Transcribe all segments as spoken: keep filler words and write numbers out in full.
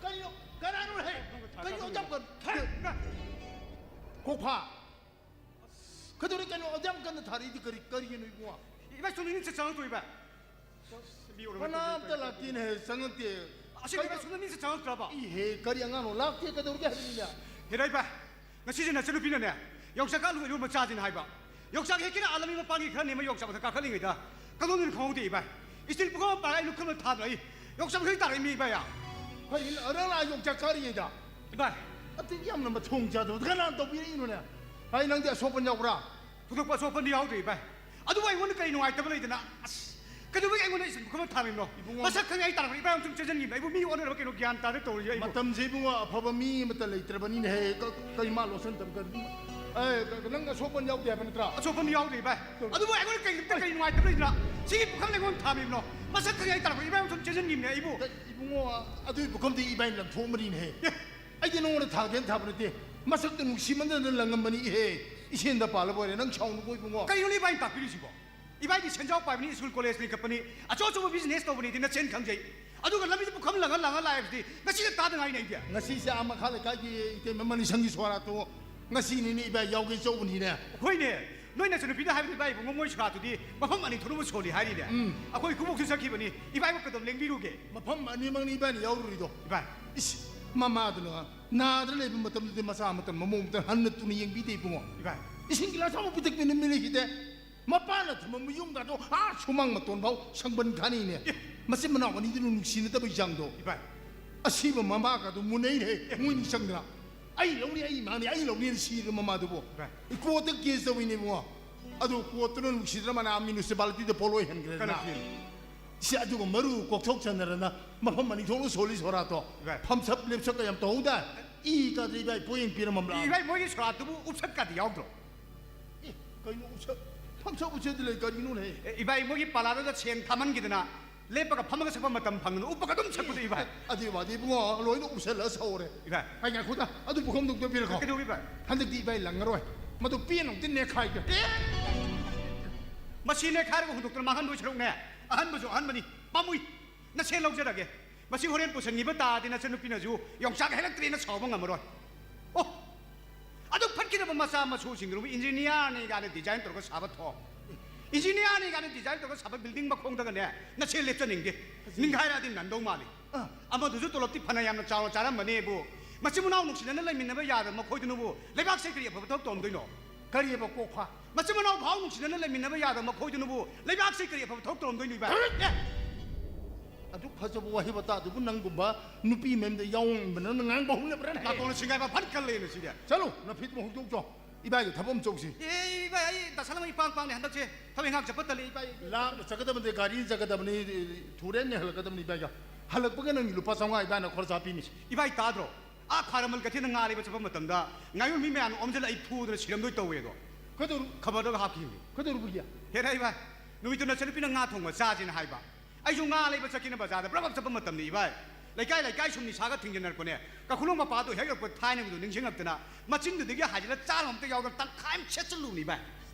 ꯀꯔꯤꯅꯣ? ꯀꯅꯥꯅꯣ ꯍꯦ? ꯀꯔꯤꯅꯣ ꯑꯗꯨꯛ ꯌꯥꯝ ꯀꯟ-, ꯀꯣꯛꯐꯥ꯫ ꯀꯩꯗꯧꯔꯦ? ꯀꯩꯅꯣ ꯑꯗꯨꯛ ꯌꯥꯝ ꯀꯟꯅ ꯊꯥꯔꯛꯏꯗꯤ ꯀꯔꯤ, ꯀꯔꯤꯒꯤꯅꯣ ꯏꯕꯨꯡꯉꯣ? ꯏꯕꯥ, ꯁꯣꯝꯗ ꯃꯤꯁꯦ ꯆꯪꯉꯛꯇꯣ, ꯏꯕꯥ꯫ ꯃꯤ ꯎꯔꯕ ꯀꯅꯥꯝꯇ ꯂꯥꯛꯇꯦꯅꯦ ꯍꯦ, ꯆꯪꯉꯛꯇꯦ꯫ ꯑꯁꯤ ꯀꯩꯅꯣ? ꯁꯣꯝꯗ ꯃꯤꯁꯦ ꯆꯪꯉꯛꯇ꯭ꯔꯕ? ꯏꯍꯦ, ꯀꯔꯤ ꯑꯉꯥꯡꯅꯣ? ꯂꯥꯛꯇꯦ, ꯀꯩꯗꯧꯔꯒꯦ ꯍꯥꯏꯕꯅꯤꯅꯦ? ꯍꯦꯔꯥ, ꯏꯕꯥ, ꯉꯁꯤꯁꯦ ꯅꯆꯟꯅꯨꯄꯤꯅꯅꯦ, ꯌꯣꯡꯆꯥꯛ ꯀꯥ ꯂꯨ ꯏꯔꯣꯝꯕ ꯆꯥꯁꯤꯅ ꯍꯥꯏꯕ꯫ ꯌꯣꯡꯆꯥꯛ ꯍꯦꯛꯀꯦꯅ ꯑꯥ ꯂꯝꯕꯤ ꯃꯄꯥꯟꯒꯤ ꯈꯔ ꯅꯦꯝꯕ ꯌꯣꯡꯆꯥꯛ ꯃꯊꯛ ꯀꯥꯈꯠꯂꯤꯉꯩꯗ ꯀꯗꯣꯝꯗꯅꯣ ꯈꯪꯍꯧꯗꯦ, ꯏꯕꯥꯏ꯫ ꯏꯁꯇꯤꯜ ꯄꯨꯈꯝ ꯑꯃ ꯄꯥꯏꯔꯒ ꯑꯩ ꯂꯨꯈꯝꯗ ꯊꯥꯗꯣꯛꯏ꯫ ꯌꯣꯡꯆꯥꯛ ꯃꯊꯛ ꯇꯥꯔꯛꯏ, ꯃꯤ, ꯏꯕꯥꯏ꯫ ꯀꯔꯤꯅꯣ? ꯑꯔꯥꯡ ꯂꯥꯛ ꯌꯣꯡꯆꯥꯛ ꯀꯥꯔꯤꯉꯩꯗ? ꯏꯕꯥꯏ꯫ ꯑꯗꯨꯛ ꯌꯥꯝꯅ ꯃꯊꯣꯡ ꯆꯥꯗꯕꯗꯣ ꯀꯅꯥꯅ ꯇꯧꯕꯤꯔꯛꯏꯅꯣꯅꯦ? ꯑꯩ ꯅꯪꯗꯤ ꯑꯁꯣꯛꯄ ꯌꯥꯎꯕ꯭ꯔꯥ? ꯊꯣꯏꯗꯣꯛꯄ ꯑꯁꯣꯛꯄꯗꯤ ꯌꯥꯎꯗꯦ, ꯏꯕꯥꯏ꯫ ꯑꯗꯨꯕꯨ ꯑꯩꯉꯣꯟꯗ ꯀꯔꯤ ꯅꯨꯡꯉꯥꯏꯇꯕ ꯂꯩꯗꯅ? ꯑꯁ, ꯀꯩꯗꯧꯕꯒꯤ ꯑꯩꯉꯣꯟꯗ ꯏꯁꯤꯡ ꯄꯨꯈꯝ ꯊꯥꯡꯂꯤꯕꯅꯣ? ꯏꯕꯨꯡꯉꯣ, ꯃꯁꯛ ꯈꯪꯉꯦ ꯑꯩ ꯇꯥꯔꯛꯄꯗ ꯏꯕꯥꯏ ꯑꯃꯨꯛ ꯁꯨꯝ ꯆꯦꯟꯁꯤꯟꯈꯤꯕꯅꯦ꯫ ꯑꯩꯕꯨ ꯃꯤ ꯑꯣꯟꯅꯔꯕ ꯀꯩꯅꯣ ꯒ꯭ꯌꯥꯟ ꯇꯥꯗꯦ ꯇꯧꯔꯤꯁꯦ ꯑꯩꯕꯨ꯫ ꯃꯇꯝꯁꯦ ꯏꯕꯨꯡꯉꯣ ꯑꯐꯕ ꯃꯤ ꯑꯃꯠꯇ ꯂꯩꯇ꯭ꯔꯕꯅꯤꯅꯦꯍꯦ꯫ ꯀ-, ꯀꯔꯤ ꯃꯥ ꯂꯣꯠꯁꯟꯗꯕ ꯀꯔꯤ? ꯑꯦ, ꯀ-, ꯅꯪ ꯑꯁꯣꯛꯄ ꯌꯥꯎꯗꯦ ꯍꯥꯏꯕ ꯅꯠꯇ꯭ꯔꯥ? ꯑꯁꯣꯛꯄ ꯌꯥꯎꯗꯦ, ꯏꯕꯥꯏ꯫ ꯇꯧ-, ꯑꯗꯨꯕꯨ ꯑꯩꯉꯣꯟꯗ ꯀꯔꯤꯝꯇ ꯀꯔꯤ ꯅꯨꯡꯉꯥꯏꯇꯕ ꯂꯩꯗꯅ? ꯁꯤꯒꯤ ꯄꯨꯈꯝ ꯑꯩꯉꯣꯟꯗ ꯊꯥꯡꯂꯤꯕꯅꯣ? ꯃꯁꯛ ꯈꯪꯉꯦ ꯑꯩ ꯇꯥꯔꯛꯄꯗ ꯏꯕꯥꯏ ꯑꯃꯨꯛ ꯁꯨꯝ ꯆꯦꯟꯁꯤꯟꯈꯤꯕꯅꯦ ꯑꯩꯕꯨ꯫ ꯀ-, ꯏꯕꯨꯡꯉꯣ, ꯑꯗꯨꯒꯤ ꯄꯨꯈꯝꯗꯤ ꯏꯕꯥꯏꯅ ꯂꯪꯊꯣꯛꯑꯝꯕꯅꯤꯅꯦꯍꯦ꯫ ꯑꯦ, ꯑꯩꯗꯤ ꯅꯉꯣꯟꯗ ꯊꯥꯒꯦꯅ ꯊꯥꯕ ꯅꯠꯇꯦ꯫ ꯃꯁꯛꯇꯣ ꯅꯨꯡꯁꯤꯃꯟꯗꯅ ꯂꯪꯉꯝꯕꯅꯤ ꯏꯍꯦ꯫ ꯏꯁꯦꯟꯗ ꯄꯥꯜꯂꯕ ꯑꯣꯏꯔꯦ꯫ ꯅꯪ ꯁꯥꯎꯅꯨꯀꯣ ꯏꯕꯨꯡꯉꯣ꯫ ꯀꯩꯅꯣꯅꯦ ꯏꯕꯥꯏꯅ ꯇꯥꯛꯄꯤꯔꯤꯁꯤꯕꯣ? ꯏꯕꯥꯏꯗꯤ ꯁꯦꯟꯖꯥꯎ ꯄꯥꯏꯕꯅꯤ, ꯁ꯭ꯀꯨꯜ ꯀꯣꯂꯦꯖ ꯂꯤꯡꯈꯠꯄꯅꯤ, ꯑꯆꯧ ꯑꯆꯧꯕ ꯕꯤꯖꯤꯅꯦꯁ ꯇꯧꯕꯅꯤꯗꯤ ꯅꯆꯦꯅ ꯈꯪꯖꯩ꯫ ꯑꯗꯨꯒ ꯂꯝꯕꯤꯗ ꯄꯨꯈꯝ ꯂꯪꯉ ꯂꯪꯉ ꯂꯥꯛꯑꯦ ꯍꯥꯏꯕꯁꯤꯗꯤ ꯉꯁꯤꯗ ꯇꯥꯗ ꯉꯥꯏꯅꯦ ꯑꯩꯗꯤ꯫ ꯉꯁꯤꯁꯦ ꯑꯥ ꯃꯈꯥ ꯂꯩꯀꯥꯏꯒꯤ ꯏꯇꯩꯃ ꯃꯅꯤꯁꯪꯒꯤ ꯁꯣꯔꯥꯠꯇꯣ ꯉꯁꯤꯅꯤꯅꯦ ꯏꯕꯥꯏ ꯌꯥꯎꯒꯦ ꯆꯧꯕꯅꯤꯅꯦ꯫ ꯍꯣꯏꯅꯦ, ꯅꯣꯏ ꯅꯆꯟꯅꯨꯄꯤꯗ ꯍꯥꯏꯕꯗꯤ ꯏꯕꯥꯏ ꯏꯕꯨꯡꯉꯣ ꯃꯣꯏ ꯁꯣꯔꯥꯠꯇꯨꯗꯤ ꯃꯐꯝ ꯑꯅꯤ ꯊꯣꯛꯅꯕ ꯁꯣꯜꯂꯤ ꯍꯥꯏꯔꯤꯅꯦ꯫ ꯎꯝ꯫ ꯑꯩꯈꯣꯏ ꯏꯀꯨꯕꯣꯛꯁꯨ ꯆꯠꯈꯤꯕꯅꯤ, ꯏꯕꯥꯏꯕꯨ ꯀꯩꯗꯧ ꯂꯦꯡꯕꯤꯔꯨꯒꯦ? ꯃꯐꯝ ꯑꯅꯤꯃꯛꯅꯤ ꯏꯕꯥꯏꯅ ꯌꯥꯎꯔꯨꯔꯤꯗꯣ꯫ ꯏꯕꯥꯏ꯫ ꯏꯁ, ꯃꯃꯥꯗꯨꯅ ꯅꯥꯗꯅ ꯂꯩꯕ ꯃꯇꯝꯗꯨꯗꯤ ꯃꯆꯥ ꯃꯇꯝ ꯃꯃꯧ ꯃꯇꯝ ꯍꯟꯅ ꯇꯨꯅ ꯌꯦꯡꯕꯤꯗꯦ ꯏꯕꯨꯡꯉꯣ꯫ ꯏꯕꯥꯏ꯫ ꯏꯁꯤꯡ ꯒꯤꯂꯥꯁ ꯑꯃ ꯄꯤꯊꯛꯄꯤꯅ ꯃꯤꯠꯂꯩꯁꯤꯗ ꯃꯄꯥꯅ ꯊꯝꯃꯝꯕ ꯌꯨꯝꯒꯗꯣ ꯑꯥ ꯁꯨꯃꯥꯡ ꯃꯇꯣꯟ ꯐꯥꯎ ꯁꯪꯕꯟ ꯈꯥꯅꯤꯅꯦ꯫ ꯑꯦ꯫ ꯃꯆꯤꯟ ꯃꯅꯥꯎ ꯑꯅꯤꯗꯨꯅ ꯅꯨꯡꯁꯤꯅꯗꯕꯒꯤ ꯆꯥꯡꯗꯣ꯫ ꯏꯕꯥꯏ꯫ ꯑꯁꯤꯕ ꯃꯃꯥꯒꯗꯣ ꯃꯨꯟꯅꯩꯅꯦ, ꯑꯦ꯫ ꯃꯣꯏꯅꯤ ꯆꯪꯗꯅ꯫ "ꯑꯩ ꯂꯧꯅꯤ, ꯑꯩ ꯏꯃꯥꯅꯤ, ꯑꯩ ꯂꯧꯅꯤꯅ" ꯁꯤꯔꯦ ꯃꯃꯥꯗꯨꯕꯨ꯫ ꯏꯕꯥꯏ꯫ ꯀꯣꯔꯠꯇ ꯀꯦꯁ ꯇꯧꯋꯤꯅꯦ ꯏꯕꯨꯡꯉꯣ꯫ ꯑꯗꯨ ꯀꯣꯔꯠꯇꯨꯅ ꯅꯨꯡꯁꯤꯗꯅ ꯃꯅꯥ ꯃ꯭ꯌꯨꯅꯤꯁꯤꯄꯥꯂꯤꯇꯤꯗ ꯄꯣꯠ ꯂꯣꯏꯍꯟꯈ꯭ꯔꯦꯗꯅ꯫ ꯀꯅꯥ ꯀꯦꯁ? ꯁꯤ ꯑꯗꯨꯒ ꯃꯔꯨ ꯀꯣꯛꯊꯣꯛ ꯆꯟꯅꯔꯅ ꯃꯐꯝ ꯑꯅꯤ ꯊꯣꯛꯅ ꯁꯣꯜꯂꯤ ꯁꯣꯔꯥꯠꯇꯣ꯫ ꯏꯕꯥꯏ꯫ ꯐꯝꯁꯞ ꯂꯦꯞꯁꯞꯀ ꯌꯥꯝ ꯇꯧꯍꯧꯗꯥꯏ? ꯏ ꯀꯥꯗ꯭ꯔꯦ ꯏꯕꯥꯏ, ꯄꯣꯌꯦꯡ ꯄꯤꯔꯝꯃꯝꯂꯥ? ꯏꯕꯥꯏ, ꯃꯣꯏꯒꯤ ꯁꯣꯔꯥꯠꯇꯨꯕꯨ ꯎꯞꯁꯠꯀꯗꯤ ꯌꯥꯎꯗ꯭ꯔꯣ? ꯑꯦ, ꯀꯩꯅꯣ ꯎꯞꯁꯠ? ꯐꯝꯁꯞ ꯎꯞꯁꯠꯇꯤ ꯂꯩ, ꯀꯔꯤꯅꯣꯅꯦ? ꯑꯦ, ꯏꯕꯥꯏ, ꯃꯣꯏꯒꯤ ꯄꯥꯂꯥꯗꯨꯗ ꯁꯦꯟ ꯊꯥꯃꯟꯈꯤꯗꯅ ꯂꯦꯞꯄꯒ ꯐꯝꯃꯒ ꯁꯛꯄ ꯃꯇꯝ ꯐꯪꯗꯅ ꯎꯞꯄꯒ ꯑꯗꯨꯝ ꯁꯛꯄꯗꯣ, ꯏꯕꯥꯏ꯫ ꯑꯦ, ꯑꯗꯨꯏ ꯋꯥꯗꯤ ꯏꯕꯨꯡꯉꯣ, ꯂꯣꯏꯅ ꯎꯞꯁꯜꯂꯒ ꯁꯛꯍꯧꯔꯦ꯫ ꯏꯕꯥꯏ꯫ ꯑꯩ ꯉꯥꯏꯈꯣꯗ, ꯑꯗꯨ ꯄꯨꯈꯝꯗꯣ ꯑꯝꯇ ꯄꯤꯔꯛꯈꯣ꯫ ꯀꯩꯗꯧꯕ, ꯏꯕꯥꯏ? ꯍꯟꯗꯛꯇꯤ ꯏꯕꯥꯏ ꯂꯪꯉꯔꯣꯏ꯫ ꯃꯗꯨ ꯄꯦꯟꯅ ꯑꯝꯇ ꯅꯦꯛꯈꯥꯏꯒꯦ꯫ ꯑꯦ! ꯃꯁꯤ ꯅꯦꯛꯈꯥꯏꯔꯒ ꯍꯨꯟꯗꯣꯛꯇꯅ ꯃꯥꯡꯍꯟꯗꯣꯏ ꯁꯔꯨꯛꯅꯦ, ꯑꯍꯟꯕꯁꯨ ꯑꯍꯟꯕꯅꯤ, ꯄꯥꯝꯃꯨꯏ꯫ ꯅꯁꯦꯟ ꯂꯧꯖꯔꯒꯦ꯫ ꯃꯁꯤ ꯍꯣꯔꯦꯟ ꯄꯨꯁꯟꯈꯤꯕ ꯇꯥꯔꯗꯤ ꯅꯆꯟꯅꯨꯄꯤꯅꯁꯨ ꯌꯣꯡꯆꯥꯛ ꯍꯦꯜꯂꯛꯇ꯭ꯔꯦꯅ ꯁꯥꯎꯕ ꯉꯝꯃꯔꯣꯏ꯫ ꯑꯣ, ꯑꯗꯨꯛ ꯐꯠꯈꯤꯗꯕ ꯃꯆꯥ ꯃꯁꯨꯁꯤꯡꯗꯨꯕꯨ ꯏꯟꯖꯤꯅꯤꯌꯥꯔꯅꯤ ꯀꯥꯏꯅ ꯗꯤꯖꯥꯏꯟ ꯇꯧꯔꯒ ꯁꯥꯕ ꯊꯣꯡ, ꯏꯟꯖꯤꯅꯤꯌꯥꯔꯅꯤ ꯀꯥꯏꯅ ꯗꯤꯖꯥꯏꯟ ꯇꯧꯔꯒ ꯁꯥꯕ ꯕꯤꯜꯗꯤꯡ ꯃꯈꯣꯡꯗꯒꯅꯦ ꯅꯁꯦ ꯂꯦꯞꯆꯅꯤꯡꯗꯦ꯫ ꯅꯤꯡꯈꯥꯏꯔꯛꯑꯗꯤ ꯅꯟꯗꯧ ꯃꯥꯜꯂꯤ꯫ ꯑ꯫ ꯑꯃꯗꯨꯁꯨ ꯇꯣꯂꯣꯞꯇꯤ ꯐꯅ ꯌꯥꯝꯅ ꯆꯥꯎꯅ ꯆꯥꯔꯝꯕꯅꯦꯕꯨ, ꯃꯆꯤꯟ ꯃꯅꯥꯎ ꯅꯨꯡꯁꯤꯅꯅ ꯂꯩꯃꯤꯟꯅꯕ ꯌꯥꯗꯕ ꯃꯈꯣꯏꯗꯨꯅꯕꯨ ꯂꯩꯕꯥꯛꯁꯦ ꯀꯔꯤ ꯑꯐꯕ ꯊꯕꯛ ꯇꯧꯔꯝꯗꯣꯏꯅꯣ? ꯀꯔꯤꯑꯕ ꯀꯣꯛꯐꯥ? ꯃꯆꯤꯟ ꯃꯅꯥꯎ ꯐꯥꯎ ꯅꯨꯡꯁꯤꯅꯅ ꯂꯩꯃꯤꯟꯅꯕ ꯌꯥꯗꯕ ꯃꯈꯣꯏꯗꯨꯅꯕꯨ ꯂꯩꯕꯥꯛꯁꯦ ꯀꯔꯤ ꯑꯐꯕ ꯊꯕꯛ ꯇꯧꯔꯝꯗꯣꯏꯅꯣ ꯏꯕꯥꯏ? ꯑꯦ! ꯑꯗꯨꯛ ꯐꯖꯕ ꯋꯥꯍꯩ ꯋꯥꯇꯥꯗꯨꯕꯨ ꯅꯪꯒꯨꯝꯕ ꯅꯨꯄꯤ ꯃꯌꯨꯝꯗ ꯌꯥꯎꯕ ꯅꯪꯅ ꯉꯥꯡꯕ ꯍꯧꯅꯕ꯭ꯔꯥꯅꯦ? ꯅꯥꯇꯣꯟꯅ ꯁꯤꯡꯒꯥꯏꯕ ꯐꯠ ꯀꯜꯂꯦꯅ ꯁꯤꯗꯤ꯫ ꯆꯠꯂꯨ, ꯅꯐꯤꯠ ꯑꯃ ꯍꯨꯛꯇꯣꯛꯆꯣ꯫ ꯏꯕꯥꯏꯒꯤ ꯊꯕꯛ ꯑꯃ ꯆꯧꯁꯤ꯫ ꯑꯦ, ꯏꯕꯥꯏ, ꯑꯩ ꯗꯁꯥ ꯂꯝ ꯏꯄꯥꯡ ꯄꯥꯡꯅꯤ ꯍꯟꯗꯛꯁꯦ꯫ ꯊꯕꯛ ꯏꯪꯈꯥꯡ ꯆꯠꯄ ꯇꯜꯂꯤ, ꯏꯕꯥꯏ꯫ ꯂꯥꯞꯅ ꯆꯠꯀꯗꯕꯗꯤ ꯒꯥꯔꯤ ꯆꯠꯀꯗꯕꯅꯤ, ꯊꯨꯔꯦꯟꯅ ꯍꯜꯂꯛꯀꯗꯕꯅꯤ ꯏꯕꯥꯏꯒ꯫ ꯍꯜꯂꯛꯄꯒ ꯅꯪꯒꯤ ꯂꯨꯄꯥ ꯆꯥꯝꯃꯉꯥ ꯏꯕꯥꯏꯅ ꯈꯣꯔꯁꯥ ꯄꯤꯅꯤꯁꯦ꯫ ꯏꯕꯥꯏ ꯇꯥꯗ꯭ꯔꯣ? ꯑꯥ ꯈ꯭ꯋꯥꯏꯔꯝꯕꯟ ꯀꯩꯊꯦꯜꯗ ꯉꯥ ꯂꯩꯕ ꯆꯠꯄ ꯃꯇꯝꯗ ꯉꯥꯌꯣꯟꯕꯤ ꯃꯌꯥꯝꯅ ꯑꯣꯝꯁꯤꯜꯂ ꯑꯩ ꯐꯨꯗꯅ ꯁꯤꯔꯝꯗꯣꯏ ꯇꯧꯋꯦ ꯑꯗꯣ꯫ ꯀꯩꯗꯧꯔ-, ꯈꯕꯔꯗꯒ ꯍꯥꯞꯈꯤꯕꯅꯤ꯫ ꯀꯩꯗꯧꯔꯨꯕꯒꯤ? ꯍꯦꯔꯥ ꯏꯕꯥꯏ, ꯅꯨꯃꯤꯠꯇꯨ ꯅꯆꯟꯅꯨꯄꯤꯅ ꯉꯥ ꯊꯣꯡꯕ ꯆꯥꯁꯦꯅ ꯍꯥꯏꯕ꯫ ꯑꯩꯁꯨ ꯉꯥ ꯂꯩꯕ ꯆꯠꯀꯦꯅ ꯕꯖꯥꯔꯗ ꯕ꯭ꯔꯕ ꯆꯠꯄ ꯃꯇꯝꯗ ꯏꯕꯥꯏ, ꯂꯩꯀꯥꯏ ꯂꯩꯀꯥꯏ ꯁꯨꯝ ꯅꯤꯁꯥꯒ ꯊꯤꯡꯖꯤꯟꯅꯔꯛꯄꯅꯦ꯫ ꯀꯥꯈꯨꯂꯣꯡ ꯃꯄꯥꯗꯣ ꯍꯦꯛ ꯌꯧꯔꯛꯄ ꯊꯥꯏꯅꯒꯤꯗꯣ ꯅꯤꯡꯁꯤꯡꯉꯛꯇꯅ ꯃꯆꯤꯟꯗꯨꯗꯒꯤ ꯍꯥꯏꯖꯤꯜꯂ ꯆꯥꯅꯕ ꯑꯝꯇ ꯌꯥꯎꯗꯅ ꯇꯪꯈꯥꯏ ꯑꯃ ꯁꯦꯠꯆꯜꯂꯨꯕꯅꯤ ꯏꯕꯥꯏ꯫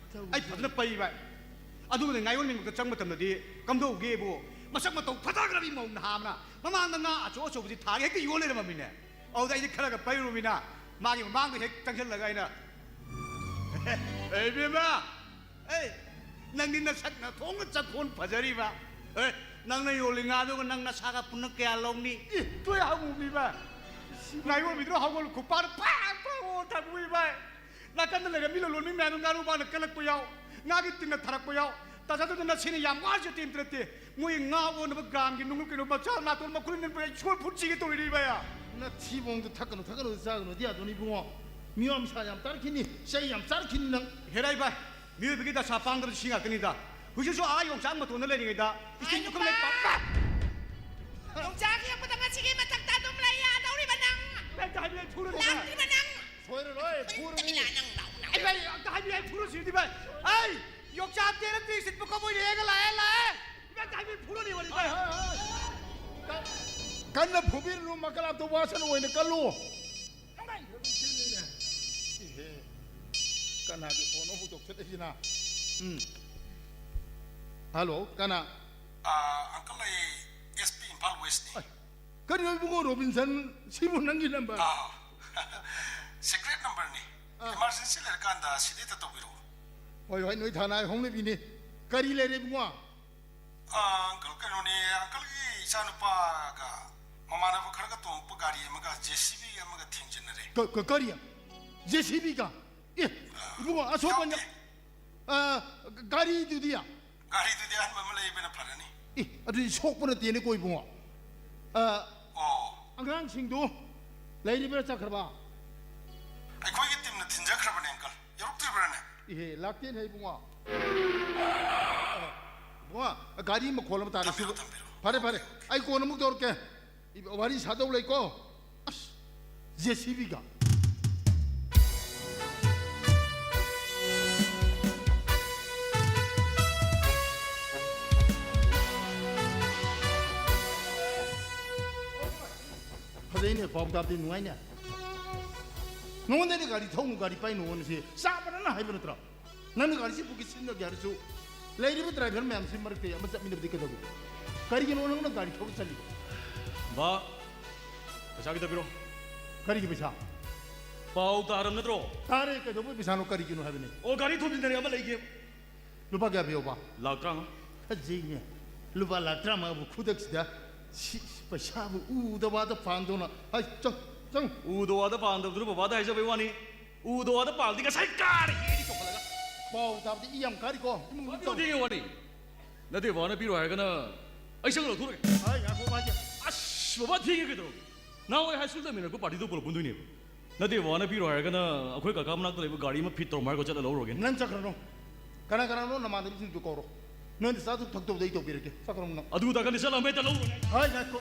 ꯑꯩ ꯐꯖꯅ ꯄꯩ ꯏꯕꯥꯏ꯫ ꯑꯗꯨꯒꯅꯦ ꯉꯥꯌꯣꯟꯕꯤ ꯃꯛꯇ ꯆꯪꯕ ꯃꯇꯝꯗꯗꯤ ꯀꯝꯗꯧꯒꯦꯕꯨ, ꯃꯁꯛ ꯃꯇꯧ ꯐꯖꯈ꯭ꯔꯕꯤ ꯃꯧ ꯅꯍꯥ ꯑꯃꯅ ꯃꯃꯥꯡꯗ ꯉꯥ ꯑꯆꯧ ꯑꯆꯧꯕꯁꯤ ꯊꯥꯔꯒ ꯍꯦꯛꯇ ꯌꯣꯜ ꯂꯩꯔꯝꯃꯃꯤꯅꯦ꯫ ꯑꯗꯨꯗ ꯑꯩꯗꯤ ꯈꯔꯒ ꯄꯩꯔꯨꯃꯤꯅ ꯃꯥꯒꯤ ꯃꯃꯥꯡꯗ ꯍꯦꯛ ꯆꯪꯁꯤꯜꯂꯒ ꯑꯩꯅ, "ꯑꯦ ꯏꯕꯦꯝꯃ, ꯑꯦ, ꯅꯪꯗꯤ ꯅꯁꯛ ꯅꯊꯣꯡꯒ ꯆꯈꯣꯟ ꯐꯖꯔꯤꯕ꯫ ꯑꯦ, ꯅꯪꯅ ꯌꯣꯜꯂꯤ ꯉꯥꯗꯨꯒ ꯅꯪ ꯅꯁꯥꯒ ꯄꯨꯟꯅ ꯀꯌꯥ ꯂꯧꯅꯤ?" ꯏ, ꯇꯣꯏ ꯍꯪꯉꯨꯃꯤꯕ꯫ ꯉꯥꯌꯣꯟꯕꯤꯗꯨꯅ ꯍꯧꯒꯠꯂ ꯈꯨꯄꯥꯛꯅ ꯄꯥꯛ ꯄꯥꯛ ꯑꯣ ꯊꯛꯄꯤꯕ꯫ ꯅꯥꯀꯟꯗ ꯂꯩꯔꯝꯃꯤ ꯂꯂꯣꯟꯕꯤ ꯃꯌꯥꯝꯗꯨ ꯉꯥꯔꯨꯕꯥꯅ ꯀꯜꯂꯛꯄ ꯌꯥꯎ, ꯉꯥꯒꯤ ꯇꯤꯟꯅ ꯊꯥꯔꯛꯄ ꯌꯥꯎ꯫ ꯇꯥꯆꯧꯗꯨ ꯅꯁꯦꯅ ꯌꯥꯝ ꯋꯥꯔꯁꯨ ꯇꯦꯟ ꯇꯔꯠꯇꯦ꯫ ꯃꯣꯏ ꯉꯥ ꯑꯣꯟꯅꯕ ꯒ꯭ꯔꯥꯝꯒꯤ ꯅꯨꯡꯂꯨꯛ ꯀꯩꯅꯣ ꯃꯆꯥ ꯅꯥꯇꯣꯟ ꯃꯈꯨꯟ ꯅꯦꯟꯕ ꯑꯩ ꯁꯣꯔ ꯐꯨꯠ ꯁꯤꯒꯦ ꯇꯧꯔꯤꯅꯦ ꯏꯕꯥꯌꯥ꯫ ꯅꯊꯤꯕꯣꯡꯗꯣ ꯊꯛꯀꯅꯨ, ꯊꯛꯀꯅꯨ, ꯆꯥꯒꯅꯨꯗꯤ ꯌꯥꯗꯣꯅꯤ ꯏꯕꯨꯡꯉꯣ꯫ ꯃꯤꯋꯥ ꯃꯁꯥ ꯌꯥꯝ ꯇꯥꯔꯛꯈꯤꯅꯤ, ꯆꯩ ꯌꯥꯝ ꯆꯥꯔꯛꯈꯤꯅꯤ ꯅꯪ꯫ ꯍꯦꯔꯥ ꯏꯕꯥꯏ, ꯃꯤꯑꯣꯏꯕꯒꯤ ꯗꯁꯥ ꯄꯥꯡꯗꯕꯁꯤ ꯁꯤ ꯉꯥꯛꯇꯅꯤꯗ꯫ ꯍꯧꯖꯤꯛꯁꯨ ꯑꯥ ꯌꯣꯡꯆꯥꯛ ꯃꯇꯣꯟꯗ ꯂꯩꯔꯤꯉꯩꯗ ꯏꯁꯤꯡ ꯄꯨꯈꯝ ꯂꯩ ꯄꯥꯛ-, ꯌꯣꯡꯆꯥꯛ ꯍꯦꯛꯄꯗ ꯉꯁꯤꯒꯤ ꯃꯊꯛꯇ ꯑꯗꯨꯝ ꯂꯩ ꯌꯥꯗꯧꯔꯤꯕ ꯅꯪ꯫ ꯅꯪ ꯍꯥꯏꯕ ꯌꯥꯏ ꯐꯨꯔꯅꯤ ꯅꯪ꯫ ꯂꯥꯛꯇ꯭ꯔꯤꯕ ꯅꯪ꯫ ꯁꯣꯏꯔꯔꯣꯏ, ꯐꯨꯔꯅꯤ꯫ ꯇꯨꯃꯤꯟꯅ ꯅꯪ ꯂꯥꯎ, ꯅꯪ꯫ ꯑꯩ ꯚꯥꯏ, ꯑꯝꯇ ꯍꯥꯏꯕꯤꯌꯨ, ꯑꯩ ꯐꯨꯔꯨꯁꯤꯗꯤ ꯚꯥꯏ꯫ ꯑꯩ ꯌꯣꯡꯆꯥꯛ ꯇꯦꯔ ꯇꯦꯔ ꯁꯤꯠꯄ ꯀꯕꯣꯏ ꯂꯦꯛꯑꯒ ꯂꯥꯛꯑꯦ, ꯂꯥꯛꯑꯦ꯫ ꯏꯕꯦꯝ ꯍꯥꯏꯕꯤꯌꯨ, ꯐꯨꯔꯨꯅꯤ ꯋꯥꯔꯤ ꯚꯥꯏ꯫ ꯍꯣꯏ, ꯍꯣꯏ, ꯍꯣꯏ꯫ ꯀꯟ-, ꯀꯟꯅ ꯐꯨꯕꯤꯔꯨꯅꯨ, ꯃꯀꯂꯥꯞꯇꯣ ꯋꯥꯁꯅ ꯑꯣꯏꯅ ꯀꯜꯂꯨ꯫ ꯅꯪ ꯂꯥꯏ ꯐꯨꯔꯨ ꯁꯤꯜꯂꯤꯅꯦ꯫ ꯏꯍꯦ, ꯀꯅꯥꯒꯤ ꯐꯣꯟꯅꯣ ꯍꯧꯗꯣꯛꯆꯔꯛꯏꯁꯤꯅ? ꯎꯝ꯫ ꯍꯜꯂꯣ, ꯀꯅꯥ? ꯑꯥ, ꯑꯪꯀꯜ, ꯑꯩ ꯑꯦꯁ ꯄꯤ ꯏꯝꯐꯥꯜ ꯋꯦꯁꯅꯤ꯫ ꯑꯩ, ꯏꯕꯨꯡꯉꯣ ꯔꯣꯕꯤꯟꯁꯟ, ꯁꯤꯕꯨ ꯅꯪꯒꯤ ꯅꯝꯕꯔ? ꯑꯥ, ꯁꯤꯀ꯭ꯔꯦꯠ ꯅꯝꯕꯔꯅꯤ꯫ ꯑꯥ꯫ ꯏꯃꯥꯔꯖꯦꯟꯁꯤ ꯂꯩꯔꯀꯥꯟꯗ ꯁꯤꯗ ꯍꯦꯛꯇ ꯇꯧꯕꯤꯔꯛꯑꯣ꯫ ꯍꯣꯏ, ꯍꯣꯏ, ꯅꯣꯏ ꯊꯥꯅ ꯍꯣꯡꯅꯕꯤꯅꯤ꯫ ꯀꯔꯤ ꯂꯩꯔꯦ ꯏꯕꯨꯡꯉꯣ? ꯑꯥ, ꯑꯪꯀꯜ, ꯀꯩꯅꯣꯅꯦ, ꯑꯪꯀꯜꯒꯤ ꯏꯆꯥꯅꯨꯄꯥꯒ ꯃꯃꯥꯟꯅꯕ ꯈꯔꯒ ꯇꯣꯡꯉꯛꯄ ꯒꯥꯔꯤ ꯑꯃꯒ ꯖꯦ ꯁꯤ ꯕꯤ ꯑꯃꯒ ꯊꯦꯡꯖꯤꯟꯅꯔꯦ꯫ ꯀ-, ꯀ-, ꯀꯔꯤ? ꯖꯦ ꯁꯤ ꯕꯤꯒ? ꯑꯦ, ꯏꯕꯨꯡꯉꯣ, ꯑꯁꯣꯛꯄ ꯌꯥꯎꯗꯦ꯫ ꯑ, ꯒꯥꯔꯤꯗꯨꯗꯤ? ꯒꯥꯔꯤꯗꯨꯗꯤ ꯑꯍꯟꯕ ꯑꯃ ꯂꯩꯕꯅ ꯐꯔꯅꯤ꯫ ꯑꯦ, ꯑꯗꯨꯗꯤ ꯁꯣꯛꯄ ꯅꯠꯇꯦꯅꯦꯀꯣ, ꯏꯕꯨꯡꯉꯣ꯫ ꯑ, ꯑꯣ꯫ ꯑꯉꯥꯡꯁꯤꯡꯗꯨ ꯂꯩꯔꯤꯕ꯭ꯔꯥ, ꯆꯠꯈ꯭ꯔꯕ? ꯑꯩꯈꯣꯏꯒꯤ ꯇꯤꯝꯅ ꯊꯤꯟꯖꯈ꯭ꯔꯕꯅꯦ, ꯑꯪꯀꯜ꯫ ꯌꯧꯔꯛꯇ꯭ꯔꯤꯕ꯭ꯔꯥꯅꯦ? ꯏꯍꯦ, ꯂꯥꯛꯇꯦꯅꯦ, ꯏꯕꯨꯡꯉꯣ꯫ ꯏꯕꯨꯡꯉꯣ, ꯒꯥꯔꯤ ꯃꯈꯣꯜ ꯑꯃ ꯇꯥꯔꯦ꯫ ꯊꯝꯕꯤꯔꯣ, ꯊꯝꯕꯤꯔꯣ꯫ ꯐꯔꯦ, ꯐꯔꯦ꯫ Okay, okay. ꯑꯩ ꯀꯣꯟꯅ ꯑꯃꯨꯛ ꯇꯧꯔꯛꯀꯦ꯫ ꯏꯕ-, ꯋꯥꯔꯤ ꯁꯥꯗꯧ ꯂꯩꯀꯣ꯫ ꯑꯁ, ꯖꯦ ꯁꯤ ꯕꯤꯒ꯫ ꯐꯖꯩꯅꯦ, ꯄꯥꯎ ꯇꯥꯕꯗꯤ ꯅꯨꯡꯉꯥꯏꯅꯦ꯫ ꯅꯉꯣꯟꯗꯗꯤ ꯒꯥꯔꯤ ꯊꯧꯅꯨ, ꯒꯥꯔꯤ ꯄꯥꯏꯅꯨ ꯍꯥꯏꯅ ꯁꯤ ꯆꯥꯕꯅ ꯍꯥꯏꯕ ꯅꯠꯇ꯭ꯔꯣ? ꯅꯪꯅ ꯒꯥꯔꯤꯁꯤ ꯄꯨꯒꯦ ꯁꯤꯟꯅꯒꯦ ꯍꯥꯏꯔꯁꯨ, ꯂꯩꯔꯤꯕ ꯗ꯭ꯔꯥꯏꯚꯔ ꯃꯌꯥꯝꯁꯤ ꯃꯔꯛꯇ ꯑꯃ ꯆꯠꯃꯤꯟꯅꯕꯗꯤ ꯀꯩꯗꯧꯒꯦ? ꯀꯔꯤꯒꯤꯅꯣ ꯅꯪꯅ ꯒꯥꯔꯤ ꯊꯧꯕ ꯆꯠꯂꯤꯕ? ꯕꯥ, ꯄꯩꯁꯥ ꯈꯤꯇ ꯄꯤꯔꯣ꯫ ꯀꯔꯤꯒꯤ ꯄꯩꯁꯥ? ꯄꯥꯎ ꯇꯥꯔꯕ ꯅꯠꯇ꯭ꯔꯣ? ꯇꯥꯔꯦ, ꯀꯩꯗꯧꯕꯩ ꯄꯩꯁꯥꯅꯣ, ꯀꯔꯤꯒꯤꯅꯣ ꯍꯥꯏꯕꯅꯤ? ꯑꯣ, ꯒꯥꯔꯤ ꯊꯣꯝꯖꯤꯟꯅꯔꯦ ꯑꯃ ꯂꯩꯒꯦ꯫ ꯂꯨꯄꯥ ꯀꯌꯥ ꯄꯤꯌꯣꯕ? ꯂꯥꯛ ꯇꯔꯥꯃꯉꯥ꯫ ꯐꯖꯩꯅꯦ, ꯂꯨꯄꯥ ꯂꯥꯛ ꯇꯔꯥꯃꯉꯥꯕꯨ ꯈꯨꯗꯛꯁꯤꯗ꯫ ꯁꯤ ꯄꯩꯁꯥꯕꯨ ꯎꯗ ꯋꯥꯗ ꯄꯥꯟꯗꯧꯅ꯫ ꯍꯥꯏ, ꯆꯪ, ꯆꯪ꯫ ꯎꯗ ꯋꯥꯗ ꯄꯥꯟꯗꯕꯗꯨꯅ ꯕꯕꯥꯗ ꯍꯥꯏꯖꯕꯩ ꯋꯥꯅꯤ꯫ ꯎꯗ ꯋꯥꯗ ꯄꯥꯜꯗꯤ ꯉꯁꯥꯏ ꯀꯥꯔꯦ, ꯑꯦꯗꯤ ꯆꯣꯡꯈꯠꯂꯒ꯫ ꯄꯥꯎ ꯇꯥꯕꯗꯤ ꯏ ꯌꯥꯝ ꯀꯥꯔꯤꯀꯣ, ꯏꯃꯨꯡ ꯃꯅꯨꯡ ꯐꯠꯇꯦ ꯇꯧ-, ꯐꯠꯇꯦ ꯋꯥꯅꯤ꯫ ꯅꯠꯇꯦ, ꯕꯕꯥꯅ ꯄꯤꯔꯣ ꯍꯥꯏꯔꯒꯅ ꯑꯩ ꯁꯪ ꯂꯧꯊꯣꯛꯂꯒꯦ꯫ ꯍꯥꯏ, ꯉꯥꯏꯈꯣ, ꯉꯥꯏꯈꯣ꯫ ꯑꯁ, ꯕꯕꯥ ꯊꯦꯡꯉꯦ ꯀꯩꯗꯧꯔꯒꯦ? ꯅꯍꯥꯟꯋꯥꯏ ꯍꯥꯏ ꯁ꯭ꯀꯨꯜ ꯇꯝꯃꯤꯟꯅꯔꯛꯄ ꯄꯥꯔꯇꯤꯗꯣ ꯄꯨꯂꯞ ꯄꯨꯟꯗꯣꯏꯅꯦꯕ꯫ ꯅꯠꯇꯦ, ꯕꯕꯥꯅ ꯄꯤꯔꯣ ꯍꯥꯏꯔꯒꯅ ꯑꯩꯈꯣꯏ ꯀꯀꯥ ꯃꯅꯥꯛꯇ ꯂꯩꯕ ꯒꯥꯔꯤ ꯑꯃ ꯐꯤꯠ ꯇꯧꯔꯝꯃꯣ ꯍꯥꯏꯔꯒ ꯆꯠꯂ ꯂꯧꯔꯨꯔꯒꯦ꯫ ꯅꯪ ꯆꯠꯈ꯭ꯔꯅꯣ꯫ ꯀꯅꯥ ꯀꯅꯥꯅꯣ ꯅꯃꯥꯟꯅꯕꯤꯁꯤꯡꯗꯨ ꯀꯧꯔꯣ꯫ ꯅꯣꯏꯅ ꯆꯥꯗꯧ ꯊꯛꯇꯧꯗ ꯑꯩ ꯇꯧꯕꯤꯔꯒꯦ꯫ ꯆꯠꯈ꯭ꯔꯣ ꯅꯪ꯫ ꯑꯗꯨ ꯇꯥꯛꯀꯅꯤ, ꯆꯠꯂꯝꯕ ꯍꯦꯛꯇ ꯂꯧꯔꯨꯔꯒꯦ꯫ ꯍꯥꯏ, ꯉꯥꯏꯈꯣ꯫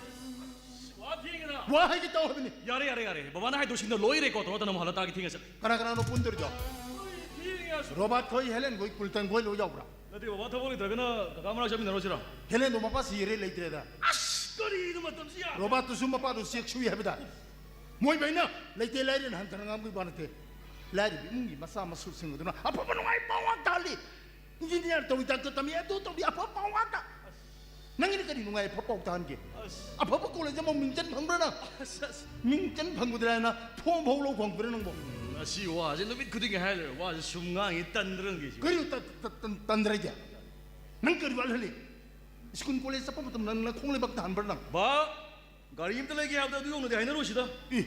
ꯋꯥ ꯊꯦꯡꯉꯦꯗ꯫ ꯋꯥ ꯍꯥꯏꯒꯦ ꯇꯧ ꯍꯥꯏꯕꯅꯤ꯫ ꯌꯥꯔꯦ, ꯌꯥꯔꯦ, ꯌꯥꯔꯦ꯫ ꯕꯕꯥꯅ ꯍꯥꯏꯗꯣ ꯁꯤꯡꯗ ꯂꯣꯏꯔꯦꯀꯣ꯫ ꯇꯧꯔꯣ, ꯇꯅ ꯑꯃꯨꯛ ꯍꯜꯂ ꯇꯥꯒꯦ, ꯊꯦꯡꯉꯦ ꯆꯠꯂꯦ꯫ ꯀꯅꯥ ꯀꯅꯥꯅꯣ ꯄꯨꯟꯗꯣꯔꯤꯗꯣ? ꯑꯩ ꯊꯦꯡꯉꯦ ꯑꯁ꯫ ꯔꯣꯕꯥꯔꯠ ꯈꯣꯏ, ꯍꯦꯂꯦꯟ ꯈꯣꯏ, ꯀꯨꯜꯇꯟ ꯈꯣꯏ ꯂꯣꯏ ꯌꯥꯎꯕ꯭ꯔꯥ? ꯅꯠꯇꯦ ꯕꯕꯥ, ꯊꯕꯛ ꯂꯩꯇ꯭ꯔꯒꯅ ꯀꯀꯥ ꯃꯅꯥꯛ ꯆꯠꯃꯤꯟꯅꯔꯨꯁꯤꯔꯣ? ꯍꯦꯂꯦꯟꯗꯣ ꯃꯄꯥ ꯁꯤꯔꯦ, ꯂꯩꯇ꯭ꯔꯦꯗ꯫ ꯑꯁ, ꯀꯔꯤꯅꯣ ꯃꯇꯝꯁꯤ ꯌꯥꯝ ꯔꯣꯕꯥꯔꯠꯇꯨꯁꯨ ꯃꯄꯥꯗꯣ ꯆꯦꯛ ꯁꯨꯏ ꯍꯥꯏꯕꯗ꯫ ꯃꯣꯏ ꯃꯩꯅ ꯂꯩꯇꯦ ꯂꯥꯏꯔꯦꯅ ꯍꯟꯊꯅ ꯉꯥꯡꯕꯒꯤ ꯋꯥ ꯅꯠꯇꯦ꯫ ꯂꯥꯏꯔꯕ ꯏꯃꯨꯡꯒꯤ ꯃꯆꯥ ꯃꯁꯨꯁꯤꯡ ꯑꯗꯨꯅ ꯑꯐꯕ ꯅꯨꯡꯉꯥꯏ ꯄꯥꯎ ꯉꯥꯛ ꯇꯥꯍꯜꯂꯤ꯫ ꯏꯟꯖꯤꯅꯤꯌꯥꯔ ꯇꯧꯏ, ꯗꯥꯛꯇꯔ ꯇꯝꯃꯤ, ꯑꯗꯨ ꯇꯧꯏ, ꯑꯐꯕ ꯄꯥꯎ ꯉꯥꯛꯇ꯫ ꯅꯪꯒꯤꯅ ꯀꯔꯤ ꯅꯨꯡꯉꯥꯏ ꯑꯐꯕ ꯄꯥꯎ ꯇꯥꯍꯟꯒꯦ? ꯑꯁ ꯑꯐꯕ ꯀꯣꯂꯦꯖ ꯑꯃ ꯃꯤꯡꯆꯟ ꯐꯪꯕ꯭ꯔꯥ ꯅꯪ? ꯑꯁ ꯑꯁ ꯃꯤꯡꯆꯟ ꯐꯪꯕꯗ꯭ꯔꯥ ꯍꯥꯏꯅ ꯐꯣꯝ ꯐꯥꯎ ꯂꯧ ꯐꯪꯕ꯭ꯔꯥ ꯅꯪꯕꯣ? ꯉꯁꯤ ꯋꯥꯁꯦ ꯅꯨꯃꯤꯠ ꯈꯨꯗꯤꯡꯒꯤ ꯍꯥꯏ ꯂꯩꯔꯦ꯫ ꯋꯥꯁꯦ ꯁꯨꯝ ꯉꯥꯡꯉꯤ, ꯇꯟꯗ꯭ꯔ ꯅꯪꯒꯤꯁꯤ? ꯀꯔꯤ ꯇ- ꯇ- ꯇ- ꯇꯟꯗ꯭ꯔꯒꯦ? ꯅꯪ ꯀꯔꯤ ꯋꯥꯠꯍꯜꯂꯤ? ꯁ꯭ꯀꯨꯜ ꯀꯣꯂꯦꯖ ꯆꯠꯄ ꯃꯇꯝꯗ ꯅꯪ ꯅꯈꯣꯡ ꯂꯩꯕꯥꯛꯇ ꯍꯥꯟꯕ꯭ꯔꯥ ꯅꯪ? ꯕꯥ, ꯒꯥꯔꯤ ꯑꯝꯇ ꯂꯩꯒꯦ ꯍꯥꯏꯕꯗ ꯑꯗꯨ ꯌꯧꯅꯗꯤ ꯍꯥꯏꯅꯔꯣꯏꯁꯤꯗ꯫ ꯑꯦ,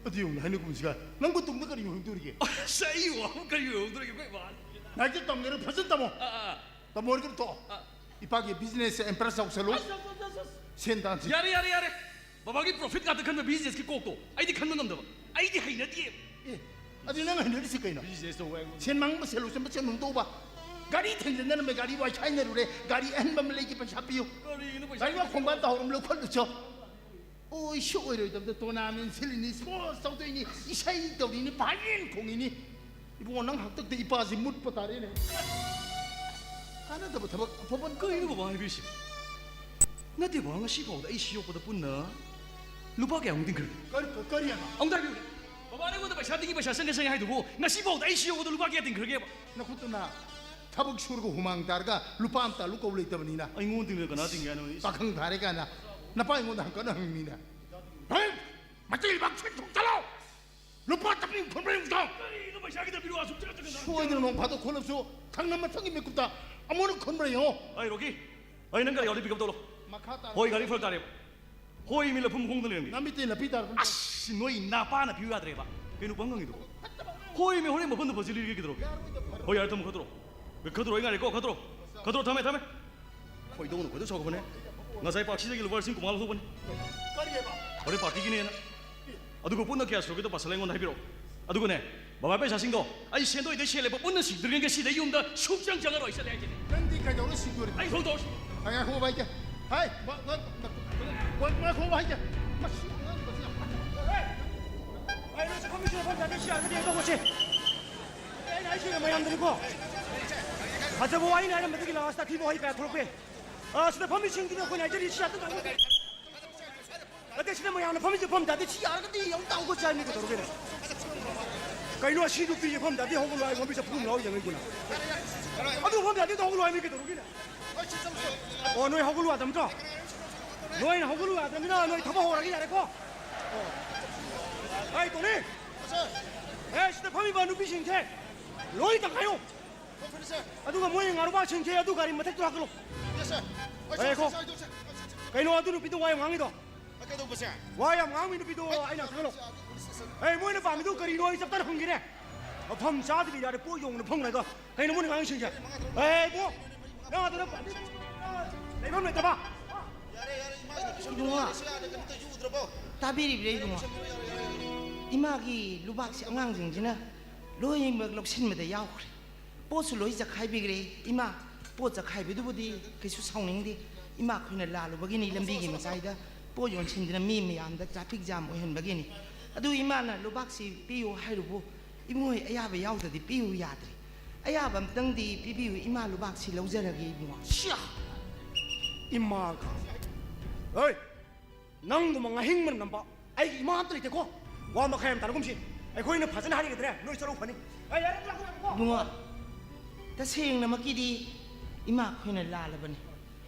ꯑꯗꯨ ꯌꯧꯅ ꯍꯥꯏꯅꯒꯨꯝꯁꯤꯒ ꯅꯪꯕꯨ ꯇꯨꯡꯗ ꯀꯔꯤ ꯌꯣꯟꯗꯣꯔꯤꯒꯦ? ꯑꯁ, ꯑꯩ ꯋꯥ ꯑꯃ ꯀꯔꯤ ꯌꯧꯗꯣꯔꯤꯒꯦ? ꯑꯩꯈꯣꯏ ꯕꯥ꯫ ꯂꯥꯏꯔꯤꯛꯇ ꯇꯝꯒꯦꯔ ꯐꯖꯅ ꯇꯝꯃꯣ꯫ ꯑꯥ, ꯑꯥ, ꯇꯝꯃꯣ ꯍꯥꯏꯔꯒ ꯇꯣꯛꯑꯣ꯫ ꯑꯥ꯫ ꯏꯄꯥꯒꯤ ꯕꯤꯖꯤꯅꯦꯁꯁꯦ ꯑꯦꯝꯄ꯭ꯔꯦꯁ ꯇꯧꯁꯜꯂꯨ꯫ ꯑꯁ, ꯑꯁ, ꯑꯁ, ꯑꯁ, ꯑꯁ꯫ ꯁꯦꯟ ꯇꯥꯟꯁꯤ꯫ ꯌꯥꯔꯦ, ꯌꯥꯔꯦ, ꯌꯥꯔꯦ꯫ ꯕꯕꯥꯒꯤ ꯄ꯭ꯔꯣꯐꯤꯠ ꯉꯥꯛꯇ ꯈꯟꯕ ꯕꯤꯖꯤꯅꯦꯁꯀꯤ ꯀꯣꯛꯇꯣ ꯑꯩꯗꯤ ꯈꯟꯕ ꯉꯝꯗꯕ꯫ ꯑꯩꯗꯤ ꯍꯩꯅꯗꯦ꯫ ꯑꯦ, ꯑꯗꯨ ꯅꯪ ꯍꯩꯅꯔꯤꯁꯤ ꯀꯩꯅꯣ? ꯕꯤꯖꯤꯅꯦꯁ ꯇꯧꯕ ꯍꯥꯏꯕ꯫ ꯁꯦꯟ ꯃꯥꯡꯕ ꯁꯦꯜ ꯎꯁꯟꯕ ꯁꯦꯟ ꯍꯨꯟꯗꯣꯛꯎꯕ꯫ ꯒꯥꯔꯤ ꯊꯦꯡꯖꯤꯟꯅꯔꯝꯃꯦ, ꯒꯥꯔꯤ ꯋꯥꯏꯈꯥꯏꯅꯔꯨꯔꯦ, ꯒꯥꯔꯤ ꯑꯍꯟꯕ ꯑꯃ ꯂꯩꯒꯦ ꯄꯩꯁꯥ ꯄꯤꯌꯨ꯫ ꯀꯔꯤꯅꯣ ꯄꯩꯁꯥ? ꯒꯥꯔꯤ ꯋꯥꯈꯣꯡꯕ ꯇꯧꯍꯧꯔꯝ ꯂꯧꯈꯠꯂꯨꯆꯣ꯫ ꯑꯣꯏꯁꯨ ꯑꯣꯏꯔꯣꯏꯗꯕꯗ ꯇꯣꯔꯅꯥꯃꯦꯟ ꯁꯤꯜꯂꯤꯅꯤ, ꯁ꯭ꯄꯣꯔꯠꯁ ꯇꯧꯗꯣꯏꯅꯤ, ꯏꯁꯩ ꯇꯧꯔꯤꯅꯤ, ꯚꯥꯏꯂꯤꯟ ꯈꯣꯡꯉꯤꯅꯤ꯫ ꯏꯕꯨꯡꯉꯣ, ꯅꯪ ꯍꯥꯛꯇꯛꯇ ꯏꯄꯥꯁꯤ ꯃꯨꯠꯄ ꯇꯥꯔꯦꯅꯦ꯫ ꯀꯥꯟꯅꯗꯕ ꯊꯕꯛ ꯑꯐꯕ ꯀꯩꯅꯣ ꯕꯕꯥ ꯍꯥꯏꯕꯤꯁꯤ? ꯅꯠꯇꯦ ꯕꯕꯥ, ꯉꯁꯤ ꯐꯥꯎꯗ ꯑꯩ ꯁꯤ ꯌꯣꯛꯄꯗ ꯄꯨꯟꯅ ꯂꯨꯄꯥ ꯀꯌꯥꯃꯨꯛ ꯇꯤꯡꯈ꯭ꯔꯒꯦ? ꯀꯔꯤ ꯀꯔꯤ ꯍꯥꯏꯕ? ꯑꯃꯨꯛꯇ ꯍꯥꯏꯕꯤꯌꯨꯅꯦ꯫ ꯕꯕꯥꯅ ꯑꯩꯉꯣꯟꯗ ꯄꯩꯁꯥ ꯇꯤꯡꯉꯤ, ꯄꯩꯁꯥ ꯆꯪꯉꯦ ꯆꯪꯉꯦ ꯍꯥꯏꯗꯨꯕꯨ ꯉꯁꯤ ꯐꯥꯎꯗ ꯑꯩ ꯁꯤ ꯌꯣꯛꯄꯗ ꯂꯨꯄꯥ ꯀꯌꯥ ꯇꯤꯡꯈ꯭ꯔꯒꯦꯕ? ꯅꯈꯨꯠꯇꯨꯅ ꯊꯕꯛ ꯁꯨꯔꯒ ꯍꯨꯃꯥꯡ ꯇꯥꯔꯒ ꯂꯨꯄꯥ ꯑꯃ ꯇꯥꯜꯂꯨ ꯀꯧ ꯂꯩꯇꯕꯅꯤꯅ꯫ ꯑꯩꯉꯣꯟꯗ ꯇꯤꯡꯉꯒ ꯀꯅꯥ ꯇꯤꯡꯒꯦ ꯍꯥꯏꯅꯣ? ꯏꯁ꯫ ꯄꯥꯈꯪ ꯐꯥꯔꯦ ꯀꯥꯏꯅ ꯅꯄꯥ ꯑꯩꯉꯣꯟꯗ ꯍꯪꯀꯠ ꯍꯪꯉꯤꯅꯤꯅꯦ꯫ ꯍꯦ! ꯃꯩꯇꯩ ꯂꯩꯕꯥꯛ ꯁꯦꯟ ꯊꯨꯝ ꯆꯠꯂꯣ! ꯂꯨꯄꯥ ꯆꯠꯄꯤ ꯈꯨꯟꯕ꯭ꯔ ꯌꯦꯡꯉꯨ ꯆꯣ! ꯀꯔꯤꯅꯣ ꯄꯩꯁꯥ ꯈꯤꯇ ꯄꯤꯔꯛꯑꯣ, ꯑꯁꯨꯛ ꯆꯠ ꯆꯠ ꯆꯠ ꯁꯣꯏꯗꯅ ꯅꯣꯡ ꯐꯥꯗꯣꯛ ꯈꯣꯠꯂꯕꯁꯨ ꯊꯪꯅ ꯃꯊꯪꯒꯤ ꯃꯤꯀꯨꯞꯇ ꯑꯃꯨꯛ ꯈꯨꯟꯕ꯭ꯔ ꯌꯦꯡꯉꯣ꯫ ꯑꯩ ꯔꯣꯀꯤ, ꯑꯩ ꯅꯪ ꯒꯥꯔꯤ ꯌꯥꯎꯗꯤ ꯄꯤꯛ ꯑꯞ ꯇꯧꯔꯣ꯫ ꯃꯈꯥ ꯇꯥꯔꯣ꯫ ꯍꯣꯏ, ꯒꯥꯔꯤ ꯐꯔꯛ ꯇꯥꯔꯦꯕ꯫ ꯍꯣꯏ, ꯃꯤ ꯂꯐꯨ ꯃꯈꯣꯡꯗ ꯂꯩꯔꯝꯒꯦ꯫ ꯅꯃꯤꯠꯇꯩ ꯅꯥꯄꯤ ꯇꯥꯔꯛꯄ꯫ ꯑꯁ, ꯅꯣꯏ ꯅꯄꯥꯅ ꯄꯤꯌꯨ ꯌꯥꯗ꯭ꯔꯦꯕ꯫ ꯀꯩꯅꯣ ꯄꯪ ꯉꯪꯉꯤꯗꯨꯕꯣ? ꯍꯣꯏ, ꯃꯤ ꯍꯣꯔꯦꯟ ꯃꯐꯝꯗ ꯐꯖꯤꯜ ꯂꯤꯔꯒꯦ ꯀꯩꯗꯧꯔꯒꯦ? ꯍꯣꯏ, ꯌꯥꯔꯦ, ꯊꯝꯃꯣ, ꯈꯠꯇ꯭ꯔꯣ꯫ ꯈꯠꯇ꯭ꯔꯣ, ꯑꯩ ꯉꯥꯏꯔꯦꯀꯣ, ꯈꯠꯇ꯭ꯔꯣ꯫ ꯈꯠꯇ꯭ꯔꯣ, ꯊꯝꯃꯦ, ꯊꯝꯃꯦ꯫ ꯈꯣꯏꯗꯧꯅ ꯈꯣꯏꯗꯧ ꯁꯥꯎꯒꯠꯄꯅꯦ꯫ ꯉꯁꯥꯏ ꯄꯥꯛꯁꯤꯗꯒꯤ ꯂꯨꯄꯥ ꯂꯤꯁꯤꯡ ꯀꯨꯟꯃꯉꯥ ꯂꯧꯊꯣꯛꯄꯅꯤ꯫ ꯀꯔꯤꯑꯕ? ꯍꯣꯔꯦꯟ ꯄꯥꯔꯇꯤꯒꯤꯅꯦꯅ꯫ ꯑꯗꯨꯒ ꯄꯨꯟꯅ ꯀꯌꯥ ꯁꯨꯔꯒꯦꯗꯣ ꯄꯥꯁꯜꯂ ꯑꯩꯉꯣꯟꯗ ꯍꯥꯏꯕꯤꯔꯛꯑꯣ꯫ ꯑꯗꯨꯒꯅꯦ, ꯕꯕꯥ ꯄꯩꯁꯥꯁꯤꯡꯗꯣ ꯑꯩ ꯁꯦꯟꯗꯣꯏꯗꯩ ꯁꯦꯜꯂꯦꯕ ꯄꯨꯟꯅ ꯁꯤꯡꯗ꯭ꯔꯤꯉꯩ ꯁꯤꯗꯩ ꯌꯨꯝꯗ ꯁꯨꯡꯆꯪ ꯆꯪꯉꯔꯣꯏ, ꯆꯠꯂꯦ ꯍꯥꯏꯁꯤꯅꯦ꯫ ꯅꯪꯗꯤ ꯀꯩꯗꯧꯔ ꯁꯤꯡꯗꯣꯔꯤꯕ? ꯑꯩ ꯊꯣꯡ ꯇꯧꯔꯁꯤ꯫ ꯑ, ꯉꯥꯏꯈꯣ, ꯚꯥꯏ, ꯀꯦ-, ꯍꯥꯏ, ꯃ-, ꯃ-, ꯃ-, ꯉꯥꯏꯈꯣ, ꯚꯥꯏ, ꯀꯦ-, ꯃꯁꯤ ꯑꯉꯥꯡꯁꯤ ꯌꯥꯝ ꯐꯠꯇꯕ꯫ ꯍꯦ! ꯑꯩ ꯅꯣꯏꯁꯨ ꯐꯝꯃꯤꯁꯤꯗ ꯐꯝ ꯌꯥꯗꯦ, ꯁꯤ ꯌꯥꯔꯒꯗꯤ ꯑꯩ ꯇꯧꯕꯁꯦ꯫ ꯑꯩꯅ ꯍꯥꯏꯁꯤꯅ ꯃꯌꯥꯝꯗꯅꯤꯀꯣ꯫ ꯐꯖꯕ ꯋꯥꯍꯩꯅ ꯍꯥꯏꯔꯝꯕꯗꯒꯤ ꯂꯥꯁꯇ ꯑꯊꯤꯕ ꯋꯥꯍꯩ ꯀꯌꯥ ꯊꯣꯛꯂꯛꯄ ꯌꯥꯏ꯫ ꯑ, ꯁꯤꯗ ꯐꯝꯃꯤꯁꯤꯡꯗꯨꯗ ꯑꯩꯈꯣꯏꯅ ꯍꯥꯏꯖꯔꯤ, ꯁꯤ ꯌꯥꯗ ꯇꯧꯕ꯫ ꯅꯠꯇꯦ, ꯁꯤꯗ ꯃꯌꯥꯝꯅ ꯐꯝꯃꯤꯁꯦ ꯐꯝ ꯇꯥꯗꯦ, ꯁꯤ ꯌꯥꯔꯒꯗꯤ ꯑꯃꯨꯛꯇ ꯍꯧꯒꯠꯁꯦ ꯍꯥꯏꯕꯅꯤ, ꯀꯩꯗꯧꯔꯒꯦꯅꯦ? ꯀꯩꯅꯣ ꯑꯁꯤ ꯅꯨꯄꯤꯁꯦ ꯐꯝ ꯇꯥꯗꯦ, ꯍꯧꯒꯠꯂꯣ ꯍꯥꯏ, ꯐꯝꯃꯤꯁꯦ ꯐꯝ ꯂꯥꯎ ꯌꯦꯡꯉꯛꯏꯗꯨꯅ꯫ ꯑꯗꯨ ꯐꯝ ꯇꯥꯗꯦ, ꯍꯧꯒꯠꯂꯣ ꯍꯥꯏꯕꯅꯤ, ꯀꯩꯗꯧꯔꯒꯦꯅꯦ? ꯑꯣ, ꯅꯣꯏ ꯍꯧꯒꯠꯂꯨ ꯌꯥꯗꯕ ꯅꯠꯇ꯭ꯔꯣ? ꯅꯣꯏꯅ ꯍꯧꯒꯠꯂꯨ ꯌꯥꯗꯕꯅꯤꯅ ꯅꯣꯏ ꯊꯕꯛ ꯍꯧꯔꯒꯦ, ꯌꯥꯔꯦꯀꯣ? ꯑꯣ꯫ ꯑꯩ ꯇꯣꯅꯤ! ꯑꯦ, ꯁꯤꯗ ꯐꯝꯃꯤꯕ ꯅꯨꯄꯤꯁꯤꯡꯁꯦ ꯂꯣꯏ ꯇꯪꯈꯥꯏꯌꯣ꯫ ꯑꯗꯨꯒ ꯃꯣꯏ ꯉꯥꯔꯨꯕꯥꯛꯁꯤꯡꯁꯦ ꯑꯗꯨ ꯒꯥꯔꯤ ꯃꯊꯛꯇ ꯍꯥꯞꯀꯠꯂꯣ꯫ ꯉꯥꯏꯈꯣ꯫ ꯀꯩꯅꯣ ꯑꯗꯨ ꯅꯨꯄꯤꯗꯣ ꯋꯥ ꯌꯥꯝ ꯉꯥꯡꯉꯤꯗꯣ? ꯀꯩꯗꯧꯕꯁꯦ? ꯋꯥ ꯌꯥꯝ ꯉꯥꯡꯕꯤ ꯅꯨꯄꯤꯗꯣ ꯑꯩ ꯅꯥꯛꯇ ꯍꯜꯂꯣ꯫ ꯑꯦ, ꯃꯣꯏꯅ ꯄꯥꯝꯃꯤꯗꯣ ꯀꯔꯤꯅꯣ ꯑꯩ ꯆꯞ ꯆꯥꯅ ꯍꯪꯒꯦꯅꯦ꯫ ꯃꯐꯝ ꯆꯥꯗꯕꯤ ꯌꯥꯔꯦ, ꯄꯣꯠ ꯌꯣꯟꯕꯅ ꯐꯝꯂꯒ꯫ ꯀꯩꯅꯣ ꯃꯣꯏꯅ ꯉꯥꯡꯉꯤꯁꯤꯡꯁꯦ? ꯑꯦ, ꯏꯕꯣ, ꯅꯪ ꯑꯗꯨꯗ ꯄꯥꯝꯃꯤ ꯂꯩꯐꯝ ꯂꯩꯇꯕ? ꯌꯥꯔꯦ, ꯌꯥꯔꯦ, ꯏꯃꯥꯒꯤ ꯅꯨꯄꯤ ꯁꯟꯕꯤꯔꯣ ꯏꯕꯨꯡꯉꯣ꯫ ꯌꯥꯔꯦ, ꯁꯤ ꯌꯥꯔꯦ, ꯀꯩꯅꯣ ꯇꯧ, ꯌꯨ ꯎꯗ꯭ꯔꯕꯣ? ꯇꯥꯕꯤꯔꯤꯕ꯭ꯔꯥ, ꯏꯕꯨꯡꯉꯣ? ꯁꯟꯕꯤꯔꯣ ꯌꯥꯔꯦ, ꯌꯥꯔꯦ, ꯌꯥꯔꯦ꯫ ꯏꯃꯥꯒꯤ ꯂꯨꯕꯥꯛꯁꯦ ꯑꯉꯥꯡꯁꯤꯡꯁꯤꯅ ꯂꯣꯏꯅꯃꯛ ꯂꯧꯁꯤꯟꯕꯗ ꯌꯥꯎꯈ꯭ꯔꯦ꯫ ꯄꯣꯠꯁꯨ ꯂꯣꯏ ꯆꯈꯥꯏꯕꯤꯈ꯭ꯔꯦ꯫ ꯏꯃꯥ, ꯄꯣꯠ ꯆꯈꯥꯏꯕꯗꯨꯕꯨꯗꯤ ꯀꯩꯁꯨ ꯁꯥꯎꯅꯤꯡꯗꯦ꯫ ꯏꯃꯥ ꯑꯩꯈꯣꯏꯅ ꯂꯥꯜꯂꯨꯕꯒꯤꯅꯤ, ꯂꯝꯕꯤꯒꯤ ꯃꯇꯥꯏꯗ ꯄꯣꯠ ꯌꯣꯟꯁꯤꯟꯗꯅ ꯃꯤ ꯃꯌꯥꯝꯗ traffic jam ꯑꯣꯏꯍꯟꯕꯒꯤꯅꯤ꯫ ꯑꯗꯨ ꯏꯃꯥꯅ ꯂꯨꯕꯥꯛꯁꯤ ꯄꯤꯌꯨ ꯍꯥꯏꯔꯨꯕꯨ, ꯏꯕꯨꯡꯉꯣ, ꯑꯌꯥꯕ ꯌꯥꯎꯗ꯭ꯔꯗꯤ ꯄꯤꯌꯨ ꯌꯥꯗ꯭ꯔꯦ꯫ ꯑꯌꯥꯕ ꯑꯝꯇꯪꯗꯤ ꯄꯤꯕꯤꯌꯨ ꯏꯃꯥ, ꯂꯨꯕꯥꯛꯁꯤ ꯂꯧꯖꯔꯒꯦ ꯏꯕꯨꯡꯉꯣ꯫ ꯁꯤꯌꯥ! ꯏꯃꯥꯒ꯫ ꯍꯣꯏ! ꯅꯪꯒꯨꯝꯕ ꯉꯥꯍꯤꯡ ꯃꯅꯝ ꯅꯝꯕ ꯑꯩꯒꯤ ꯏꯃꯥ ꯑꯝꯇ ꯂꯩꯇꯦꯀꯣ꯫ ꯋꯥ ꯃꯈꯥ ꯌꯥꯝ ꯇꯥꯔꯒꯨꯝꯁꯤ꯫ ꯑꯩꯈꯣꯏꯅ ꯐꯖꯅ ꯍꯥꯏꯔꯤꯉꯩꯗꯅꯦ, ꯅꯣꯏ ꯆꯠꯍꯧ ꯐꯅꯤ꯫ ꯑꯩ ꯌꯥꯔꯦ, ꯂꯥꯛꯀꯅꯨ, ꯂꯥꯛꯀꯅꯨꯀꯣ꯫ ꯏꯕꯨꯡꯉꯣ, ꯇꯁꯦꯡꯅꯃꯛꯀꯤꯗꯤ ꯏꯃꯥ ꯑꯩꯈꯣꯏꯅ ꯂꯥꯜꯂꯕꯅꯤ꯫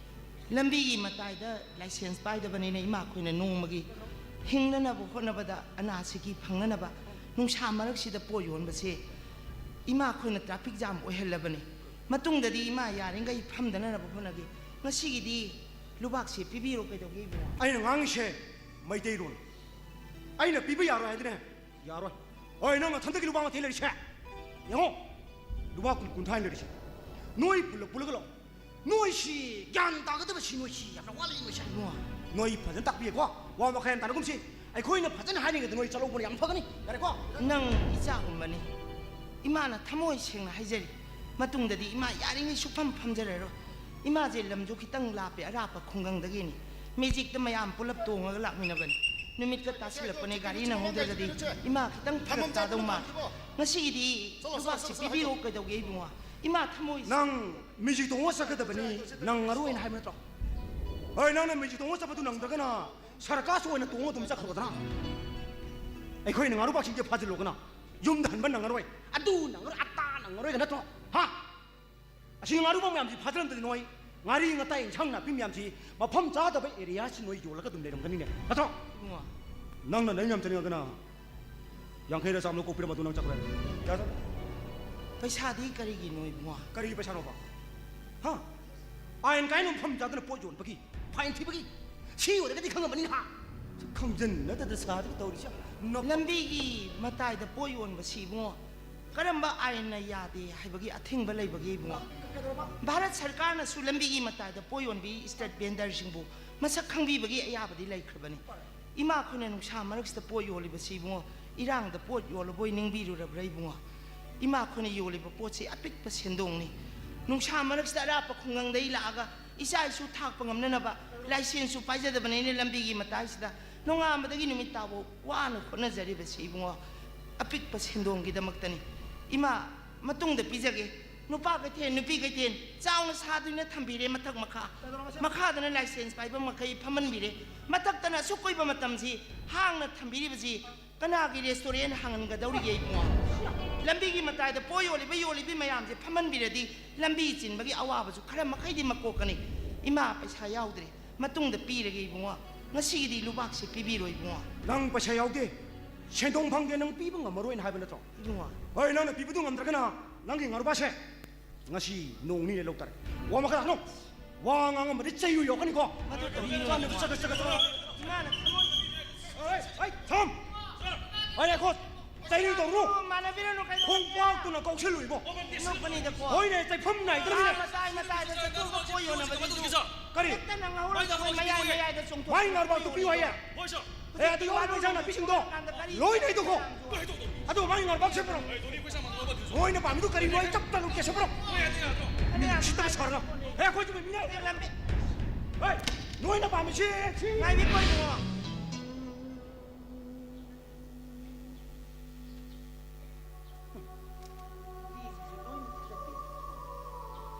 ꯂꯝꯕꯤꯒꯤ ꯃꯇꯥꯏꯗ license ꯄꯥꯏꯗꯕꯅꯤꯅ ꯏꯃꯥ ꯑꯩꯈꯣꯏꯅ ꯅꯣꯡꯃꯒꯤ ꯍꯤꯡꯅꯅꯕ ꯍꯣꯠꯅꯕꯗ ꯑꯅꯥ ꯁꯤꯀꯤ ꯐꯪꯅꯅꯕ ꯅꯨꯡꯁꯥ ꯃꯔꯛꯁꯤꯗ ꯄꯣꯠ ꯌꯣꯟꯕꯁꯦ ꯏꯃꯥ ꯑꯩꯈꯣꯏꯅ traffic jam ꯑꯣꯏꯍꯜꯂꯕꯅꯤ꯫ ꯃꯇꯨꯡꯗꯗꯤ ꯏꯃꯥ ꯌꯥꯔꯤꯈꯩ ꯐꯝꯗꯅꯅꯕ ꯍꯣꯠꯅꯒꯦ꯫ ꯉꯁꯤꯒꯤꯗꯤ ꯂꯨꯕꯥꯛꯁꯦ ꯄꯤꯕꯤꯔꯣ, ꯀꯩꯗꯧꯒꯦ ꯏꯕꯨꯡꯉꯣ? ꯑꯩꯅ ꯉꯥꯡꯉꯤꯁꯦ ꯃꯩꯇꯩꯂꯣꯟ꯫ ꯑꯩꯅ ꯄꯤꯕ ꯌꯥꯔꯣꯏ ꯍꯥꯏꯗꯤꯅꯦ, ꯌꯥꯔꯣꯏ꯫ ꯍꯣꯏ, ꯅꯪ ꯅꯊꯟꯗꯒꯤ ꯂꯨꯕꯥꯛ ꯃꯊꯤ ꯂꯩꯔꯤꯁꯦ꯫ ꯌꯦꯡꯉꯣ, ꯂꯨꯕꯥꯛ ꯀꯨꯟ, ꯀꯨꯟꯊ꯭ꯔꯥ ꯂꯩꯔꯤꯁꯦ꯫ ꯅꯣꯏ ꯄꯨꯜꯂꯞ ꯄꯨꯜꯂꯒ ꯂꯥꯛꯑꯣ꯫ ꯅꯣꯏꯁꯤ ꯒ꯭ꯌꯥꯟ ꯇꯥꯒꯗꯕꯁꯤ ꯅꯣꯏꯁꯤ ꯌꯥꯝꯅ ꯋꯥꯠꯂꯤ ꯅꯣꯏꯁꯦ꯫ ꯏꯕꯨꯡꯉꯣ꯫ ꯅꯣꯏ ꯐꯖꯅ ꯇꯥꯛꯄꯤꯌꯦꯀꯣ꯫ ꯋꯥ ꯃꯈꯥ ꯌꯥꯝ ꯇꯥꯔꯒꯨꯝꯁꯤ꯫ ꯑꯩꯈꯣꯏꯅ ꯐꯖꯅ ꯍꯥꯏꯔꯤꯉꯩꯗ ꯅꯣꯏ ꯆꯠꯍꯧꯕꯅ ꯌꯥꯝ ꯐꯒꯅꯤ꯫ ꯌꯥꯔꯦꯀꯣ? ꯅꯪ ꯏꯆꯥꯒꯨꯝꯕꯅꯤ꯫ ꯏꯃꯥꯅ ꯊꯃꯣꯏ ꯁꯦꯡꯅ ꯍꯥꯏꯖꯔꯤ꯫ ꯃꯇꯨꯡꯗꯗꯤ ꯏꯃꯥ ꯌꯥꯔꯤꯉꯩ ꯁꯨꯛꯐꯝ ꯐꯝꯖꯔꯔꯣꯏ꯫ ꯏꯃꯥꯁꯦ ꯂꯝꯁꯨ ꯈꯤꯇꯪ ꯂꯥꯞꯄꯦ, ꯑꯔꯥꯞꯄ ꯈꯨꯡꯒꯪꯗꯒꯤꯅꯤ꯫ Magicꯇ ꯃꯌꯥꯝ ꯄꯨꯂꯞ ꯇꯣꯡꯉꯒ ꯂꯥꯛꯃꯤꯟꯅꯕꯅꯤ꯫ ꯅꯨꯃꯤꯠꯀ ꯇꯥꯁꯤꯜꯂꯛꯄꯅꯦ, ꯒꯥꯔꯤ ꯅꯪꯍꯧꯗ꯭ꯔꯒꯗꯤ ꯏꯃꯥ ꯈꯤꯇꯪ ꯐꯔꯛ ꯇꯥꯗꯧ ꯃꯥꯜꯂꯦ꯫ ꯉꯁꯤꯒꯤꯗꯤ ꯂꯨꯕꯥꯛꯁꯦ ꯄꯤꯕꯤꯔꯣ, ꯀꯩꯗꯧꯒꯦ ꯏꯕꯨꯡꯉꯣ? ꯏꯃꯥ ꯊꯃꯣꯏ ꯅꯪ ꯃꯦꯖꯤꯛ ꯇꯣꯡꯉ ꯆꯠꯀꯗꯕꯅꯤ, ꯅꯪꯉꯔꯣꯏꯅ ꯍꯥꯏꯕ ꯅꯠꯇ꯭ꯔꯣ? ꯍꯣꯏ, ꯅꯪꯅ ꯃꯦꯖꯤꯛ ꯇꯣꯡꯉ ꯆꯠꯄꯗꯨ ꯅꯪꯗ꯭ꯔꯒꯅ ꯁꯔꯀꯥꯁ ꯑꯣꯏꯅ ꯇꯣꯡꯉ ꯑꯗꯨꯝ ꯆꯠꯈ꯭ꯔꯣꯗꯅ꯫ ꯑꯩꯈꯣꯏꯅ ꯉꯥꯔꯨꯕꯥꯛꯁꯤꯡꯁꯦ ꯐꯥꯖꯤꯜꯂꯣꯒꯅ ꯌꯨꯝꯗ ꯍꯟꯕ ꯅꯪꯉꯔꯣꯏ, ꯑꯗꯨ ꯅꯪꯉꯔꯣꯏ, ꯑꯇꯥ ꯅꯪꯉꯔꯣꯏꯗ ꯅꯠꯇ꯭ꯔꯣ? ꯍꯥ? ꯑꯁꯤ ꯉꯥꯔꯨꯕꯥꯛ ꯃꯌꯥꯝꯁꯤ ꯐꯥꯖꯤꯜꯂꯝꯗ꯭ꯔꯗꯤ ꯅꯣꯏ ꯉꯥꯔꯤ ꯉꯇꯥꯏ ꯏꯟꯁꯥꯡ ꯅꯥꯄꯤ ꯃꯌꯥꯝꯁꯤ ꯃꯐꯝ ꯆꯥꯗꯕ ꯑꯦꯔꯤꯌꯥꯁꯤ ꯅꯣꯏ ꯌꯣꯜꯂꯒ ꯑꯗꯨꯝ ꯂꯩꯔꯝꯒꯅꯤꯅꯦ, ꯅꯠꯇ꯭ꯔꯣ? ꯏꯕꯨꯡꯉꯣ꯫ ꯅꯪꯅ ꯅꯪ ꯌꯥꯝ ꯆꯠꯅꯤꯡꯉꯒꯅ ꯌꯥꯡꯈꯩꯔ ꯆꯥꯝꯃ ꯀꯣꯛꯄꯤꯔꯝꯃꯣ, ꯑꯗꯨ ꯅꯪ ꯆꯠꯈ꯭ꯔꯦ꯫ ꯀꯌꯥ ꯆꯠ-? ꯄꯩꯁꯥꯗꯤ ꯀꯔꯤꯒꯤꯅꯣ ꯏꯕꯨꯡꯉꯣ? ꯀꯔꯤꯒꯤ ꯄꯩꯁꯥꯅꯣꯕ? ꯍꯥ? ꯑꯥꯏꯟ ꯀꯥꯏꯅ ꯃꯐꯝ ꯆꯥꯗꯅ ꯄꯣꯠ ꯌꯣꯟꯕꯒꯤ, ꯐꯥꯏꯟ ꯊꯤꯕꯒꯤ, ꯁꯤ ꯑꯣꯏꯔꯒꯗꯤ ꯈꯪꯉꯝꯃꯅꯤ ꯍꯥ? ꯈꯪꯖꯟꯅꯗꯗ ꯁꯥꯗꯒ ꯇꯧꯔꯤꯁꯦ꯫ ꯅꯞ- ꯂꯝꯕꯤꯒꯤ ꯃꯇꯥꯏꯗ ꯄꯣꯠ ꯌꯣꯟꯕꯁꯤ ꯏꯕꯨꯡꯉꯣ, ꯀꯔꯝꯕ ꯑꯥꯏꯟꯅ ꯌꯥꯗꯦ ꯍꯥꯏꯕꯒꯤ ꯑꯊꯤꯡꯕ ꯂꯩꯕꯒꯦ ꯏꯕꯨꯡꯉꯣ? ꯀꯩꯗꯧꯔꯕ? ꯚꯥꯔꯠ ꯁꯔꯀꯥꯔꯅꯁꯨ ꯂꯝꯕꯤꯒꯤ ꯃꯇꯥꯏꯗ ꯄꯣꯠ ꯌꯣꯟꯕꯤ ꯏꯁꯇ꯭ꯔꯤꯠ ꯚꯦꯟꯗꯔꯁꯤꯡꯕꯨ ꯃꯁꯛ ꯈꯪꯕꯤꯕꯒꯤ ꯑꯌꯥꯕꯗꯤ ꯂꯩꯈ꯭ꯔꯕꯅꯤ꯫ ꯏꯃꯥ ꯑꯩꯈꯣꯏꯅ ꯅꯨꯡꯁꯥ ꯃꯔꯛꯁꯤꯗ ꯄꯣꯠ ꯌꯣꯜꯂꯤꯕꯁꯤ ꯏꯕꯨꯡꯉꯣ, ꯏꯔꯥꯡꯗ ꯄꯣꯠ ꯌꯣꯜꯂꯕꯣꯏ ꯅꯤꯡꯕꯤꯔꯨꯔꯕ꯭ꯔꯥ ꯏꯕꯨꯡꯉꯣ? ꯏꯃꯥ ꯑꯩꯈꯣꯏꯅ ꯌꯣꯜꯂꯤꯕ ꯄꯣꯠꯁꯤ ꯑꯄꯤꯛꯄ ꯁꯦꯟꯗꯣꯡꯅꯤ꯫ ꯅꯨꯡꯁꯥ ꯃꯔꯛꯁꯤꯗ ꯑꯔꯥꯞꯄ ꯈꯨꯡꯒꯪꯗꯒꯤ ꯂꯥꯛꯑꯒ ꯏꯆꯥ ꯏꯁꯨ ꯊꯥꯛꯄ ꯉꯝꯅꯅꯕ ꯂꯥꯏꯁꯦꯟꯁꯁꯨ ꯄꯥꯏꯖꯗꯕꯅꯤꯅ ꯂꯝꯕꯤꯒꯤ ꯃꯇꯥꯏꯁꯤꯗ ꯅꯣꯡꯉꯥꯟꯕꯗꯒꯤ ꯅꯨꯃꯤꯠ ꯇꯥꯕꯧ ꯋꯥꯅ ꯍꯣꯠꯅꯖꯔꯤꯕꯁꯤ ꯏꯕꯨꯡꯉꯣ, ꯑꯄꯤꯛꯄ ꯁꯦꯟꯗꯣꯡꯒꯤꯗꯃꯛꯇꯅꯤ꯫ ꯏꯃꯥ, ꯃꯇꯨꯡꯗ ꯄꯤꯖꯒꯦ꯫ ꯅꯨꯄꯥ ꯀꯩꯊꯦꯜ, ꯅꯨꯄꯤ ꯀꯩꯊꯦꯜ ꯆꯥꯎꯅ ꯁꯥꯗꯨꯅ ꯊꯝꯕꯤꯔꯦ ꯃꯊꯛ ꯃꯈꯥ꯫ ꯃꯈꯥꯗꯅ ꯂꯥꯏꯁꯦꯟꯁ ꯄꯥꯏꯕ ꯃꯈꯩ ꯐꯝꯍꯟꯕꯤꯔꯦ꯫ ꯃꯊꯛꯇꯅ ꯑꯁꯨꯛ ꯀꯨꯏꯕ ꯃꯇꯝꯁꯤ ꯍꯥꯡꯅ ꯊꯝꯕꯤꯔꯤꯕꯁꯤ ꯀꯅꯥꯒꯤ ꯔꯦꯁꯇꯨꯔꯦꯟ ꯍꯥꯡꯍꯟꯒꯗꯧꯔꯤꯒꯦ ꯏꯕꯨꯡꯉꯣ? ꯂꯝꯕꯤꯒꯤ ꯃꯇꯥꯏꯗ ꯄꯣꯠ ꯌꯣꯜꯂꯤꯕ, ꯌꯣꯜꯂꯤꯕ ꯃꯌꯥꯝꯁꯦ ꯐꯝꯍꯟꯕꯤꯔꯗꯤ ꯂꯝꯕꯤ ꯆꯤꯟꯕꯒꯤ ꯑꯋꯥꯕꯁꯨ ꯈꯔ ꯃꯈꯩꯗꯤ ꯃꯀꯣꯛꯀꯅꯤ꯫ ꯏꯃꯥ, ꯄꯩꯁꯥ ꯌꯥꯎꯗ꯭ꯔꯦ, ꯃꯇꯨꯡꯗ ꯄꯤꯔꯒꯦ ꯏꯕꯨꯡꯉꯣ, ꯉꯁꯤꯒꯤꯗꯤ ꯂꯨꯕꯥꯛꯁꯦ ꯄꯤꯕꯤꯔꯣ ꯏꯕꯨꯡꯉꯣ꯫ ꯅꯪ ꯄꯩꯁꯥ ꯌꯥꯎꯗꯦ, ꯁꯦꯟꯗꯣꯡ ꯐꯪꯗꯦ, ꯅꯪ ꯄꯤꯕ ꯉꯝꯃꯔꯣꯏꯅ ꯍꯥꯏꯕ ꯅꯠꯇ꯭ꯔꯣ? ꯏꯕꯨꯡꯉꯣ꯫ ꯍꯣꯏ, ꯅꯪꯅ ꯄꯤꯕꯗꯨ ꯉꯝꯗ꯭ꯔꯒꯅ ꯅꯪꯒꯤ ꯉꯥꯔꯨꯕꯥꯁꯦ ꯉꯁꯤ ꯅꯣꯡ ꯅꯤꯅꯤ ꯂꯧ ꯇꯥꯔꯦ꯫ ꯋꯥ ꯃꯈꯥ ꯇꯥꯅꯣ꯫ ꯋꯥ ꯉꯥꯡꯉꯝꯕꯗꯤ ꯆꯩ ꯌꯧꯔꯛꯀꯅꯤꯀꯣ꯫ ꯃꯗꯨ ꯇꯧꯕꯤꯒꯅꯨ꯫ ꯆꯠꯂꯣ, ꯆꯠꯂꯣ, ꯆꯠꯂꯣ, ꯆꯠꯂꯣ꯫ ꯏꯃꯥꯅ ꯊꯃꯣꯏ ꯑꯩ, ꯑꯩ, ꯊꯝ! ꯑꯩ ꯉꯥꯏꯈꯣ꯫ ꯆꯩ ꯇꯧꯔꯨꯅꯨ꯫ ꯃꯥꯟꯅꯕꯤꯔꯅꯨ ꯀꯩꯅꯣ꯫ ꯈꯣꯡꯄꯥꯛꯇꯨꯅ ꯀꯧꯁꯤꯜꯂꯨꯏꯕꯣ꯫ ꯅꯣꯛꯄꯅꯤꯗꯀꯣ꯫ ꯍꯣꯏꯅꯦ, ꯆꯩꯐꯝ ꯅꯥꯏꯗ꯭ꯔꯃꯤꯅꯦ꯫ ꯑꯥ, ꯃꯇꯥꯏ ꯃꯇꯥꯏꯗ ꯆꯠꯊꯣꯛꯄ ꯄꯣꯠ ꯌꯣꯟꯅꯕꯗꯨꯁꯨ꯫ ꯀꯔꯤ? ꯍꯦꯛꯇ ꯅꯪ ꯉꯥꯎꯔꯝꯕ ꯃꯌꯥꯏ ꯃꯌꯥꯏꯗ ꯆꯣꯡꯊꯣꯛꯄ ꯃꯥꯏ ꯉꯥꯔꯨꯕꯥꯛꯇꯨ ꯄꯤꯌꯨ ꯍꯥꯏꯌꯦ꯫ ꯑꯦ, ꯑꯗꯨ ꯌꯣꯜꯂꯤꯕ ꯏꯟꯁꯥꯡ ꯅꯥꯄꯤꯁꯤꯡꯗꯣ ꯂꯣꯏꯅ ꯍꯩꯗꯣꯛꯈꯣ꯫ ꯑꯗꯣ ꯃꯥꯒꯤ ꯉꯥꯔꯨꯕꯥꯛ ꯁꯦꯝꯕ꯭ꯔꯣ? ꯃꯣꯏꯅ ꯄꯥꯝꯃꯤꯗꯣ ꯀꯔꯤꯅꯣ? ꯑꯩ ꯆꯞ ꯇꯥꯅ ꯎꯠꯀꯦ ꯁꯦꯝꯕ꯭ꯔꯣ? ꯃꯤ ꯎꯁꯤꯠꯇꯕ ꯁꯥꯔꯅꯣ? ꯑꯦ, ꯑꯩꯈꯣꯏꯁꯨ ꯃꯤꯅꯦ꯫ ꯍꯦ, ꯅꯣꯏꯅ ꯄꯥꯝꯃꯤꯁꯤ ꯁꯤ꯫ ꯉꯥꯏꯕꯤꯈꯣ ꯏꯕꯨꯡꯉꯣ꯫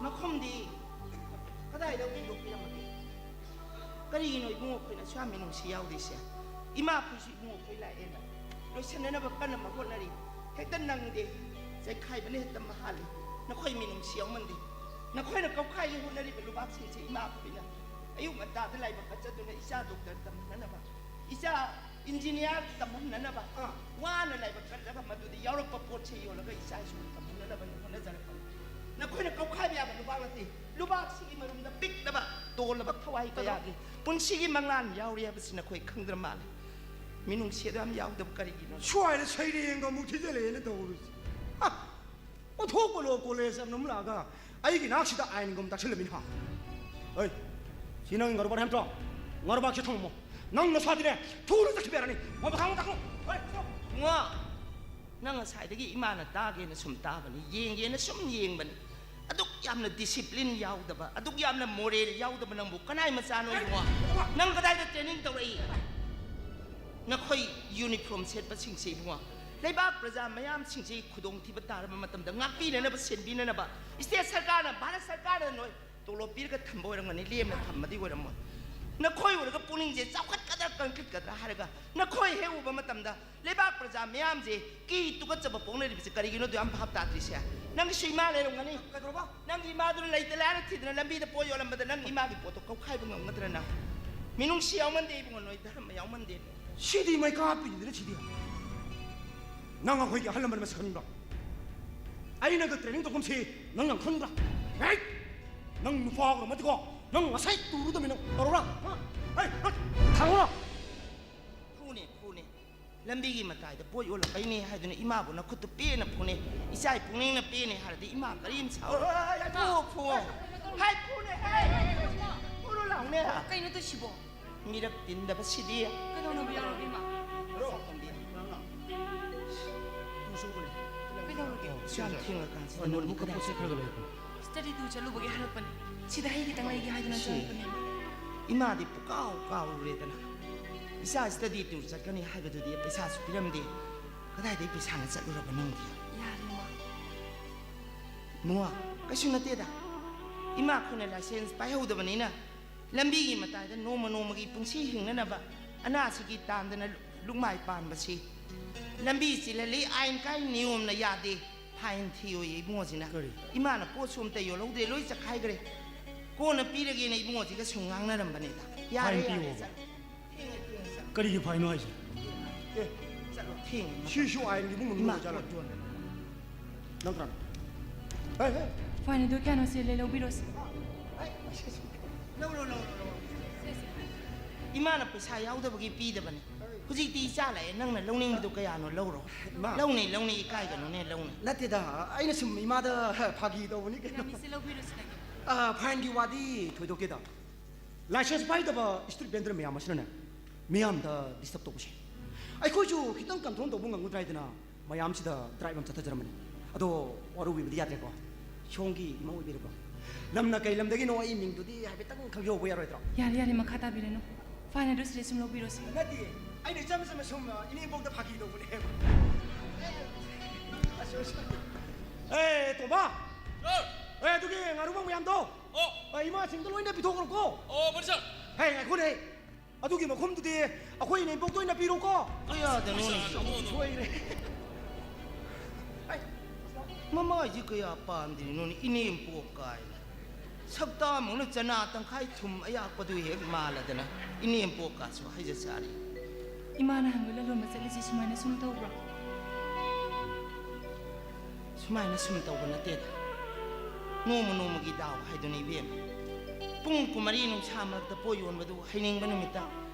ꯃꯈꯨꯝꯗꯤ ꯀꯗꯥꯏꯗ ꯍꯨꯟꯗꯣꯛꯄꯤꯔꯝꯃꯒꯦ? ꯀꯔꯤꯒꯤꯅꯣ ꯏꯕꯨꯡꯉꯣ ꯑꯩꯈꯣꯏꯅ ꯑꯁꯨꯛ ꯌꯥꯝ ꯃꯤꯅꯨꯡꯁꯤ ꯌꯥꯎꯗ꯭ꯔꯤꯁꯦ? ꯏꯃꯥ ꯑꯩꯈꯣꯏꯁꯨ ꯏꯕꯨꯡꯉꯣ ꯑꯩꯈꯣꯏ ꯂꯥꯛꯑꯦꯅ ꯂꯣꯏꯁꯤꯟꯅꯅꯕ ꯀꯟꯅ ꯍꯣꯠꯅꯔꯤ꯫ ꯍꯦꯛꯇ ꯅꯪꯗꯦ, ꯆꯩꯈꯥꯏꯕꯅ ꯍꯦꯛꯇ ꯃꯍꯥꯜꯂꯤ꯫ ꯅꯈꯣꯏ ꯃꯤꯅꯨꯡꯁꯤ ꯌꯥꯎꯃꯟꯗꯦ꯫ ꯅꯈꯣꯏꯅ ꯀꯧꯈꯥꯏꯒꯦ ꯍꯣꯠꯅꯔꯤꯕ ꯂꯨꯕꯥꯛꯁꯤꯡꯁꯦ ꯏꯃꯥ ꯑꯩꯈꯣꯏꯅ ꯑꯌꯨꯛ ꯉꯟꯇꯥꯗ ꯂꯥꯏꯕꯛ ꯀꯠꯆꯗꯨꯅ ꯏꯆꯥ ꯗꯣꯛꯇꯔ ꯇꯝꯍꯟꯅꯅꯕ, ꯏꯆꯥ ꯏꯟꯖꯤꯅꯤꯌꯥꯔ ꯇꯝꯍꯟꯅꯅꯕ ꯑꯥ꯫ ꯋꯥꯅ ꯂꯥꯏꯕꯛ ꯀꯠꯂꯒ ꯃꯗꯨꯗ ꯌꯥꯎꯔꯛꯄ ꯄꯣꯠꯁꯦ ꯌꯣꯜꯂꯒ ꯏꯆꯥ ꯏꯁꯨ ꯇꯝꯍꯟꯅꯅꯕꯅꯤ ꯍꯣꯠꯅꯖꯔꯛꯄꯅꯤ꯫ ꯅꯈꯣꯏꯅ ꯀꯧꯈꯥꯏꯕ ꯌꯥꯕ ꯂꯨꯕꯥꯛ ꯅꯠꯇꯦ꯫ ꯂꯨꯕꯥꯛꯁꯤꯒꯤ ꯃꯔꯨꯝꯗ ꯄꯤꯛꯂꯕ ꯇꯣꯜꯂꯕ ꯊꯋꯥꯏ ꯀꯌꯥꯒꯤ ꯄꯨꯟꯁꯤꯒꯤ ꯃꯪꯂꯥꯟ ꯌꯥꯎꯔꯤ ꯍꯥꯏꯕꯁꯤ ꯅꯈꯣꯏ ꯈꯪꯗ꯭ꯔ ꯃꯥꯜꯂꯦ꯫ ꯃꯤꯅꯨꯡꯁꯤ ꯑꯗꯨ ꯌꯥꯝ ꯌꯥꯎꯗꯕ ꯀꯔꯤꯒꯤꯅꯣ? ꯁ꯭ꯋꯥꯏꯗ ꯁꯩꯔꯦꯡꯒ ꯑꯃꯨꯛ ꯊꯤꯖꯤꯜꯂꯛꯑꯦꯅ ꯇꯧꯔꯤꯁꯦ꯫ ꯑ! ꯑꯣꯟꯊꯣꯛꯄ ꯂꯣ ꯀꯣꯂꯦꯖ ꯑꯃ ꯑꯃ ꯂꯥꯛꯑꯒ ꯑꯩꯒꯤ ꯅꯥꯛꯁꯤꯗ ꯑꯥꯏꯟꯒꯨꯝ ꯇꯥꯛꯁꯤꯜꯂꯝꯃꯤꯅꯤ ꯍꯥ꯫ ꯍꯣꯏ, ꯁꯤ ꯅꯪ ꯉꯥꯔꯨꯕꯥꯛ ꯅꯠꯇ꯭ꯔꯣ? ꯉꯥꯔꯨꯕꯥꯛꯁꯦ ꯊꯝꯃꯝꯃꯣ꯫ ꯅꯪ ꯅꯁꯥꯗꯤꯅꯦ ꯊꯨꯅ ꯆꯠꯈꯤꯕ ꯌꯥꯔꯅꯤ꯫ ꯃꯄꯥ ꯈꯥꯡꯉꯣ ꯇꯥꯛꯈ꯭ꯔꯣ꯫ ꯍꯣꯏ, ꯆꯠꯂꯣ꯫ ꯏꯕꯨꯡꯉꯣ, ꯅꯪ ꯉꯁꯥꯏꯗꯒꯤ ꯏꯃꯥꯅ ꯇꯥꯒꯦꯅ ꯁꯨꯝ ꯇꯥꯕꯅꯤ, ꯌꯦꯡꯒꯦꯅ ꯁꯨꯝ ꯌꯦꯡꯕꯅꯤ꯫ ꯑꯗꯨꯛ ꯌꯥꯝꯅ ꯗꯤꯁꯤꯄ꯭ꯂꯤꯟ ꯌꯥꯎꯗꯕ, ꯑꯗꯨꯛ ꯌꯥꯝꯅ ꯃꯣꯔꯦꯜ ꯌꯥꯎꯗꯕ ꯅꯪꯕꯨ ꯀꯅꯥꯏ ꯃꯆꯥꯅꯣ ꯏꯕꯨꯡꯉꯣ? ꯅꯪ ꯀꯗꯥꯏꯗ ꯇ꯭ꯔꯦꯅꯤꯡ ꯇꯧꯔꯛꯏ? ꯅꯈꯣꯏ ꯌꯨꯅꯤꯐꯣꯔꯝ ꯁꯦꯠꯄꯁꯤꯡꯁꯦ ꯏꯕꯨꯡꯉꯣ, ꯂꯩꯕꯥꯛ ꯄ꯭ꯔꯖꯥ ꯃꯌꯥꯝꯁꯤꯡꯁꯦ ꯈꯨꯗꯣꯡꯊꯤꯕ ꯇꯥꯔꯕ ꯃꯇꯝꯗ ꯉꯥꯛꯄꯤꯅꯅꯕ, ꯁꯦꯟꯕꯤꯅꯅꯕ ꯁ꯭ꯇꯦꯠ ꯁꯔꯀꯥꯔꯅ, ꯚꯥꯔꯠ ꯁꯔꯀꯥꯔꯅ ꯅꯣꯏ ꯇꯣꯂꯣꯞ ꯄꯤꯔꯒ ꯊꯝꯕ ꯑꯣꯏꯔꯝꯒꯅꯤ, ꯂꯦꯝꯅ ꯊꯝꯕꯗꯤ ꯑꯣꯏꯔꯝꯃꯣꯏ꯫ ꯅꯈꯣꯏ ꯑꯣꯏꯔꯒ ꯄꯨꯛꯅꯤꯡꯁꯦ ꯆꯥꯎꯈꯠꯀꯗ꯭ꯔꯥ ꯀꯟꯈꯠꯀꯗ꯭ꯔꯥ ꯍꯥꯏꯔꯒ ꯅꯈꯣꯏ ꯍꯦꯛ ꯎꯕ ꯃꯇꯝꯗ ꯂꯩꯕꯥꯛ ꯄ꯭ꯔꯖꯥ ꯃꯌꯥꯝꯁꯦ ꯀꯤ ꯇꯨꯀꯠꯆꯕ ꯄꯣꯛꯅꯔꯤꯕꯁꯦ ꯀꯔꯤꯒꯤꯅꯣ? ꯑꯗꯨ ꯌꯥꯝ ꯚꯥꯞ ꯇꯥꯗ꯭ꯔꯤꯁꯦ꯫ ꯅꯪꯒꯤꯁꯨ ꯏꯃꯥ ꯂꯩꯔꯝꯒꯅꯤ꯫ ꯀꯩꯗꯧꯔꯕ? ꯅꯪꯒꯤ ꯏꯃꯥꯗꯨꯅ ꯂꯩꯇ ꯂꯥꯏꯔ ꯊꯤꯗꯅ ꯂꯝꯕꯤꯗ ꯄꯣꯠ ꯌꯣꯜꯂꯝꯕꯗ ꯅꯪꯒꯤ ꯏꯃꯥꯒꯤ ꯄꯣꯠꯇꯣ ꯀꯧꯈꯥꯏꯕ ꯉꯝꯒꯗ꯭ꯔꯥ ꯅꯪ? ꯃꯤꯅꯨꯡꯁꯤ ꯌꯥꯎꯃꯟꯗꯦ ꯏꯕꯨꯡꯉꯣ, ꯅꯣꯏ ꯙꯔꯃ ꯌꯥꯎꯃꯟꯗꯦ꯫ ꯁꯤꯗꯤ ꯃꯩ ꯀꯥꯞꯄꯤꯅꯤꯗꯅ ꯁꯤꯗꯤ꯫ ꯅꯪ ꯑꯩꯈꯣꯏꯒꯤ ꯑꯍꯜ ꯂꯃꯟ ꯃꯁꯛ ꯈꯪꯕ꯭ꯔꯥ? ꯑꯩꯅꯒ ꯇ꯭ꯔꯦꯅꯤꯡ ꯇꯧꯐꯝꯁꯤ ꯅꯪ ꯌꯥꯝ ꯈꯪꯕ꯭ꯔꯥ? ꯍꯦꯠ! ꯅꯪ ꯅꯨꯄꯥ ꯑꯣꯏꯔꯝꯃꯗꯤꯀꯣ, ꯅꯪ ꯉꯁꯥꯏ ꯇꯨꯔꯨꯗꯕꯅꯤ ꯅꯪ꯫ ꯇꯧꯔꯣꯔꯥ? ꯍꯥ? ꯍꯩ, ꯍꯩ, ꯊꯥꯡꯉꯣꯔꯥ? ꯐꯨꯅꯦ, ꯐꯨꯅꯦ꯫ ꯂꯝꯕꯤꯒꯤ ꯃꯇꯥꯏꯗ ꯄꯣꯠ ꯌꯣꯜꯂꯛꯄꯩꯅꯦ ꯍꯥꯏꯗꯨꯅ ꯏꯃꯥꯕꯨ ꯅꯈꯨꯠꯇꯨ ꯄꯦꯟꯅ ꯐꯨꯅꯦ꯫ ꯏꯆꯥ ꯄꯨꯛꯅꯤꯡꯅ ꯄꯦꯟꯅꯦ ꯍꯥꯏꯔꯗꯤ ꯏꯃꯥ ꯀꯔꯤꯝ ꯁꯥꯎꯔꯣꯏ꯫ ꯍꯣꯏ, ꯍꯣꯏ, ꯍꯣꯏ, ꯍꯣꯏ, ꯐꯨ, ꯐꯨ꯫ ꯍꯥꯏ, ꯐꯨꯅꯦ, ꯍꯥꯏ꯫ ꯐꯨꯔꯣ ꯂꯥꯎꯅꯦ꯫ ꯀꯩꯅꯣ ꯇꯧꯁꯤꯕꯣ? ꯃꯤꯔꯛ ꯇꯤꯟꯗꯕꯁꯤꯗꯤ꯫ ꯀꯩꯗꯧꯅꯕ ꯌꯥꯎꯔꯒꯦ, ꯏꯃꯥ? ꯀꯩꯗꯧꯔꯒꯦ? ꯌꯥꯝ ꯊꯦꯡꯉꯀꯥꯟꯁꯤꯗ ꯅꯣꯠꯕꯨꯛꯀ ꯄꯣꯠ ꯆꯩ ꯈꯔꯒ ꯂꯩꯔꯛꯄꯅꯦ꯫ Study tour ꯆꯠꯂꯨꯕꯒꯤ ꯍꯜꯂꯛꯄꯅꯦ꯫ ꯁꯤꯗ ꯍꯩ ꯈꯤꯇꯪ ꯂꯩꯒꯦ ꯍꯥꯏꯗꯨꯅ ꯁꯤ ꯆꯪꯉꯛꯄꯅꯦ꯫ ꯏꯃꯥꯗꯤ ꯄꯨꯀꯥꯎ ꯀꯥꯎꯔꯨꯔꯦꯗꯅ꯫ ꯏꯆꯥ ꯁ꯭ꯇꯗꯤ ꯇꯨꯔ ꯆꯠꯀꯅꯤ ꯍꯥꯏꯕꯗꯨꯗꯤ ꯄꯩꯁꯥꯁꯨ ꯄꯤꯔꯝꯗꯦ꯫ ꯀꯗꯥꯏꯗꯒꯤ ꯄꯩꯁꯥꯅ ꯆꯠꯂꯨꯔꯕ ꯅꯪꯗꯤ? ꯌꯥꯔꯦ, ꯏꯃꯥ꯫ ꯏꯕꯨꯡꯉꯣ, ꯀꯩꯁꯨ ꯅꯠꯇꯦꯗ꯫ ꯏꯃꯥ ꯑꯩꯈꯣꯏꯅ ꯂꯥꯏꯁꯦꯟꯁ ꯄꯥꯏꯍꯧꯗꯕꯅꯤꯅ ꯂꯝꯕꯤꯒꯤ ꯃꯇꯥꯏꯗ ꯅꯣꯡꯃ ꯅꯣꯡꯃꯒꯤ ꯄꯨꯟꯁꯤ ꯍꯤꯡꯅꯅꯕ ꯑꯅꯥꯁꯤꯒꯤ ꯇꯥꯟꯗꯅ ꯂꯨꯛꯃꯥꯏ ꯄꯥꯟꯕꯁꯤ꯫ ꯂꯝꯕꯤ ꯆꯤꯜꯍꯜꯂꯤ, ꯑꯥꯏꯟ ꯀꯥꯏ, ꯅꯤꯌꯣꯝꯅ ꯌꯥꯗꯦ꯫ Fine ꯊꯤꯌꯣꯌꯦ ꯏꯕꯨꯡꯉꯣꯁꯤꯅ꯫ ꯀꯔꯤ? ꯏꯃꯥꯅ ꯄꯣꯠꯁꯨ ꯑꯝꯇ ꯌꯣꯜꯍꯧꯗ꯭ꯔꯦ, ꯂꯣꯏ ꯆꯈꯥꯏꯈ꯭ꯔꯦ꯫ ꯀꯣꯟꯅ ꯄꯤꯔꯒꯦꯅ ꯏꯕꯨꯡꯉꯣꯁꯤꯒ ꯁꯨꯝ ꯉꯥꯡꯅꯔꯝꯕꯅꯤꯗ꯫ ꯌꯥꯔꯦ, fine ꯌꯥꯔꯦ, ꯄꯤꯌꯣ꯫ ꯆꯠꯂꯣ꯫ ꯊꯦꯡꯉꯦ, ꯊꯦꯡꯉꯦ, ꯆꯠꯂꯣ꯫ ꯀꯔꯤꯒꯤ fine ꯅꯣ ꯍꯥꯏꯁꯦ? ꯑꯦ, ꯆꯠꯂꯣ, ꯊꯦꯡꯉꯦ꯫ ꯁꯤꯁꯨ ꯑꯥꯏꯟꯒꯤ ꯏꯃꯨꯡ ꯃꯅꯨꯡ ꯏꯃꯥ, ꯑꯣꯏꯖꯥꯠꯂꯣ? ꯄꯣꯠ ꯌꯣꯟꯕ꯫ ꯅꯪ ꯀꯅꯥꯅꯣ? ꯍꯦ, ꯍꯦ꯫ Fine ꯗꯨ ꯀꯌꯥꯅꯣ ꯁꯦ, ꯂꯩ ꯂꯧꯕꯤꯔꯣ ꯁꯦ꯫ ꯑꯩ, ꯂꯧꯔꯣ, ꯂꯧꯔꯣ, ꯂꯧꯔꯣ꯫ ꯏꯃꯥꯅ ꯄꯩꯁꯥ ꯌꯥꯎꯗꯕꯒꯤ ꯄꯤꯗꯕꯅꯦ꯫ ꯍꯧꯖꯤꯛꯇꯤ ꯏꯆꯥ ꯂꯥꯛꯑꯦ, ꯅꯪꯅ ꯂꯧꯅꯤꯡꯕꯗꯣ ꯀꯌꯥꯅꯣ ꯂꯧꯔꯣ꯫ ꯏꯃꯥ꯫ ꯂꯧꯅꯤ, ꯂꯧꯅꯤ, ꯏꯀꯥꯏꯒꯅꯨꯅꯦ, ꯂꯧꯅꯤ꯫ ꯅꯠꯇꯦꯗ, ꯑꯩꯅ ꯁꯨꯝ ꯏꯃꯥꯗ ꯐꯥꯒꯤ ꯇꯧꯕꯅꯤ ꯀꯩꯅꯣ꯫ ꯌꯥꯅꯤꯁꯦ, ꯂꯧꯕꯤꯔꯣ ꯁꯤꯗꯒꯤ꯫ ꯑ, fine ꯒꯤ ꯋꯥꯗꯤ ꯊꯣꯏꯗꯣꯛꯇꯦꯗ꯫ License ꯄꯥꯏꯗꯕ street vendor ꯃꯌꯥꯝ ꯑꯁꯤꯅꯅꯦ, ꯃꯤꯌꯥꯝꯗ disturb ꯇꯧꯕꯁꯦ꯫ ꯑꯩꯈꯣꯏꯁꯨ ꯈꯤꯇꯪ control ꯇꯧꯕ ꯉꯝꯒꯗ꯭ꯔꯥ ꯍꯥꯏꯗꯅ ꯃꯌꯥꯝꯁꯤꯗ drive ꯑꯃ ꯆꯠꯊꯖꯔꯝꯕꯅꯤ꯫ ꯑꯗꯣ ꯋꯥꯔꯧꯕꯤꯕꯗꯤ ꯌꯥꯗ꯭ꯔꯦꯀꯣ꯫ ꯁꯣꯝꯒꯤ ꯏꯃꯥ ꯑꯣꯏꯕꯤꯔꯕ꯭ꯔꯣ? ꯂꯝꯅ ꯀꯩ ꯂꯝꯗꯒꯤꯅꯣ? ꯑꯩ ꯃꯤꯡꯗꯨꯗꯤ ꯍꯥꯏꯐꯦꯠꯇꯪ ꯈꯪꯖꯍꯧꯕ ꯌꯥꯔꯣꯏꯗ꯭ꯔꯣ? ꯌꯥꯔꯦ, ꯌꯥꯔꯦ, ꯃꯈꯥ ꯇꯥꯕꯤꯔꯅꯨ꯫ Fine ꯑꯗꯨ ꯁꯤꯗꯩ ꯁꯨꯝ ꯂꯧꯕꯤꯔꯣ ꯁꯦ꯫ ꯅꯠꯇꯦ, ꯑꯩꯅ ꯏꯆꯝ ꯆꯝꯅ ꯁꯨꯝ, ꯑ, ꯏꯅꯦꯝꯕꯣꯛꯇ ꯐꯥꯒꯤ ꯇꯧꯕꯅꯦ꯫ ꯑꯁ, ꯑꯁ꯫ ꯑꯦ, ꯇꯣꯝꯕ! ꯁꯥꯔ! ꯑꯦ, ꯑꯗꯨꯒꯤ ꯉꯥꯔꯨꯕ ꯃꯌꯥꯝꯗꯣ, ꯑꯣ! ꯑ, ꯏꯃꯥꯁꯤꯡꯗ ꯂꯣꯏꯅ ꯄꯤꯊꯣꯛꯈ꯭ꯔꯣꯀꯣ꯫ ꯑꯣ, ꯐꯅꯤ, ꯁꯥꯔ꯫ ꯍꯦ, ꯉꯥꯏꯈꯣꯅꯦ꯫ ꯑꯗꯨꯒꯤ ꯃꯈꯨꯝꯗꯨꯗꯤ ꯑꯩꯈꯣꯏ ꯏꯅꯦꯝꯕꯣꯛꯇ ꯑꯣꯏꯅ ꯄꯤꯔꯣꯀꯣ꯫ ꯀꯌꯥꯗꯅꯣꯅꯦ? ꯁꯣꯏꯔꯦ꯫ ꯃꯃꯥꯏꯁꯤ ꯀꯌꯥ ꯄꯥꯝꯗ꯭ꯔꯤꯅꯣꯅꯦ, ꯏꯅꯦꯝꯄꯣꯛ ꯀꯥꯏꯅ꯫ ꯁꯛꯇꯥꯃꯛꯅ ꯆꯅꯥ ꯇꯪꯈꯥꯏ ꯊꯨꯝ ꯑꯌꯥꯛꯄꯗꯨ ꯍꯦꯛ ꯃꯥꯜꯂꯗꯅ ꯏꯅꯦꯝꯄꯣꯛꯀꯥꯁꯨ ꯍꯥꯏꯖ ꯁꯥꯔꯤ꯫ ꯏꯃꯥꯅ ꯍꯪꯕ ꯂꯂꯣꯟꯕ ꯆꯠꯂꯤꯁꯤ ꯁꯨꯃꯥꯏꯅ ꯁꯨꯝ ꯇꯧꯕ꯭ꯔꯣ? ꯁꯨꯃꯥꯏꯅ ꯁꯨꯝ ꯇꯧꯕ ꯅꯠꯇꯦꯗ꯫ ꯅꯣꯡꯃ ꯅꯣꯡꯃꯒꯤ ꯗꯥꯎ ꯍꯥꯏꯗꯨꯅꯤ ꯏꯕꯦꯝꯃ꯫ ꯄꯨꯡ ꯀꯨꯟꯃꯔꯤ ꯅꯨꯡꯁꯥ ꯃꯔꯛꯇ ꯄꯣꯠ ꯌꯣꯟꯕꯗꯨ ꯍꯩꯅꯤꯡꯕ ꯅꯨꯃꯤꯠꯇ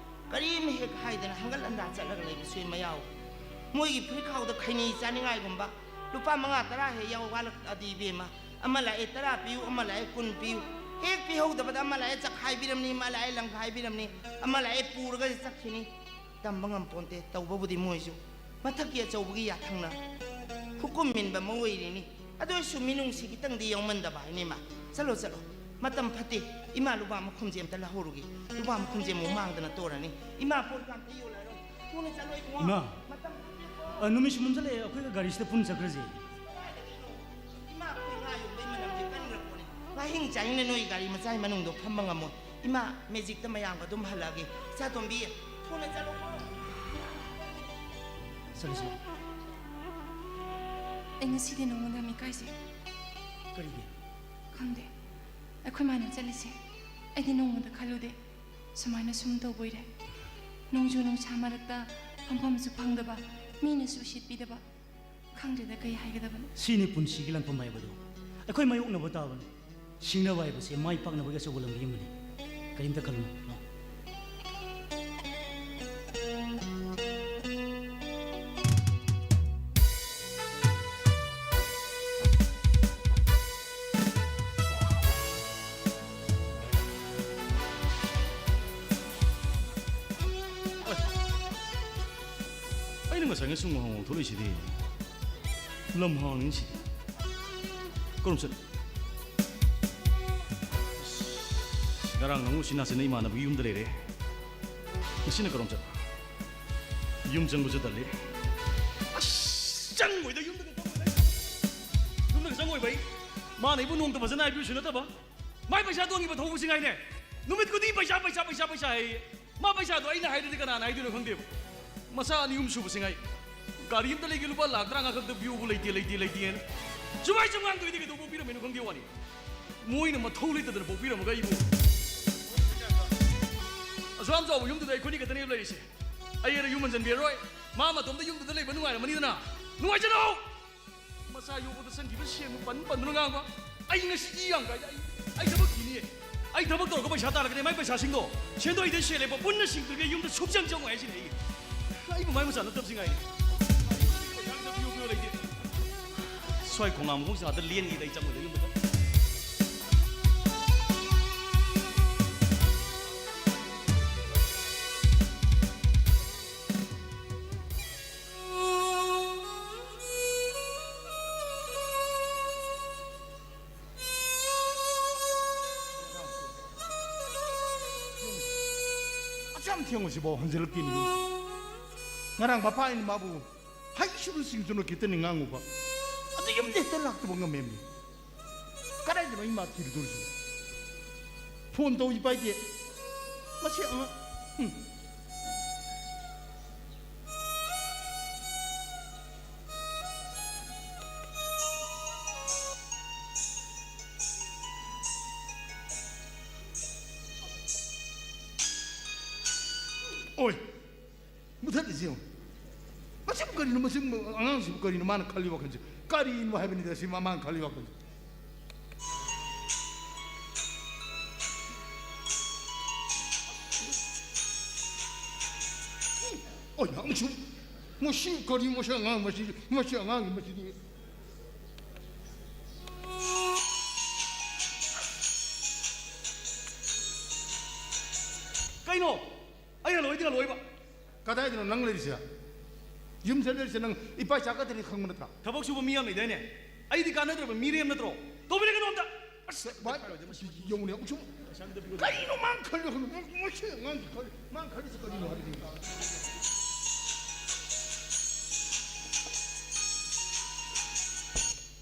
ꯀꯔꯤꯝ ꯍꯦꯛ ꯍꯥꯏꯗꯅ ꯍꯪꯒꯠ ꯍꯟꯗꯥ ꯆꯠꯂꯒ ꯂꯩꯕꯁꯨ ꯃꯌꯥꯎ꯫ ꯃꯣꯏꯒꯤ ꯐꯨꯔꯤꯠꯈꯥꯎꯗ ꯈꯩꯅꯤ ꯆꯥꯅꯤꯡꯉꯥꯏꯒꯨꯝꯕ ꯂꯨꯄꯥ ꯃꯉꯥ ꯇꯔꯥ ꯍꯦꯛ ꯌꯥꯎ ꯋꯥꯠꯂꯛꯑꯗꯤ ꯏꯕꯦꯝꯃ, ꯑꯃ ꯂꯥꯛꯑꯦ ꯇꯔꯥ ꯄꯤꯌꯨ, ꯑꯃ ꯂꯥꯛꯑꯦ ꯀꯨꯟ ꯄꯤꯌꯨ, ꯍꯦꯛ ꯄꯤꯍꯧꯗꯕꯗ ꯑꯃ ꯂꯥꯛꯑꯦ ꯆꯈꯥꯏꯕꯤꯔꯝꯅꯤ, ꯑꯃ ꯂꯥꯛꯑꯦ ꯂꯪꯈꯥꯏꯕꯤꯔꯝꯅꯤ, ꯑꯃ ꯂꯥꯛꯑꯦ ꯄꯨꯔꯒ ꯆꯠꯈꯤꯅꯤ꯫ ꯇꯝꯕ ꯉꯝꯄꯣꯟꯇꯦ꯫ ꯇꯧꯕꯕꯨꯗꯤ ꯃꯣꯏꯁꯨ ꯃꯊꯛꯀꯤ ꯑꯆꯧꯕꯒꯤ ꯌꯥꯊꯪꯅ ꯍꯨꯀꯨꯝ ꯏꯟꯕ ꯃꯣꯏ ꯑꯣꯏꯔꯤꯅꯤ꯫ ꯑꯗꯨ ꯑꯣꯏꯔꯁꯨ ꯃꯤꯅꯨꯡꯁꯤ ꯈꯤꯇꯪꯗꯤ ꯌꯥꯎꯃꯟꯗꯕ ꯍꯥꯏꯅꯤ ꯏꯃꯥ꯫ ꯆꯠꯂꯣ, ꯆꯠꯂꯣ꯫ ꯃꯇꯝ ꯐꯠꯇꯦ꯫ ꯏꯃꯥ ꯂꯨꯄꯥ ꯃꯈꯨꯝꯁꯦ ꯑꯝꯇ ꯂꯧꯍꯧꯔꯨꯒꯦ꯫ ꯂꯨꯄꯥ ꯃꯈꯨꯝꯁꯦ ꯑꯃꯨꯛ ꯃꯥꯡꯗꯅ ꯇꯣꯔꯅꯤ꯫ ꯏꯃꯥ ꯄꯣꯠ ꯀꯥꯡꯇ ꯌꯣꯜꯂꯛꯑꯔꯣꯏ꯫ ꯊꯨꯅ ꯆꯠꯂꯣ ꯏꯕꯨꯡꯉꯣ꯫ ꯏꯃꯥ! ꯃꯇꯝ ꯐꯠꯇꯦꯀꯣ꯫ ꯑ, ꯅꯨꯃꯤꯠꯁꯨ ꯃꯝꯁꯤꯜꯂꯛꯑꯦ, ꯑꯩꯈꯣꯏꯒ ꯒꯥꯔꯤꯁꯤꯗ ꯄꯨꯟꯅ ꯆꯠꯈ꯭ꯔꯁꯦ꯫ ꯀꯗꯥꯏꯗꯒꯤꯅꯣ? ꯏꯃꯥ, ꯑꯩꯈꯣꯏ ꯉꯥ ꯌꯣꯟꯕꯩ ꯃꯅꯝꯁꯦ ꯀꯟꯈ꯭ꯔꯄꯣꯠꯅꯤ꯫ ꯉꯥꯍꯤꯡ ꯆꯥꯍꯤꯡꯅ ꯅꯣꯏ ꯒꯥꯔꯤ ꯃꯆꯥꯒꯤ ꯃꯅꯨꯡꯗꯣ ꯐꯝꯕ ꯉꯝꯃꯣꯏ꯫ ꯏꯃꯥ, ꯃꯦꯖꯤꯛꯇ ꯃꯌꯥꯝꯒ ꯑꯗꯨꯝ ꯍꯜꯂꯛꯑꯒꯦ꯫ ꯏꯆꯥꯇꯣꯝꯕꯤ, ꯊꯨꯅ ꯆꯠꯂꯣꯀꯣ꯫ ꯆꯠꯂꯁꯤ꯫ ꯑꯩ ꯉꯁꯤꯗꯤ ꯅꯉꯣꯟꯗ ꯌꯥꯝ ꯏꯀꯥꯏꯖꯩ꯫ ꯀꯔꯤꯒꯤ? ꯈꯪꯗꯦ, ꯑꯩꯈꯣꯏ ꯃꯥꯅ ꯆꯠꯂꯤꯁꯦ ꯑꯩꯗꯤ ꯅꯣꯡꯃꯗ ꯈꯜꯂꯨꯗꯦ꯫ ꯁꯨꯃꯥꯏꯅ ꯁꯨꯝ ꯇꯧꯕꯣꯏꯔꯦ꯫ ꯅꯣꯡꯖꯨ ꯅꯨꯡꯁꯥ ꯃꯔꯛꯇ ꯐꯝꯐꯝꯁꯨ ꯐꯪꯗꯕ, ꯃꯤꯅꯁꯨ ꯎꯁꯤꯠꯄꯤꯗꯕ꯫ ꯈꯪꯗ꯭ꯔꯦꯗ, ꯀꯩ ꯍꯥꯏꯒꯗꯕꯅꯣ꯫ ꯁꯤꯅꯤ ꯄꯨꯟꯁꯤꯒꯤ ꯂꯥꯟꯐꯝ ꯍꯥꯏꯕꯗꯨ꯫ ꯑꯩꯈꯣꯏ ꯃꯥꯌꯣꯛꯅꯕ ꯇꯥꯕꯅꯤ꯫ ꯁꯤꯡꯅꯕ ꯍꯥꯏꯕꯁꯦ ꯃꯥꯏ ꯄꯥꯛꯅꯕꯒꯤ ꯑꯆꯧꯕ ꯂꯝꯕꯤ ꯑꯃꯅꯤ꯫ ꯀꯔꯤꯝꯇ ꯈꯜꯂꯨꯅꯨ꯫ ꯂꯥꯎ꯫ ꯑꯩꯅ ꯉꯁꯥꯏ ꯉꯁꯨꯡ ꯉꯥꯍꯣꯡ ꯊꯣꯛꯂꯛꯏꯁꯤꯗꯤ ꯂꯝꯍꯥꯡꯅꯤ ꯁꯤꯗꯤ꯫ ꯀꯔꯝ ꯆꯠ-, ꯉꯔꯥꯡ ꯅꯪ ꯎꯆꯤꯟ ꯅꯥꯆꯤꯟꯅ ꯏꯃꯥꯟꯅꯕꯒꯤ ꯌꯨꯝꯗ ꯂꯩꯔꯦ꯫ ꯉꯁꯤꯅ ꯀꯔꯣꯝ ꯆꯠ-, ꯌꯨꯝ ꯆꯪꯕꯁꯨ ꯇꯜꯂꯤ꯫ ꯑꯁ, ꯆꯪꯉꯣꯏꯗ, ꯌꯨꯝꯗꯒ ꯆꯪꯉꯣꯏꯗ꯫ ꯌꯨꯝꯗꯒ ꯆꯪꯉꯣꯏꯕ ꯑꯩ꯫ ꯃꯥꯅ ꯑꯩꯕꯨ ꯅꯣꯡꯇ ꯐꯖꯅ ꯍꯥꯏꯕꯤꯕꯁꯨ ꯅꯠꯇꯕ꯫ ꯃꯥꯏ ꯄꯩꯁꯥ ꯇꯣꯟꯈꯤꯕ ꯊꯧꯕꯁꯤ ꯉꯥꯏꯅꯦ꯫ ꯅꯨꯃꯤꯠ ꯈꯨꯗꯤꯡꯒꯤ ꯄꯩꯁꯥ, ꯄꯩꯁꯥ, ꯄꯩꯁꯥ, ꯄꯩꯁꯥ ꯍꯥꯏꯌꯦ꯫ ꯃꯥ ꯄꯩꯁꯥꯗꯣ ꯑꯩꯅ ꯍꯥꯏꯗ꯭ꯔꯗꯤ ꯀꯅꯥꯅ ꯍꯥꯏꯗꯣꯏꯅꯣ ꯈꯪꯗꯦꯕ꯫ ꯃꯆꯥ ꯑꯅꯤ ꯑꯍꯨꯝ ꯁꯨꯕꯁꯤ ꯉꯥꯏ꯫ ꯒꯥꯔꯤ ꯑꯝꯇ ꯂꯩꯒꯦ ꯂꯨꯄꯥ ꯂꯥꯛ ꯇꯔꯥꯉꯥ ꯈꯛꯇ ꯄꯤꯌꯨꯕꯨ ꯂꯩꯇꯦ, ꯂꯩꯇꯦ, ꯂꯩꯇꯦꯅ꯫ ꯁꯨꯃꯥꯏ ꯁꯨꯝ ꯉꯥꯡꯗꯣꯏꯗꯤ ꯀꯩꯗꯧꯕ ꯄꯤꯔꯝꯃꯤꯅꯣ ꯈꯪꯗꯦ ꯋꯥꯅꯤ꯫ ꯃꯣꯏꯅ ꯃꯊꯧ ꯂꯩꯇꯗꯅ ꯄꯣꯛꯄꯤꯔꯝꯃꯒ ꯑꯩꯕꯨ꯫ ꯑꯁꯨꯛ ꯌꯥꯝ ꯆꯥꯎꯕ ꯌꯨꯝꯗꯨꯗ ꯑꯩꯈꯣꯏꯅꯤ ꯈꯛꯇꯅꯦꯕ ꯂꯩꯔꯤꯁꯦ꯫ ꯑꯩ ꯑꯩꯅ ꯌꯨꯝ ꯍꯟꯖꯟꯕꯤꯔꯔꯣꯏ꯫ ꯃꯥ ꯃꯇꯣꯝꯇ ꯌꯨꯝꯗꯨꯗ ꯂꯩꯕ ꯅꯨꯡꯉꯥꯏꯔꯝꯃꯅꯤꯗꯅ꯫ ꯅꯨꯡꯉꯥꯏꯖꯅꯧ! ꯃꯆꯥ ꯌꯣꯛꯄꯗ ꯆꯪꯈꯤꯕ ꯁꯦꯟꯕꯨ ꯄꯟ ꯄꯟꯗꯨꯅ ꯉꯥꯡꯕ꯫ ꯑꯩ ꯉꯁꯤ ꯏ ꯌꯥꯝ ꯀꯥꯏꯗ꯫ ꯑꯩ, ꯑꯩ ꯊꯕꯛ ꯊꯤꯅꯤꯌꯦ꯫ ꯑꯩ ꯊꯕꯛ ꯇꯧꯔꯒ ꯄꯩꯁꯥ ꯇꯥꯜꯂꯛꯀꯅꯤ꯫ ꯃꯥꯏ ꯄꯩꯁꯥꯁꯤꯡꯗꯣ ꯁꯦꯟꯗꯣꯏꯗ ꯁꯦꯜꯂꯦꯕ ꯄꯨꯟꯅ ꯁꯤꯡꯗ꯭ꯔꯤꯉꯩ ꯌꯨꯝꯗ ꯁꯨꯛꯆꯪ ꯆꯪꯉꯣꯏ ꯍꯥꯏꯁꯤꯅꯦ ꯑꯩ꯫ ꯑꯩꯕꯨ ꯃꯥꯏ ꯃꯆꯥ ꯅꯠꯇꯕꯁꯤ ꯉꯥꯏꯔꯦ꯫ ꯁ꯭ꯋꯥꯏ ꯈꯣꯡꯅꯥꯡ ꯃꯈꯣꯡꯁꯤ ꯑꯥꯗ ꯂꯦꯟꯒꯦꯗ ꯑꯩ ꯆꯪꯉꯣꯏꯗ ꯌꯨꯝꯗ꯫ ꯑꯁꯨꯛ ꯌꯥꯝ ꯊꯦꯡꯕꯁꯤꯐꯥꯎ ꯍꯟꯖꯤꯜꯂꯛꯇꯦꯅꯦ꯫ ꯉꯔꯥꯡ ꯃꯄꯥ ꯑꯩꯅ ꯃꯥꯕꯨ ꯍꯩ ꯁꯨꯅ ꯁꯤꯡ ꯁꯨꯅ ꯈꯤꯇꯅꯤ ꯉꯥꯡꯉꯨꯕ꯫ ꯑꯗꯨ ꯌꯨꯝꯗ ꯍꯦꯛꯇ ꯂꯥꯛꯇꯕ ꯉꯝꯃꯦꯃꯤ꯫ ꯀꯗꯥꯏꯗꯅꯣ ꯑꯩ ꯃꯥ ꯊꯤꯔꯨꯗꯣꯔꯤꯁꯤꯕꯣ? ꯐꯣꯟ ꯇꯧꯏ ꯄꯥꯏꯗꯦ꯫ ꯃꯁꯤ ꯑꯉꯥꯡ, ꯎꯝ꯫ ꯑꯣꯏ, ꯃꯨꯊꯠꯂꯤꯁꯤ ꯌꯦꯡꯉꯨ꯫ ꯃꯁꯤꯕꯨ ꯀꯔꯤꯅꯣ? ꯃꯁꯤ ꯑꯉꯥꯡꯁꯤꯕꯨ ꯀꯔꯤꯅꯣ ꯃꯥꯅ ꯈꯜꯂꯤ ꯋꯥꯈꯜꯁꯦ? ꯀꯔꯤꯅꯣ ꯍꯥꯏꯕꯅꯤꯗ ꯁꯤ ꯃꯃꯥꯅ ꯈꯜꯂꯤ ꯋꯥꯈꯜꯁꯦ? ꯑꯣꯏ, ꯑꯃꯨꯛꯁꯨ ꯃꯁꯤ ꯀꯔꯤ, ꯃꯁꯤ ꯑꯉꯥꯡ, ꯃꯁꯤ, ꯃꯁꯤ ꯑꯉꯥꯡꯒꯤ ꯃꯁꯤꯗꯤ꯫ ꯀꯩꯅꯣ? ꯑꯩ ꯍꯜꯂꯣꯏꯗꯤ ꯍꯜꯂꯣꯏꯕ꯫ ꯀꯗꯥꯏꯗꯅꯣ ꯅꯪ ꯂꯩꯔꯤꯁꯦ? ꯌꯨꯝꯁꯤꯗ ꯂꯩꯔꯤꯁꯦ ꯅꯪ ꯏꯄꯥ ꯏꯆꯥ ꯈꯛꯇꯅꯤ ꯈꯪꯕ ꯅꯠꯇ꯭ꯔꯥ? ꯊꯕꯛ ꯁꯨꯕ ꯃꯤ ꯌꯥꯝ ꯂꯩꯗꯥꯏꯅꯦ? ꯑꯩꯗꯤ ꯀꯥꯟꯅꯗ꯭ꯔꯕ ꯃꯤꯔꯦꯝ ꯅꯠꯇ꯭ꯔꯣ? ꯇꯧꯕꯤꯔꯒꯅꯣ ꯑꯝꯇ꯫ ꯑꯁ, ꯚꯥꯏ, ꯌꯦꯡꯉꯨꯅꯦ, ꯑꯃꯨꯛꯁꯨ ꯀꯔꯤꯅꯣ ꯃꯥꯅ ꯈꯜꯂꯤꯗꯣ? ꯃꯁꯤ ꯑꯉꯥꯡꯁꯤ ꯈꯜꯂꯤ, ꯃꯥꯅ ꯈꯜꯂꯤꯁꯤ ꯀꯔꯤꯅꯣ ꯍꯥꯏꯕꯅꯤ?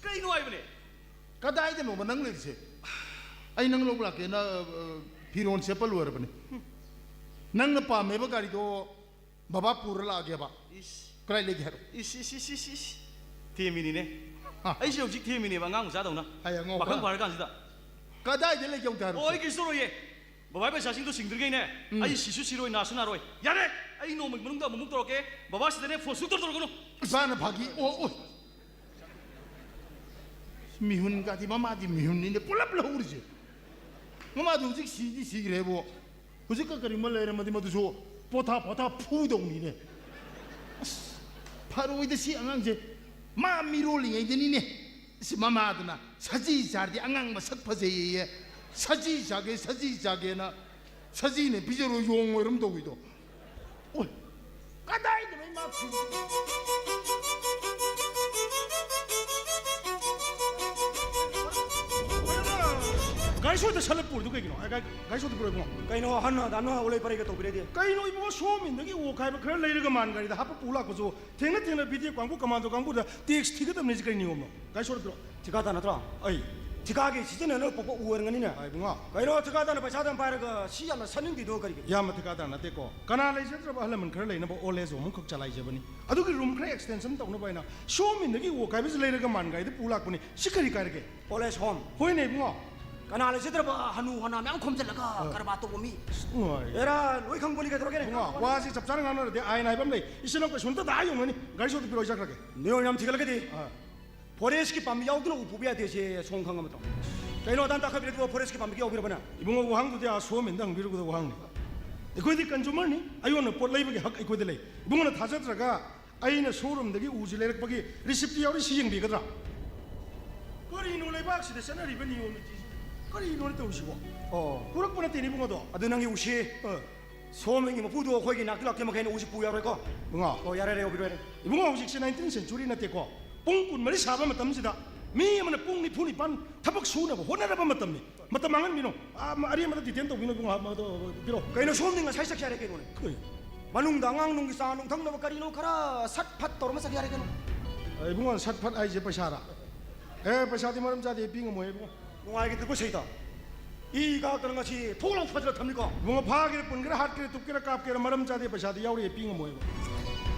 ꯀꯩꯅꯣ ꯍꯥꯏꯕꯅꯦ? ꯀꯗꯥꯏꯗꯅꯣꯕ ꯅꯪ ꯂꯩꯔꯤꯁꯦ? ꯑꯩ ꯅꯪ ꯂꯧꯕ ꯂꯥꯛꯀꯦꯅ, ꯑ, ꯐꯤꯔꯣꯜ ꯁꯦꯠꯄ ꯂꯣꯏꯔꯕꯅꯤ꯫ ꯅꯪꯅ ꯄꯥꯝꯃꯦꯕ ꯒꯥꯔꯤꯗꯣ ꯕꯕꯥ ꯄꯨꯔ ꯂꯥꯛꯑꯒꯦꯕ꯫ ꯏꯁ꯫ ꯀꯗꯥꯏ ꯂꯩꯒꯦ ꯍꯥꯏꯔꯣ꯫ ꯏꯁ, ꯏꯁ, ꯏꯁ, ꯏꯁ, ꯏꯁ꯫ ꯊꯦꯝꯃꯤꯅꯤꯅꯦ꯫ ꯍꯥ꯫ ꯑꯩꯁꯦ ꯍꯧꯖꯤꯛ ꯊꯦꯝꯃꯤꯅꯦꯕ ꯑꯉꯥꯡ ꯃꯆꯥꯗꯧꯅ꯫ ꯍꯥꯏ, ꯑꯉꯧꯕ꯫ ꯄꯥꯈꯪ ꯐꯥꯔꯀꯥꯟꯁꯤꯗ꯫ ꯀꯗꯥꯏꯗ ꯂꯩꯒꯦ ꯑꯝꯇ ꯍꯥꯏꯔꯣ꯫ ꯑꯣ, ꯑꯩ ꯀꯩꯁꯨ ꯇꯧꯔꯣꯏꯌꯦ꯫ ꯕꯕꯥ ꯄꯩꯁꯥꯁꯤꯡꯗꯣ ꯁꯤꯡꯗ꯭ꯔꯤꯉꯩꯅꯦ, ꯎꯝ꯫ ꯑꯩ ꯁꯤꯁꯨ ꯁꯤꯔꯣꯏ, ꯅꯥꯁꯨ ꯅꯥꯔꯣꯏ꯫ ꯌꯥꯔꯦ, ꯑꯩ ꯅꯣꯡꯃꯒꯤ ꯃꯅꯨꯡꯗ ꯑꯃꯨꯛꯃꯨꯛ ꯇꯧꯔꯛꯀꯦ꯫ ꯕꯕꯥꯁꯤꯗꯅꯦ ꯐꯣꯟ ꯁꯨꯡꯇꯧ ꯇꯧꯔꯛꯀꯅꯨ꯫ ꯏꯄꯥꯅ ꯐꯥꯒꯤ, ꯑꯣ, ꯑꯣ꯫ ꯃꯤꯍꯨꯟꯒꯗꯤ ꯃꯃꯥꯗꯤ ꯃꯤꯍꯨꯟꯅꯤꯅꯦ ꯄꯨꯂꯞ ꯂꯧꯔꯤꯁꯦ꯫ ꯃꯃꯥꯗꯨ ꯍꯧꯖꯤꯛ ꯁꯤꯗꯤ ꯁꯤꯈ꯭ꯔꯦꯕꯣ꯫ ꯍꯧꯖꯤꯛꯀ ꯀꯔꯤꯒꯨꯝꯕ ꯂꯩꯔꯝꯃꯗꯤ ꯃꯗꯨꯁꯨ ꯄꯣꯊꯥ ꯄꯣꯊꯥ ꯐꯨꯗꯧꯅꯤꯅꯦ꯫ ꯑꯁ, ꯐꯔꯣꯏꯗ ꯁꯤ ꯑꯉꯥꯡꯁꯦ꯫ ꯃꯥ ꯃꯤꯔꯣꯜꯂꯤꯉꯩꯗꯅꯤꯅꯦ꯫ ꯁꯤ ꯃꯃꯥꯗꯨꯅ ꯁꯖꯤ ꯆꯥꯔꯗꯤ ꯑꯉꯥꯡ ꯃꯁꯛ ꯐꯖꯩꯌꯦꯌꯦ꯫ ꯁꯖꯤ ꯆꯥꯒꯦ, ꯁꯖꯤ ꯆꯥꯒꯦꯅ ꯁꯖꯤꯅ ꯄꯤꯖꯔꯣ ꯌꯣꯡ ꯑꯣꯏꯔꯝ ꯇꯧꯋꯤꯗꯣ꯫ ꯑꯣꯏ, ꯀꯗꯥꯏꯗꯅꯣ ꯏꯃꯥ ꯐꯤ-, ꯒꯥꯔꯤ ꯁꯣꯗ ꯁꯠꯂ ꯄꯨꯔꯤꯗꯨ ꯀꯩꯒꯤꯅꯣ? ꯑꯩ ꯒꯥꯔꯤ, ꯒꯥꯔꯤ ꯁꯣꯗ ꯄꯨꯔꯣ ꯏꯕꯨꯡꯉꯣ꯫ ꯀꯩꯅꯣ ꯑꯍꯟ ꯑꯗꯥ ꯅꯣꯏ ꯎꯂꯩ ꯄꯔꯩꯒ ꯇꯧꯕꯤꯔꯗꯤ? ꯀꯩꯅꯣ ꯏꯕꯨꯡꯉꯣ, ꯁꯣꯝ ꯏꯟꯗꯒꯤ ꯑꯣꯛ ꯍꯥꯏꯕ ꯈꯔ ꯂꯩꯔꯒ ꯃꯥꯟ ꯒꯥꯔꯤꯗ ꯍꯥꯞꯄ ꯄꯨ ꯂꯥꯛꯄꯁꯨ ꯊꯦꯡꯅ ꯊꯦꯡꯅ ꯕꯤ ꯗꯤ ꯑꯦꯐ ꯀꯥꯡꯕꯨ ꯀꯃꯥꯟꯗꯣ ꯀꯥꯡꯕꯨꯗ ꯇꯦꯛꯁ ꯊꯤꯒꯗꯕꯅꯤ꯫ ꯁꯤ ꯀꯩ ꯅꯤꯌꯣꯝꯅꯣ? ꯒꯥꯔꯤ ꯁꯣꯗ ꯄꯤꯔꯣ꯫ ꯊꯤꯀꯥ ꯇꯥ ꯅꯠꯇ꯭ꯔꯣ? ꯑꯩ ꯊꯤꯀꯥꯒꯤ ꯁꯤꯖꯤꯟꯅꯅꯕ ꯄꯣꯛꯄ ꯎ ꯑꯣꯏꯔꯝꯒꯅꯤꯅꯦ꯫ ꯑꯥ, ꯏꯕꯨꯡꯉꯣ꯫ ꯀꯩꯅꯣ ꯊꯤꯀꯥ ꯇꯥꯅ ꯄꯩꯁꯥ ꯑꯗꯨꯝ ꯄꯥꯏꯔꯒ ꯁꯤ ꯌꯥꯝꯅ ꯁꯠꯅꯤꯡꯗ꯭ꯔꯤꯗꯣ ꯀꯔꯤꯒꯤꯅꯣ? ꯏꯌꯥꯝꯕ ꯊꯤꯀꯥ ꯇꯥ ꯅꯠꯇꯦꯀꯣ꯫ ꯀꯅꯥ ꯂꯩꯖꯗ꯭ꯔꯕ ꯑꯍꯜ ꯂꯃꯟ ꯈꯔ ꯂꯩꯅꯕ old age home ꯑꯃꯈꯛ ꯆꯂꯥꯏꯖꯕꯅꯤ꯫ ꯑꯗꯨꯒꯤ ꯔꯨꯝ ꯈꯔ ꯑꯦꯛꯁꯇꯦꯟꯁꯟ ꯇꯧꯅꯕ ꯍꯥꯏꯅ ꯁꯣꯝ ꯏꯟꯗꯒꯤ ꯎ ꯀꯥꯏꯕꯁꯤ ꯂꯩꯔꯒ ꯃꯥꯟ ꯒꯥꯔꯤꯗ ꯄꯨ ꯂꯥꯛꯄꯅꯤ꯫ ꯁꯤ ꯀꯔꯤ ꯀꯥꯏꯔꯒꯦ? Old age home꯫ ꯍꯣꯏꯅꯦ ꯏꯕꯨꯡꯉꯣ꯫ ꯀꯅꯥ ꯂꯩꯖꯗ꯭ꯔꯕ ꯍꯅꯨ ꯍꯅꯥ ꯃꯌꯥꯝ ꯈꯣꯝꯖꯤꯜꯂꯒ ꯑ꯫ ꯀꯔꯕꯥꯔ ꯇꯧꯕ ꯃꯤ? ꯅꯨꯡꯉꯥꯏ꯫ ꯑꯦꯔꯥ, ꯂꯣꯏ ꯈꯪꯕꯅꯤ, ꯀꯩꯗꯧꯔꯒꯦꯅꯦ? ꯏꯕꯨꯡꯉꯣ, ꯋꯥꯁꯤ ꯆꯞ ꯆꯥꯅ ꯉꯥꯡꯅꯔꯗꯤ ꯑꯥꯏꯟ ꯍꯥꯏꯕ ꯑꯃ ꯂꯩ꯫ ꯏꯆꯤꯟ ꯏꯅꯥꯎ ꯀꯩꯁꯨ ꯑꯝꯇ ꯇꯥ ꯌꯧꯅꯅꯤ꯫ ꯒꯥꯔꯤ ꯁꯣꯗ ꯄꯤꯔꯛꯑꯣ, ꯑꯩ ꯆꯠꯈ꯭ꯔꯒꯦ꯫ ꯅꯤꯌꯣꯝ ꯌꯥꯝ ꯊꯤꯒꯠꯂꯒꯗꯤ ꯑ꯫ ꯐꯣꯔꯦꯁꯀꯤ ꯄꯥꯝꯕꯤ ꯌꯥꯎꯗꯅ ꯎ ꯄꯨꯕ ꯌꯥꯗꯦ, ꯁꯦ ꯁꯣꯝ ꯈꯪꯉꯕ ꯅꯠꯇ꯭ꯔꯣ? ꯀꯩꯅꯣ ꯑꯗꯥꯟ ꯇꯥꯈꯠꯄꯤꯔꯦ, ꯑꯗꯨꯒ ꯐꯣꯔꯦꯁꯀꯤ ꯄꯥꯝꯕꯤꯒ ꯌꯥꯎꯕꯤꯔꯕꯅ? ꯏꯕꯨꯡꯉꯣ, ꯋꯥꯍꯪꯗꯨꯗꯤ ꯑꯥ ꯁꯣꯝ ꯍꯦꯟꯗ ꯍꯪꯕꯤꯔꯨꯒꯗꯕ ꯋꯥꯍꯪꯅꯤ꯫ ꯑꯩꯈꯣꯏꯗꯤ ꯀꯟꯖꯨꯃꯔꯅꯤ, ꯑꯌꯣꯟꯕ ꯄꯣꯠ ꯂꯩꯕꯒꯤ ꯍꯛ ꯑꯩꯈꯣꯏꯗ ꯂꯩ꯫ ꯏꯕꯨꯡꯉꯣꯅ ꯊꯥꯖꯗ꯭ꯔꯒ ꯑꯩꯅ ꯁꯣꯔꯨꯝꯗꯒꯤ ꯎꯁꯤ ꯂꯩꯔꯛꯄꯒꯤ ꯔꯤꯁꯤꯞꯇꯤ ꯌꯥꯎꯔꯤ, ꯁꯤ ꯌꯦꯡꯕꯤꯒꯗ꯭ꯔꯥ? ꯀꯔꯤꯅꯣ ꯂꯩꯕꯥꯛꯁꯤꯗ ꯆꯠꯅꯔꯤꯕ ꯅꯤꯌꯣꯝ ꯅꯤꯇꯤꯁꯤ? ꯀꯔꯤꯅꯣꯅꯦ ꯇꯧꯔꯤꯁꯤꯕꯣ? ꯑꯣ꯫ ꯄꯨꯔꯛꯄ ꯅꯠꯇꯦꯅꯦ ꯏꯕꯨꯡꯉꯣꯗꯣ꯫ ꯑꯗꯨ ꯅꯪꯒꯤ ꯎꯁꯤ ꯑ꯫ ꯁꯣꯝꯒꯤ ꯃꯄꯨꯗꯣ ꯑꯩꯈꯣꯏꯒꯤ ꯅꯥꯛꯇ ꯂꯥꯛꯇꯦ ꯃꯈꯩꯅ ꯎꯁꯤ ꯄꯨ ꯌꯥꯔꯣꯏꯀꯣ? ꯏꯕꯨꯡꯉꯣ꯫ ꯑꯣ, ꯌꯥꯔꯦ, ꯌꯥꯔꯦ, ꯌꯧꯕꯤꯔꯣ, ꯌꯥꯔꯦ꯫ ꯏꯕꯨꯡꯉꯣ, ꯍꯧꯖꯤꯛꯁꯦ ꯅꯥꯏꯟꯇꯤꯟ ꯁꯦꯟꯆꯨꯔꯤ ꯅꯠꯇꯦꯀꯣ? ꯄꯨꯡ ꯀꯨꯟꯃꯔꯤ ꯁꯥꯕ ꯃꯇꯝꯁꯤꯗ ꯃꯤ ꯑꯃꯅ ꯄꯨꯡ ꯅꯤꯐꯨ ꯅꯤꯄꯥꯟ ꯊꯕꯛ ꯁꯨꯅꯕ ꯍꯣꯠꯅꯔꯕ ꯃꯇꯝꯅꯤ꯫ ꯃꯇꯝ ꯃꯥꯡꯍꯟꯕꯤꯅꯣ꯫ ꯑꯥ, ꯃ-, ꯑꯔꯦꯝꯕꯗ ꯗꯤꯇꯦꯟ ꯇꯧꯕꯤꯅꯣ ꯏꯕꯨꯡꯉꯣ, ꯃꯗꯣ ꯄꯤꯔꯣ꯫ ꯀꯩꯅꯣ ꯁꯣꯝꯗꯤ ꯉꯁꯥꯏ ꯆꯠꯈꯤ ꯍꯥꯏꯔꯦ ꯀꯩꯅꯣꯅꯦ? ꯀꯩ? ꯃꯅꯨꯡꯗ ꯑꯉꯥꯡ ꯅꯨꯡꯒꯤ ꯆꯥ ꯅꯨꯡ ꯊꯛꯅꯕ ꯀꯔꯤꯅꯣ ꯈꯔ ꯁꯠ ꯐꯠ ꯇꯧꯔꯝꯃ ꯆꯠꯈꯤ ꯍꯥꯏꯔꯦ ꯀꯩꯅꯣ? ꯑ, ꯏꯕꯨꯡꯉꯣ, ꯁꯠ ꯐꯠ ꯍꯥꯏꯁꯦ ꯄꯩꯁꯥꯔꯥ? ꯑꯦ, ꯄꯩꯁꯥꯗꯤ ꯃꯔꯝ ꯆꯥꯗꯦ, ꯄꯤ ꯉꯝꯃꯣꯏ ꯏꯕꯨꯡꯉꯣ꯫ ꯅꯨꯡꯉꯥꯏꯈꯤꯗ꯭ꯔꯦꯀꯣ ꯁꯩꯇ? ꯏ ꯀꯥꯔꯛꯇꯅ ꯉꯁꯤ ꯊꯣꯛ ꯂꯥꯎ ꯐꯥꯖꯤꯜꯂ ꯊꯝꯅꯤꯀꯣ? ꯏꯕꯨꯡꯉꯣ, ꯐꯥꯒꯦꯔꯥ, ꯄꯨꯟꯒꯦꯔꯥ, ꯍꯥꯠꯀꯦꯔꯥ, ꯇꯨꯞꯀꯦꯔꯥ, ꯀꯥꯞꯀꯦꯔꯥ, ꯃꯔꯝ ꯆꯥꯗꯦ, ꯄꯩꯁꯥꯗꯤ ꯌꯥꯎꯔꯤꯌꯦ, ꯄꯤ ꯉꯝꯃꯣꯏꯕ꯫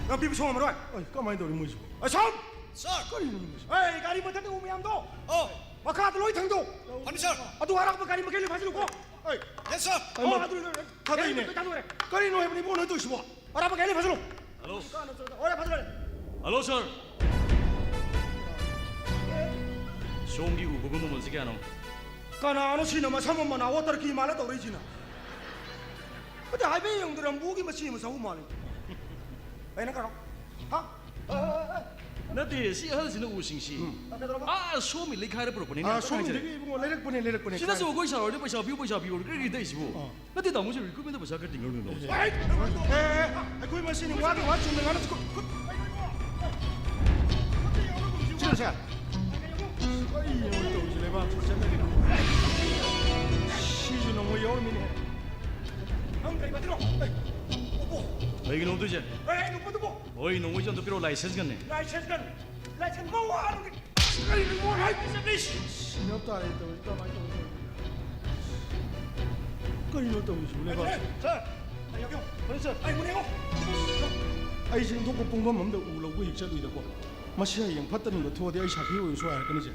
ꯅꯪ ꯄꯤꯕ ꯁꯨꯡꯉꯝꯃꯔꯣꯏ? ꯑꯩ ꯀꯃꯥꯏꯅ ꯇꯧꯔꯤ ꯃꯣꯏꯁꯤꯕꯨ? ꯑꯁꯥꯝ! ꯁꯥꯔ! ꯀꯔꯤꯅꯣ ꯃꯣꯏꯁꯤꯕꯨ? ꯑꯦ, ꯒꯥꯔꯤ ꯃꯊꯛꯇ ꯎ ꯃꯌꯥꯝꯗꯣ! ꯑꯣ! ꯃꯈꯥꯗ ꯂꯣꯏ ꯊꯥꯡꯗꯣꯛ! ꯐꯅꯤ, ꯁꯥꯔ! ꯑꯗꯨ ꯑꯔꯥꯛꯄ ꯒꯥꯔꯤ ꯃꯈꯩ ꯂꯣꯏ ꯐꯥꯖꯤꯜꯂꯨꯀꯣ! ꯑꯩ! ꯌꯦꯁ, ꯁꯥꯔ! ꯑꯩ ꯑꯣ, ꯃ-, ꯑꯗꯨ ꯂꯣꯏ, ꯊꯥꯗꯩꯅꯦ꯫ ꯒꯥꯔꯤ ꯃꯊꯛꯇ ꯊꯥꯗꯣꯛꯑꯦ꯫ ꯀꯔꯤꯅꯣ ꯍꯥꯏꯕꯅꯤ ꯏꯕꯨꯡꯉꯣ ꯅꯣꯏ ꯇꯧꯔꯤꯁꯤꯕꯣ? ꯑꯔꯥꯞꯄ ꯒꯥꯔꯤ ꯐꯖꯅ꯫ ꯍꯜꯂꯣ꯫ ꯍꯣꯏ, ꯐꯖꯅ꯫ ꯍꯜꯂꯣ, ꯁꯥꯔ꯫ ꯁꯣꯝꯒꯤ ꯎ ꯄꯨꯕ ꯃꯃꯜꯁꯤ ꯀꯌꯥꯅꯣ? ꯀꯅꯥꯅꯣ ꯁꯤꯅ ꯃꯁꯝ ꯑꯃ ꯃꯅꯥ ꯋꯥꯇꯔ ꯀꯤ ꯃꯥꯜꯂ ꯇꯧꯔꯛꯏꯁꯤꯅ? ꯑꯗ ꯍꯥꯏꯐꯦꯠ ꯌꯦꯡꯕꯗ ꯔꯝꯕꯣꯒꯤ ꯃꯆꯤ ꯃꯆꯥꯕꯨ ꯃꯥꯜꯂꯤ꯫ ꯑꯩꯅ ꯀꯅꯥ? ꯍꯥ? ꯅꯠꯇꯦ, ꯁꯤ ꯑꯍꯜꯁꯤꯅ ꯎꯁꯤꯡꯁꯤ ꯎꯝ꯫ ꯑꯥ, ꯁꯣꯝꯒꯤ ꯂꯩꯈꯥꯏꯔ ꯄꯨꯔꯛꯄꯅꯤꯅꯦ꯫ ꯑꯥ, ꯑꯝꯇ ꯁꯣꯝꯒꯤꯗꯒꯤ ꯍꯥꯏꯖꯔꯦ꯫ ꯏꯕꯨꯡꯉꯣ ꯂꯩꯔꯛꯄꯅꯦ, ꯂꯩꯔꯛꯄꯅꯦ꯫ ꯁꯤꯗꯁꯨ ꯑꯩꯈꯣꯏ ꯁꯥꯔ ꯍꯣꯏꯗ ꯄꯩꯁꯥ ꯄꯤꯌꯨ, ꯄꯩꯁꯥ ꯄꯤꯌꯨ ꯀꯔꯤ ꯀꯔꯤ ꯇꯧꯏꯁꯤꯕꯨ? ꯑꯥ꯫ ꯅꯠꯇꯦ, ꯇꯥꯃꯣꯁꯦ recruitmentꯇ ꯄꯩꯁꯥ ꯈꯔ ꯇꯤꯡꯉꯔꯣꯏꯗ꯭ꯔꯣ? ꯑꯦ, ꯑꯦ, ꯑꯦ, ꯑꯩꯈꯣꯏ ꯃꯁꯦꯟꯅꯤ, ꯋꯥꯒꯤ ꯋꯥ ꯆꯨꯝꯅ ꯉꯥꯡꯅꯁꯤ꯫ ꯈꯨꯠ, ꯈꯨꯠ, ꯁꯤꯗ ꯁꯦ꯫ ꯀꯔꯤꯅꯣ ꯇꯧꯔꯤꯁꯤ, ꯂꯩꯕꯥꯛꯁꯤ ꯆꯠꯅꯔꯤꯕ? ꯁꯤꯁꯨ ꯅꯣꯡꯃ ꯌꯥꯎꯔꯝꯃꯤꯅꯦ꯫ ꯅꯪ ꯀꯔꯤ ꯃꯇꯤꯅꯣ? ꯑꯦ, ꯎꯄꯨ꯫ ꯀꯩꯒꯤꯅꯣ ꯇꯧꯔꯤꯁꯦ? ꯑꯦ, ꯎꯄꯨꯗꯨꯕꯨ꯫ ꯍꯣꯏ, ꯅꯣꯡꯃꯩꯁꯦ ꯑꯝꯇ ꯄꯤꯔꯛꯑꯣ, license gunꯅꯦ꯫ License gun? License ꯃꯋꯥ ꯂꯧꯗꯦ꯫ ꯀꯔꯤꯅꯣ ꯏꯕꯨꯡꯉꯣ ꯍꯥꯏ? ꯁꯤꯅꯞ ꯇꯥꯔꯦ ꯇꯧꯔꯤꯁꯤ, ꯀꯃꯥꯏꯅ ꯇꯧꯗꯣꯏꯅꯣ? ꯀꯔꯤꯅꯣ ꯇꯧꯔꯤꯁꯤꯕꯨ ꯂꯩꯕꯥꯛꯁꯤꯕꯨ? ꯁꯥꯔ! ꯑꯩ ꯌꯥꯎꯒꯦ꯫ ꯐꯔꯦ, ꯁꯥꯔ꯫ ꯑꯩ ꯃꯨꯟ ꯌꯦꯡꯉꯣ꯫ ꯑꯩꯁꯦ ꯏꯟꯊꯣꯛꯄ ꯄꯨꯡꯐꯝ ꯑꯃꯗ ꯎ ꯂꯧꯕ ꯍꯦꯛ ꯆꯠꯂꯨꯏꯗꯀꯣ꯫ ꯃꯁꯤ ꯍꯌꯦꯡ ꯐꯠꯇ ꯅꯨꯡꯗ ꯊꯣꯛꯑꯗꯤ ꯑꯩ ꯁꯥꯈꯤ ꯑꯣꯏꯕ ꯁꯣꯏ ꯍꯥꯏꯔꯛꯀꯅꯤꯁꯦ꯫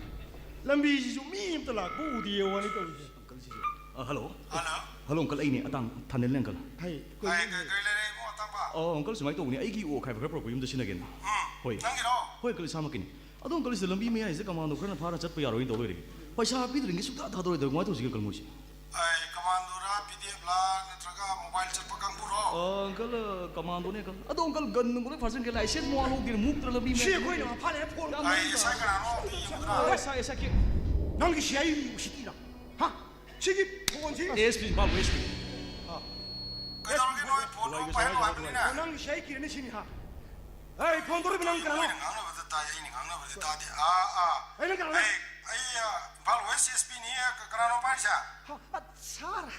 ꯂꯝꯕꯤꯁꯤꯁꯨ ꯃꯤ ꯑꯝꯇ ꯂꯥꯛꯄ ꯎꯗꯦ ꯋꯥꯅꯤ ꯇꯧꯔꯤꯁꯦ꯫ ꯑꯪꯀꯜꯁꯤꯁꯨ꯫ ꯑ, ꯍꯜꯂꯣ꯫ ꯍꯜꯂꯣ꯫ ꯍꯜꯂꯣ, ꯑꯪꯀꯜ, ꯑꯩꯅꯦ, ꯑꯇꯥꯡ ꯊꯥꯅꯦꯜꯅꯦ, ꯑꯪꯀꯜ꯫ ꯍꯩ, ꯀꯩ ꯍꯥꯏ, ꯀꯩ, ꯀꯩ ꯂꯩꯔꯦ ꯏꯕꯨꯡ ꯑꯇꯥꯡꯕ? ꯑꯣ, ꯑꯪꯀꯜ, ꯁꯨꯃꯥꯏꯅ ꯇꯧꯕꯅꯤ, ꯑꯩꯒꯤ ꯑꯣꯛ ꯍꯥꯏꯕ ꯈꯔ ꯄꯨꯔꯛꯄ ꯌꯨꯝꯗ ꯁꯤꯟꯅꯒꯦꯅ꯫ ꯎꯝ, ꯍꯣꯏ꯫ ꯅꯪꯒꯤꯔꯣ? ꯍꯣꯏ, ꯑꯪꯀꯜ, ꯏꯁꯥꯃꯛꯀꯤꯅꯤ꯫ ꯑꯗꯣ, ꯑꯪꯀꯜ, ꯁꯤꯗ ꯂꯝꯕꯤ ꯃꯌꯥꯏꯁꯤꯗ ꯀꯃꯥꯟꯗꯣ ꯈꯔꯅ ꯐꯥꯔ ꯆꯠꯄ ꯌꯥꯔꯣꯏꯅ ꯇꯧ ꯂꯩꯔꯦ꯫ ꯄꯩꯁꯥ ꯄꯤꯗ꯭ꯔꯤꯉꯩ ꯁꯨꯡꯊꯥ ꯊꯥꯗꯣꯔꯣꯏꯗꯕ, ꯀꯃꯥꯏꯅ ꯇꯧꯁꯤꯒꯦ, ꯑꯪꯀꯜ, ꯃꯣꯏꯁꯦ? ꯑꯩ ꯀꯃꯥꯟꯗꯣꯔꯥ, ꯄꯤ ꯗꯤ ꯑꯦꯐ ꯂꯥ, ꯅꯠꯇ꯭ꯔꯒ ꯃꯣꯕꯥꯏꯜ ꯆꯠꯄ ꯀꯥꯡꯕꯨꯔꯣ? ꯑ, ꯑꯪꯀꯜ, ꯑ, ꯀꯃꯥꯟꯗꯣꯅꯦ, ꯑꯪꯀꯜ꯫ ꯑꯗꯣ, ꯑꯪꯀꯜ, ꯒꯟ ꯅꯨꯡꯒ ꯂꯣꯏ ꯐꯥꯖꯤꯟꯈ꯭ꯔꯦ, ꯂꯥꯏꯁꯦꯟꯁ ꯃꯋꯥ ꯂꯧꯗꯦ, ꯃꯨꯛꯇ꯭ꯔ ꯂꯝꯕꯤ ꯁꯤ ꯃꯌꯥꯏꯗ꯫ ꯑꯩꯈꯣꯏꯅ ꯃꯐꯥꯅꯦ ꯐꯣꯟ ꯌꯥꯝ ꯑꯩ ꯃꯅꯨꯡꯗ꯫ ꯑꯦꯁ ꯑꯥꯏ ꯀꯅꯥꯅꯣ ꯑꯝꯇ ꯌꯦꯡꯉꯨꯗꯅ꯫ ꯑꯣ, ꯑꯦꯁ ꯑꯥꯏ, ꯑꯦꯁ ꯑꯥꯏ ꯀꯦ꯫ ꯅꯪꯒꯤ ꯁꯤ ꯑꯥꯏ ꯎꯁꯤꯠꯇꯤꯔꯥ? ꯍꯥ? ꯁꯤꯒꯤ ꯐꯣꯟꯁꯤ? ꯑꯦꯁ ꯄꯤ, ꯏꯝꯐꯥꯜ ꯋꯦꯁ ꯄꯤ꯫ ꯑꯥ꯫ ꯀꯩꯗꯧꯔꯒꯦ ꯅꯣꯏ ꯐꯣꯟꯗꯣ ꯋꯥꯏꯒꯦꯁꯨ ꯄꯥꯏꯍꯜꯂꯣ ꯋꯥꯏꯒꯦꯁꯨ ꯍꯥꯏꯕꯅꯤꯅꯦ? ꯋꯥꯏꯒꯦꯁꯨ꯫ ꯑꯣ, ꯅꯪꯒꯤ ꯁꯤ ꯑꯥꯏ ꯀꯤꯔꯅꯤ ꯁꯤꯅꯤ, ꯍꯥ? ꯑꯩ ꯐꯣꯟ ꯇꯧꯔꯤꯕ ꯅꯪ ꯀꯅꯥꯅꯣ? ꯃꯣꯏꯅ ꯉꯥꯡꯅꯕꯗ ꯇꯥꯏ, ꯑꯩꯅ ꯉꯥꯡꯅꯕꯗꯤ ꯇꯥꯗꯦ꯫ ꯑꯥ, ꯑꯥ꯫ ꯑꯩ ꯅꯪ ꯀꯅꯥꯅꯣ? ꯑꯩ, ꯑꯩ, ꯑꯥ, ꯏꯝꯐꯥꯜ ꯋꯦꯁ ꯑꯦꯁ ꯄꯤ ꯅꯤ꯫ ꯀ-, ꯀꯅꯥꯅꯣ ꯄꯥꯏꯔꯤꯁꯦ? ꯍ, ꯑ, ꯁꯥꯔ꯫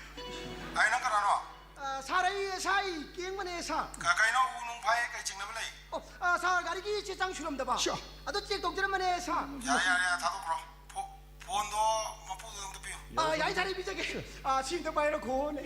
ꯑꯩ ꯅꯪ ꯀꯅꯥꯅꯣ? ꯑ, ꯁꯥꯔ, ꯑꯩ ꯑꯦꯁ ꯑꯥꯏ ꯀꯦꯡꯕꯅꯦ, ꯁꯥꯔ꯫ ꯀ-, ꯀꯩꯅꯣ ꯎ ꯅꯨꯡ ꯐꯥꯏ ꯀꯩ ꯆꯤꯡꯅꯕ ꯂꯩ? ꯑꯣ, ꯑ, ꯁꯥꯔ, ꯒꯥꯔꯤꯒꯤ ꯆꯦ ꯆꯥꯡ ꯁꯨꯔꯝꯗꯕ꯫ ꯁꯤꯌꯥ꯫ ꯑꯗꯣ ꯆꯦꯛ ꯇꯧꯖꯔꯝꯕꯅꯦ, ꯁꯥꯔ꯫ ꯌꯥꯔꯦ, ꯌꯥꯔꯦ, ꯌꯥꯔꯦ, ꯊꯥꯗꯣꯛꯈ꯭ꯔꯣ꯫ ꯐꯣ-, ꯐꯣꯟꯗꯣ ꯃꯄꯨꯗꯨꯗ ꯑꯝꯇ ꯄꯤꯌꯨ꯫ ꯑ, ꯌꯥꯏ, ꯁꯥꯔ, ꯑꯩ ꯄꯤꯖꯒꯦ꯫ ꯑ, ꯁꯤ ꯑꯝꯇ ꯄꯥꯏꯔꯣ, ꯈꯣꯅꯦ꯫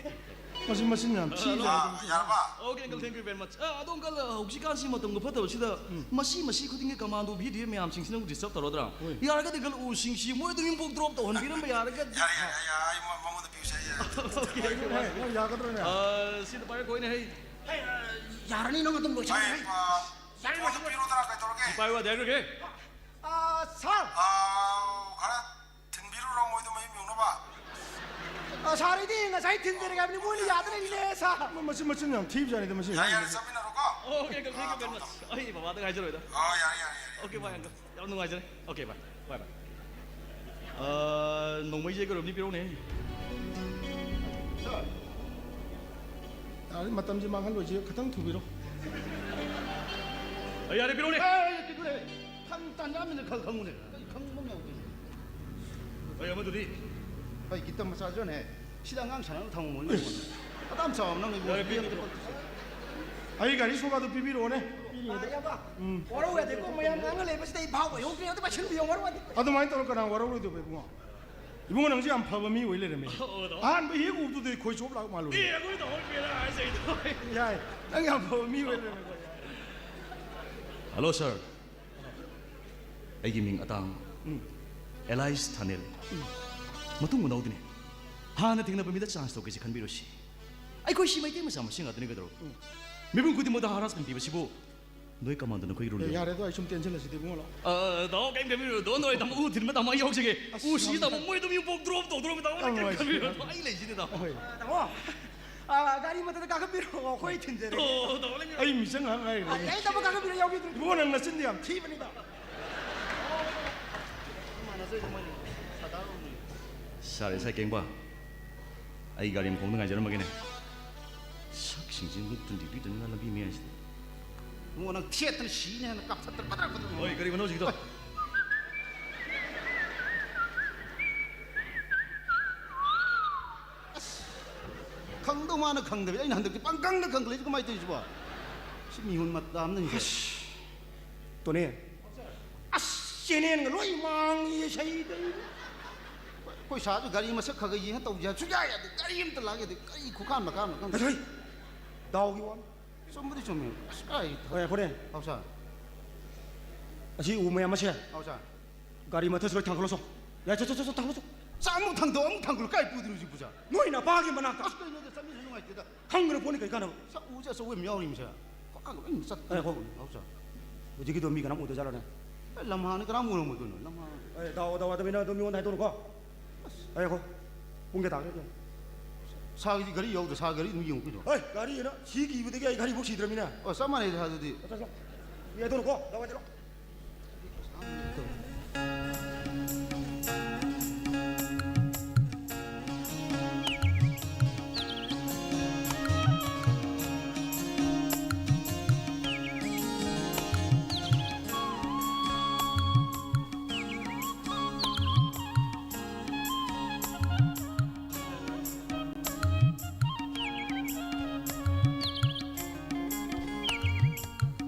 ꯃꯁꯤ ꯃꯆꯤꯟ ꯌꯥꯝ ꯊꯤꯕ ꯑ, ꯖꯥꯠꯅꯤ꯫ ꯌꯥꯔꯕ? Okay, uncle, thank you very much. ꯑ, ꯑꯗꯣ, uncle, ꯑ, ꯍꯧꯖꯤꯛꯀꯥꯟꯁꯤ ꯃꯇꯝꯒ ꯐꯠꯇꯕꯁꯤꯗ ꯎꯝ꯫ ꯃꯁꯤ, ꯃꯁꯤ ꯈꯨꯗꯤꯡꯒꯤ ꯀꯃꯥꯟꯗꯣ ꯚꯤ ꯗꯤ ꯑꯦꯐ ꯃꯌꯥꯝꯁꯤꯡꯁꯤꯅ ꯑꯃꯨꯛ disturb ꯇꯧꯔꯗ꯭ꯔꯥ? ꯍꯣꯏ꯫ ꯌꯥꯔꯒꯗꯤ, uncle, ꯎꯁꯤꯡꯁꯤ ꯃꯣꯏ ꯑꯗꯨꯝ ꯌꯨꯝꯐꯥꯎ drop ꯇꯧꯍꯟꯕꯤꯔꯝꯕ ꯌꯥꯔꯒꯗꯤ꯫ ꯌꯥꯔꯦ, ꯌꯥꯔꯦ, ꯌꯥꯔꯦ, ꯑꯩ ꯃ-, ꯃꯉꯣꯟꯗ ꯄꯤꯌꯨꯁꯦ, ꯑꯩ, ꯑꯩ꯫ Okay, uncle, ꯍꯦ, ꯅꯪ ꯌꯥꯒꯗ꯭ꯔꯣꯅꯦ? ꯑ, ꯁꯤꯗ ꯄꯥꯏꯔꯛꯈꯣ, ꯑꯩꯅ ꯍꯩ꯫ ꯍꯦ, ꯑ, ꯌꯥꯔꯅꯤ, ꯅꯪ ꯑꯗꯨꯝ ꯂꯣꯏꯁꯜꯂꯣ, ꯑꯩ, ꯍꯩ꯫ ꯑ, ꯌꯥꯔꯅꯤ, ꯐꯣꯟꯗꯣ ꯂꯣꯏꯁꯜꯂꯣ꯫ ꯄꯤꯔꯣꯗꯅ, ꯀꯩꯗꯧꯔꯒꯦ? ꯁꯤ ꯄꯥꯏꯌꯨ, ꯑꯗ ꯍꯥꯏꯈ꯭ꯔꯒꯦ꯫ ꯑ, ꯁꯥꯔ꯫ ꯑ, ꯈꯔ ꯊꯤꯟꯕꯤꯔꯨꯔꯣ ꯃꯣꯏꯗꯣ ꯃꯌꯨꯝ ꯌꯧꯅꯕ꯫ ꯑ, ꯁꯥꯔ, ꯑꯩꯗꯤ ꯉꯁꯥꯏ ꯊꯤꯟꯖꯔꯒꯦ ꯍꯥꯏꯕꯅꯤ, ꯃꯣꯏꯅ ꯌꯥꯗꯅ ꯏꯜꯂꯦ, ꯁꯥꯔ꯫ ꯃ-, ꯃꯁꯤ ꯃꯆꯤꯟ ꯌꯥꯝ ꯊꯤꯕꯖꯥꯠꯅꯤꯗ, ꯃꯁꯤ꯫ ꯌꯥꯔꯦ, ꯌꯥꯔꯦ, ꯆꯠꯃꯤꯟꯅꯔꯣꯀꯣ꯫ Okay, uncle, thank you very much. ꯑꯩ ꯕꯕꯥꯗ ꯍꯥꯏꯖꯔꯣꯏꯗ꯫ ꯑꯣ, ꯌꯥꯔꯦ, ꯌꯥꯔꯦ, ꯌꯥꯔꯦ꯫ Okay, bye, uncle. ꯌꯥꯝ ꯅꯨꯡꯉꯥꯏꯖꯔꯦ꯫ Okay, bye, bye, bye. ꯑ, ꯅꯣꯡꯃꯩꯁꯦ ꯀꯩꯅꯣꯝꯅꯤ ꯄꯤꯔꯛꯎꯅꯦ꯫ ꯁꯥꯔ꯫ ꯌꯥꯔꯦ, ꯃꯇꯝꯁꯦ ꯃꯥꯡꯍꯜꯂꯣꯏꯁꯦ, ꯈꯤꯇꯪ ꯊꯨꯕꯤꯔꯣ꯫ ꯑ, ꯌꯥꯔꯦ, ꯄꯤꯔꯛꯎꯅꯦ꯫ ꯑꯦ, ꯑꯦ, ꯀꯩꯅꯣꯅꯦ꯫ ꯈꯪ ꯇꯥꯟꯖꯥ ꯑꯃꯗ ꯈꯪ ꯈꯪꯉꯨꯅꯦ꯫ ꯑꯩ ꯈꯪꯕ ꯑꯃ ꯌꯥꯎꯗꯦꯅꯦ꯫ ꯑꯩ ꯑꯃꯗꯨꯗꯤ? ꯑꯩ ꯒꯤꯇ ꯃꯆꯥꯁꯨꯅꯦ꯫ ꯁꯤꯗ ꯑꯉꯥꯡ ꯁꯥꯟꯅꯅꯕ ꯊꯝꯃꯝꯃꯣ, ꯏꯕꯨꯡꯉꯣ꯫ ꯑꯗꯥꯝ ꯆꯥꯎꯕ ꯅꯪ ꯏꯕꯨꯡꯉꯣ, ꯌꯥꯔꯦ, ꯃꯤ ꯑꯝꯇ ꯄꯤꯕꯤꯔꯣ꯫ ꯄꯛꯇꯦ꯫ ꯑꯩ ꯒꯥꯔꯤ ꯁꯣꯒꯥꯗꯨ ꯄꯤꯕꯤꯔꯛꯑꯣꯅꯦ꯫ ꯄꯤꯔꯤꯉꯩꯗ꯫ ꯑꯥ, ꯏꯌꯥꯝꯕ꯫ ꯎꯝ꯫ ꯋꯥꯔꯧ ꯌꯥꯗꯦꯀꯣ, ꯃꯌꯥꯝ ꯉꯥꯡꯅ ꯂꯩꯕꯁꯤꯗ ꯑꯩ ꯚꯥꯞ ꯑꯣꯏꯍꯧꯗ꯭ꯔꯦ꯫ ꯑꯝꯇ ꯄꯥꯏꯁꯟꯕꯤꯌꯣ, ꯋꯥꯔꯧ ꯌꯥꯗꯦ꯫ ꯑꯗꯨꯃꯥꯏꯅ ꯇꯧꯔ ꯀꯅꯥ ꯋꯥꯔꯧꯔꯣꯏꯗꯣꯏꯕ, ꯏꯕꯨꯡꯉꯣ? ꯏꯕꯨꯡꯉꯣ, ꯅꯪꯁꯦ ꯌꯥꯝ ꯐꯕ ꯃꯤ ꯑꯣꯏ ꯂꯩꯔꯝꯃꯦ꯫ ꯑꯣ, ꯑꯣ꯫ ꯑꯍꯥꯟꯕ ꯍꯦꯛ ꯎꯕꯗꯨꯗ ꯑꯩ ꯈꯣꯏ ꯆꯣꯞ ꯂꯥꯛ ꯃꯥꯜꯂꯨꯔꯦ꯫ ꯑꯦ, ꯑꯩꯈꯣꯏ ꯇꯧꯍꯧꯗ꯭ꯔꯦꯗ ꯍꯥꯏꯁꯦ ꯑꯩꯗꯣ꯫ ꯌꯥꯏ, ꯅꯪ ꯌꯥꯝ ꯐꯕ ꯃꯤ ꯑꯣꯏ ꯂꯩꯔꯝꯃꯦ꯫ Hello, sir. ꯑꯩꯒꯤ ꯃꯤꯡ ꯑꯇꯥꯡ꯫ ꯎꯝ꯫ ꯑꯦꯂꯥꯏꯁ ꯊꯥꯅꯦꯜ꯫ ꯃꯇꯨꯡ ꯃꯅꯥꯎꯗꯤꯅꯦ, ꯍꯥꯟꯅ ꯊꯦꯡꯅꯕ ꯃꯤꯗ ꯆꯥꯟꯁ ꯇꯧꯒꯦꯁꯦ ꯈꯟꯕꯤꯔꯣꯁꯤ꯫ ꯑꯩꯈꯣꯏ ꯁꯤ ꯃꯩꯇꯩ ꯃꯆꯥ ꯃꯁꯦꯟ ꯉꯥꯛꯇꯅꯤ ꯀꯩꯗꯧꯔꯣ? ꯃꯤꯄꯨꯝ ꯈꯨꯗꯤꯡꯃꯛꯇ ꯍꯔꯥꯁꯃꯦꯟ ꯄꯤꯕꯁꯤꯕꯨ ꯅꯣꯏ ꯀꯃꯥꯟꯗꯣ ꯅꯈꯣꯏꯒꯤ ꯔꯨꯜ ꯑꯦ, ꯌꯥꯔꯦ ꯑꯗꯣ, ꯑꯩ ꯁꯨꯝ ꯇꯦꯟꯁꯤꯜꯂꯁꯤꯗꯤ ꯏꯕꯨꯡꯉꯣ, ꯂꯥꯛꯑꯣ꯫ ꯑ, ꯇꯥꯃꯣ, ꯀꯩꯝ ꯈꯟꯕꯤꯔꯨꯅꯨ꯫ ꯗꯣꯟ ꯇꯧꯔꯦ, ꯇꯥꯃꯣ꯫ ꯎ ꯊꯤꯟꯕ ꯇꯥꯃꯣ, ꯑꯩ ꯌꯥꯎꯖꯒꯦ꯫ ꯑꯁ, ꯎ ꯁꯤ ꯌꯥꯝ ꯇꯥꯃꯣ, ꯃꯣꯏ ꯑꯗꯨꯝ ꯌꯨꯝꯄꯣꯛ ꯗ꯭ꯔꯣꯞ ꯇꯧꯗ꯭ꯔꯣ ꯇꯥꯃꯣ? ꯌꯥꯝ ꯀꯩꯝ ꯅꯨꯡꯉꯥꯏꯁꯤꯗ꯫ ꯈꯟꯕꯤꯔꯨꯅꯨ꯫ ꯑꯩ ꯂꯩꯁꯤꯗꯤ ꯇꯥꯃꯣ꯫ ꯍꯣꯏ꯫ ꯇꯥꯃꯣ, ꯑ, ꯒꯥꯔꯤ ꯃꯊꯛꯇ ꯀꯥꯈꯠꯄꯤꯔꯛꯑꯣ, ꯑꯩꯈꯣꯏ ꯊꯤꯟꯖꯔꯒꯦ꯫ ꯑꯣ, ꯇꯥꯃꯣ, ꯂꯩꯕꯤꯔꯣ꯫ ꯑꯩ ꯃꯤꯆꯪ ꯉꯥꯏꯍꯥꯛ ꯉꯥꯏꯔꯤꯕꯅꯤ꯫ ꯑꯩ, ꯑꯩ ꯇꯥꯃꯣ ꯀꯥꯈꯠꯄꯤꯔꯛꯑꯣ, ꯌꯥꯎꯕꯤꯗ꯭ꯔꯣ? ꯏꯕꯨꯡꯉꯣ, ꯅꯪ ꯅꯆꯤꯟꯗꯤ ꯌꯥꯝ ꯊꯤꯕꯅꯤꯗ꯫ ꯁꯥꯔꯦ, ꯁꯥꯏ ꯀꯦꯡꯕ꯫ ꯑꯩ ꯒꯥꯔꯤ ꯃꯈꯣꯡꯗ ꯉꯥꯏꯖꯔꯝꯃꯒꯦꯅꯦ꯫ ꯁꯛꯁꯤꯡꯁꯤ ꯃꯤꯠꯇꯨ ꯂꯤꯛꯄꯤꯗꯅ ꯂꯝꯕꯤ ꯃꯌꯥꯏꯁꯤꯗ꯫ ꯏꯕꯨꯡꯉꯣ, ꯅꯪ ꯊꯦꯠꯇꯅ ꯁꯤꯅꯤ ꯍꯥꯏꯅ ꯀꯥꯞꯊꯠꯇꯅ ꯄꯗ꯭ꯔꯛ ꯄꯗ꯭ꯔꯛ꯫ ꯍꯣꯏ, ꯀꯔꯤꯕꯅꯣ ꯍꯧꯖꯤꯛꯀꯤꯗꯣ? ꯑꯁ, ꯈꯪꯗꯧ ꯃꯥꯅ ꯈꯪꯗꯕꯤ, ꯑꯩꯅ ꯍꯟꯗꯛꯇꯤ ꯄꯪꯈꯪꯗ ꯈꯪꯒꯠꯂꯛꯏꯁꯤ ꯀꯃꯥꯏꯅ ꯇꯧꯔꯤꯁꯤꯕꯣ? ꯁꯤ ꯃꯤꯍꯨꯟ ꯃꯇꯥ ꯑꯃꯅꯤ꯫ ꯑꯁ, ꯇꯣꯅꯦ꯫ ꯑꯁ, ꯆꯦꯅꯦꯟꯒ ꯂꯣꯏ ꯃꯥꯡꯉꯤ ꯁꯩꯗ꯫ ꯑꯩꯈꯣꯏ ꯁꯥꯁꯨ ꯒꯥꯔꯤ ꯃꯁꯛ ꯈꯔ ꯈꯔ ꯌꯦꯡꯉ ꯇꯧꯁꯦ ꯍꯥꯏ, ꯁꯨꯡꯌꯥ ꯌꯥꯗꯦ꯫ ꯒꯥꯔꯤ ꯑꯝꯇ ꯂꯥꯛ ꯌꯥꯗꯦ꯫ ꯀꯔꯤ ꯈꯨꯈꯥꯟ ꯃꯈꯥꯟꯅꯣ ꯈꯪꯗꯦ꯫ ꯑꯗꯨ ꯍꯩ, ꯗꯥꯎꯒꯤ ꯋꯥꯅꯤ꯫ ꯆꯨꯝꯕꯨꯗꯤ ꯆꯨꯝꯃꯦ꯫ ꯑꯁ, ꯀꯥꯏ ꯍꯣꯏ, ꯉꯥꯏꯈꯣꯅꯦ꯫ ꯍꯥꯎ ꯁꯥ꯫ ꯑꯁꯤ ꯎ ꯃꯌꯥꯝ ꯑꯁꯦ ꯍꯥꯎ ꯁꯥ꯫ ꯒꯥꯔꯤ ꯃꯊꯛꯁꯤ ꯂꯣꯏ ꯊꯥꯡꯒꯠꯂꯣ ꯆꯣ꯫ ꯌꯥꯏ, ꯆꯣ, ꯆꯣ, ꯆꯣ, ꯆꯣ, ꯊꯥꯡꯒꯠꯂꯣ ꯆꯣ꯫ ꯆꯥ ꯑꯃꯨꯛ ꯊꯥꯡꯗꯣꯛ, ꯑꯃꯨꯛ ꯊꯥꯡꯒꯠꯂꯣ꯫ ꯀꯥꯏ ꯄꯨꯗꯣꯏꯅꯣ ꯍꯧꯖꯤꯛꯄꯨ ꯆꯥ? ꯅꯣꯏ ꯅꯄꯥꯒꯤ ꯃꯅꯥꯛꯇ꯫ ꯑꯁ, ꯀꯩꯅꯣꯗ ꯆꯠꯃꯤꯟꯅ ꯅꯨꯡꯉꯥꯏꯇꯦꯗ꯫ ꯈꯪꯗꯅ ꯄꯣꯠꯅꯤ ꯀꯩ ꯀꯥꯟꯅꯕ? ꯁꯛ ꯎꯁꯦ ꯑꯆꯧꯕ ꯑꯃ ꯌꯥꯎꯔꯤꯃꯤꯁꯦ꯫ ꯈ꯭ꯋꯥꯡꯒ ꯂꯣꯏ ꯆꯠ-, ꯑꯦ, ꯍꯣ꯫ ꯍꯥꯎ ꯆꯥ꯫ ꯍꯧꯖꯤꯛꯀꯤꯗꯣ ꯃꯤ ꯀꯅꯥꯝ ꯎꯗꯖꯥꯠꯂꯣꯅꯦ? ꯑꯦ, ꯂꯝꯍꯥꯡꯅꯤ ꯀꯅꯥꯝ ꯎꯔꯝꯃꯣꯏꯗꯣꯏꯅꯣ, ꯂꯝꯍꯥꯡ꯫ ꯑꯦ, ꯗꯥꯎ, ꯗꯥꯎ ꯌꯥꯗꯕꯅꯤꯅ ꯑꯗꯨꯝ ꯃꯤꯉꯣꯟꯗ ꯍꯥꯏꯗꯣꯛꯎꯅꯨꯀꯣ꯫ ꯑꯁ꯫ ꯑꯦ, ꯍꯣ꯫ ꯄꯨꯡ ꯀꯌꯥ ꯇꯥꯔꯒꯦ? ꯁꯥꯒꯤꯗꯤ ꯒꯥꯔꯤ ꯌꯧꯗ꯭ꯔꯦ, ꯁꯥ ꯒꯥꯔꯤ ꯑꯗꯨꯝ ꯌꯦꯡꯉꯨ ꯀꯩꯅꯣ꯫ ꯍꯣꯏ, ꯒꯥꯔꯤꯅ ꯁꯤ ꯀꯤꯕꯗꯒꯤ ꯑꯩ ꯒꯥꯔꯤꯐꯧ ꯁꯤꯗ꯭ꯔꯃꯤꯅꯦ꯫ ꯑꯣ, ꯆꯞ ꯃꯥꯟꯅꯩꯗ ꯑꯗꯨꯗꯤ꯫ ꯆꯠꯂꯣ, ꯆꯠꯂꯣ꯫ ꯃꯤ ꯍꯥꯏꯗꯣꯛꯎꯅꯨꯀꯣ, ꯗꯥꯎ ꯌꯥꯗꯦꯔꯣ꯫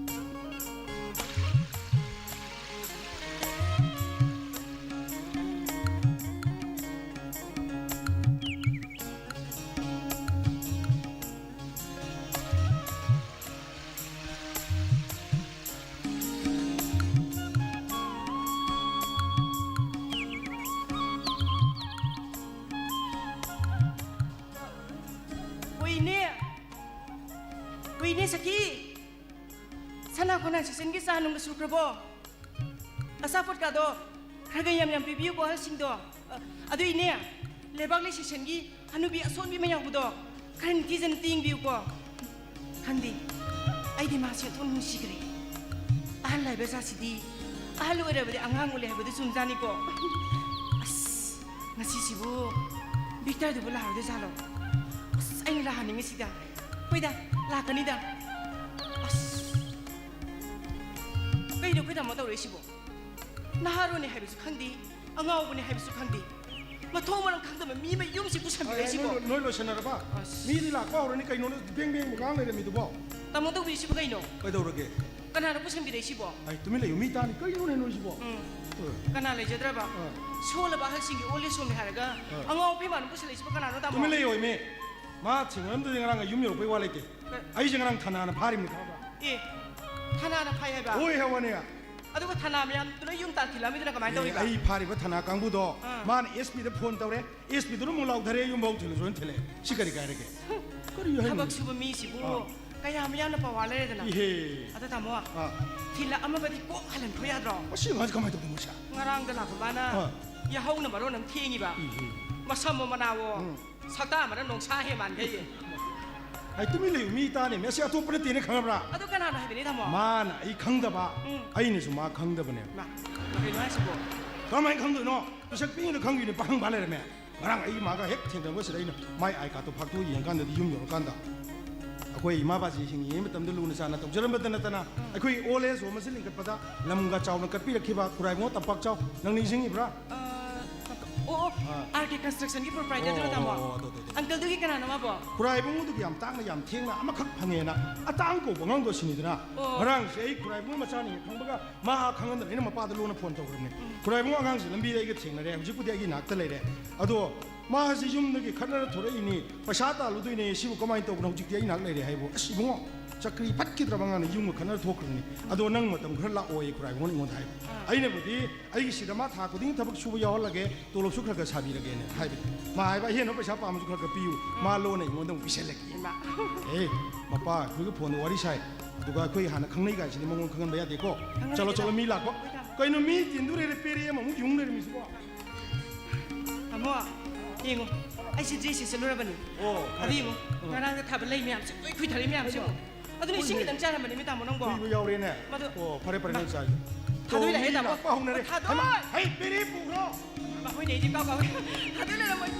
ꯁꯈꯤ, ꯁꯅꯥ ꯈꯣꯅꯥ ꯁꯤꯁꯟꯒꯤ ꯆꯥ ꯅꯨꯡꯒ ꯁꯨꯈ꯭ꯔꯕꯣ? ꯑꯆꯥꯄꯣꯠꯀꯥꯗꯣ ꯈꯔ ꯈꯔ ꯌꯥꯝ ꯌꯥꯝ ꯄꯤꯕꯤꯌꯨꯀꯣ ꯑꯍꯜꯁꯤꯡꯗꯣ꯫ ꯑ, ꯑꯗꯨꯏꯅꯦ, ꯂꯩꯕꯥꯛꯂꯩ ꯁꯤꯁꯟꯒꯤ ꯍꯅꯨꯕꯤ ꯑꯁꯣꯟꯕꯤ ꯑꯃ ꯌꯥꯎꯕꯗꯣ ꯈꯔ ꯅꯤꯡꯊꯤꯖꯅ ꯇꯦꯡꯕꯤꯌꯨꯀꯣ꯫ ꯈꯪꯗꯦ, ꯑꯩꯗꯤ ꯃꯥꯁꯦ ꯑꯣꯟꯊꯣꯛꯅ ꯅꯨꯡꯁꯤꯈ꯭ꯔꯦ꯫ ꯑꯍꯜ ꯍꯥꯏꯕ ꯖꯥꯠꯁꯤꯗꯤ ꯑꯍꯜ ꯑꯣꯏꯔꯕꯗꯤ ꯑꯉꯥꯡ ꯑꯣꯜꯂꯦ ꯍꯥꯏꯕꯗꯨ ꯆꯨꯝꯖꯥꯠꯅꯤꯀꯣ꯫ ꯑꯁ, ꯉꯁꯤꯁꯤꯕꯨ ꯚꯤꯛꯇꯔꯗꯨꯕꯨ ꯂꯥꯛꯑꯣꯏꯗꯣꯏ ꯖꯥꯠꯂꯣ? ꯑꯁ, ꯑꯩꯅ ꯂꯥꯛꯍꯟꯅꯤꯡꯉꯤꯁꯤꯗ꯫ ꯍꯣꯏꯗ, ꯂꯥꯛꯀꯅꯤꯗ꯫ ꯑꯁ, ꯀꯩꯅꯣ ꯑꯩꯈꯣꯏ ꯇꯥꯃꯣ ꯇꯧꯔꯛꯏꯁꯤꯕꯣ? ꯅꯍꯥꯔꯣꯟꯅꯦ ꯍꯥꯏꯕꯁꯨ ꯈꯪꯗꯦ, ꯑꯉꯥꯎꯕꯅꯦ ꯍꯥꯏꯕꯁꯨ ꯈꯪꯗꯦ꯫ ꯃꯊꯣꯡ ꯃꯔꯝ ꯈꯪꯗꯕ ꯃꯤ ꯑꯃ ꯌꯨꯝꯁꯤ ꯑꯦ, ꯄꯨꯁꯟꯕꯤꯔꯛꯏꯁꯤꯕꯣ? ꯅꯣꯏ, ꯅꯣꯏ ꯂꯣꯏꯁꯟꯅꯔꯕ? ꯑꯁ꯫ ꯃꯤꯗꯤ ꯂꯥꯛꯄ ꯍꯧꯔꯅꯤ, ꯀꯩꯅꯣ ꯅꯣꯏ ꯕꯦꯡ ꯕꯦꯡ ꯉꯥꯡ ꯂꯩꯔꯝꯃꯤꯗꯨꯕꯣ? ꯇꯥꯃꯣ ꯇꯧꯕꯤꯔꯤꯁꯤꯕꯨ ꯀꯩꯅꯣ? ꯀꯩꯗꯧꯔꯒꯦ? ꯀꯅꯥꯅ ꯄꯨꯁꯟꯕꯤꯔꯛꯏꯁꯤꯕꯣ? ꯑꯩ ꯇꯨꯃꯤꯟ ꯂꯩꯌꯨ, ꯃꯤ ꯇꯥꯅꯤ꯫ ꯀꯩꯅꯣꯅꯦ ꯅꯣꯏꯁꯤꯕꯣ? ꯎꯝ꯫ ꯑ꯫ ꯀꯅꯥ ꯂꯩꯖꯗ꯭ꯔꯕ? ꯑ꯫ ꯁꯣꯜꯂꯕ ꯑꯍꯜꯁꯤꯡꯒꯤ old age homeꯅꯦ ꯍꯥꯏꯔꯒ ꯑ꯫ ꯑꯉꯥꯎ ꯑꯐꯩ ꯃꯥꯟꯕ ꯄꯨꯁꯜꯂꯛꯏꯁꯤꯕꯨ ꯀꯅꯥꯅꯣ, ꯇꯥꯃꯣ? ꯇꯨꯃꯤꯟ ꯂꯩꯌꯣ, ꯏꯃꯦ꯫ ꯃꯥ ꯊꯦꯡꯅꯔꯝꯗ꯭ꯔꯗꯤ ꯉꯔꯥꯡ ꯑꯩ ꯌꯨꯝ ꯌꯧꯔꯛꯄꯩ ꯋꯥ ꯂꯩꯇꯦ꯫ ꯀ- ꯑꯩꯁꯦ ꯉꯔꯥꯡ ꯊꯅꯥꯅ ꯐꯥꯔꯤꯕꯅꯤ, ꯈꯪꯉꯕ꯭ꯔꯥ? ꯑꯦ, ꯊꯅꯥꯅ ꯐꯥꯏ ꯍꯥꯏꯕ? ꯍꯣꯏ ꯍꯥꯏꯕꯅꯦ꯫ ꯑꯗꯨꯒ ꯊꯅꯥ ꯃꯌꯥꯝꯗꯨꯅ ꯌꯨꯝ ꯇꯥꯟ ꯊꯤꯜꯂꯛꯑꯝꯃꯤꯗꯨꯅ ꯀꯃꯥꯏꯅ ꯑꯦ, ꯇꯧꯔꯤꯕ? ꯑꯩ ꯐꯥꯔꯤꯕ ꯊꯅꯥ ꯀꯥꯡꯕꯨꯗꯣ, ꯑꯥ꯫ ꯃꯥꯅ SP ꯗ phone ꯇꯧꯔꯦ, SP ꯗꯨꯅ ꯑꯃꯨꯛ ꯂꯥꯎꯊꯔꯦ, ꯌꯨꯝꯐꯥꯎ ꯊꯤꯜꯂꯁꯨ ꯍꯥꯏꯅ ꯊꯤꯜꯂꯛꯑꯦ꯫ ꯁꯤ ꯀꯔꯤ ꯀꯥꯏꯔꯒꯦ? ꯀꯔꯤ ꯍꯥꯏꯅꯣ? ꯊꯕꯛ ꯁꯨꯕ ꯃꯤꯁꯤꯕꯨ ꯑꯥ꯫ ꯀꯌꯥꯝ ꯌꯥꯝꯅ ꯄꯋꯥ ꯂꯩꯔꯗꯅ꯫ ꯏꯍꯦ꯫ ꯑꯗꯣ ꯇꯥꯃꯣ, ꯑꯥ꯫ ꯊꯤꯜꯂꯛꯑꯝꯃꯕꯗꯤ ꯀꯣꯛ ꯍꯜꯍꯟꯈ꯭ꯔꯣ ꯌꯥꯗ꯭ꯔꯣ? ꯑꯁꯤ ꯑꯉꯥꯡꯁꯤ ꯀꯃꯥꯏꯅ ꯇꯧꯗꯣꯏꯅꯣ ꯁꯤꯗ? ꯉꯔꯥꯡꯗ ꯂꯥꯛꯄ ꯃꯥꯅ ꯑꯥ꯫ ꯌꯥꯍꯧꯅ ꯃꯔꯣꯟ ꯑꯃ ꯊꯦꯡꯉꯤꯕ꯫ ꯏꯍꯦ꯫ ꯃꯁꯝꯃꯣ ꯃꯅꯥꯋꯣ꯫ ꯎꯝ꯫ ꯁꯛꯇꯥ ꯑꯃꯅ ꯅꯣꯡꯁꯥ ꯍꯦ ꯃꯥꯟꯈꯩꯌꯦ꯫ ꯑꯩ ꯇꯨꯃꯤꯟ ꯂꯩꯌꯨ, ꯃꯤ ꯇꯥꯅꯤ꯫ ꯃꯁꯤ ꯑꯇꯣꯞꯄ ꯅꯠꯇꯦꯅꯦ, ꯈꯪꯉꯕ꯭ꯔꯥ? ꯑꯗꯨ ꯀꯅꯥꯅꯣ ꯍꯥꯏꯕꯅꯤ, ꯇꯥꯃꯣ? ꯃꯥꯅ ꯑꯩ ꯈꯪꯗꯕ, ꯎꯝ꯫ ꯑꯩꯅꯁꯨ ꯃꯥ ꯈꯪꯗꯕꯅꯦ꯫ ꯃꯥ, ꯀꯩꯅꯣ ꯍꯥꯏꯁꯤꯕꯣ? ꯀꯃꯥꯏꯅ ꯈꯪꯗꯣꯏꯅꯣ? ꯄꯤꯁꯛ ꯄꯤꯛꯏꯉꯩꯗ ꯈꯪꯗꯣꯏꯅꯦ, ꯄꯥꯈꯪ ꯐꯥ ꯂꯩꯔꯝꯃꯦ꯫ ꯉꯔꯥꯡ ꯑꯩ ꯃꯥꯒ ꯍꯦꯛ ꯊꯦꯡꯅꯕꯁꯤꯗ ꯑꯩꯅ ꯃꯥꯏ I card ꯇꯣ ꯐꯥꯛꯇꯣꯛꯑ ꯌꯦꯡꯀꯥꯟꯗꯗꯤ, ꯌꯨꯝ ꯌꯧꯔꯀꯥꯟꯗ ꯑꯩꯈꯣꯏ ꯏꯃꯥ ꯕꯥꯁꯤ ꯍꯤꯡꯉꯤꯉꯩ ꯃꯇꯝꯗ ꯂꯨꯅ ꯆꯥꯟꯅ ꯇꯧꯖꯔꯝꯕꯗ ꯅꯠꯇꯅ, ꯑꯩꯈꯣꯏ old age home ꯑꯁꯤ ꯂꯤꯡꯈꯠꯄꯗ ꯂꯝꯒ ꯆꯥꯎꯅ ꯀꯠꯄꯤꯔꯛꯈꯤꯕ ꯈꯨꯔꯥꯏꯕꯨꯡꯉꯣ ꯇꯝꯄꯥꯛꯆꯥꯎ, ꯅꯪ ꯅꯤꯡꯁꯤꯡꯉꯤꯕ꯭ꯔꯥ? ꯑ, ꯑꯣ, ꯑꯣ, ꯑꯥ꯫ RK Construction ꯒꯤ proprietor ꯗꯨꯔꯣ, ꯑꯣ, ꯇꯥꯃꯣ? ꯑꯣ, ꯑꯣ, ꯑꯗꯨ, ꯑꯗꯨ, ꯑꯗꯨ꯫ Uncle ꯗꯨꯒꯤ ꯀꯅꯥꯅꯣ ꯃꯥꯕꯣ? ꯈꯨꯔꯥꯏꯕꯨꯡꯉꯣꯗꯨꯒꯤ ꯌꯥꯝ ꯇꯥꯡꯅ ꯌꯥꯝ ꯊꯦꯡꯅ ꯑꯃꯈꯛ ꯐꯪꯉꯦꯅ ꯑꯇꯥꯡ ꯀꯧꯕ ꯑꯉꯥꯡꯗꯣ ꯁꯤꯅꯤꯗꯅ꯫ ꯑꯣ꯫ ꯉꯔꯥꯡꯁꯦ ꯑꯩ ꯈꯨꯔꯥꯏꯕꯨꯡꯉꯣ ꯃꯆꯥꯅꯤ ꯈꯪꯕꯒ ꯃꯥ ꯈꯪꯍꯟꯗꯅ ꯑꯩꯅ ꯃꯄꯥꯗ ꯂꯣꯟꯅ phone ꯇꯧꯈ꯭ꯔꯕꯅꯦ꯫ ꯎꯝ꯫ ꯈꯨꯔꯥꯏꯕꯨꯡꯉꯣ ꯑꯉꯥꯡꯁꯦ ꯂꯝꯕꯤꯗ ꯑꯩꯒ ꯊꯦꯡꯅꯔꯦ, ꯍꯧꯖꯤꯛꯄꯨꯗꯤ ꯑꯩꯒꯤ ꯅꯥꯛꯇ ꯂꯩꯔꯦ꯫ ꯑꯗꯣ ꯃꯥꯁꯤ ꯌꯨꯝꯗꯒꯤ ꯈꯠꯅꯔ ꯊꯣꯔꯛꯏꯅꯤ, ꯄꯩꯁꯥ ꯇꯥꯜꯂꯨꯗꯣꯏꯅꯦ, ꯁꯤꯕꯨ ꯀꯃꯥꯏꯅ ꯇꯧꯕꯅꯣ? ꯍꯧꯖꯤꯛꯇꯤ ꯑꯩ ꯅꯥꯛ ꯂꯩꯔꯦ ꯍꯥꯏꯕꯨ, ꯑꯁ ꯏꯕꯨꯡꯉꯣ, ꯆꯀ꯭ꯔꯤ ꯐꯠꯈꯤꯗ꯭ꯔꯕ ꯑꯉꯥꯡꯅ ꯌꯨꯝꯒ ꯈꯠꯅꯔ ꯊꯣꯛꯈ꯭ꯔꯅꯤ꯫ ꯑꯗꯣ ꯅꯪ ꯃꯇꯝ ꯈꯔ ꯂꯥꯛꯑꯣ, ꯑꯩ ꯈꯨꯔꯥꯏ ꯍꯣꯟ ꯑꯩꯉꯣꯟꯗ ꯍꯥꯏꯕ꯫ ꯑꯩꯅꯕꯨꯗꯤ ꯑꯩꯒꯤ ꯁꯤꯗ ꯃꯥ ꯊꯥ ꯈꯨꯗꯤꯡꯒꯤ ꯊꯕꯛ ꯁꯨꯕ ꯌꯥꯎꯍꯜꯂꯒꯦ, ꯇꯣꯂꯣꯞꯁꯨ ꯈꯔ ꯈꯔ ꯁꯥꯕꯤꯔꯒꯦꯅ ꯍꯥꯏꯕꯅꯤ꯫ ꯃꯥ ꯍꯥꯏꯕ, "ꯑꯍꯦꯟꯕ ꯄꯩꯁꯥ ꯄꯥꯝꯃꯁꯨ ꯈꯔ ꯈꯔ ꯄꯤꯌꯨ, ꯃꯥ ꯂꯣꯟꯅ ꯑꯩꯉꯣꯟꯗ ꯑꯃꯨꯛ ꯄꯤꯁꯜꯂꯛꯀꯦ"꯫ ꯏꯃꯥ꯫ ꯑꯦ, ꯃꯄꯥ ꯑꯩꯈꯣꯏꯒ ꯐꯣꯟꯗ ꯋꯥꯔꯤ ꯁꯥꯏ, ꯑꯗꯨꯒ ꯑꯩꯈꯣꯏ ꯍꯥꯟꯅ ꯈꯪꯅꯩ ꯀꯥꯏꯁꯤꯗꯤ ꯃꯉꯣꯟ ꯈꯪꯍꯟꯕ ꯌꯥꯗꯦꯀꯣ꯫ ꯈꯪꯍꯟꯕ ꯆꯠꯂꯣ, ꯆꯠꯂꯣ, ꯌꯥꯗꯦ꯫ ꯃꯤ ꯂꯥꯛꯄ꯫ ꯍꯣꯏ, ꯇꯥꯃꯣ꯫ ꯀꯩꯅꯣ, ꯃꯤ ꯇꯤꯟꯗꯨ ꯂꯩꯔꯦ, ꯄꯦꯔꯦ ꯑꯃꯃꯨꯛ ꯌꯨꯡ ꯂꯩꯔꯝꯃꯤꯁꯤꯕꯣ? ꯇꯥꯃꯣ, ꯌꯦꯡꯉꯣ, ꯑꯩꯁꯦ ꯗ꯭ꯔꯦꯁꯁꯦ ꯁꯦꯠꯂꯨꯔꯕꯅꯤ꯫ ꯑꯣ, ꯐꯔꯦ, ꯑꯗꯨ ꯌꯦꯡꯉꯣ, ꯐꯔꯦ꯫ ꯎꯝ꯫ ꯉꯔꯥꯡꯗ ꯊꯥꯕ ꯂꯩ ꯃꯌꯥꯝꯁꯦ ꯂꯣꯏ ꯈꯨꯏꯊꯔꯛꯏ ꯃꯌꯥꯝꯁꯦ ꯌꯦꯡꯉꯣ꯫ ꯑꯗꯨꯅ ꯏꯁꯤꯡ ꯈꯨꯏꯅꯦ꯫ ꯈꯤꯇꯪ ꯆꯥꯔꯝꯕꯅꯤ ꯃꯤ ꯇꯥꯃꯣ ꯅꯪꯕꯣ꯫ ꯈꯨꯏꯕ ꯌꯥꯎꯔꯦꯅꯦ꯫ ꯃꯗꯨ ꯑꯣ, ꯐꯔꯦ, ꯐꯔꯦ, ꯃꯥ-, ꯅꯪ ꯆꯥꯔꯤ꯫ ꯊꯥꯗꯣꯏ ꯂꯥꯛꯑꯦ, ꯃꯤ ꯇꯥꯃꯣ꯫ ꯂꯥꯛꯄ ꯍꯧꯅꯔꯦ꯫ ꯊꯥꯗꯣꯏ! ꯍꯩꯃꯥ, ꯍꯩ, ꯄꯦꯔꯦ ꯄꯨꯈ꯭ꯔꯣ꯫ ꯃꯈꯣꯏꯅ ꯑꯩꯗꯤ ꯄꯥꯎ ꯀꯥꯎ-, ꯊꯥꯗꯣꯏ ꯂꯩꯔꯝꯃꯣꯏ꯫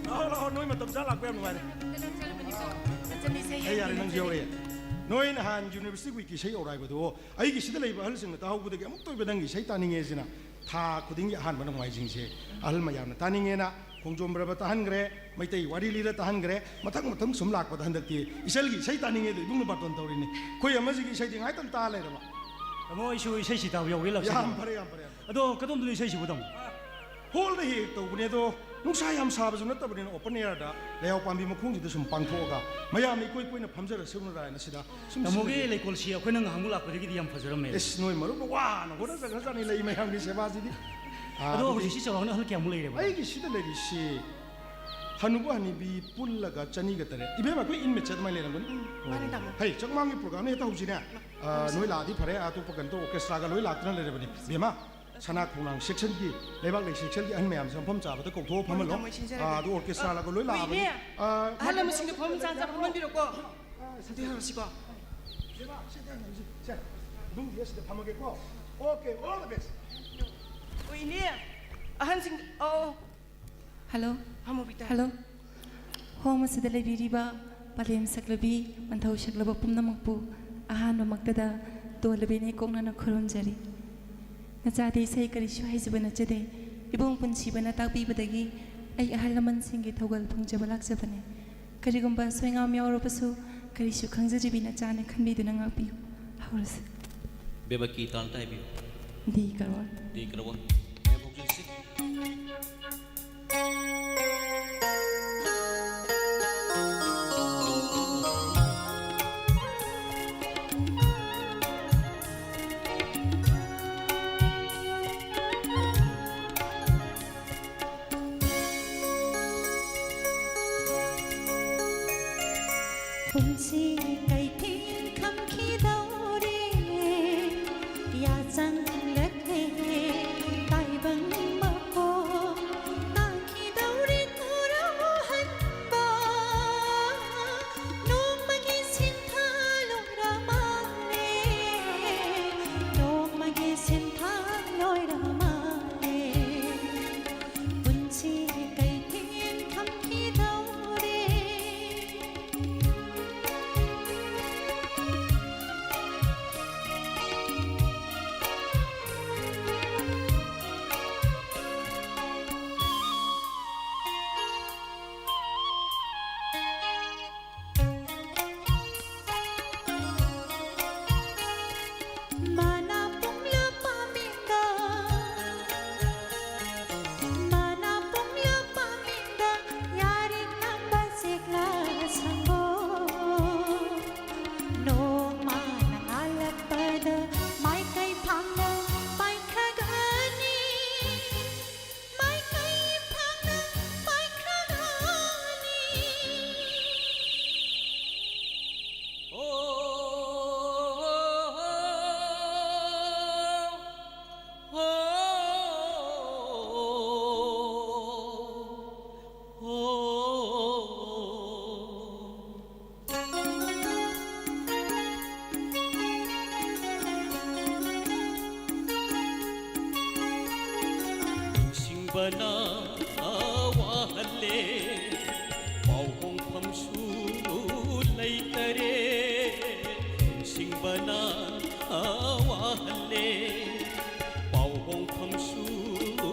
ꯂꯥꯛꯑꯣ, ꯂꯥꯛꯑꯣ, ꯅꯣꯏ ꯃꯇꯝ ꯆꯥ ꯂꯥꯛꯄ ꯌꯥꯝ ꯅꯨꯡꯉꯥꯏꯔꯦ꯫ ꯃꯆꯟ ꯏꯁꯩ ꯑꯩ ꯌꯥꯔꯦ, ꯍꯩꯕꯅꯤ, ꯅꯪꯁꯨ ꯃꯆꯟ ꯌꯥꯎꯔꯛꯑꯦ꯫ ꯏꯁꯩ꯫ ꯅꯣꯏ ꯅꯍꯥꯟ University Weekꯀꯤ ꯏꯁꯩ ꯍꯧꯔ ꯍꯥꯏꯕꯗꯣ, ꯑꯩꯒꯤ ꯁꯤꯗ ꯂꯩꯕ ꯑꯍꯜꯁꯤꯡꯅ ꯇꯥꯍꯧꯕꯗꯒꯤ ꯑꯃꯨꯛꯇ ꯑꯣꯏꯕ ꯅꯪꯒꯤ ꯏꯁꯩ ꯇꯥꯅꯤꯡꯉꯦ ꯁꯤꯅ ꯊꯥ ꯈꯨꯗꯤꯡꯒꯤ ꯑꯍꯥꯟꯕ ꯅꯣꯡꯃꯥꯏꯖꯤꯡꯁꯦ ꯑꯍꯜ ꯃꯌꯥꯝꯅ ꯇꯥꯅꯤꯡꯉꯦꯅ ꯈꯣꯡꯖꯣꯝ ꯄꯔꯕ ꯇꯥꯍꯟꯈ꯭ꯔꯦ, ꯃꯩꯇꯩ ꯋꯥꯔꯤ ꯂꯤꯂꯥ ꯇꯥꯍꯟꯈ꯭ꯔꯦ꯫ ꯃꯊꯪ ꯃꯊꯪ ꯁꯨꯝ ꯂꯥꯛꯄꯗ ꯍꯟꯗꯛꯇꯤ ꯏꯆꯜꯒꯤ ꯏꯁꯩ ꯇꯥꯅꯤꯡꯉꯦꯗꯣ ꯏꯕꯨꯡꯅ ꯕꯥꯇꯣꯟ ꯇꯧꯔꯤꯅꯤ꯫ ꯑꯩꯈꯣꯏ ꯑꯃꯁꯤꯒꯤ ꯏꯁꯩꯗꯤ ꯉꯥꯏꯇꯪ ꯇꯥ ꯂꯩꯔꯕ꯫ ꯇꯥꯃꯣ, ꯑꯩꯁꯨ ꯏꯁꯩꯁꯤ ꯇꯥꯕ ꯌꯥꯎꯒꯦ ꯂꯥꯛꯆꯒꯦ꯫ ꯌꯥꯝ ꯐꯔꯦ, ꯌꯥꯝ ꯐꯔꯦ, ꯌꯥꯝ ꯐꯔꯦ꯫ ꯑꯗꯣ ꯀꯗꯣꯝꯗꯅꯣ ꯏꯁꯩꯁꯤꯕꯨ, ꯇꯥꯃꯣ? ꯍꯣꯜꯗ ꯍꯦꯛ ꯍꯦꯛ ꯇꯧꯕꯅꯦ, ꯑꯗꯣ ꯅꯨꯡꯁꯥ ꯌꯥꯝ ꯁꯥꯕꯁꯨ ꯅꯠꯇꯕꯅꯤꯅ open airꯗ ꯂꯩꯍꯥꯎ ꯄꯥꯝꯕꯤ ꯃꯈꯣꯡꯁꯤꯗ ꯁꯨꯝ ꯄꯥꯡꯊꯣꯛꯑꯒ ꯃꯌꯥꯝꯅ ꯏꯀꯣꯏ ꯀꯣꯏꯅ ꯐꯝꯖꯔꯁꯅꯨ ꯍꯥꯏꯅ ꯁꯤꯗ ꯁꯨꯝ ꯇꯥꯃꯣꯒꯤ ꯁꯤꯟꯕꯤꯒꯦ꯫ ꯂꯩꯀꯣꯜꯁꯤ ꯑꯩꯈꯣꯏꯅ ꯉꯍꯥꯟꯃꯨꯛ ꯂꯥꯛꯄꯗꯒꯤꯗꯤ ꯌꯥꯝ ꯐꯖꯔꯝꯃꯦ꯫ ꯑꯦꯁ, ꯅꯣꯏ ꯃꯔꯨꯞꯅ ꯋꯥꯅ ꯍꯣꯠꯅꯖꯈ꯭ꯔꯖꯥꯠꯅꯤ ꯂꯩ ꯃꯌꯥꯝꯒꯤ ꯁꯦꯕꯥꯁꯤꯗꯤ꯫ ꯑꯗꯣ ꯑꯗꯨꯗꯤ ꯍꯧꯖꯤꯛꯁꯤ ꯆꯥꯎꯔꯥꯛꯅ ꯑꯍꯜ ꯀꯌꯥꯃꯨꯛ ꯂꯩꯔꯦꯕ? ꯑꯩꯒꯤ ꯁꯤꯗ ꯂꯩꯔꯤꯁꯤ ꯍꯅꯨꯕ ꯍꯅꯨꯕꯤ ꯄꯨꯜꯂꯒ ꯆꯅꯤꯒ ꯇꯔꯦꯠ꯫ ꯏꯕꯦꯝꯃ, ꯑꯩꯈꯣꯏ ꯏꯟ ꯃꯦꯠꯁ ꯑꯗꯨꯃꯥꯏꯅ ꯂꯩꯔꯝꯒꯅꯤ꯫ ꯃꯥꯅꯤ, ꯇꯥꯃꯣ꯫ ꯍꯩ, ꯆꯥꯛꯃꯥꯡꯒꯤ programꯅ ꯍꯦꯛꯇ ꯍꯧꯁꯤꯅꯦ꯫ ꯑ, ꯅꯣꯏ ꯂꯥꯛꯑꯗꯤ ꯐꯔꯦ, ꯑꯇꯣꯞꯄ ꯀꯩꯅꯣ ꯇꯧ, orchestraꯒ ꯂꯣꯏ ꯂꯥꯛꯇꯅ ꯂꯩꯔꯕꯅꯤ꯫ ꯕꯦꯝꯃ, ꯁꯅꯥ ꯈꯣꯡꯅꯥꯡ sectionꯒꯤ, ꯂꯩꯕꯥꯛ ꯂꯩ sectionꯒꯤ ꯑꯍꯟ ꯃꯌꯥꯝꯁꯦ ꯃꯐꯝ ꯆꯥꯕꯗ ꯀꯧꯊꯣꯛꯑ ꯐꯝꯍꯜꯂꯣ꯫ ꯍꯣꯏ, ꯇꯥꯃꯣ, ꯁꯤꯟꯖꯔꯒꯦ꯫ ꯑ, ꯑꯗꯨ orchestraꯒ ꯂꯣꯏ ꯂꯥꯛꯑꯕꯅꯤ꯫ ꯏꯅꯦ, ꯑ, ꯑꯍꯜ ꯂꯃꯟꯁꯤꯡꯗꯣ ꯐꯝ ꯆꯥ ꯆꯥ ꯐꯝꯍꯟꯕꯤꯔꯣꯀꯣ꯫ ꯁꯤꯗꯤ ꯍꯪꯉꯁꯤꯀꯣ꯫ ꯕꯦꯝꯃ, ꯁꯤꯗꯤ ꯍꯪꯉꯁꯤ꯫ ꯁꯦ, ꯏꯕꯨꯡꯗꯤ ꯑꯁꯤꯗ ꯐꯝꯃꯒꯦꯀꯣ꯫ Okay, all the best꯫ ꯑꯣ, ꯏꯅꯦ, ꯑꯍꯟꯁꯤꯡ, ꯑꯣ, ꯑꯣ꯫ ꯍꯜꯂꯣ꯫ ꯐꯝꯃꯣ, ꯕꯤꯇꯥ꯫ ꯍꯜꯂꯣ꯫ ꯍꯣꯝ ꯑꯁꯤꯗ ꯂꯩꯕꯤꯔꯤꯕ ꯄꯂꯦꯝ ꯁꯛꯂꯕꯤ, ꯃꯟꯊꯧ ꯁꯛꯂꯕ ꯄꯨꯝꯅꯃꯛꯄꯨ ꯑꯍꯥꯟꯕꯃꯛꯇꯗ ꯇꯣꯜꯂꯕꯤ ꯏꯅꯦ ꯀꯣꯛꯅꯅ ꯈꯨꯔꯨꯝꯖꯔꯤ꯫ ꯅꯆꯥꯗꯤ ꯏꯁꯩ ꯀꯔꯤꯁꯨ ꯍꯩꯖꯕ ꯅꯠꯆꯗꯦ꯫ ꯏꯕꯨꯡ ꯄꯨꯟꯁꯤꯕꯅ ꯇꯥꯛꯄꯤꯕꯗꯒꯤ ꯑꯩ ꯑꯍꯜ ꯂꯃꯟꯁꯤꯡꯒꯤ ꯊꯧꯒꯜ ꯐꯪꯖꯕ ꯂꯥꯛꯆꯕꯅꯤ꯫ ꯀꯔꯤꯒꯨꯝꯕ ꯑꯁꯣꯏ ꯑꯉꯥꯝ ꯌꯥꯎꯔꯕꯁꯨ ꯀꯔꯤꯁꯨ ꯈꯪꯖꯗ꯭ꯔꯤꯕꯤ ꯅꯆꯥꯅꯤ ꯈꯟꯕꯤꯗꯨꯅ ꯉꯥꯛꯄꯤꯌꯨ꯫ ꯍꯧꯔꯁꯤ꯫ ꯕꯦꯕꯀꯤ ꯇꯥ ꯑꯝꯇ ꯍꯥꯏꯕꯤꯌꯨ꯫ ꯗꯤ ꯀꯔꯋꯥ꯫ ꯗꯤ ꯀꯔꯋꯥ꯫ ꯃꯌꯥꯝ ꯍꯧꯖꯤꯛꯁꯤ꯫ ꯄꯨꯟꯁꯤ ꯀꯩꯊꯦꯜ ꯈꯝꯈꯤꯗꯧꯔꯦ, ꯌꯥꯆꯪꯂꯛꯂꯦ ꯇꯥꯏꯕꯪ ꯃꯄꯣꯛ꯫ ꯇꯥꯈꯤꯗꯧꯔꯦ ꯊꯣꯔꯛꯑꯣ ꯍꯟꯕ, ꯅꯣꯡꯃꯒꯤ ꯁꯤꯟꯊꯥ ꯂꯣꯏꯔ ꯃꯥꯜꯂꯦ, ꯅꯣꯡꯃꯒꯤ ꯁꯤꯟꯊꯥ ꯂꯣꯏꯔ ꯃꯥꯜꯂꯦ꯫ ꯄꯨꯟꯁꯤ ꯀꯩꯊꯦꯜ ꯈꯝꯈꯤꯗꯧꯔꯦ꯫ ꯃꯅꯥ ꯄꯨꯡꯂꯨꯞ ꯄꯥꯝꯕꯤꯗ, ꯃꯅꯥ ꯄꯨꯡꯂꯨꯞ ꯄꯥꯝꯕꯤꯗ, ꯌꯥꯔꯤꯛ ꯅꯝꯕ ꯆꯦꯛꯂꯥ ꯁꯪꯒꯣ꯫ ꯅꯣꯡꯃꯅ ꯉꯥꯜꯂꯛꯄꯗ ꯃꯥꯏꯀꯩ ꯐꯥꯡꯅ ꯄꯥꯏꯈ꯭ꯔꯒꯅꯤ꯫ ꯃꯥꯏꯀꯩ ꯐꯥꯡꯅ ꯄꯥꯏꯈ꯭ꯔꯒꯅꯤ꯫ ꯅꯤꯡꯁꯤꯡꯕꯅ ꯋꯥꯍꯜꯂꯦ, ꯄꯥꯎ ꯍꯣꯡꯐꯝꯁꯨ ꯂꯩꯇꯔꯦ꯫ ꯅꯤꯡꯁꯤꯡꯕꯅ ꯋꯥꯍꯜꯂꯦ, ꯄꯥꯎ ꯍꯣꯡꯐꯝꯁꯨ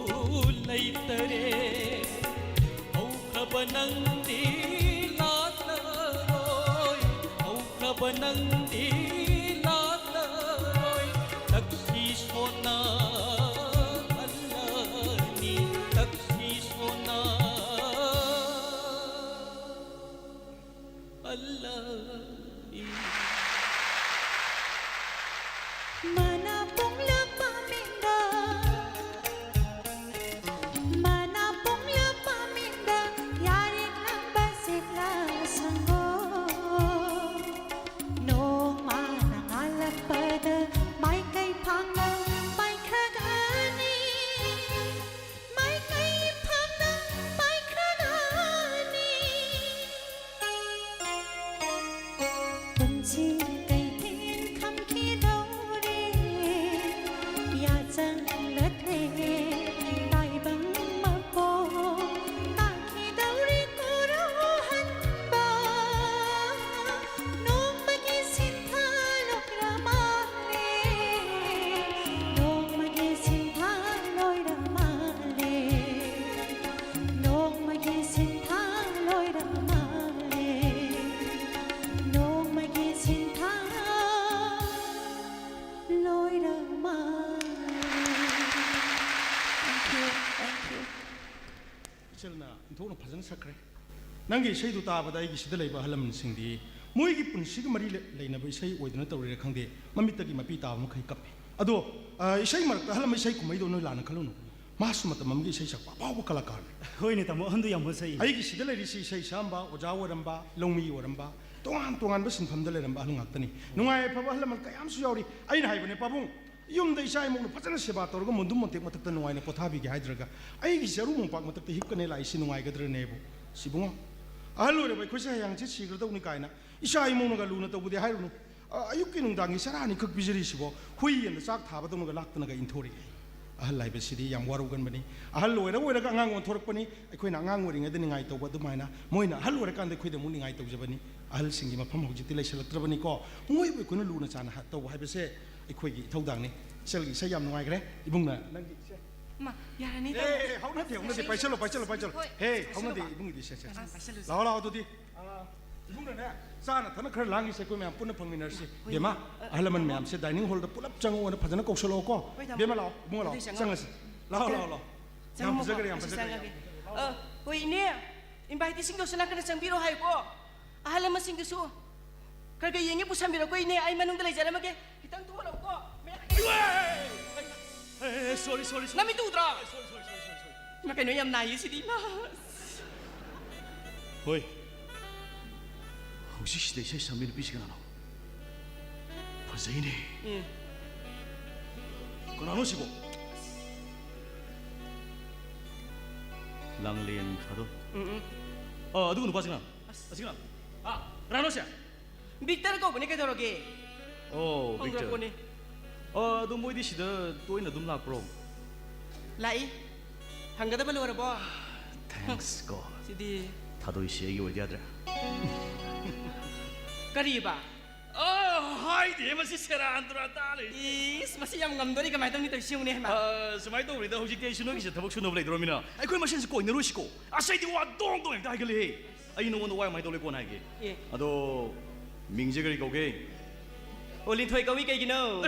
ꯂꯩꯇꯔꯦ꯫ ꯍꯧꯈ꯭ꯔꯕ ꯅꯪꯗꯤ ꯂꯥꯛꯂꯔꯣꯏ, ꯍꯧꯈ꯭ꯔꯕ ꯅꯪꯗꯤ ꯂꯥꯛꯂꯔꯣꯏ꯫ ꯇꯛꯁꯤ ꯁꯣꯟꯅ ꯍꯜꯂꯅꯤ, ꯇꯛꯁꯤ ꯁꯣꯟꯅ ꯍꯜꯂꯅꯤ꯫ ꯃꯅꯥ ꯄꯨꯡꯂꯨꯞ ꯄꯥꯝꯕꯤꯗ, ꯃꯅꯥ ꯄꯨꯡꯂꯨꯞ ꯄꯥꯝꯕꯤꯗ, ꯌꯥꯔꯤꯛ ꯅꯝꯕ ꯆꯦꯛꯂꯥ ꯁꯪꯒꯣ꯫ ꯅꯪꯒꯤ ꯏꯁꯩꯗꯨ ꯇꯥꯕꯗ ꯑꯩꯒꯤ ꯁꯤꯗ ꯂꯩꯕ ꯑꯍꯜ ꯂꯃꯟꯁꯤꯡꯗꯤ ꯃꯣꯏꯒꯤ ꯄꯨꯟꯁꯤꯒ ꯃꯔꯤ ꯂꯩ-, ꯂꯩꯅꯕ ꯏꯁꯩ ꯑꯣꯏꯗꯨꯅ ꯇꯧꯔꯤꯔꯥ ꯈꯪꯗꯦ, ꯃꯃꯤꯠꯇꯒꯤ ꯃꯄꯤ ꯇꯥꯕ ꯃꯈꯩ ꯀꯞꯄꯤ꯫ ꯑꯗꯣ, ꯑ, ꯏꯁꯩ ꯃꯔꯛꯇ ꯑꯍꯜ ꯂꯃꯟ ꯏꯁꯩ ꯀꯨꯝꯍꯩꯗꯣ ꯅꯣꯏ ꯂꯥꯟꯅ ꯈꯜꯂꯨꯅꯨ꯫ ꯃꯥꯁꯨ ꯃꯇꯝ ꯑꯃꯒꯤ ꯏꯁꯩ ꯁꯛꯄ ꯑꯐꯥꯎꯕ ꯀꯂꯥꯀꯥꯔꯅꯤ꯫ ꯍꯣꯏꯅꯦ ꯇꯥꯃꯣ, ꯑꯍꯟꯗꯨ ꯌꯥꯝ ꯍꯣꯠꯆꯩ꯫ ꯑꯩꯒꯤ ꯁꯤꯗ ꯂꯩꯔꯤꯁꯤ ꯏꯁꯩ ꯁꯛꯑꯝꯕ, ꯑꯣꯖꯥ ꯑꯣꯏꯔꯝꯕ, ꯂꯧꯃꯤ ꯑꯣꯏꯔꯝꯕ, ꯇꯣꯉꯥꯟ ꯇꯣꯉꯥꯟꯕ ꯁꯤꯟꯐꯝꯗ ꯂꯩꯔꯝꯕ ꯑꯍꯜ ꯉꯥꯛꯇꯅꯤ꯫ ꯅꯨꯡꯉꯥꯏ ꯌꯥꯏꯐꯕ ꯑꯍꯜ ꯂꯃꯟ ꯀꯌꯥꯝꯁꯨ ꯌꯥꯎꯔꯤ꯫ ꯑꯩꯅ ꯍꯥꯏꯕꯅꯦ, "ꯄꯥꯕꯨꯡ, ꯌꯨꯝꯗ ꯏꯆꯥ ꯏꯃꯧꯅ ꯐꯖꯅ ꯁꯦꯕꯥ ꯇꯧꯔꯒ ꯃꯨꯟꯗꯨꯝ ꯃꯣꯟꯇꯦꯛ ꯃꯊꯛꯇ ꯅꯨꯡꯉꯥꯏꯅ ꯄꯣꯊꯥꯕꯤꯒꯦ ꯍꯥꯏꯗ꯭ꯔꯒ ꯑꯩꯒꯤ ꯆꯔꯨ ꯃꯣꯝꯄꯥꯛ ꯃꯊꯛꯇ ꯍꯤꯞꯀꯅꯦ ꯂꯥꯛꯏꯁꯤ ꯅꯨꯡꯉꯥꯏꯒꯗ꯭ꯔꯅꯦꯕꯨ? ꯁꯤꯕꯨꯡꯉꯣ, ꯑꯍꯜ ꯑꯣꯏꯔꯕ ꯑꯩꯈꯣꯏꯁꯦ ꯍꯌꯦꯡꯁꯦ ꯁꯤꯈ꯭ꯔꯗꯧꯅꯤ ꯀꯥꯏꯅ ꯏꯆꯥ ꯏꯃꯧꯅꯒ ꯂꯨꯅ ꯇꯧꯕꯗꯤ ꯍꯥꯏꯔꯨꯅꯨ꯫ ꯑ, ꯑꯌꯨꯛꯀꯤ ꯅꯨꯡꯗꯥꯡꯒꯤ ꯆꯔꯥ ꯑꯅꯤꯈꯛ ꯄꯤꯖꯔꯤꯁꯤꯕꯣ ꯍꯨꯏ ꯌꯦꯟꯗ ꯆꯥꯛ ꯊꯥꯕꯗꯧꯅꯒ ꯂꯥꯛꯇꯅꯒ ꯏꯟꯊꯣꯔꯛꯏ꯫ ꯑꯍꯜ ꯍꯥꯏꯕꯁꯤꯗꯤ ꯌꯥꯝ ꯋꯥꯔꯧꯒꯟꯕꯅꯤ꯫ ꯑꯍꯜ ꯑꯣꯏꯔ ꯑꯣꯏꯔꯒ ꯑꯉꯥꯡ ꯑꯣꯟꯊꯣꯔꯛꯄꯅꯤ꯫ ꯑꯩꯈꯣꯏꯅ ꯑꯉꯥꯡ ꯑꯣꯏꯔꯤꯉꯩꯗ ꯅꯤꯡꯉꯥꯏ ꯇꯧꯕ ꯑꯗꯨꯃꯥꯏꯅ ꯃꯣꯏꯅ ꯑꯍꯜ ꯑꯣꯏꯔꯀꯥꯟꯗ ꯑꯩꯈꯣꯏꯗ ꯑꯃꯨꯛ ꯅꯤꯡꯉꯥꯏ ꯇꯧꯖꯕꯅꯤ꯫ ꯑꯍꯜꯁꯤꯡꯒꯤ ꯃꯐꯝ ꯍꯧꯖꯤꯛꯇꯤ ꯂꯩꯁꯤꯜꯂꯛꯇ꯭ꯔꯕꯅꯤꯀꯣ꯫ ꯃꯣꯏꯕꯨ ꯑꯩꯈꯣꯏꯅ ꯂꯨꯅ ꯆꯥꯟꯅ ꯍ-, ꯇꯧꯕ ꯍꯥꯏꯕꯁꯦ ꯑꯩꯈꯣꯏꯒꯤ ꯏꯊꯧꯗꯥꯡꯅꯤ꯫ ꯏꯆꯜꯒꯤ ꯏꯁꯩ ꯌꯥꯝ ꯅꯨꯡꯉꯥꯏꯈ꯭ꯔꯦ꯫ ꯏꯕꯨꯡꯅ ꯅꯪꯒꯤ ꯏꯁꯩ꯫ ꯃꯥ, ꯌꯥꯔꯅꯤ, ꯑꯦ, ꯇꯥꯃꯣ꯫ ꯑꯦ, ꯍꯧꯅꯗꯦ, ꯍꯧꯅꯗꯦ꯫ ꯄꯥꯏꯁꯜꯂꯣ, ꯄꯥꯏꯁꯜꯂꯣ, ꯄꯥꯏꯁꯜꯂꯣ꯫ ꯍꯣꯏ, ꯍꯦ, ꯍꯧꯅꯗꯦ, ꯄꯥꯏꯁꯜꯂꯨꯁꯤ꯫ ꯏꯕꯨꯡꯒꯤꯗꯤ꯫ ꯁꯦ, ꯁꯦ, ꯁꯦ꯫ ꯄꯥꯏꯁꯜꯂꯨꯁꯤ꯫ ꯂꯥꯛꯑꯣ, ꯂꯥꯛꯑꯣ, ꯑꯗꯨꯗꯤ꯫ ꯑ, ꯏꯕꯨꯡꯅꯅꯦ, ꯆꯥꯅ ꯊꯛꯅ ꯈꯔ ꯂꯥꯡꯈꯤꯁꯦ, ꯑꯩꯈꯣꯏ ꯃꯌꯥꯝ ꯄꯨꯟꯅ ꯐꯪꯃꯤꯟꯅꯔꯁꯤ꯫ ꯍꯣꯏ꯫ ꯕꯦꯝꯃ, ꯑ, ꯑꯍꯜ ꯂꯃꯟ ꯇꯥꯃꯣ꯫ ꯃꯌꯥꯝꯁꯦ dining hallꯗ ꯄꯨꯂꯞ ꯆꯪꯉꯛꯑꯣꯅ ꯐꯖꯅ ꯀꯧꯁꯜꯂꯛꯑꯣꯀꯣ꯫ ꯍꯣꯏ, ꯇꯥꯃꯣ꯫ ꯕꯦꯝꯃ, ꯂꯥꯛꯑꯣ, ꯏꯕꯨꯡꯉꯣ, ꯂꯥꯛꯑꯣ꯫ ꯑꯗꯨꯗꯤ ꯆꯪꯉꯣ꯫ ꯆꯪꯉꯁꯤ꯫ ꯂꯥꯛꯑꯣ, ꯂꯥꯛꯑꯣ, ꯂꯥꯛꯑꯣ꯫ ꯌꯥꯝ ꯆꯪꯉꯝꯃꯣꯀꯣ, ꯐꯖꯈ꯭ꯔꯦ, ꯌꯥꯝ ꯑꯩꯁꯨ ꯐꯖꯈ꯭ꯔꯦ, ꯌꯥꯝ ꯆꯪꯉꯒꯦ꯫ ꯐꯖꯈ꯭ꯔꯦ꯫ ꯂꯥꯛꯑꯣ꯫ ꯑ, ꯍꯣꯏ, ꯏꯅꯦ꯫ Inviteeꯁꯤꯡꯗꯨꯁꯨ ꯅꯥꯀꯟꯗ ꯆꯪꯕꯤꯔꯣ ꯍꯥꯏꯌꯨꯀꯣ꯫ ꯑꯍꯜ ꯂꯃꯟꯁꯤꯡꯗꯨꯁꯨ ꯈꯔ ꯈꯔ ꯌꯦꯡꯉꯦ, ꯄꯨꯁꯟꯕꯤꯔꯣꯀꯣ, ꯏꯅꯦ꯫ ꯑꯩ ꯃꯅꯨꯡꯗ ꯂꯩꯖꯔꯝꯃꯒꯦ꯫ ꯈꯤꯇꯪ ꯊꯨꯍꯜꯂꯛꯎꯀꯣ꯫ ꯑꯦ, sorry, sorry, sorry. ꯅꯃꯤꯠꯇꯨ ꯎꯗ꯭ꯔꯣ? Sorry, sorry, sorry, sorry, sorry. ꯏꯃꯥ, ꯀꯩꯅꯣ ꯌꯥꯝ ꯅꯥꯏꯌꯦ ꯁꯤꯗꯤ, ꯏꯃꯥ꯫ ꯍꯣꯏ꯫ ꯍꯧꯖꯤꯛꯁꯤꯗ ꯏꯁꯩ ꯁꯛꯂꯝꯃꯤ ꯅꯨꯄꯤꯁꯤ ꯀꯅꯥꯅꯣ? ꯐꯖꯩꯅꯦ꯫ ꯎꯝ꯫ ꯀꯅꯥꯅꯣ ꯁꯤꯕꯣ? ꯂꯥꯡꯂꯦꯟ ꯊꯥꯗꯣꯛ꯫ ꯎꯝ, ꯎꯝ꯫ ꯑ, ꯑꯗꯨꯒ ꯅꯨꯄꯥꯁꯤ ꯀꯅꯥꯅꯣ? ꯑꯁ꯫ ꯑꯁꯤ ꯀꯅꯥꯅꯣ? ꯑ, ꯀꯅꯥꯅꯣ ꯁꯦ? ꯕꯤꯛꯇꯔ ꯀꯧꯕꯅꯦ, ꯀꯩꯗꯧꯔꯒꯦ? ꯑꯣ, ꯕꯤꯛꯇꯔ꯫ ꯍꯧꯈ꯭ꯔꯄꯣꯠꯅꯤ꯫ ꯑ, ꯑꯗꯣ ꯃꯣꯏꯗꯤ ꯁꯤꯗ ꯇꯣꯏꯅ ꯑꯗꯨꯝ ꯂꯥꯛꯄ꯭ꯔꯣ? ꯂꯥꯛꯏ꯫ ꯍꯪꯒꯗꯕ ꯂꯣꯏꯔꯕꯣ? Thanks ꯀꯣ꯫ ꯁꯤꯗꯤ꯫ ꯊꯥꯗꯣꯏꯁꯤ ꯑꯩꯒꯤ ꯑꯣꯏꯗ ꯌꯥꯗ꯭ꯔꯦ꯫ ꯀꯔꯤꯕ? ꯑ, ꯍꯥꯏꯗꯦ, ꯃꯁꯤ ꯁꯦꯔꯥꯟ ꯇꯨꯔꯥꯟ ꯇꯥ ꯂꯩ꯫ ꯏꯁ, ꯃꯁꯤ ꯌꯥꯝ ꯉꯝꯗꯣꯔꯤ, ꯀꯃꯥꯏꯅ ꯇꯧꯅꯤ? ꯇꯧꯔꯤꯁꯤ ꯌꯦꯡꯉꯨꯅꯦ, ꯍꯩꯃꯥ꯫ ꯑ, ꯁꯨꯃꯥꯏꯅ ꯇꯧꯕꯅꯤꯗ, ꯍꯧꯖꯤꯛꯇꯤ ꯑꯩꯁꯨ ꯅꯣꯏꯒꯤꯁꯦ ꯊꯕꯛ ꯁꯨꯅꯕ ꯂꯩꯗꯣꯔꯃꯤꯅ ꯑꯩꯈꯣꯏ ꯃꯁꯦꯟꯁꯦ ꯀꯣꯏꯅꯔꯣꯏꯁꯤꯀꯣ꯫ ꯑꯁ, ꯑꯩꯗꯤ ꯋꯥ ꯗꯣꯡ ꯗꯣꯡ ꯍꯦꯛꯇ ꯍꯥꯏꯒꯠꯂꯦꯍꯦ꯫ ꯑꯩ ꯅꯉꯣꯟꯗ ꯋꯥ ꯌꯥꯝ ꯍꯥꯏꯗꯧ ꯂꯩ, ꯀꯣꯟꯅ ꯍꯥꯏꯒꯦ꯫ ꯑꯦ꯫ ꯑꯗꯣ, ꯃꯤꯡꯁꯦ ꯀꯔꯤ ꯀꯧꯒꯦ? ꯑꯣ, ꯂꯤꯟꯊꯣꯏ ꯀꯧꯏ, ꯀꯩꯒꯤꯅꯣ?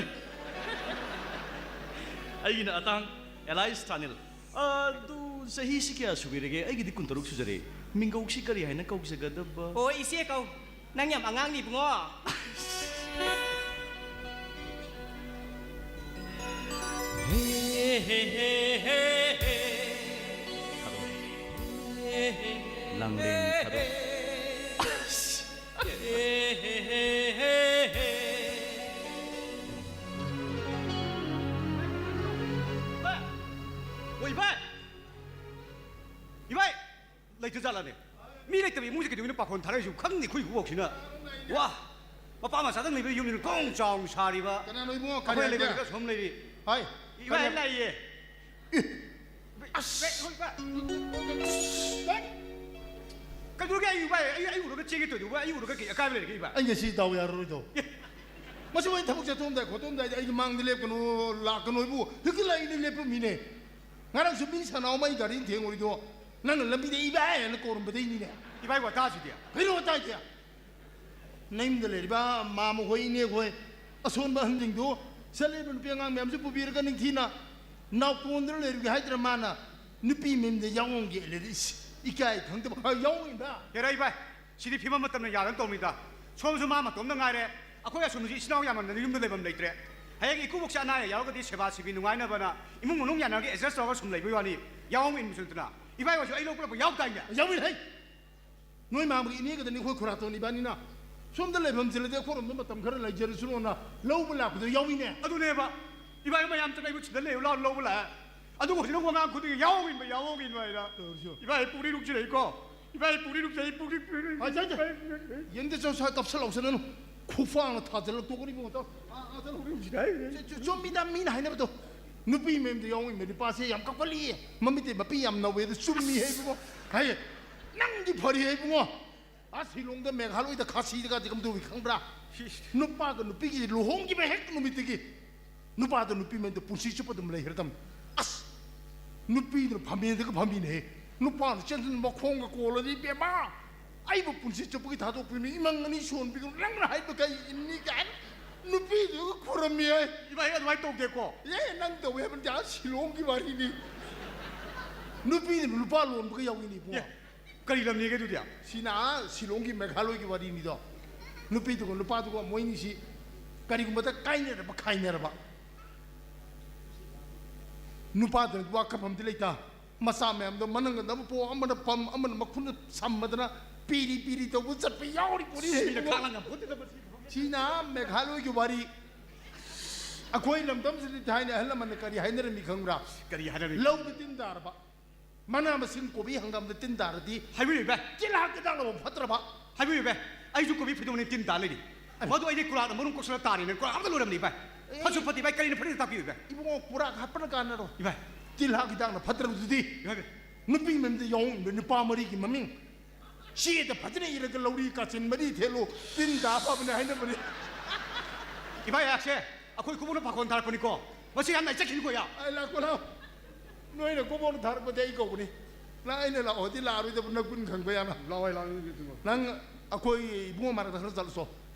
ꯑꯩꯒꯤꯅ ꯑꯇꯥꯡ, ꯑꯦꯂꯥꯏꯁ ꯊꯥꯅꯤꯜ꯫ ꯑꯗꯨ ꯆꯍꯤꯁꯤ ꯀꯌꯥ ꯁꯨꯕꯤꯔꯒꯦ? ꯑꯩꯒꯤꯗꯤ ꯀꯨꯟꯇꯔꯨꯛ ꯁꯨꯖꯔꯦ꯫ ꯃꯤꯡꯒꯧꯁꯤ ꯀꯔꯤ ꯍꯥꯏꯅ ꯀꯧꯖꯒꯗꯕ? ꯑꯣ, ꯏꯆꯦ ꯀꯧ꯫ ꯅꯪ ꯌꯥꯝ ꯑꯉꯥꯡꯅꯤ, ꯏꯕꯨꯡꯉꯣ꯫ ꯂꯥꯡꯂꯦꯟ ꯊꯥꯗꯣꯛ꯫ ꯑꯣ, ꯏꯕꯥꯏ! ꯏꯕꯥꯏ! ꯂꯩꯇ ꯖꯥꯠꯂꯅꯦ? ꯃꯤ ꯂꯩꯇꯕ ꯏꯃꯨꯡꯁꯦ ꯀꯩꯗꯧꯕꯩꯅꯣ ꯄꯥꯈꯣꯟ ꯊꯥꯔꯛꯏꯁꯤꯕꯨ? ꯈꯪꯗꯦ, ꯑꯩꯈꯣꯏ ꯏꯀꯨꯕꯣꯛꯁꯤꯅ꯫ ꯋꯥ! ꯃꯄꯥ ꯃꯆꯥꯗꯪ ꯂꯩꯕ ꯌꯨꯝꯅꯤꯅ ꯀꯣꯡ ꯆꯥꯎꯅ ꯁꯥꯔꯤꯕ꯫ ꯀꯅꯥꯅꯣ ꯏꯕꯨꯡꯉꯣ? ꯀꯔꯤ ꯑꯩꯈꯣꯏ ꯍꯥꯏꯒꯦ? ꯂꯩꯕꯗꯨꯒ ꯁꯣꯝ ꯂꯩꯔꯤ꯫ ꯍꯥꯏ, ꯏꯕꯥꯏ ꯀꯔꯤ? ꯂꯥꯛꯏꯌꯦ꯫ ꯏ! ꯑꯁ! ꯏꯕꯥꯏ, ꯏꯕꯥꯏ! ꯀꯩꯗꯧꯔꯒꯦ ꯑꯩ, ꯏꯕꯥꯏ? ꯑꯩ, ꯑꯩ ꯎꯔꯒ ꯆꯦꯟꯒꯦ ꯇꯧꯔꯤꯗꯨꯕꯨ, ꯑꯩ ꯎꯔꯒ ꯀꯩ ꯑꯀꯥꯏꯕ ꯂꯩꯔꯒꯦ, ꯏꯕꯥꯏ? ꯑꯩ ꯉꯁꯤ ꯗꯥꯎ ꯌꯥꯔꯔꯣꯏꯗꯣ꯫ ꯑꯦ! ꯃꯁꯤ ꯑꯩ ꯊꯕꯛ ꯆꯠꯊꯣꯛꯑꯝꯗꯥꯏ ꯈꯣꯠꯇꯣꯛꯑꯝꯗꯥꯏꯗ ꯑꯩꯒꯤ ꯃꯥꯡꯗ ꯂꯦꯞꯀꯅꯨ, ꯂꯥꯛꯀꯅꯨ ꯍꯥꯏꯕꯨ ꯍꯦꯛꯇ ꯂꯥꯛꯏꯅꯦ, ꯂꯦꯞꯄꯝꯃꯤꯅꯦ꯫ ꯉꯔꯥꯡꯁꯨ ꯃꯤ ꯁꯅꯥ ꯑꯃ ꯑꯩ ꯒꯥꯔꯤꯅ ꯊꯦꯡꯉꯨꯔꯤꯗꯣ ꯅꯪꯅ ꯂꯝꯕꯤꯗ "ꯏꯕꯥꯏ" ꯍꯥꯏꯅ ꯀꯧꯔꯝꯕꯗꯩꯅꯤꯅꯦ꯫ ꯏꯕꯥꯏ ꯋꯥꯇꯥꯁꯤꯗꯤ꯫ ꯀꯩꯅꯣ ꯋꯥꯇꯥꯏꯗꯤ? ꯅꯌꯨꯝꯗ ꯂꯩꯔꯤꯕ ꯃꯥꯃ ꯍꯣꯏ, ꯏꯅꯦ ꯍꯣꯏ, ꯑꯁꯣꯟꯕ ꯑꯍꯟꯁꯤꯡꯗꯣ, ꯆꯠꯂꯤꯕ ꯅꯨꯄꯤ ꯑꯉꯥꯡ ꯃꯌꯥꯝꯁꯨ ꯄꯨꯕꯤꯔꯒ ꯅꯤꯡꯊꯤꯅ ꯅꯥꯎꯄꯣꯟꯗꯨꯅ ꯂꯩꯔꯨꯒꯦ ꯍꯥꯏꯗ꯭ꯔ ꯃꯥꯅ? ꯅꯨꯄꯤ ꯃꯌꯨꯝꯗ ꯌꯥꯑꯣꯡꯒꯦ ꯂꯩꯔꯦ꯫ ꯏꯁ, ꯏꯀꯥꯏ ꯈꯪꯗꯕ꯫ ꯍꯥ, ꯌꯥꯑꯣꯡ ꯏꯟꯕ? ꯍꯦꯔꯥ ꯏꯕꯥꯏ, ꯁꯤꯗꯤ ꯐꯤꯕꯝ ꯃꯇꯝꯅ ꯌꯥꯗꯅ ꯇꯧꯅꯤꯗ꯫ ꯁꯣꯝꯁꯨ ꯃꯥ ꯃꯇꯣꯝꯗ ꯉꯥꯏꯔꯦ꯫ ꯑꯩꯈꯣꯏ ꯑꯁꯣꯝꯗꯁꯨ ꯏꯆꯤꯟ ꯏꯅꯥꯎ ꯌꯥꯝꯃꯟꯗꯅ ꯌꯨꯝꯗ ꯂꯩꯐꯝ ꯂꯩꯇ꯭ꯔꯦ꯫ ꯍꯌꯦꯡ ꯏꯀꯨꯕꯣꯛꯁꯦ ꯑꯅꯥ ꯑꯌꯦꯛ ꯌꯥꯎꯔꯒꯗꯤ ꯁꯦꯕꯥ ꯁꯤꯕꯤ ꯅꯨꯡꯉꯥꯏꯅꯕꯅ ꯏꯃꯨꯡ ꯃꯅꯨꯡ ꯌꯥꯅꯔꯒ ꯑꯦꯗꯖꯁ ꯇꯧꯔꯒ ꯁꯨꯝ ꯂꯩꯕꯩ ꯋꯥꯅꯤ꯫ ꯌꯥꯑꯣꯡ ꯏꯟꯕꯁꯨ ꯅꯠꯇꯅ꯫ ꯏꯕꯥꯏ ꯍꯣꯏꯁꯨ ꯑꯩ ꯂꯧꯕ ꯂꯥꯛꯄ ꯌꯥꯎꯗꯥꯏꯅꯦ? ꯌꯥꯎꯏ ꯍꯩ꯫ ꯅꯣꯏ ꯃꯥꯃꯒꯤ ꯏꯅꯦꯒꯗꯅꯤ ꯑꯩꯈꯣꯏ ꯈꯨꯔꯥꯇꯣꯟ ꯏꯕꯥꯅꯤꯅ ꯁꯣꯝꯗ ꯂꯩꯐꯝ ꯆꯤꯜꯂꯗꯤ ꯑꯩꯈꯣꯏꯔꯣꯝꯗ ꯃꯇꯝ ꯈꯔ ꯂꯩꯖꯔꯁꯅꯣꯅ ꯂꯧꯕ ꯂꯥꯛꯄꯗ ꯌꯥꯎꯏꯅꯦ꯫ ꯑꯗꯨꯅꯦꯕ꯫ ꯏꯕꯥꯏ ꯃꯌꯥꯝ ꯆꯠꯅꯩꯕꯨ ꯁꯤꯗ ꯂꯩꯌꯨ ꯂꯥꯎ ꯂꯧꯕ ꯂꯥꯛꯑꯦ꯫ ꯑꯗꯨꯒ ꯍꯧꯖꯤꯛꯅ ꯋꯥꯉꯥꯡ ꯈꯨꯗꯤꯡꯒꯤ ꯌꯥꯑꯣꯡ ꯏꯟꯕ, ꯌꯥꯑꯣꯡ ꯏꯟꯕ ꯍꯥꯏꯅ꯫ ꯇꯧꯔꯤꯁꯤ꯫ ꯏꯕꯥꯏ ꯄꯨꯛꯅꯤꯡ ꯅꯨꯡꯁꯤꯔꯛꯏꯀꯣ꯫ ꯏꯕꯥꯏ ꯄꯨꯛꯅꯤꯡ ꯅꯨꯡꯁꯤꯔꯛꯏ, ꯄꯨꯛꯅꯤꯡ, ꯄꯨꯛꯅꯤꯡ꯫ ꯍꯣꯏ, ꯁꯦ, ꯁꯦ꯫ ꯌꯦꯟꯗ ꯆꯧ ꯁꯥ ꯀꯞꯁꯜꯂꯛꯁꯅꯨ꯫ ꯈꯨꯐꯥꯡꯅ ꯊꯥꯖꯤꯜꯂꯛꯇꯣꯛꯀꯅꯤ ꯏꯕꯨꯡꯉꯣ꯫ ꯇꯧ꯫ ꯑꯥ, ꯑꯥ, ꯆꯠꯂꯨ, ꯍꯣꯔꯦꯟ ꯁꯤꯗ ꯍꯥꯏ꯫ ꯆꯨ-, ꯆꯨ-, ꯆꯨꯝꯃꯤꯗ ꯃꯤꯅ ꯍꯥꯏꯅꯕꯗꯣ꯫ ꯅꯨꯄꯤ ꯃꯌꯨꯝꯗ ꯌꯥꯎꯏ ꯃꯗꯤ ꯅꯨꯄꯥꯁꯦ ꯌꯥꯝ ꯀꯞꯀꯜꯂꯤ꯫ ꯃꯃꯤꯠꯇꯩ ꯃꯄꯤ ꯌꯥꯝ ꯅꯧꯋꯦ꯫ ꯑꯗꯨ ꯆꯨꯝꯃꯤ ꯍꯦ ꯏꯕꯨꯡꯉꯣ꯫ ꯍꯥꯏꯌꯦ꯫ ꯅꯪꯗꯤ ꯐꯔꯤ ꯍꯦ ꯏꯕꯨꯡꯉꯣ꯫ ꯑꯥ ꯁꯤꯂꯣꯡꯗ, ꯃꯦꯘꯥꯂꯣꯏꯗ, ꯈꯥꯁꯤꯗꯒꯗꯤ ꯀꯝꯗꯧꯏ ꯈꯪꯕ꯭ꯔꯥ? ꯏꯁ꯫ ꯅꯨꯄꯥꯒ ꯅꯨꯄꯤꯒꯤ ꯂꯨꯍꯣꯡꯈꯤꯕ ꯍꯦꯛ ꯅꯨꯃꯤꯠꯇꯒꯤ ꯅꯨꯄꯥꯗꯣ ꯅꯨꯄꯤ ꯃꯌꯨꯝꯗ ꯄꯨꯟꯁꯤ ꯆꯨꯞꯄ ꯑꯗꯨꯝ ꯂꯩꯈ꯭ꯔꯗꯝꯅꯤ꯫ ꯑꯁ! ꯅꯨꯄꯤꯗꯨꯅ ꯐꯝꯃꯦꯟꯗꯒ ꯐꯝꯃꯤꯅꯦꯍꯦ꯫ ꯅꯨꯄꯥꯅ ꯆꯦꯟꯗꯨꯅ ꯃꯈꯣꯡꯒ ꯀꯣꯜꯂꯗꯤ, "ꯏꯕꯦꯝꯃ, ꯑꯩꯕꯨ ꯄꯨꯟꯁꯤ ꯆꯨꯞꯄꯒꯤ ꯊꯥꯗꯣꯛꯄꯤꯅꯤ, ꯏꯃꯪ ꯑꯅꯤ ꯁꯣꯟꯕꯤꯒꯅꯨ, ꯅꯪꯅ ꯍꯥꯏꯕ ꯀꯩ ꯏꯟꯅꯤ?" ꯀꯥꯏꯅ ꯅꯨꯄꯤꯗꯨꯒ ꯈꯨꯔꯝꯃꯤ ꯍꯥꯏ꯫ ꯏꯕꯥꯏ, ꯑꯗꯨꯃꯥꯏꯅ ꯇꯧꯗꯦꯀꯣ꯫ ꯑꯦ, ꯅꯪ ꯇꯧꯋꯦ ꯍꯥꯏꯕ ꯅꯠꯇꯦ, ꯑꯥ ꯁꯤꯂꯣꯡꯒꯤ ꯋꯥꯔꯤꯅꯤ꯫ ꯅꯨꯄꯤꯅ ꯅꯨꯄꯥ ꯂꯣꯟꯕꯒ ꯌꯥꯎꯏꯅꯦ ꯏꯕꯨꯡꯉꯣ꯫ ꯑꯦ, ꯀꯔꯤ ꯂꯝꯅꯦꯒꯦ ꯑꯗꯨꯗꯤ? ꯁꯤꯅ ꯁꯤꯂꯣꯡꯒꯤ ꯃꯦꯘꯥꯂꯣꯏꯒꯤ ꯋꯥꯔꯤꯅꯤꯗꯣ꯫ ꯅꯨꯄꯤꯗꯨꯒ ꯅꯨꯄꯥꯗꯨꯒ ꯃꯣꯏꯅꯤꯁꯤ ꯀꯔꯤꯒꯨꯝꯕꯗ ꯀꯥꯏꯅꯔꯕ, ꯈꯥꯏꯅꯔꯕ, ꯅꯨꯄꯥꯗꯨꯅ ꯋꯥ ꯈꯟꯐꯝꯗꯤ ꯂꯩꯇ꯫ ꯃꯆꯥ ꯃꯌꯥꯝꯗꯣ ꯃꯅꯪꯒꯟꯗ ꯑꯃ ꯄꯣꯛ, ꯑꯃꯅ ꯄꯝ, ꯑꯃꯅ ꯃꯈꯨꯠꯅ ꯁꯝꯃꯗꯅ ꯄꯤꯔꯤ ꯄꯤꯔꯤ ꯇꯧꯕ ꯆꯠꯄ ꯌꯥꯎꯔꯤ ꯄꯣꯠꯅꯤ꯫ ꯃꯤꯅ ꯈꯥꯡꯂꯥꯡ ꯉꯝꯄꯣꯠꯇꯦꯗ ꯃꯁꯤ꯫ ꯁꯤꯅ ꯃꯦꯘꯥꯂꯣꯏꯒꯤ ꯋꯥꯔꯤ꯫ ꯑꯩꯈꯣꯏ ꯂꯝꯗꯝꯁꯤꯗ ꯊꯥꯏꯅ ꯑꯍꯜ ꯂꯃꯟꯅ ꯀꯔꯤ ꯍꯥꯏꯅꯔꯝꯃꯤ ꯈꯪꯕ꯭ꯔꯥ? ꯀꯔꯤ ꯍꯥꯏꯅꯔꯝꯃꯤ? ꯂꯧꯗ ꯇꯤꯟ ꯇꯥꯔꯕ, ꯃꯅꯥ ꯃꯁꯤꯡ ꯀꯣꯕꯤ ꯍꯪꯒꯥꯝꯗ ꯇꯤꯟ ꯇꯥꯔꯗꯤ ꯍꯥꯏꯕꯤꯌꯨ ꯏꯕꯥꯏ꯫ ꯇꯤꯜꯍꯥꯛ ꯍꯤꯗꯥꯛ ꯂꯧꯕ ꯐꯠꯇ꯭ꯔꯕ? ꯍꯥꯏꯕꯤꯌꯨ ꯏꯕꯥꯏ꯫ ꯑꯩꯁꯨ ꯀꯣꯕꯤ ꯐꯩꯗꯣꯝꯅꯤ ꯇꯤꯟ ꯇꯥ ꯂꯩꯔꯤ꯫ ꯃꯗꯨ ꯑꯩꯗꯤ ꯀꯨꯔꯥꯛꯅ ꯃꯔꯨꯝ ꯀꯣꯛꯁꯜꯂ ꯇꯥꯔꯤꯅꯦ꯫ ꯀꯨꯔꯥꯛ ꯑꯝꯇ ꯂꯣꯏꯔꯝꯗꯦ ꯏꯕꯥꯏ꯫ ꯐꯠꯁꯨ ꯐꯠꯇꯦ ꯏꯕꯥꯏ꯫ ꯀꯔꯤꯅ ꯐꯠꯇꯦ ꯇꯥꯛꯄꯤꯌꯨ ꯏꯕꯥꯏ꯫ ꯏꯕꯨꯡꯉꯣ, ꯀꯨꯔꯥꯛ ꯍꯥꯞꯄꯅ ꯀꯥꯟꯅꯔꯣꯏ꯫ ꯏꯕꯥꯏ꯫ ꯇꯤꯜꯍꯥꯛ ꯍꯤꯗꯥꯛꯅ ꯐꯠꯇ꯭ꯔꯕꯗꯨꯗꯤ? ꯏꯕꯥꯏ, ꯏꯕꯥꯏ꯫ ꯅꯨꯄꯤ ꯃꯌꯨꯝꯗ ꯌꯥꯎꯍꯣꯡꯕ ꯅꯨꯄꯥ ꯃꯔꯤꯒꯤ ꯃꯃꯤꯡ ꯆꯦꯗ ꯐꯖꯅ ꯏꯔꯒ ꯂꯧꯔꯤ ꯀꯥꯆꯤꯟ ꯃꯔꯤ ꯊꯦꯠꯂꯨ, ꯇꯤꯟ ꯇꯥ ꯐꯕꯅꯦ ꯍꯥꯏꯅꯕꯅꯦ꯫ ꯏꯕꯥꯏ, ꯑꯩꯍꯥꯛꯁꯦ ꯑꯩꯈꯣꯏ ꯈꯨꯕꯣꯛꯅ ꯄꯥꯈꯣꯟ ꯊꯥꯔꯛꯄꯅꯤꯀꯣ꯫ ꯃꯁꯤ ꯌꯥꯝ ꯅꯥꯏꯆꯠꯈꯤꯅꯤꯀꯣ ꯌꯥ꯫ ꯑꯩ ꯂꯥꯛꯀꯣ ꯂꯥꯛꯑꯣ꯫ ꯅꯣꯏꯅ ꯀꯣꯕꯣꯜ ꯊꯥꯔꯛꯄꯗꯤ ꯑꯩ ꯀꯧꯕꯅꯤ꯫ ꯅꯪ ꯑꯩꯅ ꯂꯥꯛꯑꯣꯗꯤ ꯂꯥꯛꯑꯔꯣꯏꯗꯕ ꯅꯒꯨꯟ ꯈꯪꯕ ꯌꯥꯝꯅ꯫ ꯂꯥꯛꯑꯣ, ꯑꯩ ꯂꯥꯛꯑꯣ, ꯏꯕꯨꯡꯉꯣ꯫ ꯅꯪ ꯑꯩꯈꯣꯏ ꯏꯕꯨꯡꯉꯣ ꯃꯅꯥꯛꯇ ꯈꯔ ꯆꯠꯂꯨꯆꯣ꯫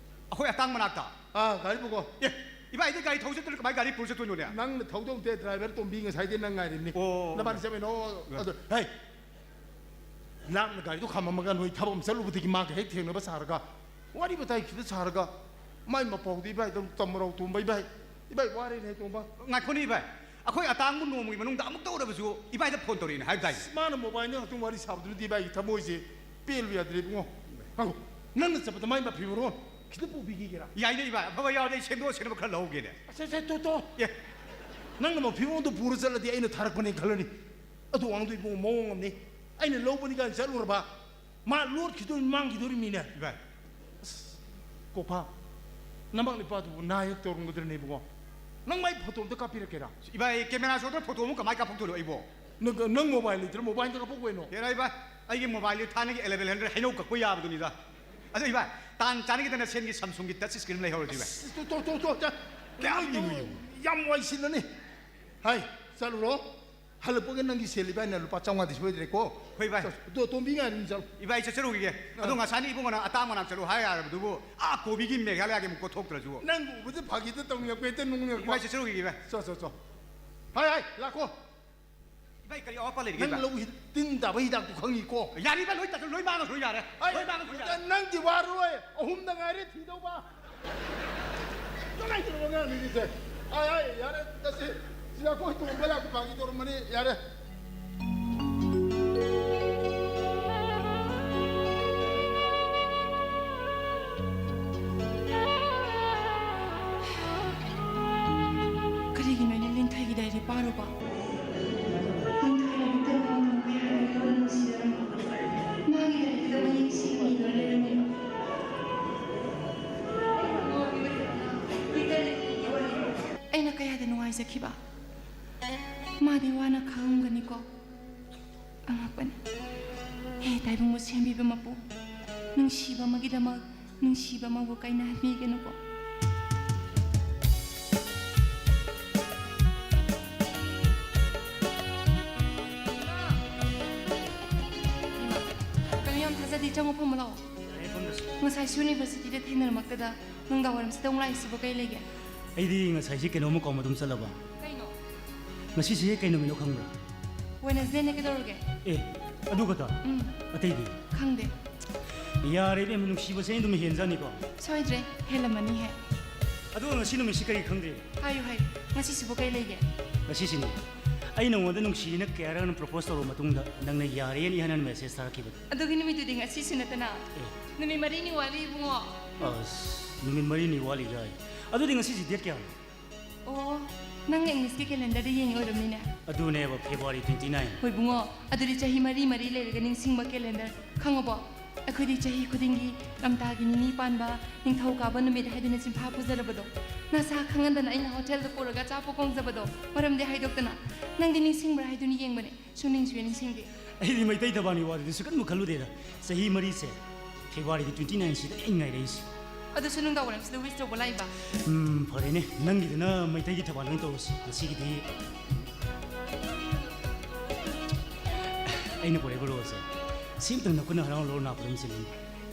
ꯑꯩꯈꯣꯏ ꯑꯇꯥꯡ ꯃꯅꯥꯛꯇ? ꯑꯥ, ꯒꯥꯔꯤ ꯄꯨꯀꯣ꯫ ꯑꯦ, ꯏꯕꯥꯏ, ꯑꯩꯗꯤ ꯒꯥꯔꯤ ꯊꯧ ꯆꯠꯇ꯭ꯔꯗꯤ ꯀꯃꯥꯏ ꯒꯥꯔꯤ ꯄꯨꯔ ꯆꯠꯇꯣꯏꯅꯣꯅꯦ? ꯅꯪꯅ ꯊꯧꯗꯧ ꯅꯠꯇꯦ, ꯗ꯭ꯔꯥꯏꯚꯔ ꯇꯣꯝꯕꯤ ꯉꯁꯥꯏꯗꯩ ꯅꯪ ꯉꯥꯏꯔꯤꯕꯅꯤ꯫ ꯑꯣ꯫ ꯅꯕꯥꯅꯤ ꯆꯠꯃꯤꯟꯅꯧ꯫ ꯑꯗꯣ, ꯍꯩ, ꯂꯥꯞꯅ ꯒꯥꯔꯤꯗꯣ ꯈꯥꯝꯃꯝꯃꯒ ꯅꯣꯏ ꯊꯕꯛ ꯑꯃ ꯆꯠꯂꯨꯕꯗꯒꯤ ꯃꯥꯒ ꯍꯦꯛ ꯊꯦꯡꯅꯕ ꯁꯥꯔꯒ, ꯋꯥꯔꯤ ꯋꯥꯇꯥꯏ ꯈꯤꯇ ꯁꯥꯔꯒ, ꯃꯥꯏ ꯃꯄꯥꯎꯗꯤ ꯏꯕꯥꯏꯗ ꯇꯝꯃꯔꯧ ꯇꯣꯝꯕ ꯏꯕꯥꯏ꯫ ꯏꯕꯥꯏ ꯋꯥꯔꯦꯅꯦ ꯇꯣꯝꯕ꯫ ꯉꯥꯏꯈꯣꯅꯦ ꯏꯕꯥꯏ, ꯑꯩꯈꯣꯏ ꯑꯇꯥꯡꯕ ꯅꯣꯡꯃꯒꯤ ꯃꯅꯨꯡꯗ ꯑꯃꯨꯛꯇ ꯎꯔꯕꯁꯨ ꯏꯕꯥꯏꯗ ꯐꯣꯟ ꯇꯧꯔꯛꯏꯅꯦ ꯍꯥꯏꯕꯗꯥꯏꯅꯦ? ꯑꯁ, ꯃꯥꯅ ꯃꯣꯕꯥꯏꯜꯗ ꯉꯥꯛꯇꯪ ꯋꯥꯔꯤ ꯁꯥꯕꯗꯨꯅꯗꯤ ꯏꯕꯥꯏꯒꯤ ꯊꯃꯣꯏꯁꯦ ꯄꯦꯜꯂꯨ ꯌꯥꯗ꯭ꯔꯦ ꯏꯕꯨꯡꯉꯣ꯫ ꯉꯥꯏꯈꯣ, ꯅꯪꯅ ꯆꯠꯄꯗ ꯃꯥꯏ ꯃꯐꯤ ꯃꯔꯣꯟ ꯈꯤꯇ ꯄꯨꯕꯤꯈꯤꯒꯦꯔꯥ? ꯌꯥꯏꯅꯦ ꯏꯕꯥꯏ, ꯑꯐꯕ ꯌꯥꯎꯔꯗꯤ ꯑꯩ ꯁꯦꯝꯗꯣꯛ ꯁꯦꯝꯗꯣꯛ ꯈꯔ ꯂꯧꯍꯧꯒꯦꯅꯦ꯫ ꯑꯁ, ꯑꯁ, ꯇꯣ, ꯇꯣ꯫ ꯑꯦ꯫ ꯅꯪꯅ ꯃꯐꯤ ꯃꯔꯣꯟꯗꯣ ꯄꯨꯔ ꯆꯠꯂꯗꯤ ꯑꯩꯅ ꯊꯥꯔꯛꯄꯅꯦ ꯈꯜꯂꯅꯤ꯫ ꯑꯗꯨ ꯑꯉꯥꯡꯗꯣ ꯏꯕꯨꯡꯉꯣ ꯃꯑꯣꯡ ꯑꯃꯅꯤ꯫ ꯑꯩꯅ ꯂꯧꯕꯅꯤ ꯀꯥꯏꯅ ꯆꯠꯂꯨꯔꯕ, ꯃꯥ ꯂꯣꯠꯈꯤꯗꯣꯔꯤ, ꯃꯥꯡꯈꯤꯗꯣꯔꯤꯃꯤꯅꯦ꯫ ꯏꯕꯥꯏ꯫ ꯀꯣꯐꯥ, ꯅꯃꯥ ꯅꯨꯄꯥꯗꯨꯕꯨ ꯅꯥ ꯍꯦꯛ ꯇꯧꯔꯝꯒꯗ꯭ꯔꯅꯦ ꯏꯕꯨꯡꯉꯣ? ꯅꯪ ꯃꯥꯏ ꯐꯣꯇꯣ ꯑꯝꯇ ꯀꯥꯞꯄꯤꯔꯛꯀꯦꯔꯥ? ꯏꯕꯥꯏ, ꯀꯦꯃꯦꯔꯥ ꯁꯣꯗ ꯐꯣꯇꯣ ꯑꯃꯨꯛ ꯀꯃꯥꯏ ꯀꯥꯞꯊꯣꯛꯇꯣꯏꯅꯣ ꯑꯩꯕꯣ? ꯅꯪ, ꯅꯪ ꯃꯣꯕꯥꯏꯜ ꯂꯩꯇ꯭ꯔꯥ? ꯃꯣꯕꯥꯏꯜꯗ ꯀꯥꯞꯄꯛꯎ ꯀꯩꯅꯣ꯫ ꯍꯦꯔꯥ ꯏꯕꯥꯏ, ꯑꯩꯒꯤ ꯃꯣꯕꯥꯏꯜꯗꯤ ꯊꯥꯏꯅꯒꯤ ꯑꯦꯂꯦꯚꯦꯟ ꯍꯟꯗ꯭ꯔꯦꯗ ꯍꯩꯅꯧ ꯀꯛꯄ ꯌꯥꯕꯗꯨꯅꯤꯗ꯫ ꯑꯗꯣ ꯏꯕꯥꯏ, ꯇꯥꯟ ꯆꯥꯅꯈꯤꯗꯅ ꯁꯦꯟꯒꯤ ꯁꯝꯁꯨꯡꯒꯤ ꯇꯆ ꯁ꯭ꯀ꯭ꯔꯤꯟ ꯂꯩꯍꯧꯔꯗꯤ ꯏꯕꯥꯏ꯫ ꯑꯁ, ꯇꯣ, ꯇꯣ, ꯇꯣ, ꯇꯣ, ꯇꯣ꯫ ꯀꯌꯥꯝ ꯏꯃꯨ ꯏꯃꯨ꯫ ꯌꯥꯝ ꯋꯥꯏꯁꯤꯜꯂꯅꯤ꯫ ꯍꯥꯏ, ꯆꯠꯂꯨꯔꯣ꯫ ꯍꯜꯂꯛꯄꯒ ꯅꯪꯒꯤ ꯁꯦꯜ ꯏꯕꯥꯏꯅ ꯂꯨꯄꯥ ꯆꯥꯝꯃꯉꯥꯗꯤ ꯁꯣꯏꯗ꯭ꯔꯦꯀꯣ꯫ ꯍꯣꯏ ꯏꯕꯥꯏ꯫ ꯆꯠ-, ꯇꯣ-, ꯇꯣꯝꯕꯤ ꯉꯥꯏꯔꯤꯅꯤ, ꯆꯠꯂꯣ꯫ ꯏꯕꯥꯏ, ꯆꯠꯆꯔꯨꯈꯤꯒꯦ꯫ ꯑꯗꯣ ꯑꯥ꯫ ꯉꯁꯥꯏꯅ ꯏꯕꯨꯡꯉꯣꯅ ꯑꯇꯥꯡ ꯃꯅꯥꯛ ꯆꯠꯂꯨ ꯍꯥꯏ ꯌꯥꯔꯕꯗꯨꯕꯨ, ꯑꯥ ꯀꯣꯕꯤꯒꯤ ꯃꯦꯘꯥꯂꯌꯥꯒꯤ ꯑꯃꯨꯛ ꯀꯣꯠꯊꯣꯛꯇ꯭ꯔꯁꯨ꯫ ꯅꯪ ꯎꯕꯗ ꯐꯥꯒꯤꯗ ꯇꯧꯅꯤꯡꯉꯛꯄ, ꯍꯦꯛꯇ ꯅꯣꯛꯅꯤꯡꯉꯛꯄ꯫ ꯏꯕꯥꯏ, ꯆꯠꯆꯔꯨꯈꯤꯒꯦ ꯏꯕꯥꯏ꯫ ꯆꯣ, ꯆꯣ, ꯆꯣ꯫ ꯍꯥꯏ, ꯍꯥꯏ, ꯂꯥꯛꯈꯣ꯫ ꯀꯔꯤ, ꯀꯔꯤ ꯑꯋꯥꯠꯄ ꯂꯩꯔꯤꯒꯦ? ꯅꯪ ꯂꯧ ꯍꯤ-, ꯇꯤꯟ ꯇꯥꯕ ꯍꯤꯗꯥꯛꯇꯨ ꯈꯪꯉꯤꯀꯣ? ꯌꯥꯔꯤꯕ ꯂꯣꯏ ꯇꯥꯁꯜ-, ꯂꯣꯏ ꯃꯥꯡꯉꯁꯨ ꯌꯥꯔꯦ꯫ ꯑꯩ, ꯂꯣꯏ ꯃꯥꯡꯉꯁꯨ ꯌꯥꯔꯦ꯫ ꯅꯪꯗꯤ ꯋꯥꯔꯣꯏ, ꯑꯍꯨꯝꯗ ꯉꯥꯏꯔꯦ ꯊꯤꯗꯧꯕ꯫ ꯀꯃꯥꯏꯅ ꯇꯧꯔꯕ ꯑꯉꯥꯡꯅꯤꯒꯤꯁꯦ? ꯑꯩ, ꯑꯩ, ꯌꯥꯔꯦ, ꯆꯠꯁꯤ꯫ ꯁꯤꯗ ꯑꯩꯈꯣꯏ ꯇꯣꯡꯕ ꯂꯥꯛꯄ ꯐꯥꯒꯤ ꯇꯧꯔꯝꯕꯅꯤ, ꯌꯥꯔꯦ꯫ ꯀꯔꯤꯒꯤꯅꯣ ꯑꯩꯅ ꯂꯤꯟꯊꯣꯏꯒꯤ ꯗꯥꯏꯔꯤ ꯄꯥꯔꯨꯕ? ꯂꯤꯟꯊꯣꯏ ꯂꯥꯏꯔꯤꯛ ꯇꯝꯕ ꯉꯝꯃꯣꯏ ꯍꯥꯏꯔꯒ ꯅꯨꯡꯁꯤꯔꯝꯕ꯫ ꯃꯥꯒꯤ ꯂꯥꯏꯔꯤꯛꯇ ꯃꯌꯦꯛ ꯁꯦꯡꯅ ꯏꯗꯨꯅ ꯂꯩꯔꯝꯃꯤ꯫ ꯑꯩꯅ ꯀꯌꯥꯗ ꯅꯨꯡꯉꯥꯏꯖꯈꯤꯕ꯫ ꯃꯥꯗꯤ ꯋꯥꯅ ꯈꯥꯡꯉꯝꯒꯅꯤꯀꯣ꯫ ꯑꯉꯛꯄꯅꯤ꯫ ꯍꯦ ꯇꯥꯏꯕꯪꯕꯨ ꯁꯦꯝꯕꯤꯕ ꯃꯄꯨ, ꯅꯨꯡꯁꯤꯕ ꯑꯃꯒꯤꯗꯃꯛ ꯅꯨꯡꯁꯤꯕ ꯑꯃꯕꯨ ꯀꯥꯏꯅꯍꯟꯕꯤꯒꯅꯨꯀꯣ꯫ ꯏꯃꯥ, ꯀꯩꯅꯣ ꯌꯥꯝ ꯊꯥꯖꯗꯦ, ꯆꯪꯉꯣ ꯐꯝꯃꯣ ꯂꯥꯛꯑꯣ꯫ ꯌꯥꯔꯦ, ꯐꯝꯗ꯭ꯔꯁꯨ꯫ ꯉꯁꯥꯏꯁꯨ ꯌꯨꯅꯤꯚꯔꯁꯤꯇꯤꯗ ꯊꯦꯡꯅꯔꯝꯃꯛꯇꯗ ꯅꯨꯡꯗꯥꯡ ꯋꯥꯏꯔꯝꯁꯤꯗ ꯑꯃꯨꯛ ꯂꯥꯛꯏꯁꯤꯕꯨ ꯀꯩ ꯂꯩꯒꯦ? ꯑꯩꯗꯤ ꯉꯁꯥꯏꯁꯦ ꯀꯩꯅꯣꯝꯃ ꯀꯥꯎ ꯑꯗꯨꯝ ꯆꯠꯂꯕ꯫ ꯀꯩꯅꯣ? ꯉꯁꯤꯁꯦ ꯀꯩ ꯅꯨꯃꯤꯠꯅꯣ ꯈꯪꯕ꯭ꯔꯥ? ꯋꯦꯅꯁꯗꯦꯅꯦ, ꯀꯩꯗꯧꯔꯒꯦ? ꯑꯦ, ꯑꯗꯨ ꯈꯛꯇ? ꯎꯝ꯫ ꯑꯇꯩꯗꯤ? ꯈꯪꯗꯦ꯫ ꯌꯥꯔꯦ ꯏꯕꯦꯝꯃ, ꯅꯨꯡꯁꯤꯕꯁꯦ ꯑꯩꯅ ꯑꯗꯨꯝ ꯍꯦꯟꯖꯥꯅꯤꯀꯣ꯫ ꯁꯣꯏꯗ꯭ꯔꯦ, ꯍꯦꯜꯂꯝꯃꯅꯤꯍꯦ꯫ ꯑꯗꯨꯒ ꯉꯁꯤ ꯅꯨꯃꯤꯠꯁꯤ ꯀꯔꯤ ꯈꯪꯗꯦ? ꯍꯥꯏꯌꯨ, ꯍꯥꯏꯌꯨ꯫ ꯉꯁꯤꯁꯤꯕꯨ ꯀꯩ ꯂꯩꯒꯦ? ꯉꯁꯤꯁꯤꯅꯤ, ꯑꯩ ꯅꯉꯣꯟꯗ ꯅꯨꯡꯁꯤꯅ ꯀꯌꯥꯔꯛ ꯄ꯭ꯔꯣꯄꯣꯁ ꯇꯧꯔꯕ ꯃꯇꯨꯡꯗ ꯅꯪꯅ ꯌꯥꯔꯦꯅ ꯏꯍꯥꯟ ꯍꯥꯟꯅ ꯃꯦꯁꯦꯖ ꯊꯥꯔꯛꯈꯤꯕꯗꯣ꯫ ꯑꯗꯨꯒꯤ ꯅꯨꯃꯤꯠꯇꯨꯗꯤ ꯉꯁꯤꯁꯨ ꯅꯠꯇꯅ? ꯑꯦ꯫ ꯅꯨꯃꯤꯠ ꯃꯔꯤꯅꯤ ꯋꯥꯠꯂꯤ, ꯏꯕꯨꯡꯉꯣ꯫ ꯑꯁ, ꯅꯨꯃꯤꯠ ꯃꯔꯤꯅꯤ ꯋꯥꯠꯂꯤ ꯀꯥꯏ꯫ ꯑꯗꯨꯗꯤ ꯉꯁꯤꯁꯤ ꯗꯦꯠ ꯀꯌꯥꯅꯣ? ꯑꯣ, ꯅꯪ ꯏꯪꯂꯤꯁꯀꯤ ꯀꯦꯂꯦꯟꯗꯔꯗ ꯌꯦꯡꯉꯤ ꯑꯣꯏꯔꯝꯅꯤꯅꯦ꯫ ꯑꯗꯨꯅꯦꯕ, ꯐꯦꯕ꯭ꯔꯨꯋꯥꯔꯤ twenty nine꯫ ꯍꯣꯏ ꯏꯕꯨꯡꯉꯣ, ꯑꯗꯨꯗꯤ ꯆꯍꯤ ꯃꯔꯤ ꯃꯔꯤ ꯂꯩꯔꯒ ꯅꯤꯡꯁꯤꯡꯕ ꯀꯦꯂꯦꯟꯗꯔ, ꯈꯪꯉꯕꯣ? ꯑꯩꯈꯣꯏꯗꯤ ꯆꯍꯤ ꯈꯨꯗꯤꯡꯒꯤ ꯂꯝꯇꯥꯒꯤ ꯅꯤꯅꯤ ꯄꯥꯟꯕ, ꯅꯤꯡꯊꯧꯀꯥꯕ ꯅꯨꯃꯤꯠ ꯍꯥꯏꯗꯨꯅ ꯆꯤꯟꯐꯥ ꯄꯨꯖꯔꯕꯗꯣ, ꯅꯁꯥ ꯈꯪꯍꯟꯗꯅ ꯑꯩꯅ ꯍꯣꯇꯦꯜꯗ ꯄꯨꯔꯒ ꯑꯆꯥꯄꯣꯠ ꯀꯣꯡꯖꯕꯗꯣ, ꯃꯔꯝꯗꯤ ꯍꯥꯏꯗꯣꯛꯇꯅ꯫ ꯅꯪꯗꯤ ꯅꯤꯡꯁꯤꯡꯕ꯭ꯔꯥ ꯍꯥꯏꯗꯨꯅ ꯌꯦꯡꯕꯅꯦ꯫ ꯁꯨꯡꯅꯤꯡꯁꯨ ꯅꯤꯡꯁꯤꯡꯗꯦ꯫ ꯑꯩꯗꯤ ꯃꯩꯇꯩ ꯊꯕꯥꯜꯒꯤ ꯋꯥꯗꯨꯗꯤ ꯁꯨꯈꯟꯕꯨ ꯈꯜꯂꯨꯗꯦꯗ꯫ ꯆꯍꯤ ꯃꯔꯤꯁꯦ ꯐꯦꯕ꯭ꯔꯨꯋꯥꯔꯤꯒꯤ twenty nine ꯁꯤꯗ ꯑꯩꯅ ꯉꯥꯏꯔꯛꯏꯁꯦ꯫ ꯑꯗꯨꯁꯨ ꯅꯨꯡꯗꯥꯡ ꯋꯥꯏꯔꯝꯁꯤꯗ wish ꯇꯧꯕ ꯂꯥꯛꯏꯕ? ꯎꯝ, ꯐꯔꯦꯅꯦ, ꯅꯪꯒꯤꯗꯨꯅ ꯃꯩꯇꯩꯒꯤ ꯊꯕꯥꯜ ꯑꯣꯏꯅ ꯇꯧꯔꯁꯤ ꯉꯁꯤꯒꯤꯗꯤ꯫ ꯑꯩꯅ ꯄꯨꯔꯛꯏꯕ ꯔꯣꯁꯁꯦ ꯁꯤ ꯑꯝꯇꯪ ꯅꯈꯨꯠꯅ ꯍꯔꯥꯎ ꯍꯔꯥꯎ ꯅꯥꯞꯄꯗ ꯑꯃ ꯆꯤꯜꯂꯨꯅꯦ꯫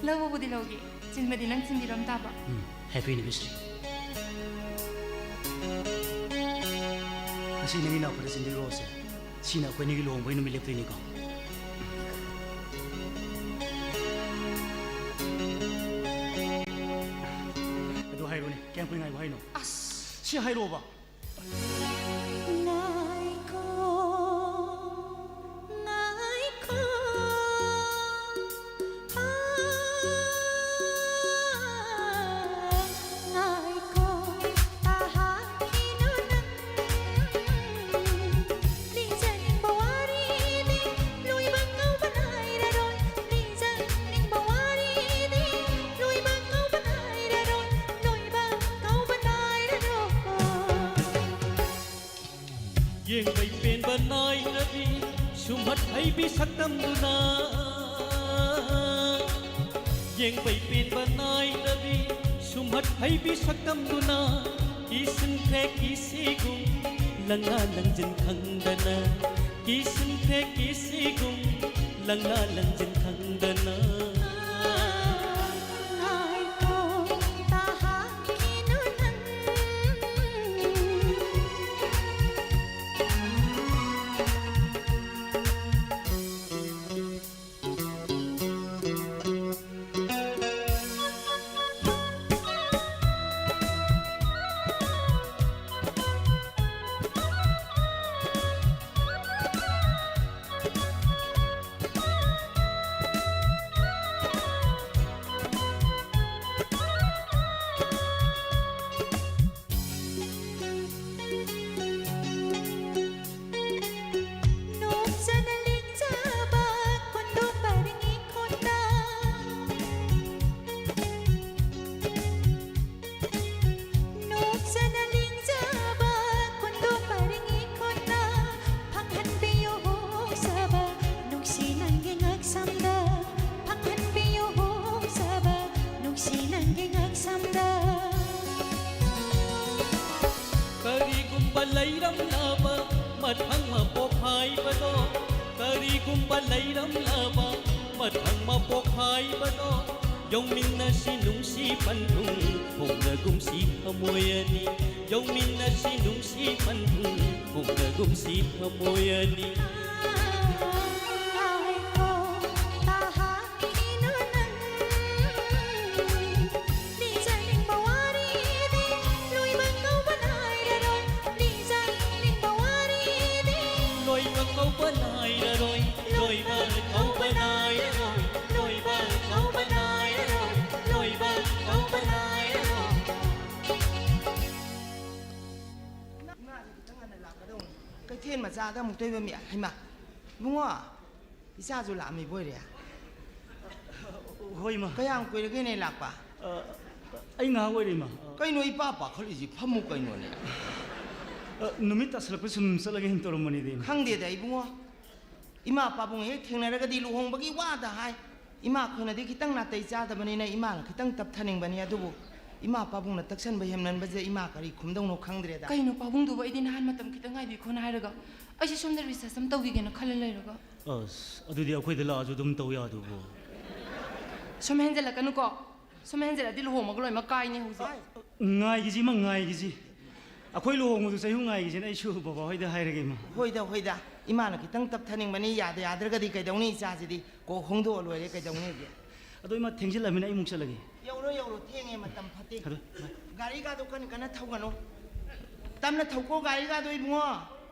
ꯂꯧꯕꯕꯨꯗꯤ ꯂꯧꯒꯦ, ꯆꯤꯟꯕꯗꯤ ꯅꯪ ꯆꯤꯟꯕꯤꯔꯝ ꯇꯥꯕ꯫ ꯎꯝ, happy anniversary꯫ ꯉꯁꯤ ꯅꯪꯒꯤ ꯅꯥꯄꯨꯗ ꯆꯤꯟꯗꯣꯏ ꯔꯣꯁꯁꯦ ꯁꯤꯅ ꯑꯩꯈꯣꯏ ꯑꯅꯤꯒꯤ ꯂꯨꯍꯣꯡꯕꯒꯤ ꯅꯨꯃꯤꯠ ꯂꯦꯞꯇꯣꯏꯅꯤꯀꯣ꯫ ꯑꯗꯨ ꯍꯥꯏꯔꯣꯅꯦ, ꯀꯌꯥꯝ ꯀꯨꯏ ꯉꯥꯏꯕ ꯍꯥꯏꯅꯣ? ꯑꯁ! ꯁꯤ ꯍꯥꯏꯔꯣꯕ꯫ ꯉꯥꯏꯈꯣ, ꯉꯥꯏꯈꯣ, ꯍꯥ, ꯉꯥꯏꯈꯣ, ꯇꯥꯍꯟꯈꯤꯅꯨ ꯅꯪ꯫ ꯂꯤꯖꯅꯤꯡꯕ ꯋꯥꯔꯤꯗꯤ ꯂꯣꯏꯕ ꯀꯧꯕ ꯅꯥꯏꯔꯔꯣꯏ꯫ ꯂꯤꯖꯅꯤꯡꯕ ꯋꯥꯔꯤꯗꯤ ꯂꯣꯏꯕ ꯀꯧꯕ ꯅꯥꯏꯔꯔꯣꯏ꯫ ꯂꯣꯏꯕ ꯀꯧꯕ ꯅꯥꯏꯔꯔꯣꯏ꯫ ꯌꯦꯡꯕꯩ ꯄꯦꯟꯕ ꯅꯥꯏꯗ꯭ꯔꯗꯤ ꯁꯨꯝꯍꯠ ꯍꯩꯕꯤ ꯁꯛꯇꯝꯗꯨꯅ꯫ ꯌꯦꯡꯕꯩ ꯄꯦꯟꯕ ꯅꯥꯏꯗ꯭ꯔꯗꯤ ꯁꯨꯝꯍꯠ ꯍꯩꯕꯤ ꯁꯛꯇꯝꯗꯨꯅ꯫ ꯀꯤꯁꯤꯟꯈ꯭ꯔꯦ ꯀꯤꯁꯤꯒꯨꯝ ꯂꯪꯂꯥ ꯂꯪꯖꯤꯟ ꯈꯪꯗꯅ꯫ ꯀꯤꯁꯤꯟꯈ꯭ꯔꯦ ꯀꯤꯁꯤꯒꯨꯝ ꯂꯪꯂꯥ ꯂꯪꯖꯤꯟ ꯈꯪꯗꯅ꯫ ꯉꯥꯏꯈꯣ, ꯇꯥꯍꯟꯈꯤꯅꯨ ꯅꯪ꯫ ꯅꯣꯛꯆꯅ ꯂꯦꯡꯖꯕ ꯈꯨꯟꯗꯣ ꯄꯔꯤꯡꯒꯤ ꯈꯨꯟꯗ꯫ ꯅꯣꯛꯆꯅ ꯂꯦꯡꯖꯕ ꯈꯨꯟꯗꯣ ꯄꯔꯤꯡꯒꯤ ꯈꯨꯟꯗ꯫ ꯐꯪꯍꯟꯕꯤꯌꯨ ꯍꯣꯡꯖꯕ ꯅꯨꯡꯁꯤ ꯅꯪꯒꯤ ꯉꯛꯁꯝꯗ꯫ ꯐꯪꯍꯟꯕꯤꯌꯨ ꯍꯣꯡꯖꯕ ꯅꯨꯡꯁꯤ ꯅꯪꯒꯤ ꯉꯛꯁꯝꯗ꯫ ꯀꯔꯤꯒꯨꯝꯕ ꯂꯩꯔꯝꯂꯕ ꯃꯊꯪ ꯃꯄꯣꯛ ꯍꯥꯏꯕꯗꯣ꯫ ꯀꯔꯤꯒꯨꯝꯕ ꯂꯩꯔꯝꯂꯕ ꯃꯊꯪ ꯃꯄꯣꯛ ꯍꯥꯏꯕꯗꯣ꯫ ꯌꯧꯃꯤꯟꯅꯁꯤ ꯅꯨꯡꯁꯤ ꯄꯟꯊꯨꯡ ꯍꯣꯡꯂꯒꯨꯝꯁꯤ ꯊꯃꯣꯏ ꯑꯅꯤ꯫ ꯌꯧꯃꯤꯟꯅꯁꯤ ꯅꯨꯡꯁꯤ ꯄꯟꯊꯨꯡ ꯍꯣꯡꯂꯒꯨꯝꯁꯤ ꯊꯃꯣꯏ ꯑꯅꯤ꯫ ꯂꯣꯏꯕ ꯀꯧꯕ ꯅꯥꯏꯔꯔꯣꯏ, ꯂꯣꯏꯕ ꯀꯧꯕ ꯅꯥꯏꯔꯔꯣꯏ, ꯂꯣꯏꯕ ꯀꯧꯕ ꯅꯥꯏꯔꯔꯣꯏ, ꯂꯣꯏꯕ ꯀꯧꯕ ꯅꯥꯏꯔꯔꯣꯏ, ꯂꯣꯏꯕ ꯀꯧꯕ ꯅꯥꯏꯔꯔꯣꯏ꯫ ꯏꯃꯥꯁꯦ ꯈꯤꯇꯪ ꯉꯟꯅ ꯂꯥꯛꯀꯗꯧꯅꯤ꯫ ꯀꯩꯊꯦꯜ ꯃꯆꯥꯗ ꯑꯃꯨꯛꯇꯣꯏꯕ ꯃꯤ, ꯍꯩꯃꯥ, ꯏꯕꯨꯡꯉꯣ, ꯏꯆꯥꯁꯨ ꯂꯥꯛꯑꯝꯃꯤꯕ ꯑꯣꯏꯔꯦ꯫ ꯍꯣꯏ, ꯏꯃꯥ꯫ ꯀꯌꯥꯝ ꯀꯨꯏꯔꯒꯦꯅꯦ ꯂꯥꯛꯄ? ꯑ, ꯑꯩ ꯉꯥꯏꯍꯥꯛ ꯑꯣꯏꯔꯦ, ꯏꯃꯥ꯫ ꯀꯩꯅꯣ ꯏꯄꯥ ꯄꯥꯈꯠꯂꯤꯁꯤ? ꯐꯝꯃꯨ ꯀꯩꯅꯣꯅꯦ꯫ ꯑ, ꯅꯨꯃꯤꯠ ꯇꯥꯁꯜꯂꯛꯄ ꯁꯨꯝ ꯆꯠꯂꯒꯦ ꯍꯥꯏꯅ ꯇꯧꯔꯝꯕꯅꯤꯗ, ꯏꯃꯥ꯫ ꯈꯪꯗꯦꯗ ꯏꯕꯨꯡꯉꯣ, ꯏꯃꯥ ꯄꯥꯕꯨꯡ ꯍꯦꯛ ꯊꯦꯡꯅꯔꯒꯗꯤ ꯂꯨꯍꯣꯡꯕꯒꯤ ꯋꯥꯗ ꯍꯥꯏ꯫ ꯏꯃꯥ ꯑꯩꯈꯣꯏꯅꯗꯤ ꯈꯤꯇꯪ ꯅꯥꯇꯩ ꯆꯥꯗꯕꯅꯤꯅ ꯏꯃꯥꯅ ꯈꯤꯇꯪ ꯇꯞꯊꯅꯤꯡꯕꯅꯤ, ꯑꯗꯨꯕꯨ ꯏꯃꯥ ꯄꯥꯕꯨꯡꯅ ꯇꯛꯁꯟꯕ ꯍꯦꯟꯃꯟꯕꯁꯦ ꯏꯃꯥ ꯀꯔꯤ ꯈꯨꯝꯗꯧꯅꯣ ꯈꯪꯗ꯭ꯔꯦꯗ꯫ ꯀꯩꯅꯣ ꯄꯥꯕꯨꯡꯗꯨꯕꯨ? ꯑꯩꯗꯤ ꯅꯍꯥꯟ ꯃꯇꯝ ꯈꯤꯇꯪ ꯉꯥꯏꯕꯤꯈꯣꯅ ꯍꯥꯏꯔꯒ ꯑꯩꯁꯦ ꯁꯣꯝꯗ ꯔꯤꯁꯔꯁ ꯑꯃ ꯇꯧꯈꯤꯒꯦꯅ ꯈꯜꯂ ꯂꯩꯔꯒ꯫ ꯑꯁ, ꯑꯗꯨꯗꯤ ꯑꯩꯈꯣꯏꯗ ꯂꯥꯛꯑꯁꯨ ꯑꯗꯨꯝ ꯇꯧ ꯌꯥꯗꯨꯕꯨ꯫ ꯁꯨꯝ ꯍꯦꯟꯖꯜꯂꯛꯀꯅꯨꯀꯣ꯫ ꯁꯨꯝ ꯍꯦꯟꯖꯜꯂꯛꯑꯗꯤ ꯂꯨꯍꯣꯡꯕꯒ ꯂꯣꯏꯅꯃꯛ ꯀꯥꯏꯅꯦ ꯍꯧꯖꯤꯛ꯫ ꯉꯥꯏꯈꯤꯁꯤ ꯏꯃꯥ, ꯉꯥꯏꯈꯤꯁꯤ꯫ ꯑꯩꯈꯣꯏ ꯂꯨꯍꯣꯡꯕꯗꯨ ꯆꯍꯤ ꯉꯥꯏꯈꯤꯁꯤꯅ ꯑꯩꯁꯨ ꯕꯕꯥ ꯍꯣꯏꯗ ꯍꯥꯏꯔꯒꯦ, ꯏꯃꯥ꯫ ꯍꯣꯏꯗ, ꯍꯣꯏꯗ꯫ ꯏꯃꯥꯅ ꯈꯤꯇꯪ ꯇꯞꯊꯅꯤꯡꯕꯅꯤ, ꯌꯥꯗ ꯌꯥꯗ꯭ꯔꯒꯗꯤ ꯀꯩꯗꯧꯅꯤ ꯏꯆꯥꯁꯤꯗꯤ? ꯀꯣꯛ ꯍꯣꯡꯗꯣꯛꯑ ꯂꯣꯏꯔꯦ, ꯀꯩꯗꯧꯅꯤꯒꯦ? ꯑꯗꯣ ꯏꯃꯥ, ꯊꯦꯡꯖꯤꯜꯂꯃꯤꯅ ꯑꯩ ꯑꯃꯨꯛ ꯆꯠꯂꯒꯦ꯫ ꯌꯧꯔꯣ, ꯌꯧꯔꯣ, ꯊꯦꯡꯉꯦ, ꯃꯇꯝ ꯐꯠꯇꯦ꯫ ꯑꯗꯣ, ꯏꯃꯥ꯫ ꯒꯥꯔꯤꯒꯥꯗꯣ ꯀꯟꯅ ꯀꯟꯅ ꯊꯧꯒꯅꯨ꯫ ꯇꯞꯅ ꯊꯧꯀꯣ ꯒꯥꯔꯤꯒꯥꯗꯣ ꯏꯕꯨꯡꯉꯣ꯫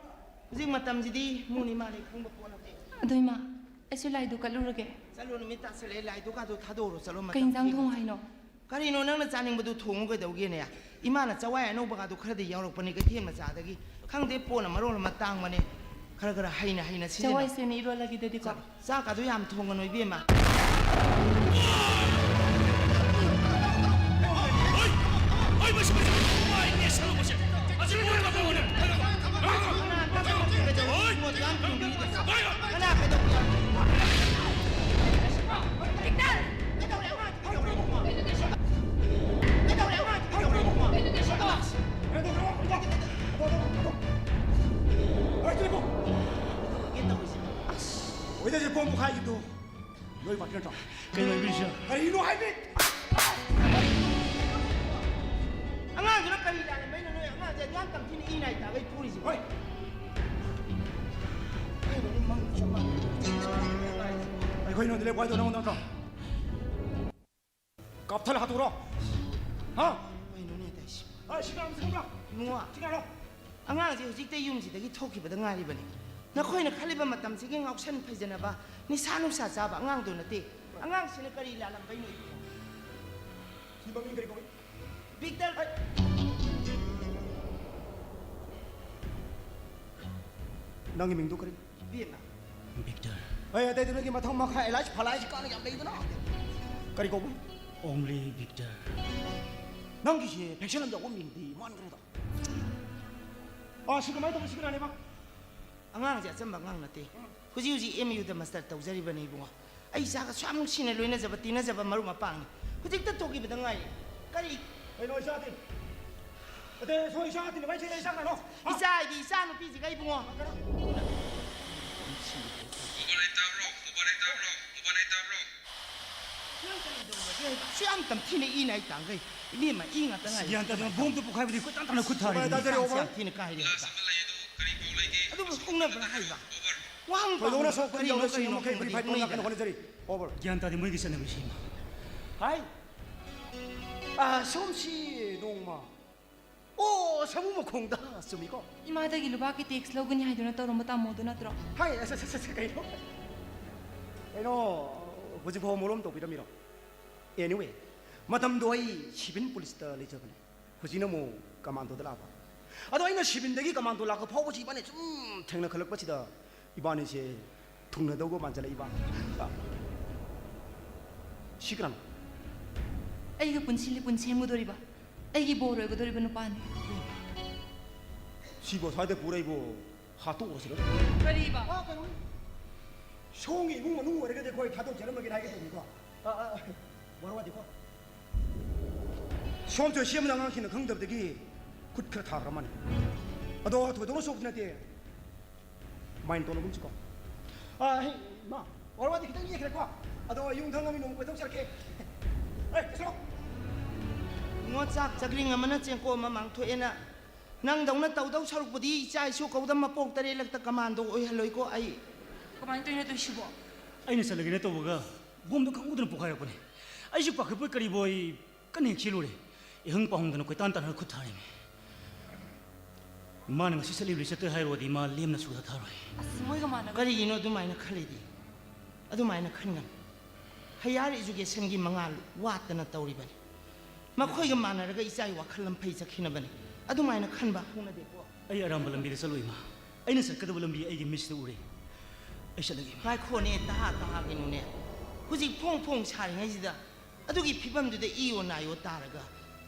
ꯍꯧꯖꯤꯛ ꯃꯇꯝꯁꯤꯗꯤ ꯃꯨꯅꯤ ꯃꯥꯅꯤ ꯈꯪꯕ ꯄꯣꯠ ꯅꯠꯇꯦ꯫ ꯑꯗꯣ ꯏꯃꯥ, ꯑꯩꯁꯨ ꯂꯥꯏꯗꯨ ꯀꯠꯂꯨꯔꯒꯦ꯫ ꯆꯠꯂꯣ, ꯅꯨꯃꯤꯠ ꯇꯥꯁꯜꯂꯛꯑꯦ, ꯂꯥꯏꯗꯨꯒꯥꯗꯣ ꯊꯥꯗꯣꯛꯎꯔꯣ, ꯆꯠꯂꯣ, ꯃꯇꯝ ꯀꯩ ꯏꯟꯖꯥꯡ ꯊꯦꯡꯉꯦ꯫ ꯊꯣꯡꯉꯨ ꯍꯥꯏꯅꯣ? ꯀꯔꯤꯅꯣ ꯅꯪꯅ ꯆꯥꯅꯤꯡꯕꯗꯨ ꯊꯣꯡꯉꯨ ꯀꯩꯗꯧꯒꯦꯅꯦ? ꯏꯃꯥꯅ ꯆꯋꯥꯏ ꯑꯅꯧꯕꯒꯥꯗꯨ ꯈꯔꯗꯤ ꯌꯥꯎꯔꯛꯄꯅꯤ ꯀꯩꯊꯦꯜ ꯃꯆꯥꯗꯒꯤ꯫ ꯈꯪꯗꯦ, ꯄꯣꯠꯅ ꯃꯔꯣꯜ ꯑꯃ ꯇꯥꯡꯕꯅꯦ꯫ ꯈꯔ ꯈꯔ ꯍꯩꯅ ꯍꯩꯅ ꯁꯤꯖꯤꯟꯅꯧ꯫ ꯆꯋꯥꯏꯁꯦ ꯑꯣꯏꯅ ꯏꯔꯣꯜꯂꯒꯦ ꯑꯗꯨꯗꯤꯀꯣ꯫ ꯆꯥꯛ, ꯆꯥꯛꯀꯥꯗꯨ ꯌꯥꯝ ꯊꯣꯡꯒꯅꯨ ꯏꯕꯦꯝꯃ꯫ ꯍꯣꯏꯗ, ꯁꯤ ꯄꯣꯝ ꯄꯣꯈꯥꯏꯈꯤꯕꯗꯣ ꯅꯣꯏ ꯄꯥꯔꯇꯤ ꯅꯠꯇ꯭ꯔꯣ? ꯀꯩꯅꯣ ꯏꯕꯤꯁ? ꯀꯔꯤꯅꯣ ꯍꯥꯏꯕꯤ? ꯑꯉꯥꯡꯗꯨꯅ ꯀꯔꯤ ꯂꯥꯜꯂꯝꯕꯩꯅꯣ ꯅꯣꯏ ꯑꯉꯥꯡꯁꯦ ꯑꯗꯨ ꯌꯥꯝ ꯇꯝꯊꯤꯅ ꯏ ꯅꯥꯏ ꯇꯥꯒꯩ ꯐꯨꯔꯤꯁꯤꯕꯣ? ꯍꯣꯏ꯫ ꯑꯩꯈꯣꯏ ꯅꯣꯡꯗꯤ ꯂꯦꯞꯄꯣ ꯍꯥꯏꯗꯣ ꯅꯪꯉꯣꯟꯗ ꯅꯠꯇ꯭ꯔꯣ? ꯀꯥꯞꯊꯠꯂ ꯍꯥꯠꯇꯣꯛꯎꯔꯣ꯫ ꯍꯥ? ꯀꯩꯅꯣꯅꯦ ꯇꯧꯏꯁꯤꯕꯣ? ꯑ, ꯁꯤ ꯀꯅꯥꯅꯣ, ꯁꯤ ꯈꯪꯕ꯭ꯔꯥ? ꯏꯕꯨꯡꯉꯣ꯫ ꯁꯤ ꯀꯅꯥꯅꯣ? ꯑꯉꯥꯡꯁꯦ ꯍꯧꯖꯤꯛꯇ ꯌꯨꯝꯁꯤꯗꯒꯤ ꯊꯣꯛꯈꯤꯕꯗ ꯉꯥꯏꯔꯤꯕꯅꯤ꯫ ꯅꯈꯣꯏꯅ ꯈꯜꯂꯤꯕ ꯃꯇꯝꯁꯤꯒꯤ ꯉꯥꯎꯁꯟ ꯐꯩꯖꯅꯕ, ꯅꯤꯁꯥ ꯅꯨꯡꯁꯥ ꯆꯥꯕ ꯑꯉꯥꯡꯗꯣ ꯅꯠꯇꯦ꯫ ꯑꯉꯥꯡꯁꯤꯅ ꯀꯔꯤ ꯂꯥꯜꯂꯝꯕꯩꯅꯣ ꯏꯕꯨꯡꯉꯣ? ꯁꯤ ꯃꯃꯤꯡ ꯀꯔꯤ ꯀꯧꯏ? ꯚꯤꯛꯇꯔ꯫ ꯅꯪꯒꯤ ꯃꯤꯡꯗꯨ ꯀꯔꯤ? ꯏꯕꯦꯝꯃ꯫ ꯚꯤꯛꯇꯔ꯫ ꯑꯩ ꯑꯇꯩꯗꯨ ꯅꯪꯒꯤ ꯃꯊꯪ ꯃꯈꯥ ꯑꯦꯂꯥꯏꯁ ꯐꯂꯥꯏꯁ ꯀꯥꯟꯅ ꯌꯥꯝ ꯂꯩꯗꯅ꯫ ꯀꯔꯤ ꯀꯧꯕ? Only Victor꯫ ꯅꯪꯒꯤꯁꯦ ꯐꯦꯛꯁꯟ ꯑꯃ ꯌꯥꯎꯕ ꯃꯤꯡꯗꯤ ꯃꯥꯟꯈ꯭ꯔꯦꯗ꯫ ꯑꯥ, ꯁꯤ ꯀꯃꯥꯏꯅ ꯇꯧꯕ? ꯁꯤ ꯀꯅꯥꯅꯦꯕ? ꯑꯉꯥꯡꯁꯦ ꯑꯆꯝꯕ ꯑꯉꯥꯡ ꯅꯠꯇꯦ꯫ ꯎꯝ꯫ ꯍꯧꯖꯤꯛ ꯍꯧꯖꯤꯛ ꯑꯦꯝ ꯌꯨꯗ ꯃꯥꯁꯇꯔ ꯇꯧꯖꯔꯤꯕꯅꯤ ꯏꯕꯨꯡꯉꯣ꯫ ꯑꯩ ꯏꯆꯥꯒ ꯁꯨꯌꯥꯝ ꯅꯨꯡꯁꯤꯅ ꯂꯣꯏꯅꯖꯕ ꯇꯤꯟꯅꯖꯕ ꯃꯔꯨꯞ ꯃꯄꯥꯡꯅꯤ꯫ ꯍꯧꯖꯤꯛꯇ ꯊꯣꯛꯈꯤꯕꯗ ꯉꯥꯏꯔꯤ꯫ ꯀꯔꯤ? ꯀꯩꯅꯣ ꯏꯆꯥꯗꯤ? ꯑꯇꯩ ꯁꯣꯏ ꯏꯆꯥ ꯇꯤꯟꯅꯕ ꯍꯥꯏꯁꯦ ꯏꯆꯥ ꯀꯅꯥꯅꯣ? ꯍꯥ? ꯏꯆꯥ ꯍꯥꯏꯗꯤ ꯏꯆꯥ ꯅꯨꯄꯤꯁꯤꯒ ꯏꯕꯨꯡꯉꯣ꯫ ꯎꯕꯔ ꯂꯩꯇꯥꯕ꯭ꯔꯣ? ꯎꯕꯔ ꯂꯩꯇꯥꯕ꯭ꯔꯣ? ꯎꯕꯔ ꯂꯩꯇꯥꯕ꯭ꯔꯣ? ꯅꯪ ꯀꯔꯤ ꯇꯧꯔꯒꯦ? ꯁꯨꯌꯥꯝ ꯇꯝꯊꯤꯅ ꯏ ꯅꯥꯏ ꯇꯥꯡꯈꯩ꯫ ꯏꯕꯦꯝꯃ, ꯏ ꯉꯥꯛꯇ ꯉꯥꯏꯔꯦ꯫ ꯒ꯭ꯌꯥꯟ ꯇꯥꯗꯦ, ꯕꯣꯝꯗꯨ ꯄꯣꯈꯥꯏꯕꯗꯤ ꯀꯣꯏꯇꯥꯟ ꯇꯥꯟꯅ ꯈꯨꯠ ꯊꯥꯔꯤ꯫ ꯁꯨꯃꯥꯏꯅ ꯇꯧꯔꯦ, ꯏꯁꯥꯁꯦ ꯑꯣꯚꯔ꯫ ꯌꯥꯝ ꯊꯤꯅ ꯀꯥꯏꯔꯦ ꯍꯥꯏꯕ꯫ ꯑꯗꯨꯕꯨ ꯍꯧꯅꯕ꯭ꯔꯥ ꯍꯥꯏꯕ? ꯋꯥꯍꯪ ꯊꯣꯏꯗꯣꯛꯅ ꯄꯥꯎꯈꯨꯝ ꯁꯣꯛꯄꯗꯤ ꯀꯔꯤꯅꯣ, ꯌꯥꯎꯗꯦ, ꯀꯔꯤꯅꯣ ꯁꯤꯡꯅꯕ ꯃꯈꯩ ꯈꯪꯗꯦ, ꯚꯦꯔꯤꯐꯥꯏ ꯇꯧꯅ ꯅꯣꯏꯗꯅ꯫ ꯀꯟꯅ ꯍꯣꯠꯅꯖꯔꯤ꯫ ꯑꯣꯚꯔ꯫ ꯒ꯭ꯌꯥꯟ ꯇꯥꯗꯦ ꯃꯣꯏꯒꯤ ꯆꯠꯅꯕꯤꯁꯤꯃ꯫ ꯍꯥꯏ꯫ ꯑꯥ, ꯁꯣꯝꯁꯤ ꯅꯣꯡꯃ꯫ ꯑꯣ, ꯁꯥꯃꯨ ꯃꯈꯣꯡꯗ꯫ ꯆꯨꯝꯃꯤꯀꯣ? ꯏꯃꯥꯗꯒꯤ ꯂꯨꯄꯥꯒꯤ ꯇꯦꯛꯁ ꯂꯧꯒꯅꯤ ꯍꯥꯏꯗꯨꯅ ꯇꯧꯔꯝꯕ ꯇꯥꯃꯣꯗꯨ ꯅꯠꯇ꯭ꯔꯣ? ꯍꯥꯏ, ꯑꯁ, ꯑꯁ, ꯑꯁ, ꯀꯩꯅꯣ? ꯀꯩꯅꯣ, ꯍꯧꯖꯤꯛ ꯐꯥꯎ ꯃꯔꯣꯝ ꯇꯧꯕꯤꯔꯝꯃꯤꯔꯣ? Anyway, ꯃꯇꯝꯗꯣ ꯑꯩ ꯁꯤꯚꯤꯜ ꯄꯨꯂꯤꯁꯇ ꯂꯩꯖꯕꯅꯦ꯫ ꯍꯧꯖꯤꯛꯅ ꯑꯃꯨꯛ ꯀꯃꯥꯟꯗꯣꯗ ꯂꯥꯛꯄ꯫ ꯑꯗꯣ ꯑꯩꯅ ꯁꯤꯚꯤꯜꯗꯒꯤ ꯀꯃꯥꯟꯗꯣ ꯂꯥꯛꯄ ꯐꯥꯎꯕꯁꯤ ꯏꯕꯥꯅꯤ ꯁꯨꯝ ꯊꯦꯡꯅ ꯈꯜꯂꯛꯄꯁꯤꯗ ꯏꯕꯥꯅꯤꯁꯦ ꯊꯨꯡꯅꯗꯧꯕ ꯃꯥꯟꯁꯤꯜꯂꯛꯏꯕ꯫ ꯁꯤ ꯀꯅꯥꯅꯣ? ꯑꯩꯒ ꯄꯨꯟꯁꯤ ꯂꯤꯄꯨꯟ ꯁꯦꯝꯒꯗꯧꯔꯤꯕ, ꯑꯩꯒꯤ ꯕꯣꯔ ꯑꯣꯏꯒꯗꯧꯔꯤꯕ ꯅꯨꯄꯥꯅꯤ꯫ ꯁꯤꯕꯨ ꯁ꯭ꯋꯥꯏꯗ ꯄꯨꯔꯛꯏꯕꯨ ꯍꯥꯠꯇꯣꯛꯎꯔꯁꯤꯔꯣ? ꯀꯔꯤꯕ? ꯑꯥ, ꯀꯩꯅꯣꯅꯤ꯫ ꯁꯣꯝꯒꯤ ꯏꯃꯨꯡ ꯃꯅꯨꯡ ꯑꯣꯏꯔꯒꯗꯤ ꯑꯩꯈꯣꯏ ꯊꯥꯗꯣꯛꯆꯔꯝꯃꯒꯦꯅ ꯍꯥꯏꯒꯦ ꯇꯧꯕꯅꯤꯀꯣ꯫ ꯑꯥ, ꯑꯥ, ꯑꯥ, ꯋꯥꯔꯧ ꯌꯥꯗꯦꯀꯣ꯫ ꯁꯣꯝ ꯖꯣꯏꯁꯤ ꯑꯃꯅ ꯑꯉꯥꯡꯁꯤꯡꯅ ꯈꯪꯗꯕꯗꯒꯤ ꯈꯨꯠ ꯈꯔ ꯊꯥꯈ꯭ꯔ ꯃꯥꯜꯂꯦ꯫ ꯑꯗꯣ ꯊꯣꯏꯗꯣꯛꯅ ꯁꯣꯛꯄꯗꯤ ꯅꯠꯇꯦ꯫ ꯃꯥꯏꯟ ꯇꯣꯟꯅꯒꯨꯝꯁꯤꯀꯣ꯫ ꯑꯥ, ꯍꯦ, ꯏꯃꯥ, ꯋꯥꯔꯧ ꯌꯥꯗꯦ, ꯈꯤꯇꯪ ꯌꯦꯛꯈ꯭ꯔꯦꯀꯣ꯫ ꯑꯗꯣ ꯌꯨꯝ ꯊꯪꯅꯕ ꯅꯣꯡꯃ ꯀꯣꯏꯊꯣꯛꯆꯔꯛꯀꯦ꯫ ꯑꯦ, ꯀꯩꯁꯨ꯫ ꯏꯉꯣ, ꯆꯥꯛ ꯆꯒ꯭ꯔꯤꯡ ꯑꯃꯅ ꯆꯦꯡꯀꯣꯛ ꯑꯃ ꯃꯥꯡꯊꯣꯛꯑꯦꯅ, ꯅꯪꯗꯧꯅ ꯇꯧꯗꯧ ꯁꯔꯨꯛꯄꯨꯗꯤ ꯏꯆꯥ ꯏꯁꯨ ꯀꯧꯗ ꯃꯄꯣꯛ ꯇꯔꯦꯠꯂꯛꯇ ꯀꯃꯥꯟꯗꯣ ꯑꯣꯏꯍꯜꯂꯣꯏꯀꯣ ꯑꯩ꯫ ꯀꯃꯥꯏꯅ ꯇꯧꯔꯤꯅꯣ ꯇꯧꯔꯤꯁꯤꯕꯣ? ꯑꯩꯅ ꯆꯠꯂꯒꯦꯅ ꯇꯧꯕꯒ ꯕꯣꯝꯗꯣ ꯈꯪꯍꯧꯗꯅ ꯄꯣꯈꯥꯏꯔꯛꯄꯅꯦ꯫ ꯑꯩꯁꯨ ꯄꯥꯈꯠꯄꯣꯏ ꯀꯔꯤꯕꯣꯏ ꯀꯟꯅ ꯍꯦꯛ ꯆꯦꯜꯂꯨꯔꯦ꯫ ꯏꯍꯪ ꯄꯥꯍꯪꯗꯅ ꯀꯣꯏꯇꯥꯟ ꯇꯥꯟꯅꯔ ꯈꯨꯠ ꯊꯥꯔꯤꯃꯤ꯫ ꯃꯥꯅ ꯉꯁꯤ ꯆꯠꯂꯤꯕꯗꯤ ꯆꯠꯇꯦ ꯍꯥꯏꯔꯨꯔꯗꯤ ꯃꯥ ꯂꯦꯝꯅ ꯁꯨꯛꯊꯥ ꯊꯥꯔꯣꯏ꯫ ꯑꯁ, ꯃꯣꯏꯒ ꯃꯥꯟꯅꯕ꯫ ꯀꯔꯤꯒꯤꯅꯣ ꯑꯗꯨꯃꯥꯏꯅ ꯈꯜꯂꯤꯗꯤ? ꯑꯗꯨꯃꯥꯏꯅ ꯈꯟꯒꯅꯨ꯫ Higher educationꯒꯤ ꯃꯉꯥꯜ ꯋꯥꯠꯇꯅ ꯇꯧꯔꯤꯕꯅꯤ꯫ ꯃꯈꯣꯏꯒ ꯃꯥꯟꯅꯔꯒ ꯏꯆꯥꯒꯤ ꯋꯥꯈꯜ ꯂꯝꯐꯩ ꯆꯠꯈꯤꯅꯕꯅꯤ꯫ ꯑꯗꯨꯃꯥꯏꯅ ꯈꯟꯕ ꯍꯧꯅꯗꯦꯀꯣ꯫ ꯑꯩ ꯑꯔꯥꯟꯕ ꯂꯝꯕꯤꯗ ꯆꯠꯂꯣꯏ, ꯏꯃꯥ꯫ ꯑꯩꯅ ꯆꯠꯀꯗꯕ ꯂꯝꯕꯤ ꯑꯩꯒꯤ ꯃꯤꯠꯁꯤꯗ ꯎꯔꯦ꯫ ꯑꯩ ꯆꯠꯂꯒꯦ, ꯏꯃꯥ꯫ ꯉꯥꯏꯈꯣꯅꯦ, ꯇꯍꯥ ꯇꯍꯥꯒꯤꯅꯨꯅꯦ꯫ ꯍꯧꯖꯤꯛ ꯐꯣꯡ ꯐꯣꯡ ꯁꯥꯔꯤꯉꯩꯁꯤꯗ ꯑꯗꯨꯒꯤ ꯐꯤꯕꯝꯗꯨꯗ ꯏꯌꯣ ꯅꯥꯏꯌꯣ ꯇꯥꯔꯒ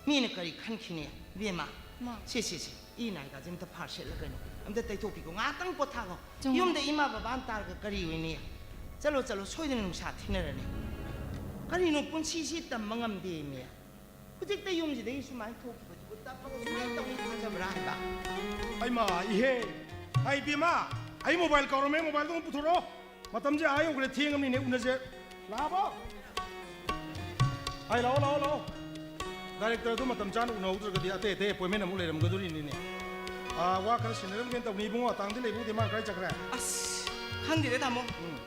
ꯃꯤꯅ ꯀꯔꯤ ꯈꯟꯈꯤꯅꯤ? ꯏꯕꯦꯝꯃ, ꯃꯥ꯫ ꯁꯦ, ꯁꯦ, ꯁꯦ, ꯏ ꯅꯥꯏꯒꯥꯁꯦ ꯑꯝꯇ ꯐꯥꯔ ꯁꯦꯠꯂ ꯀꯩꯅꯣ, ꯑꯝꯇ ꯇꯩꯊꯣꯛꯄꯤꯈꯣ, ꯉꯥꯏꯍꯥꯛꯇꯪ ꯄꯣꯊꯥꯈꯣ꯫ ꯆꯨꯝꯃꯦ꯫ ꯌꯨꯝꯗ ꯏꯃꯥ ꯕꯕꯥꯅ ꯇꯥꯔꯒ ꯀꯔꯤ ꯑꯣꯏꯅꯤ? ꯆꯠꯂꯣ, ꯆꯠꯂꯣ, ꯁꯣꯏꯗꯅ ꯅꯨꯡꯁꯥ ꯊꯤꯟꯅꯔꯅꯤ꯫ ꯀꯔꯤꯅꯣ, ꯄꯨꯟꯁꯤꯁꯤ ꯇꯝꯕ ꯉꯝꯗꯦ, ꯃꯤ꯫ ꯍꯧꯖꯤꯛꯇ ꯌꯨꯝꯁꯤꯗꯒꯤ ꯁꯨꯃꯥꯏꯅ ꯊꯣꯛꯈꯤꯕꯁꯤꯕꯨ ꯇꯞꯄꯒ ꯁꯨꯃꯥꯏꯅ ꯇꯧꯅꯤ ꯊꯥꯖꯕ꯭ꯔꯥ ꯍꯥꯏꯕ? ꯑꯩꯃ, ꯏꯍꯦ! ꯍꯥꯏ ꯏꯕꯦꯝꯃ, ꯑꯩ mobile ꯀꯧꯔꯝꯃꯦ, mobileꯗꯣ ꯑꯃꯨꯛ ꯄꯨꯊꯣꯔꯛꯑꯣ꯫ ꯃꯇꯝꯁꯦ ꯑꯥ ꯌꯧꯈ꯭ꯔꯦ, ꯊꯦꯡꯉꯕꯅꯤꯅꯦ, ꯎꯅꯁꯦ꯫ ꯂꯥꯛꯑꯕꯣ? ꯍꯥꯏ, ꯂꯥꯛꯑꯣ, ꯂꯥꯛꯑꯣ, ꯂꯥꯛꯑꯣ꯫ Directorꯗꯣ ꯃꯇꯝ ꯆꯥꯅ ꯎꯅꯍꯧꯗ꯭ꯔꯒꯗꯤ ꯑꯇꯩ ꯑꯇꯩ appointment ꯑꯃꯨꯛ ꯂꯩꯔꯝꯒꯗꯣꯔꯤꯅꯤꯅꯦ꯫ ꯑꯥ, ꯋꯥ ꯈꯔ ꯁꯤꯟꯅꯔꯝꯒꯦꯅ ꯇꯧꯅꯤ ꯏꯕꯨꯡꯉꯣ, ꯑꯇꯥꯡꯗꯤ ꯂꯩꯕꯨꯗꯤ ꯃꯥ ꯀꯥꯏ ꯆꯠꯈ꯭ꯔꯦ? ꯑꯁ, ꯈꯪꯗꯦꯗ ꯇꯥꯃꯣ꯫ ꯎꯝ꯫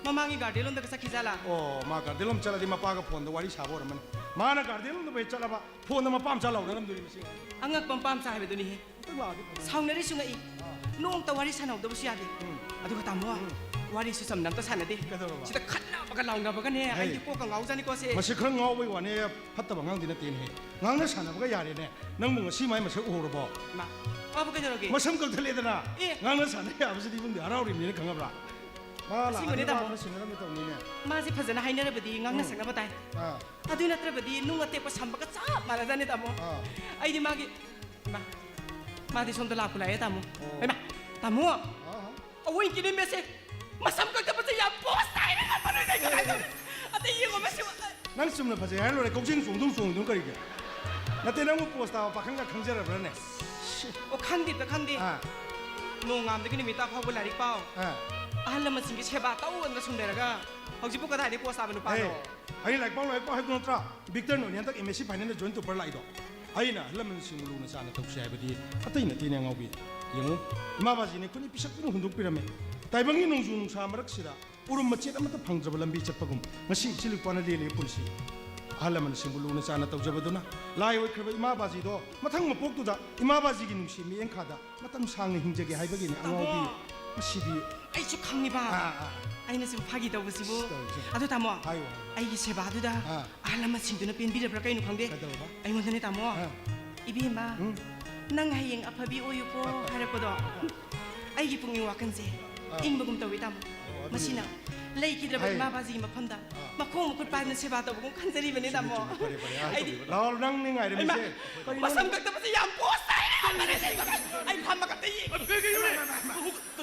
ꯃꯃꯥꯡꯒꯤ garden ꯂꯣꯝꯗꯒ ꯆꯠꯈꯤꯖꯥꯠꯂꯥ? ꯑꯣ, ꯃꯥ garden ꯂꯣꯝ ꯆꯠꯂꯗꯤ ꯃꯄꯥꯒ phoneꯗ ꯋꯥꯔꯤ ꯁꯥꯕ ꯑꯣꯏꯔꯝꯃꯅꯤ꯫ ꯃꯥꯅ garden ꯂꯣꯝꯗꯕꯨ ꯍꯦꯛ ꯆꯠꯂꯕ, phoneꯗ ꯃꯄꯥ ꯃꯆꯥ ꯂꯥꯎꯅꯔꯝꯗꯣꯔꯤ ꯃꯁꯤ꯫ ꯑꯉꯛꯄ ꯃꯄꯥ ꯃꯆꯥ ꯍꯥꯏꯕꯗꯨꯅꯤꯍꯦ꯫ ꯑꯝꯇꯪ ꯂꯥꯛꯑꯗꯤ ꯐꯅꯤ꯫ ꯁꯥꯎꯅꯔꯤꯁꯨ ꯉꯛꯏ꯫ ꯑꯥ꯫ ꯅꯣꯡꯇ ꯋꯥꯔꯤ ꯁꯥꯟꯅꯍꯧꯗꯕꯁꯨ ꯌꯥꯗꯦ꯫ ꯎꯝ꯫ ꯑꯗꯨꯒ ꯇꯥꯃꯣ, ꯎꯝ꯫ ꯋꯥꯔꯤꯁꯨ ꯆꯝꯅ ꯑꯝꯇ ꯁꯥꯟꯅꯗꯦ꯫ ꯀꯩꯗꯧꯔꯕ? ꯁꯤꯗ ꯈꯠꯅꯕꯒ ꯂꯥꯎꯅꯕꯒꯅꯦ, ꯍꯩ꯫ ꯑꯩꯗꯤ ꯀꯣꯛꯀ ꯉꯥꯎꯖꯥꯅꯤꯀꯣ ꯁꯦ꯫ ꯃꯁꯤ ꯈꯔ ꯉꯥꯎꯕꯩ ꯋꯥꯅꯦ, ꯐꯠꯇꯕ ꯑꯉꯥꯡꯗꯤ ꯅꯠꯇꯦꯅꯦꯍꯦ꯫ ꯉꯥꯡꯅ ꯁꯥꯟꯅꯕꯒ ꯌꯥꯔꯦꯅꯦ꯫ ꯅꯪꯕꯨ ꯉꯁꯤ ꯃꯥꯏ ꯃꯁꯛ ꯎꯍꯧꯔꯕꯣ? ꯃꯥ, ꯃꯥꯕꯨ ꯀꯩꯗꯧꯔꯒꯦ? ꯃꯁꯝ ꯀꯛꯊꯠꯂꯦꯗꯅ꯫ ꯑꯦ꯫ ꯉꯥꯡꯅ ꯁꯥꯟꯅ ꯌꯥꯕꯁꯤꯗꯤ ꯏꯕꯨꯡꯗꯤ ꯍꯔꯥꯎꯔꯤꯕꯅꯤꯅ ꯈꯪꯉꯕ꯭ꯔꯥ? ꯃꯥ ꯑꯁꯦꯡꯕꯅꯦ, ꯂꯥꯛꯑꯗꯤ ꯋꯥ ꯇꯥꯃꯣ꯫ ꯈꯔ ꯁꯤꯟꯅꯔꯝꯒꯦ ꯇꯧꯅꯤꯅꯦ꯫ ꯃꯥꯁꯦ ꯐꯖꯅ ꯍꯥꯏꯅꯔꯕꯗꯤ ꯉꯥꯡꯅ ꯎꯝ꯫ ꯁꯛꯅꯕ ꯇꯥꯏ꯫ ꯑꯥ꯫ ꯑꯗꯨ ꯅꯠꯇ꯭ꯔꯕꯗꯤ ꯅꯨꯡ ꯑꯇꯦꯛꯄ ꯁꯝꯕꯒ ꯆꯞ ꯃꯥꯟꯅꯖꯥꯠꯅꯤ, ꯇꯥꯃꯣ꯫ ꯑꯥ꯫ ꯑꯩꯗꯤ ꯃꯥꯒꯤ, ꯏꯃꯥ, ꯃꯥꯗꯤ ꯁꯣꯝꯗ ꯂꯥꯛꯄꯨ ꯂꯥꯛꯑꯦ, ꯇꯥꯃꯣ꯫ ꯑꯣ꯫ ꯏꯃꯥ, ꯇꯥꯃꯣ꯫ ꯑꯥ, ꯑꯥ꯫ ꯑꯋꯣꯏ ꯀꯤꯅꯤ ꯃꯦꯁꯦ꯫ ꯃꯁꯝ ꯀꯛꯊꯠꯄꯁꯦ ꯌꯥꯝ posh ꯇꯥꯏꯅ ꯌꯥꯝ ꯐꯖꯩ, ꯀꯃꯥꯏ ꯇꯧꯅꯤ? ꯑꯇꯩ ꯌꯦꯡꯉꯣ, ꯃꯁꯤ꯫ ꯅꯪ ꯆꯨꯝꯅ ꯐꯖꯩ ꯍꯥꯏꯔ ꯂꯣꯏꯔꯦ, ꯀꯛꯆꯦꯡ ꯆꯣꯡꯗꯧ ꯆꯣꯡꯉꯤꯗꯨꯅ ꯀꯔꯤꯒꯤ? ꯅꯠꯇꯦ, ꯅꯪꯕꯨ posh ꯇꯥꯕ ꯄꯥꯈꯪꯒ ꯈꯪꯖꯔꯕ꯭ꯔꯥꯅꯦ? ꯑꯣ, ꯈꯪꯗꯦꯗ, ꯈꯪꯗꯦ꯫ ꯑꯥ꯫ ꯅꯣꯡꯉꯥꯟꯕꯗꯒꯤ ꯅꯨꯃꯤꯠ ꯇꯥ ꯐꯥꯎꯕ ꯂꯥꯏꯔꯤꯛ ꯄꯥꯎ꯫ ꯑꯥ꯫ ꯑꯍꯜ ꯂꯃꯟꯁꯤꯡꯒꯤ ꯁꯦꯕꯥ ꯇꯧꯗꯅ ꯁꯨꯝ ꯂꯩꯔꯒ ꯍꯧꯖꯤꯛꯄꯨ ꯀꯗꯥꯏꯗꯒꯤ ꯄꯣꯁ ꯇꯥꯕ ꯅꯨꯄꯥꯅꯣ? ꯑꯩ ꯂꯥꯏꯔꯤꯛ ꯄꯥꯎ, ꯂꯥꯏꯔꯤꯛ ꯄꯥꯎ ꯍꯥꯏꯕꯗꯨ ꯅꯠꯇ꯭ꯔꯥ? ꯕꯤꯛꯇꯔ ꯅꯣꯏꯅꯤ ꯍꯟꯗꯛ ꯑꯦꯝ ꯑꯦꯁ ꯁꯤ ꯐꯥꯏꯅꯦꯜꯗ ꯖꯣꯏꯟ ꯇꯣꯄꯔ ꯂꯥꯛꯏꯗꯣ꯫ ꯑꯩꯅ ꯑꯍꯜ ꯂꯃꯟꯁꯤꯡꯕꯨ ꯂꯨꯅ ꯆꯥꯟꯅ ꯇꯧꯁꯤ ꯍꯥꯏꯕꯗꯤ ꯑꯇꯩ ꯅꯠꯇꯦꯅꯦ ꯑꯉꯥꯎꯕꯤ꯫ ꯌꯦꯡꯉꯨ, ꯏꯃꯥ ꯕꯥꯖꯤꯅ ꯑꯩꯈꯣꯏꯅ ꯄꯤꯁꯛ ꯄꯤꯛꯅ ꯍꯨꯟꯗꯣꯛꯄꯤꯔꯝꯃꯦ꯫ ꯇꯥꯏꯕꯪꯒꯤ ꯅꯣꯡꯖꯨ ꯅꯨꯡꯁꯥ ꯃꯔꯛꯁꯤꯗ ꯎꯔꯨꯝ ꯃꯆꯦꯠ ꯑꯃꯠꯇ ꯐꯪꯗ꯭ꯔꯕ ꯂꯝꯕꯤ ꯆꯠꯄꯒꯨꯝ ꯉꯁꯤ ꯏꯆꯤꯜ ꯏꯄ꯭ꯋꯥꯅ ꯂꯦꯜꯂꯤꯕ ꯄꯨꯟꯁꯤ꯫ ꯑꯍꯜ ꯂꯃꯟꯁꯤꯡꯕꯨ ꯂꯨꯅ ꯆꯥꯟꯅ ꯇꯧꯖꯕꯗꯨꯅ ꯂꯥꯏ ꯑꯣꯏꯈ꯭ꯔꯕ ꯏꯃꯥ ꯕꯥꯖꯤꯗꯣ ꯃꯊꯪ ꯃꯄꯣꯛꯇꯨꯗ ꯏꯃꯥ ꯕꯥꯖꯤꯒꯤ ꯅꯨꯡꯁꯤ ꯃꯤꯠꯌꯦꯡꯈꯥꯗ ꯃꯇꯝ ꯁꯥꯡꯅ ꯍꯤꯡꯖꯒꯦ ꯍꯥꯏꯕꯒꯤꯅꯤ ꯑꯉꯥꯎꯕꯤ꯫ ꯇꯥꯃꯣ! ꯃꯁꯤꯗꯤ ꯑꯩꯁꯨ ꯈꯪꯉꯤꯕ꯫ ꯑꯥ, ꯑꯥ꯫ ꯑꯩꯅ ꯁꯨꯝ ꯐꯥꯒꯤ ꯇꯧꯕꯁꯤꯕꯨ꯫ ꯇꯧꯔꯤꯁꯦ꯫ ꯑꯗꯨ ꯇꯥꯃꯣ, ꯍꯥꯏꯌꯨ, ꯍꯥꯏꯌꯨ꯫ ꯑꯩꯒꯤ ꯁꯦꯕꯥꯗꯨꯗ ꯑꯥ꯫ ꯑꯍꯜ ꯂꯃꯟꯁꯤꯡꯗꯨꯅ ꯄꯦꯟꯕꯤꯔꯕ꯭ꯔꯥ ꯀꯩꯅꯣ ꯈꯪꯗꯦ꯫ ꯀꯩꯗꯧꯔꯕ? ꯑꯩꯉꯣꯟꯗꯅꯦ ꯇꯥꯃꯣ, ꯑꯥ꯫ "ꯏꯕꯦꯝꯃ, ꯎꯝ꯫ ꯅꯪ ꯍꯌꯦꯡ ꯑꯐꯕꯤ ꯑꯣꯏꯌꯨꯀꯣ" ꯍꯥꯏꯔꯛꯄꯗꯣ ꯑꯩꯒꯤ ꯄꯨꯛꯅꯤꯡ ꯋꯥꯈꯜꯁꯦ ꯑꯥ꯫ ꯏꯪꯕꯒꯨꯝ ꯇꯧꯋꯤ ꯇꯥꯃꯣ꯫ ꯑꯣ, ꯑꯗꯨꯅꯤ꯫ ꯃꯁꯤꯅ ꯂꯩꯈꯤꯗ꯭ꯔꯕ ꯍꯥꯏ꯫ ꯏꯃꯥ ꯕꯥꯖꯤꯒꯤ ꯃꯐꯝꯗ ꯑꯥ꯫ ꯃꯈꯣꯡ ꯃꯈꯨꯠ ꯄꯥꯏꯗꯅ ꯁꯦꯕꯥ ꯇꯧꯕꯒꯨꯝ ꯈꯟꯖꯔꯤꯕꯅꯦ ꯇꯥꯃꯣ꯫ ꯆꯨꯝꯃꯤ, ꯆꯨꯝꯃꯤ, ꯐꯔꯦ, ꯐꯔꯦ, ꯑꯥ, ꯑꯩꯗꯤ ꯂꯥꯛꯑꯣ, ꯅꯪꯅꯤ ꯉꯥꯏꯔꯝꯃꯤꯁꯦ꯫ ꯏꯃꯥ, ꯃꯁꯝ ꯀꯛꯇꯕꯁꯦ ꯌꯥꯝ ꯄꯣꯁ ꯇꯥꯏ꯫ ꯑꯩ ꯐꯝꯃꯒ ꯑꯝꯇ ꯌꯦꯡꯒꯦ꯫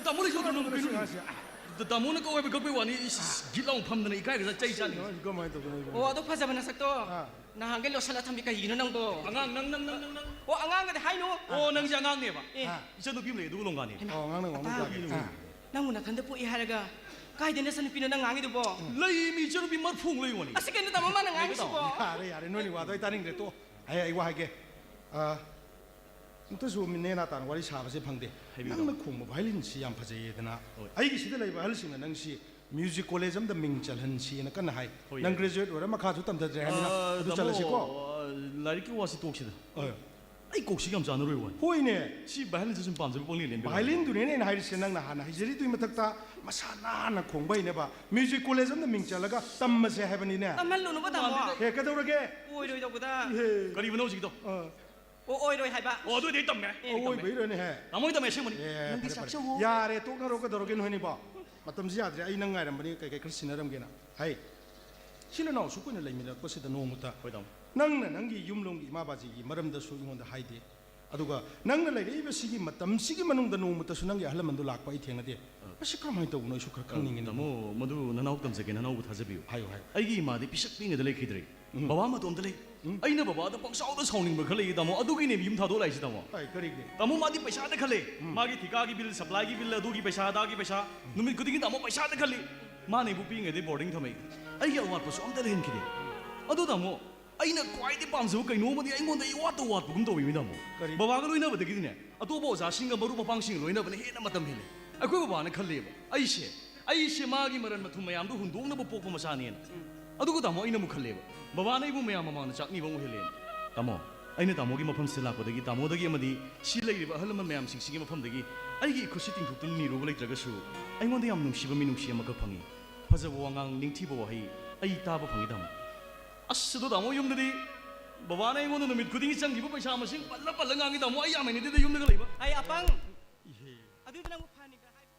ꯇꯥꯃꯣ ꯂꯩꯁꯨ ꯅꯪ ꯀꯩꯅꯣ? ꯇꯥꯃꯣꯅ ꯀꯧ ꯍꯥꯏꯕ ꯀꯛꯄꯩ ꯋꯥꯅꯤ꯫ ꯏꯁ, ꯒꯤꯠ ꯂꯥꯎ ꯐꯝꯗꯅ ꯏꯀꯥꯏꯔꯒ ꯆꯩ ꯆꯥꯅꯤ꯫ ꯀꯃꯥꯏꯅ ꯇꯧꯗꯣꯏꯅꯣ? ꯑꯣ, ꯑꯗꯨ ꯐꯖꯕ ꯅꯁꯛꯇꯣ ꯑꯥ꯫ ꯅꯍꯥꯟꯒꯩ ꯂꯣꯠꯁꯤꯜꯂ ꯊꯝꯕꯤ ꯀꯩꯒꯤꯅꯣ ꯅꯪꯕꯣ? ꯑꯉꯥꯡ, ꯅꯪ, ꯅꯪ, ꯅꯪ, ꯅꯪ, ꯅꯪ꯫ ꯑꯣ, ꯑꯉꯥꯡꯒꯗꯤ ꯍꯥꯏꯅꯨ꯫ ꯑꯣ, ꯅꯪꯁꯦ ꯑꯉꯥꯡꯅꯦꯕ꯫ ꯑꯦ꯫ ꯑꯥ꯫ ꯏꯆꯟꯅꯨꯄꯤ ꯑꯃ ꯂꯩ, ꯑꯗꯨꯒ ꯂꯣꯡꯒꯥꯅꯦ꯫ ꯍꯩꯃꯥ, ꯑꯣ, ꯑꯉꯥꯡꯅ ꯋꯥꯡꯅ ꯑꯇꯥ, ꯇꯥꯒꯦ꯫ ꯑꯥ꯫ ꯅꯪꯕꯨ ꯅꯊꯟꯗ ꯄꯣꯛꯏ ꯍꯥꯏꯔꯒ ꯀꯥꯏꯗꯩ ꯅꯆꯟꯅꯨꯄꯤꯅꯣ ꯅꯪ ꯉꯥꯡꯉꯤꯗꯨꯕꯣ? ꯂꯩꯃꯤ, ꯏꯆꯟꯅꯨꯄꯤ ꯃꯔꯐꯨ ꯂꯩ ꯋꯥꯅꯤ꯫ ꯑꯁꯤ ꯀꯩꯅꯣ ꯇꯥꯃꯣ ꯃꯥꯅ ꯉꯥꯡꯉꯤꯁꯤꯕꯣ? ꯌꯥꯔꯦ, ꯌꯥꯔꯦ, ꯅꯣꯏꯅꯤ ꯋꯥꯗꯣ ꯑꯩ ꯇꯥꯅꯤꯡꯗ꯭ꯔꯦ, ꯇꯣꯛꯑꯣ꯫ ꯑꯩ, ꯑꯩ ꯋꯥ ꯍꯥꯏꯒꯦ꯫ ꯑꯥ, ꯑꯃꯨꯛꯇꯁꯨ ꯅꯦꯅꯥ ꯇꯥꯅ ꯋꯥꯔꯤ ꯁꯥꯕꯁꯦ ꯐꯪꯗꯦ꯫ ꯍꯥꯏꯕꯤꯌꯨ, ꯅꯪꯅ ꯇꯥꯃꯣ꯫ ꯈꯣꯡꯕ ꯚꯥꯏꯂꯤꯟꯁꯤ ꯌꯥꯝ ꯐꯖꯩꯌꯦꯗꯅ꯫ ꯍꯣꯏ꯫ ꯑꯩꯒꯤ ꯁꯤꯗ ꯂꯩꯕ ꯑꯍꯜꯁꯤꯡꯅ ꯅꯪꯁꯤ ꯃ꯭ꯌꯨꯖꯤꯛ ꯀꯣꯂꯦꯖ ꯑꯃꯗ ꯃꯤꯡ ꯆꯜꯍꯟꯁꯤꯅ ꯀꯟꯅ ꯍꯥꯏ꯫ ꯍꯣꯏ, ꯅꯪ ꯌꯥꯏ꯫ ꯒ꯭ꯔꯦꯖꯨꯑꯦꯠ ꯑꯣꯏꯔ ꯃꯈꯥꯁꯨ ꯇꯝꯊꯗ꯭ꯔꯦ ꯍꯥꯏꯕꯅꯤꯅ ꯑꯥ, ꯑꯗꯨ ꯇꯥꯃꯣ, ꯆꯠꯂꯁꯤꯀꯣ꯫ ꯑꯥ, ꯂꯥꯏꯔꯤꯛꯀꯤ ꯋꯥꯁꯤ ꯇꯣꯛꯁꯤꯗ꯫ ꯍꯣꯏ꯫ ꯑꯩ ꯀꯣꯛꯁꯤꯒ ꯌꯥꯝ ꯆꯥꯟꯅꯔꯣꯏ ꯋꯥꯅꯤ꯫ ꯍꯣꯏꯅꯦ꯫ ꯁꯤ ꯚꯥꯏꯂꯤꯟꯁꯦ ꯁꯨꯝ ꯄꯥꯝꯖꯕ ꯄꯪꯂꯦꯟ ꯂꯦꯟꯕ ꯋꯥꯅꯤ꯫ ꯚꯥꯏꯂꯤꯟꯗꯨꯅꯦꯅꯦ ꯑꯩꯅ ꯍꯥꯏꯔꯤꯁꯦ, ꯅꯪꯅ ꯍꯥꯟꯅ ꯍꯩꯖꯔꯤꯗꯨꯒꯤ ꯃꯊꯛꯇ ꯃꯁꯥ ꯅꯥꯟꯅ ꯈꯣꯡꯕ ꯍꯩꯅꯕ ꯃ꯭ꯌꯨꯖꯤꯛ ꯀꯣꯂꯦꯖ ꯑꯃꯗ ꯃꯤꯡ ꯆꯜꯂꯒ ꯇꯝꯃꯁꯦ ꯍꯥꯏꯕꯅꯤꯅꯦ꯫ ꯇꯝꯍꯜꯂꯨꯅꯨꯕ ꯇꯥꯃꯣ꯫ ꯑꯦ, ꯀꯩꯗꯧꯔꯒꯦ? ꯑꯣꯏꯔꯣꯏꯗꯧꯕꯗ꯫ ꯏꯍꯦ꯫ ꯀꯔꯤꯕꯅꯣ ꯍꯧꯖꯤꯛꯀꯤꯗꯣ? ꯑꯥ꯫ ꯑꯣ, ꯑꯣꯏꯔꯣꯏ ꯍꯥꯏꯕ꯫ ꯑꯣ, ꯑꯗꯨꯗꯤ ꯑꯩ ꯇꯝꯃꯦ꯫ ꯑꯦ꯫ ꯑꯩ ꯇꯝꯃꯦ꯫ ꯑꯣꯏꯕꯩꯔꯅꯦꯍꯦ? ꯇꯥꯃꯣ, ꯑꯩ ꯇꯝꯃꯦ, ꯑꯁꯦꯡꯕꯅꯤ꯫ ꯑꯦ, ꯅꯪꯗꯤ ꯐꯔꯦ, ꯐꯔꯦ꯫ ꯆꯥꯛꯆꯧꯋꯣ꯫ ꯌꯥꯔꯦ, ꯇꯣꯛꯅꯔꯣ, ꯀꯩꯗꯧꯔꯒꯦꯅꯣ ꯍꯣꯏꯅꯤꯕꯣ? ꯃꯇꯝꯁꯤ ꯌꯥꯗ꯭ꯔꯦ, ꯑꯩ ꯅꯪ ꯉꯥꯏꯔꯝꯕꯅꯤ, ꯀꯩ ꯀꯩ ꯈꯔ ꯁꯤꯟꯅꯔꯝꯒꯦꯅ꯫ ꯍꯩ, ꯏꯆꯤꯜ ꯏꯅꯥꯎ ꯑꯁꯨꯛ ꯀꯨꯏꯅ ꯂꯩꯃꯤꯟꯅꯔꯛꯄꯁꯤꯗ ꯅꯣꯡꯃꯇ ꯍꯣꯏ, ꯇꯥꯃꯣ꯫ ꯅꯪꯅ ꯅꯪꯒꯤ ꯌꯨꯝꯂꯣꯝꯒꯤ ꯏꯃꯥ ꯕꯥꯖꯤꯒꯤ ꯃꯔꯝꯗꯁꯨ ꯑꯩꯉꯣꯟꯗ ꯍꯥꯏꯗꯦ꯫ ꯑꯗꯨꯒ ꯅꯪꯅ ꯂꯩꯔꯛꯏꯕꯁꯤꯒꯤ ꯃꯇꯝꯁꯤꯒꯤ ꯃꯅꯨꯡꯗ ꯅꯣꯡꯃꯇꯁꯨ ꯅꯪꯒꯤ ꯑꯍꯜ ꯂꯃꯟꯗꯨ ꯂꯥꯛꯄ ꯑꯩ ꯊꯦꯡꯅꯗꯦ꯫ ꯃꯁꯤ ꯀꯔꯝꯍꯥꯏꯅ ꯇꯧꯕꯅꯣ? ꯑꯩꯁꯨ ꯈꯔ ꯈꯪꯅꯤꯡꯉꯤꯅꯦ꯫ ꯇꯥꯃꯣ, ꯃꯗꯨ ꯅꯅꯥꯎ ꯇꯝꯖꯒꯦ, ꯅꯅꯥꯎꯕꯨ ꯊꯥꯖꯕꯤꯌꯨ꯫ ꯍꯥꯏꯌꯨ, ꯍꯥꯏꯌꯨ꯫ ꯑꯩꯒꯤ ꯏꯃꯥꯗꯤ ꯄꯤꯁꯛ ꯄꯤꯛꯉꯩꯗ ꯂꯩꯈꯤꯗ꯭ꯔꯦ꯫ ꯎꯝ꯫ ꯕꯕꯥ ꯃꯇꯣꯝꯇ ꯂꯩ꯫ ꯑꯩꯅ ꯕꯕꯥꯗ ꯄꯪꯁꯥꯎꯗ ꯁꯥꯎꯅꯤꯡꯕ ꯈꯔ ꯂꯩꯌꯦ, ꯇꯥꯃꯣ꯫ ꯑꯗꯨꯒꯤꯅꯦ ꯌꯨꯝ ꯊꯥꯗꯣꯛ ꯂꯥꯛꯏꯁꯦ, ꯇꯥꯃꯣ꯫ ꯑꯩ ꯀꯔꯤꯒꯤ? ꯇꯥꯃꯣ, ꯃꯥꯗꯤ ꯄꯩꯁꯥꯗ ꯈꯜꯂꯦ꯫ ꯃꯥꯒꯤ ꯊꯤꯀꯥꯒꯤ ꯕꯤꯜ, ꯁꯄ꯭ꯂꯥꯏꯒꯤ ꯕꯤꯜ, ꯑꯗꯨꯒꯤ ꯄꯩꯁꯥ, ꯑꯗꯥꯒꯤ ꯄꯩꯁꯥ, ꯅꯨꯃꯤꯠ ꯈꯨꯗꯤꯡꯒꯤ ꯇꯥꯃꯣ ꯄꯩꯁꯥꯗ ꯈꯜꯂꯤ꯫ ꯃꯥꯅ ꯑꯩꯕꯨ ꯄꯤꯛꯏꯉꯩꯗꯩ ꯕꯣꯔꯗꯤꯡ ꯊꯝꯃꯛꯏ꯫ ꯑꯩꯒꯤ ꯑꯋꯥꯠꯄꯁꯨ ꯑꯝꯇ ꯂꯩꯍꯟꯈꯤꯗꯦ꯫ ꯑꯗꯣ ꯇꯥꯃꯣ, ꯑꯩꯅ ꯈ꯭ꯋꯥꯏꯗꯒꯤ ꯄꯥꯝꯖꯕ ꯀꯩꯅꯣꯝꯃꯗꯤ ꯑꯩꯉꯣꯟꯗ ꯏꯋꯥꯠꯇ ꯋꯥꯠꯄꯒꯨꯝ ꯇꯧꯏ, ꯇꯥꯃꯣ꯫ ꯀꯔꯤ? ꯕꯕꯥꯒ ꯂꯣꯏꯅꯕꯗꯒꯤꯗꯤꯅꯦ, ꯑꯇꯣꯞꯄ ꯑꯣꯖꯥꯁꯤꯡꯒ ꯃꯔꯨꯞ ꯃꯄꯥꯡꯁꯤꯡꯒ ꯂꯣꯏꯅꯕꯅ ꯍꯦꯟꯅ ꯃꯇꯝ ꯍꯦꯜꯂꯦ꯫ ꯑꯩꯈꯣꯏ ꯕꯕꯥꯅ ꯈꯜꯂꯦꯕ, ꯑꯩꯁꯦ, ꯑꯩꯁꯦ ꯃꯥꯒꯤ ꯃꯔꯟ ꯃꯊꯨꯝ ꯃꯌꯥꯝꯗꯣ ꯍꯨꯟꯗꯣꯛꯅꯕ ꯄꯣꯛꯄ ꯃꯆꯥꯅꯦꯅ꯫ ꯑꯗꯨꯒ ꯇꯥꯃꯣ, ꯑꯩꯅ ꯑꯃꯨꯛ ꯈꯜꯂꯦꯕ, ꯕꯕꯥꯅ ꯑꯩꯕꯨ ꯃꯌꯥꯝ ꯃꯃꯥꯡꯗ ꯆꯥꯛꯅꯤꯕ ꯑꯃꯨꯛ ꯍꯦꯜꯂꯦꯅ꯫ ꯇꯥꯃꯣ, ꯑꯩꯅ ꯇꯥꯃꯣꯒꯤ ꯃꯐꯝꯁꯤꯗ ꯂꯥꯛꯄꯗꯒꯤ, ꯇꯥꯃꯣꯗꯒꯤ ꯑꯃꯗꯤ ꯁꯤ ꯂꯩꯔꯤꯕ ꯑꯍꯜ ꯂꯃꯟ ꯃꯌꯥꯝꯁꯤꯡꯁꯤꯒꯤ ꯃꯐꯝꯗꯒꯤ ꯑꯩꯒꯤ ꯏꯈꯨꯠꯁꯤ ꯇꯤꯡꯊꯣꯛꯇꯨꯅ ꯅꯤꯔꯨꯕ ꯂꯩꯇ꯭ꯔꯒꯁꯨ, ꯑꯩꯉꯣꯟꯗ ꯌꯥꯝ ꯅꯨꯡꯁꯤꯕ ꯃꯤꯅꯨꯡꯁꯤ ꯑꯃꯈꯛ ꯐꯪꯉꯤ꯫ ꯐꯖꯕ ꯋꯥꯉꯥꯡ, ꯅꯤꯡꯊꯤꯕ ꯋꯥꯍꯩ ꯑꯩ ꯇꯥꯕ ꯐꯪꯉꯤ, ꯇꯥꯃꯣ꯫ ꯑꯁ, ꯑꯗꯣ ꯇꯥꯃꯣ, ꯌꯨꯝꯗꯗꯤ ꯕꯕꯥꯅ ꯑꯩꯉꯣꯟꯗ ꯅꯨꯃꯤꯠ ꯈꯨꯗꯤꯡꯒꯤ ꯆꯪꯈꯤꯕ ꯄꯩꯁꯥ ꯃꯁꯤꯡ ꯄꯜꯂ ꯄꯜꯂ ꯉꯥꯡꯉꯤ, ꯇꯥꯃꯣ꯫ ꯑꯩ ꯌꯥꯝ ꯍꯩꯅꯗꯦꯗ ꯌꯨꯝꯗꯒ ꯂꯩꯕ꯫ ꯑꯩ ꯑꯄꯪ! ꯑꯗꯨꯗꯤ ꯅꯪꯕꯨ ꯐꯅꯤꯒ ꯍꯥꯏꯕ?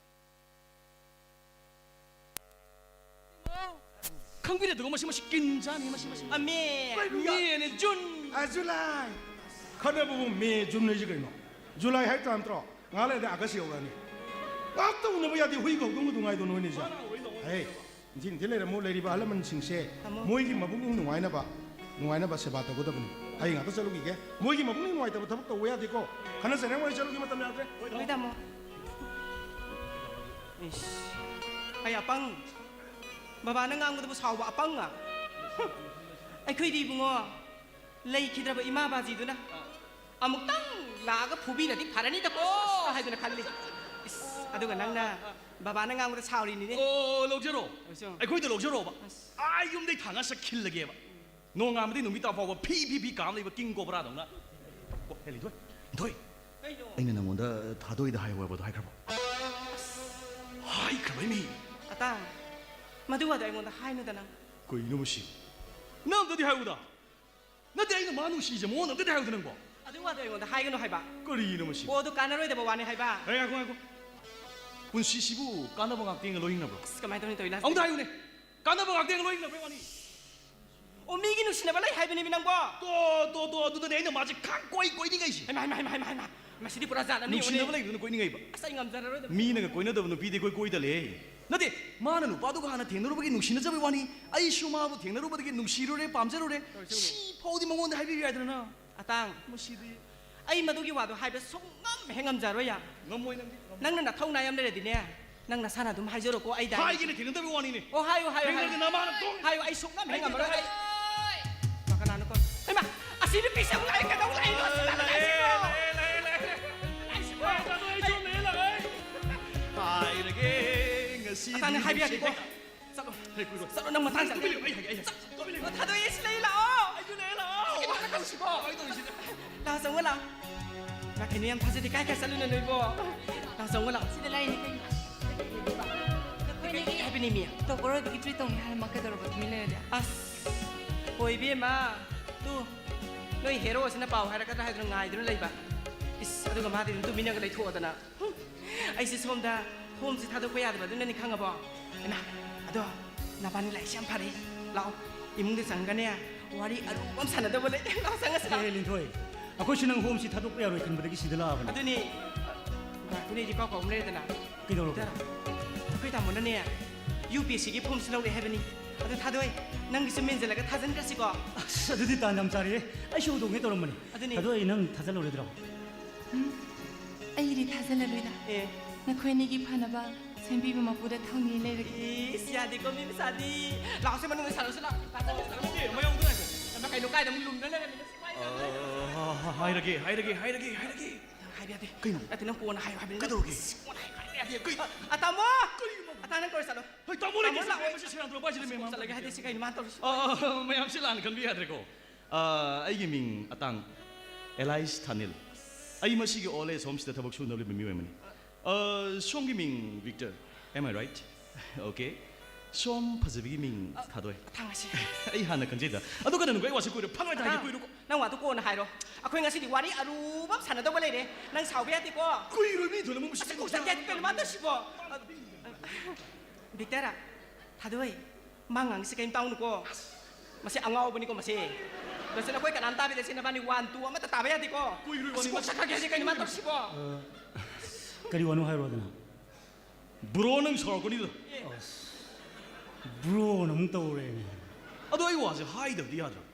ꯈꯪꯕꯤꯔꯦꯗꯀꯣ, ꯃꯁꯤ, ꯃꯁꯤ ꯀꯤꯟ ꯆꯥꯅꯤ, ꯃꯁꯤ, ꯃꯁꯤ꯫ ꯑꯃꯦ! ꯃꯦꯅꯦ, ꯖꯨꯟ! ꯑ, ꯖꯨꯂꯥꯏ! ꯈꯠꯅꯕꯕꯨ ꯃꯦ, ꯖꯨꯟ ꯍꯥꯏꯁꯤ ꯀꯩꯅꯣ? ꯖꯨꯂꯥꯏ ꯍꯥꯏ ꯇꯥ ꯅꯠꯇ꯭ꯔꯣ? ꯉꯥꯏꯍꯥꯛ ꯂꯩꯔꯗꯤ ꯑꯥꯒꯁ ꯌꯧꯔꯛꯑꯅꯤ꯫ ꯉꯥꯛꯇ ꯎꯅꯕ ꯌꯥꯗꯦ, ꯍꯨꯏꯒ ꯍꯧꯗꯣꯡꯒ ꯅꯨꯡꯉꯥꯏꯗꯣ ꯅꯣꯏꯅꯤꯁꯦ꯫ ꯍꯦ, ꯅꯤꯡꯊꯤ ꯅꯤꯡꯊꯤ ꯂꯩꯔꯝꯃꯨ, ꯂꯩꯔꯤꯕ ꯑꯍꯜ ꯂꯃꯟꯁꯤꯡꯁꯦ ꯇꯥꯃꯣ꯫ ꯃꯣꯏꯒꯤ ꯃꯕꯨꯛꯅꯤꯡ ꯅꯨꯡꯉꯥꯏꯅꯕ, ꯅꯨꯡꯉꯥꯏꯅꯕ ꯁꯦꯕꯥ ꯇꯧꯒꯗꯕꯅꯤ꯫ ꯑꯩ ꯉꯥꯛꯇ ꯆꯠꯂꯨꯈꯤꯒꯦ꯫ ꯃꯣꯏꯒꯤ ꯃꯕꯨꯛꯅꯤꯡ ꯅꯨꯡꯉꯥꯏꯇꯕ ꯊꯕꯛ ꯇꯧꯕ ꯌꯥꯗꯦꯀꯣ꯫ ꯈꯟꯅ ꯆꯩꯅꯕ ꯑꯣꯏꯅ ꯆꯠꯂꯨꯒꯦ, ꯃꯇꯝ ꯌꯥꯗ꯭ꯔꯦ꯫ ꯍꯣꯏ, ꯇꯥꯃꯣ꯫ ꯏꯁ, ꯑꯩ ꯑꯄꯪ꯫ ꯕꯕꯥꯅ ꯉꯥꯡꯕꯗꯕꯨ ꯁꯥꯎꯕ ꯑꯄꯪ? ꯍꯨꯝ꯫ ꯑꯩꯈꯣꯏꯗꯤ ꯏꯕꯨꯡꯉꯣ, ꯂꯩꯈꯤꯗ꯭ꯔꯕ ꯏꯃꯥ ꯕꯥꯖꯤꯗꯨꯅ ꯑꯃꯨꯛꯇꯪ ꯂꯥꯛꯑꯒ ꯐꯨꯕꯤꯔꯗꯤ ꯐꯔꯅꯤꯗꯀꯣ ꯍꯥꯏꯗꯨꯅ ꯈꯜꯂꯤ꯫ ꯏꯁ, ꯑꯗꯨꯒ ꯅꯪꯅ ꯕꯕꯥꯅ ꯉꯥꯡꯕꯗ ꯁꯥꯎꯔꯤꯅꯤꯅꯦ꯫ ꯑꯣ, ꯂꯧꯖꯔꯣ꯫ ꯑꯩꯁꯨ꯫ ꯑꯩꯈꯣꯏꯗ ꯂꯧꯖꯔꯣꯕ꯫ ꯑꯁ꯫ ꯑꯥ, ꯌꯨꯝꯗꯩ ꯊꯥꯡꯉ ꯆꯠꯈꯤꯜꯂꯒꯦꯕ꯫ ꯅꯣꯡꯉꯥꯟꯕꯗꯩ ꯅꯨꯃꯤꯠ ꯇꯥꯐꯥꯎꯕ ꯐꯤ ꯐꯤ ꯐꯤ ꯀꯥꯝ ꯂꯩꯕ ꯀꯤꯡ ꯀꯣꯕ꯭ꯔꯥꯗꯧꯅ꯫ ꯑꯣ, ꯍꯦ, ꯂꯤꯟꯊꯣꯏ, ꯂꯤꯟꯊꯣꯏ꯫ ꯀꯩꯅꯣ? ꯑꯩꯅ ꯅꯪꯉꯣꯟꯗ ꯊꯥꯗꯣꯏꯗ ꯍꯥꯏꯌꯣ ꯍꯥꯏꯕꯗꯣ ꯍꯥꯏꯈ꯭ꯔꯕꯣ? ꯍꯥꯏꯈ꯭ꯔꯕꯩ ꯃꯤ꯫ ꯑꯇꯥꯡ, ꯃꯗꯨ ꯋꯥꯗꯣ ꯑꯩꯉꯣꯟꯗ ꯍꯥꯏꯅꯨꯗ ꯅꯪ꯫ ꯀꯩꯅꯣ ꯃꯁꯤ? ꯅꯪ ꯑꯝꯇꯗꯤ ꯍꯥꯏꯌꯨꯗ꯫ ꯅꯠꯇꯦ, ꯑꯩꯅ ꯃꯥ ꯅꯨꯡꯁꯤꯁꯦ ꯃꯉꯣꯟꯗ ꯑꯝꯇꯗꯤ ꯍꯥꯏꯌꯨꯗ ꯅꯪꯕꯣ꯫ ꯑꯗꯨ ꯋꯥꯗꯣ ꯑꯩꯉꯣꯟꯗ ꯍꯥꯏꯒꯅꯨ ꯍꯥꯏꯕ꯫ ꯀꯔꯤꯅꯣ ꯃꯁꯤ? ꯑꯣ, ꯑꯗꯨ ꯀꯥꯟꯅꯔꯣꯏꯗꯕ ꯋꯥꯅꯤ ꯍꯥꯏꯕ꯫ ꯑꯦ, ꯉꯥꯏꯈꯣ, ꯉꯥꯏꯈꯣ꯫ ꯄꯨꯟꯁꯤꯁꯤꯕꯨ ꯀꯥꯟꯅꯕ ꯉꯥꯛꯇ ꯌꯦꯡꯉ ꯂꯣꯏ ꯍꯤꯡꯅꯕ꯭ꯔꯣ? ꯑꯁ, ꯀꯃꯥꯏꯅ ꯇꯧꯅꯤ ꯇꯧꯔꯤ ꯂꯥꯁ? ꯑꯃꯨꯛꯇ ꯍꯥꯏꯌꯨꯅꯦ꯫ ꯀꯥꯟꯅꯕ ꯉꯥꯛꯇ ꯌꯦꯡꯉ ꯂꯣꯏ ꯍꯤꯡꯅꯕ꯭ꯔꯣ ꯏꯕꯥꯅꯤ? ꯑꯣ, ꯃꯤꯒꯤ ꯅꯨꯡꯁꯤꯅꯕ ꯂꯩ ꯍꯥꯏꯕꯅꯦꯃꯤ ꯅꯪꯕꯣ꯫ ꯇꯣ, ꯇꯣ, ꯇꯣ, ꯑꯗꯨꯗꯅꯦ ꯑꯩꯅ ꯃꯥꯁꯦ ꯈꯪ ꯀꯣꯏ ꯀꯣꯏꯅꯤꯡꯉꯩꯁꯦ꯫ ꯍꯩꯃꯥ, ꯍꯩꯃꯥ, ꯍꯩꯃꯥ, ꯍꯩꯃꯥ, ꯍꯩꯃꯥ꯫ ꯃꯁꯤꯗꯤ ꯄꯨꯔꯥ ꯖꯥꯠ ꯑꯃꯅꯤ ꯅꯨꯡꯁꯤꯅꯕ ꯑꯣꯏꯅꯦ꯫ ꯂꯩꯕꯗꯨꯅ ꯀꯣꯏꯅꯤꯡꯉꯩꯕ꯫ ꯑꯁ, ꯑꯩ ꯉꯝꯖꯔꯔꯣꯏꯗ꯫ ꯃꯤꯅꯒ ꯀꯣꯏꯅꯗꯕ ꯅꯨꯄꯤꯗꯤ ꯑꯩꯈꯣꯏ ꯀꯣꯏꯗ ꯂꯩ꯫ ꯅꯠꯇꯦ, ꯃꯥꯅ ꯅꯨꯄꯥꯗꯨꯒ ꯍꯥꯟꯅ ꯊꯦꯡꯅꯔꯨꯕꯒꯤ ꯅꯨꯡꯁꯤꯅꯖꯕꯩ ꯋꯥꯅꯤ꯫ ꯑꯩꯁꯨ ꯃꯥꯕꯨ ꯊꯦꯡꯅꯔꯨꯕꯗꯅ ꯅꯨꯡꯁꯤꯔꯨꯔꯦ, ꯄꯥꯝꯖꯔꯨꯔꯦ꯫ ꯁꯤ ꯐꯥꯎꯗꯤ ꯃꯉꯣꯟꯗ ꯍꯥꯏꯕꯤꯕ ꯌꯥꯏꯗꯅ꯫ ꯑꯇꯥꯡ, ꯃꯁꯤꯗꯤ꯫ ꯑꯩ ꯃꯗꯨꯒꯤ ꯋꯥꯗꯣ ꯍꯥꯏꯕ ꯁꯨꯡꯉꯝ ꯍꯦꯛ ꯉꯝꯖꯔꯣꯏ ꯌꯥ꯫ ꯉꯝꯃꯣꯏ ꯅꯪꯗꯤ, ꯉꯝꯃꯣꯏ꯫ ꯅꯪꯅ ꯅꯊꯧꯅꯥ ꯌꯥꯝ ꯂꯩꯔꯗꯤꯅꯦ, ꯅꯪ ꯅꯁꯥꯅ ꯑꯗꯨꯝ ꯍꯥꯏꯖꯔꯣꯀꯣ, ꯑꯩ ꯗꯥꯏ- ꯍꯥꯏꯒꯦꯅ ꯊꯦꯡꯅꯗꯕꯩ ꯋꯥꯅꯤꯅꯦ꯫ ꯑꯣ, ꯍꯥꯏꯌꯨ, ꯍꯥꯏꯌꯨ, ꯍꯥꯏꯌꯨ꯫ ꯊꯦꯡꯅꯔꯗꯤ ꯅꯃꯥꯅ ꯇꯣꯡ- ꯍꯥꯏꯌꯨ, ꯑꯩ ꯁꯨꯡꯉꯝ ꯍꯦꯛ ꯉꯝꯃꯔꯣꯏ꯫ ꯑꯩ ꯃꯥ ꯀꯅꯥꯅꯣ ꯀꯣ? ꯍꯩꯃꯥ, ꯑꯁꯤ ꯅꯨꯄꯤꯁꯦ ꯑꯃꯨꯛ ꯂꯥꯛꯑꯦ, ꯀꯩꯗꯧ ꯂꯥꯛꯏꯅꯣ ꯑꯁꯤꯗ? ꯂꯥꯛꯑꯦ, ꯂꯥꯛꯑꯦ, ꯂꯥꯛꯑꯦ, ꯂꯥꯛꯑꯦ꯫ ꯂꯥꯛꯏꯁꯤꯕꯣ? ꯂꯥꯛꯑꯦ, ꯂꯥꯛꯑꯦ, ꯑꯩ ꯁꯣꯝꯗ ꯂꯥꯛꯑꯦ꯫ ꯍꯥꯏꯔꯒꯦ ꯉꯁꯤꯗꯤ ꯑꯇꯥꯡ, ꯍꯥꯏꯕ ꯌꯥꯗꯦꯀꯣ꯫ ꯅꯨꯡꯁꯤꯠ ꯆꯠꯂꯣ꯫ ꯍꯦ, ꯀꯨꯏꯔꯣ꯫ ꯆꯠꯂꯣ, ꯅꯪ ꯃꯇꯥꯡ ꯆꯥꯗꯦ꯫ ꯇꯨꯃꯤꯟ ꯂꯩꯌꯨ, ꯑꯩ ꯍꯥꯏꯒꯦ, ꯑꯩ ꯍꯥꯏꯒꯦ꯫ ꯆꯠꯂꯣ, ꯊꯥꯗꯣꯛꯑꯦ, ꯁꯤ ꯂꯩ ꯂꯥꯛꯑꯣ꯫ ꯑꯩꯁꯨ ꯂꯩ ꯂꯥꯛꯑꯣ꯫ ꯀꯩꯅꯣ ꯇꯧꯁꯤꯕꯣ? ꯀꯃꯥꯏꯅ ꯇꯧꯔꯤꯁꯤꯗ? ꯂꯥꯛꯑꯣ, ꯆꯪꯉꯣ ꯂꯥꯛꯑꯣ꯫ ꯃꯥ ꯀꯩꯅꯣ ꯌꯥꯝ ꯊꯥꯖꯗꯦ, ꯀꯥꯏ ꯀꯥꯏ ꯆꯠꯂꯨꯏꯅꯣ ꯅꯣꯏꯕꯣ? ꯂꯥꯛꯑꯣ, ꯆꯪꯉꯣ ꯂꯥꯛꯑꯣ꯫ ꯁꯤꯗ ꯂꯩꯔꯤꯅꯦ ꯀꯩꯅꯣ꯫ ꯀꯩ ꯍꯥꯏꯕꯅꯤ ꯃꯤ? ꯇꯣꯞꯄꯔ ꯑꯣꯏꯕꯒꯤ ꯇ꯭ꯔꯤꯠ ꯇꯧꯅꯤ ꯍꯥꯏꯔꯝꯃ ꯀꯩꯗꯧꯔꯕ ꯇꯨꯃꯤꯟ ꯂꯩꯔꯗꯤ? ꯑꯁ, ꯍꯣꯏ ꯏꯕꯦꯝꯃ, ꯇꯨ, ꯅꯣꯏ ꯍꯦꯔꯣꯁꯤꯅ ꯄꯥꯎ ꯍꯥꯏꯔꯛꯀꯗ꯭ꯔꯥ ꯍꯥꯏꯗꯨꯅ ꯉꯥꯏꯗꯨꯅ ꯂꯩꯕ꯫ ꯏꯁ, ꯑꯗꯨꯒ ꯃꯥꯗꯤ ꯑꯗꯨꯝ ꯇꯨꯃꯤꯟꯅꯒ ꯂꯩꯊꯣꯛꯑꯗꯅ꯫ ꯍꯨꯝ, ꯑꯩꯁꯦ ꯁꯣꯝꯗ ꯍꯣꯝꯁꯦ ꯊꯥꯗꯣꯛꯄ ꯌꯥꯗꯕ ꯑꯗꯨꯅꯅꯤ ꯈꯪꯉꯕꯣ? ꯏꯃꯥ, ꯑꯗꯣ ꯅꯕꯥꯅꯤ ꯂꯥꯛꯏꯁꯦ ꯌꯥꯝ ꯐꯔꯦ꯫ ꯂꯥꯛꯑꯣ, ꯏꯃꯨꯡꯗ ꯆꯪꯉꯒꯅꯦ ꯋꯥꯔꯤ ꯑꯔꯨꯕ ꯑꯃ ꯁꯥꯟꯅꯗꯧꯕ ꯂꯩ꯫ ꯂꯥꯛꯑꯣ, ꯆꯪꯉꯁꯤ ꯂꯥꯛꯑꯣ꯫ ꯑꯦ, ꯂꯤꯟꯊꯣꯏ, ꯑꯩꯈꯣꯏꯁꯨ ꯅꯪ ꯍꯣꯝꯁꯤ ꯊꯥꯗꯣꯛꯄ ꯌꯥꯔꯣꯏ ꯈꯟꯕꯗꯒꯤ ꯁꯤꯗ ꯂꯥꯛꯑꯕꯅꯤ꯫ ꯑꯗꯨꯅꯤ, ꯉꯥꯏꯈꯣꯅꯦ, ꯑꯩꯗꯤ ꯀꯥꯎ ꯀꯥꯎ ꯑꯃ ꯂꯩꯔꯦꯗꯅ꯫ ꯀꯩꯗꯧꯔꯕ? ꯗꯥ, ꯑꯩꯈꯣꯏ ꯇꯥꯃꯣꯅꯅꯦ ꯌꯨ ꯄꯤ ꯑꯦꯁ ꯁꯤꯒꯤ ꯐꯣꯝꯁꯤ ꯂꯧꯔꯦ ꯍꯥꯏꯕꯅꯤ꯫ ꯑꯗꯨ ꯊꯥꯗꯣꯏ, ꯅꯪꯒꯤꯁꯨ ꯃꯦꯟꯁꯤꯜꯂꯒ ꯊꯥꯖꯤꯟꯈ꯭ꯔꯁꯤꯀꯣ꯫ ꯑꯁ, ꯑꯗꯨꯗꯤ ꯇꯥꯟ ꯌꯥꯝ ꯆꯥꯔꯦꯍꯦ꯫ ꯑꯩꯁꯨ ꯍꯧꯗꯣꯛꯅꯦ ꯇꯧꯔꯝꯕꯅꯤ꯫ ꯑꯗꯨꯅꯤ꯫ ꯊꯥꯗꯣꯏ, ꯅꯪ ꯊꯥꯖꯤꯜꯂꯨꯔꯣꯏꯗ꯭ꯔꯣ? ꯎꯝ, ꯑꯩꯒꯤꯗꯤ ꯊꯥꯖꯤꯜꯂꯔꯣꯏꯗ꯫ ꯑꯦ꯫ ꯅꯈꯣꯏ ꯑꯅꯤꯒꯤ ꯐꯅꯕ ꯁꯦꯝꯕꯤꯕ ꯃꯄꯨꯗ ꯊꯧꯅꯤ ꯂꯩꯔꯒꯦ꯫ ꯏꯁ, ꯌꯥꯗꯦꯀꯣ, ꯃꯤ ꯃꯆꯥꯗꯤ꯫ ꯂꯥꯛꯑꯣꯁꯦ, ꯃꯅꯨꯡꯗ ꯁꯥꯟꯅꯔꯁꯤ, ꯂꯥꯛꯑꯣ꯫ ꯅꯠꯇꯦ, ꯃꯌꯥꯝꯗꯨ ꯉꯥꯏꯈꯣ꯫ ꯀꯩꯅꯣ, ꯀꯥꯏꯗ ꯑꯃꯨꯛ ꯂꯨꯝꯅ ꯂꯩꯔꯝꯃꯤꯅꯣ? ꯁꯤ ꯀꯃꯥꯏꯅ ꯇꯧꯗꯣꯏꯅꯣ? ꯑ, ꯍꯥꯏꯔꯒꯦ, ꯍꯥꯏꯔꯒꯦ, ꯍꯥꯏꯔꯒꯦ, ꯍꯥꯏꯔꯒꯦ꯫ ꯍꯥꯏꯕ ꯌꯥꯗꯦ꯫ ꯀꯩꯅꯣ? ꯅꯠꯇꯦ, ꯅꯪ ꯀꯣꯟꯅ ꯍꯥꯏꯌꯨ ꯍꯥꯏꯕꯅꯤ꯫ ꯀꯩꯗꯧꯔꯒꯦ? ꯀꯣꯟꯅ ꯍꯥꯏꯌꯨ ꯍꯥꯏꯕ ꯌꯥꯗꯦ꯫ ꯀꯩ? ꯑ, ꯑ, ꯇꯥꯃꯣ! ꯀꯔꯤꯅꯣ? ꯑꯇꯥ, ꯅꯪ ꯀꯧꯔ ꯆꯠꯂꯣ꯫ ꯍꯣꯏ, ꯇꯥꯃꯣ ꯂꯩꯇꯦ, ꯇꯥꯃꯣ ꯂꯥꯛꯑꯣ꯫ ꯃꯁꯤ ꯁꯦꯔꯥꯟ ꯇꯨꯔꯥꯟ ꯄꯥꯏꯁꯤꯜꯂꯦ, ꯃꯦꯝ꯫ ꯆꯠꯂꯒꯦ ꯍꯥꯏꯗꯤ ꯁꯤ ꯀꯩꯅꯣ ꯃꯥꯅ ꯇꯧꯔꯤꯁꯤ? ꯑ, ꯑ, ꯑ, ꯃꯌꯥꯝꯁꯤ ꯂꯥꯟꯅ ꯈꯟꯕ ꯌꯥꯗ꯭ꯔꯦꯀꯣ꯫ ꯑ, ꯑꯩꯒꯤ ꯃꯤꯡ ꯑꯇꯥꯡ ꯑꯦꯂꯥꯏꯁ ꯊꯥꯅꯤꯜ꯫ ꯑꯩ ꯃꯁꯤꯒꯤ ꯑꯣꯜ ꯑꯦꯖ ꯍꯣꯝꯁꯤꯗ ꯊꯕꯛ ꯁꯨꯅꯕ ꯂꯩꯕ ꯃꯤꯑꯣꯏ ꯑꯃꯅꯤ꯫ ꯑ, ꯁꯣꯝꯒꯤ ꯃꯤꯡ Victor, am I right? Okay. ꯁꯣꯝ ꯐꯖꯕꯤꯒꯤ ꯃꯤꯡ ꯊꯥꯗꯣꯏ꯫ ꯊꯥꯡꯉꯁꯤ꯫ ꯑꯩ ꯍꯥꯟꯅ ꯈꯪꯖꯩꯗ꯫ ꯑꯗꯨ ꯀꯩꯅꯣ, ꯑꯩ ꯋꯥꯁꯤ ꯀꯨꯏꯔꯦ꯫ ꯐꯪꯉꯣꯏ ꯇꯥꯏꯒꯦ, ꯑꯇꯥꯡ, ꯀꯨꯏꯔꯦꯀꯣ꯫ ꯅꯪ ꯋꯥꯗꯨ ꯀꯣꯟꯅ ꯍꯥꯏꯔꯣ꯫ ꯑꯩꯈꯣꯏ ꯉꯁꯤꯗꯤ ꯋꯥꯔꯤ ꯑꯔꯨꯕ ꯑꯃ ꯁꯥꯟꯅꯗꯧꯕ ꯂꯩꯔꯦ꯫ ꯅꯪ ꯁꯥꯎꯕ ꯌꯥꯗꯦꯀꯣ꯫ ꯀꯨꯏꯔꯣꯏ, ꯃꯤ ꯊꯣꯏꯅ ꯑꯃꯨꯛ ꯑꯁ, ꯀꯣꯛ ꯆꯠꯀꯦ ꯍꯥꯏꯗꯤ ꯀꯩꯅꯣ ꯃꯥ ꯇꯧꯁꯤꯕꯣ? ꯕꯤꯛꯇꯔ, ꯊꯥꯗꯣꯏ, ꯃꯥ ꯉꯥꯡꯉꯤꯁꯤ ꯀꯩꯝ ꯇꯥꯎꯅꯨꯀꯣ꯫ ꯃꯁꯤ ꯑꯉꯥꯎꯕꯅꯤꯀꯣ ꯃꯁꯤ꯫ ꯂꯣꯏꯁꯤꯜ, ꯑꯩꯈꯣꯏ ꯀꯅꯥꯝ ꯇꯥꯕꯤꯗꯦ꯫ ꯁꯤ ꯅꯕꯥꯅꯤ ꯋꯥꯟ ꯇꯨ ꯑꯃꯠꯇ ꯇꯥꯕ ꯌꯥꯗꯦꯀꯣ꯫ ꯀꯨꯏꯔꯣꯏ, ꯋꯥꯅꯤ, ꯑꯁ, ꯀꯣꯛ ꯃꯁꯤ ꯆꯠꯈ꯭ꯔꯒꯦ ꯍꯥꯏꯁꯤ ꯀꯩꯅꯣ ꯃꯥ ꯇꯧꯁꯤꯕꯣ? ꯑ, ꯀꯔꯤ ꯋꯥꯅꯣ ꯍꯥꯏꯔꯣꯗꯅ? ꯕ꯭ꯔꯣ, ꯅꯪ ꯁꯥꯎꯔꯛꯀꯅꯤꯗ꯫ ꯕ꯭ꯔꯣꯅ ꯑꯃꯨꯛ ꯇꯧꯔꯦꯅꯦ꯫ ꯑꯗꯣ ꯑꯩ ꯋꯥꯁꯦ ꯍꯥꯏꯗꯕꯗꯤ ꯌꯥꯗ꯭ꯔꯕ?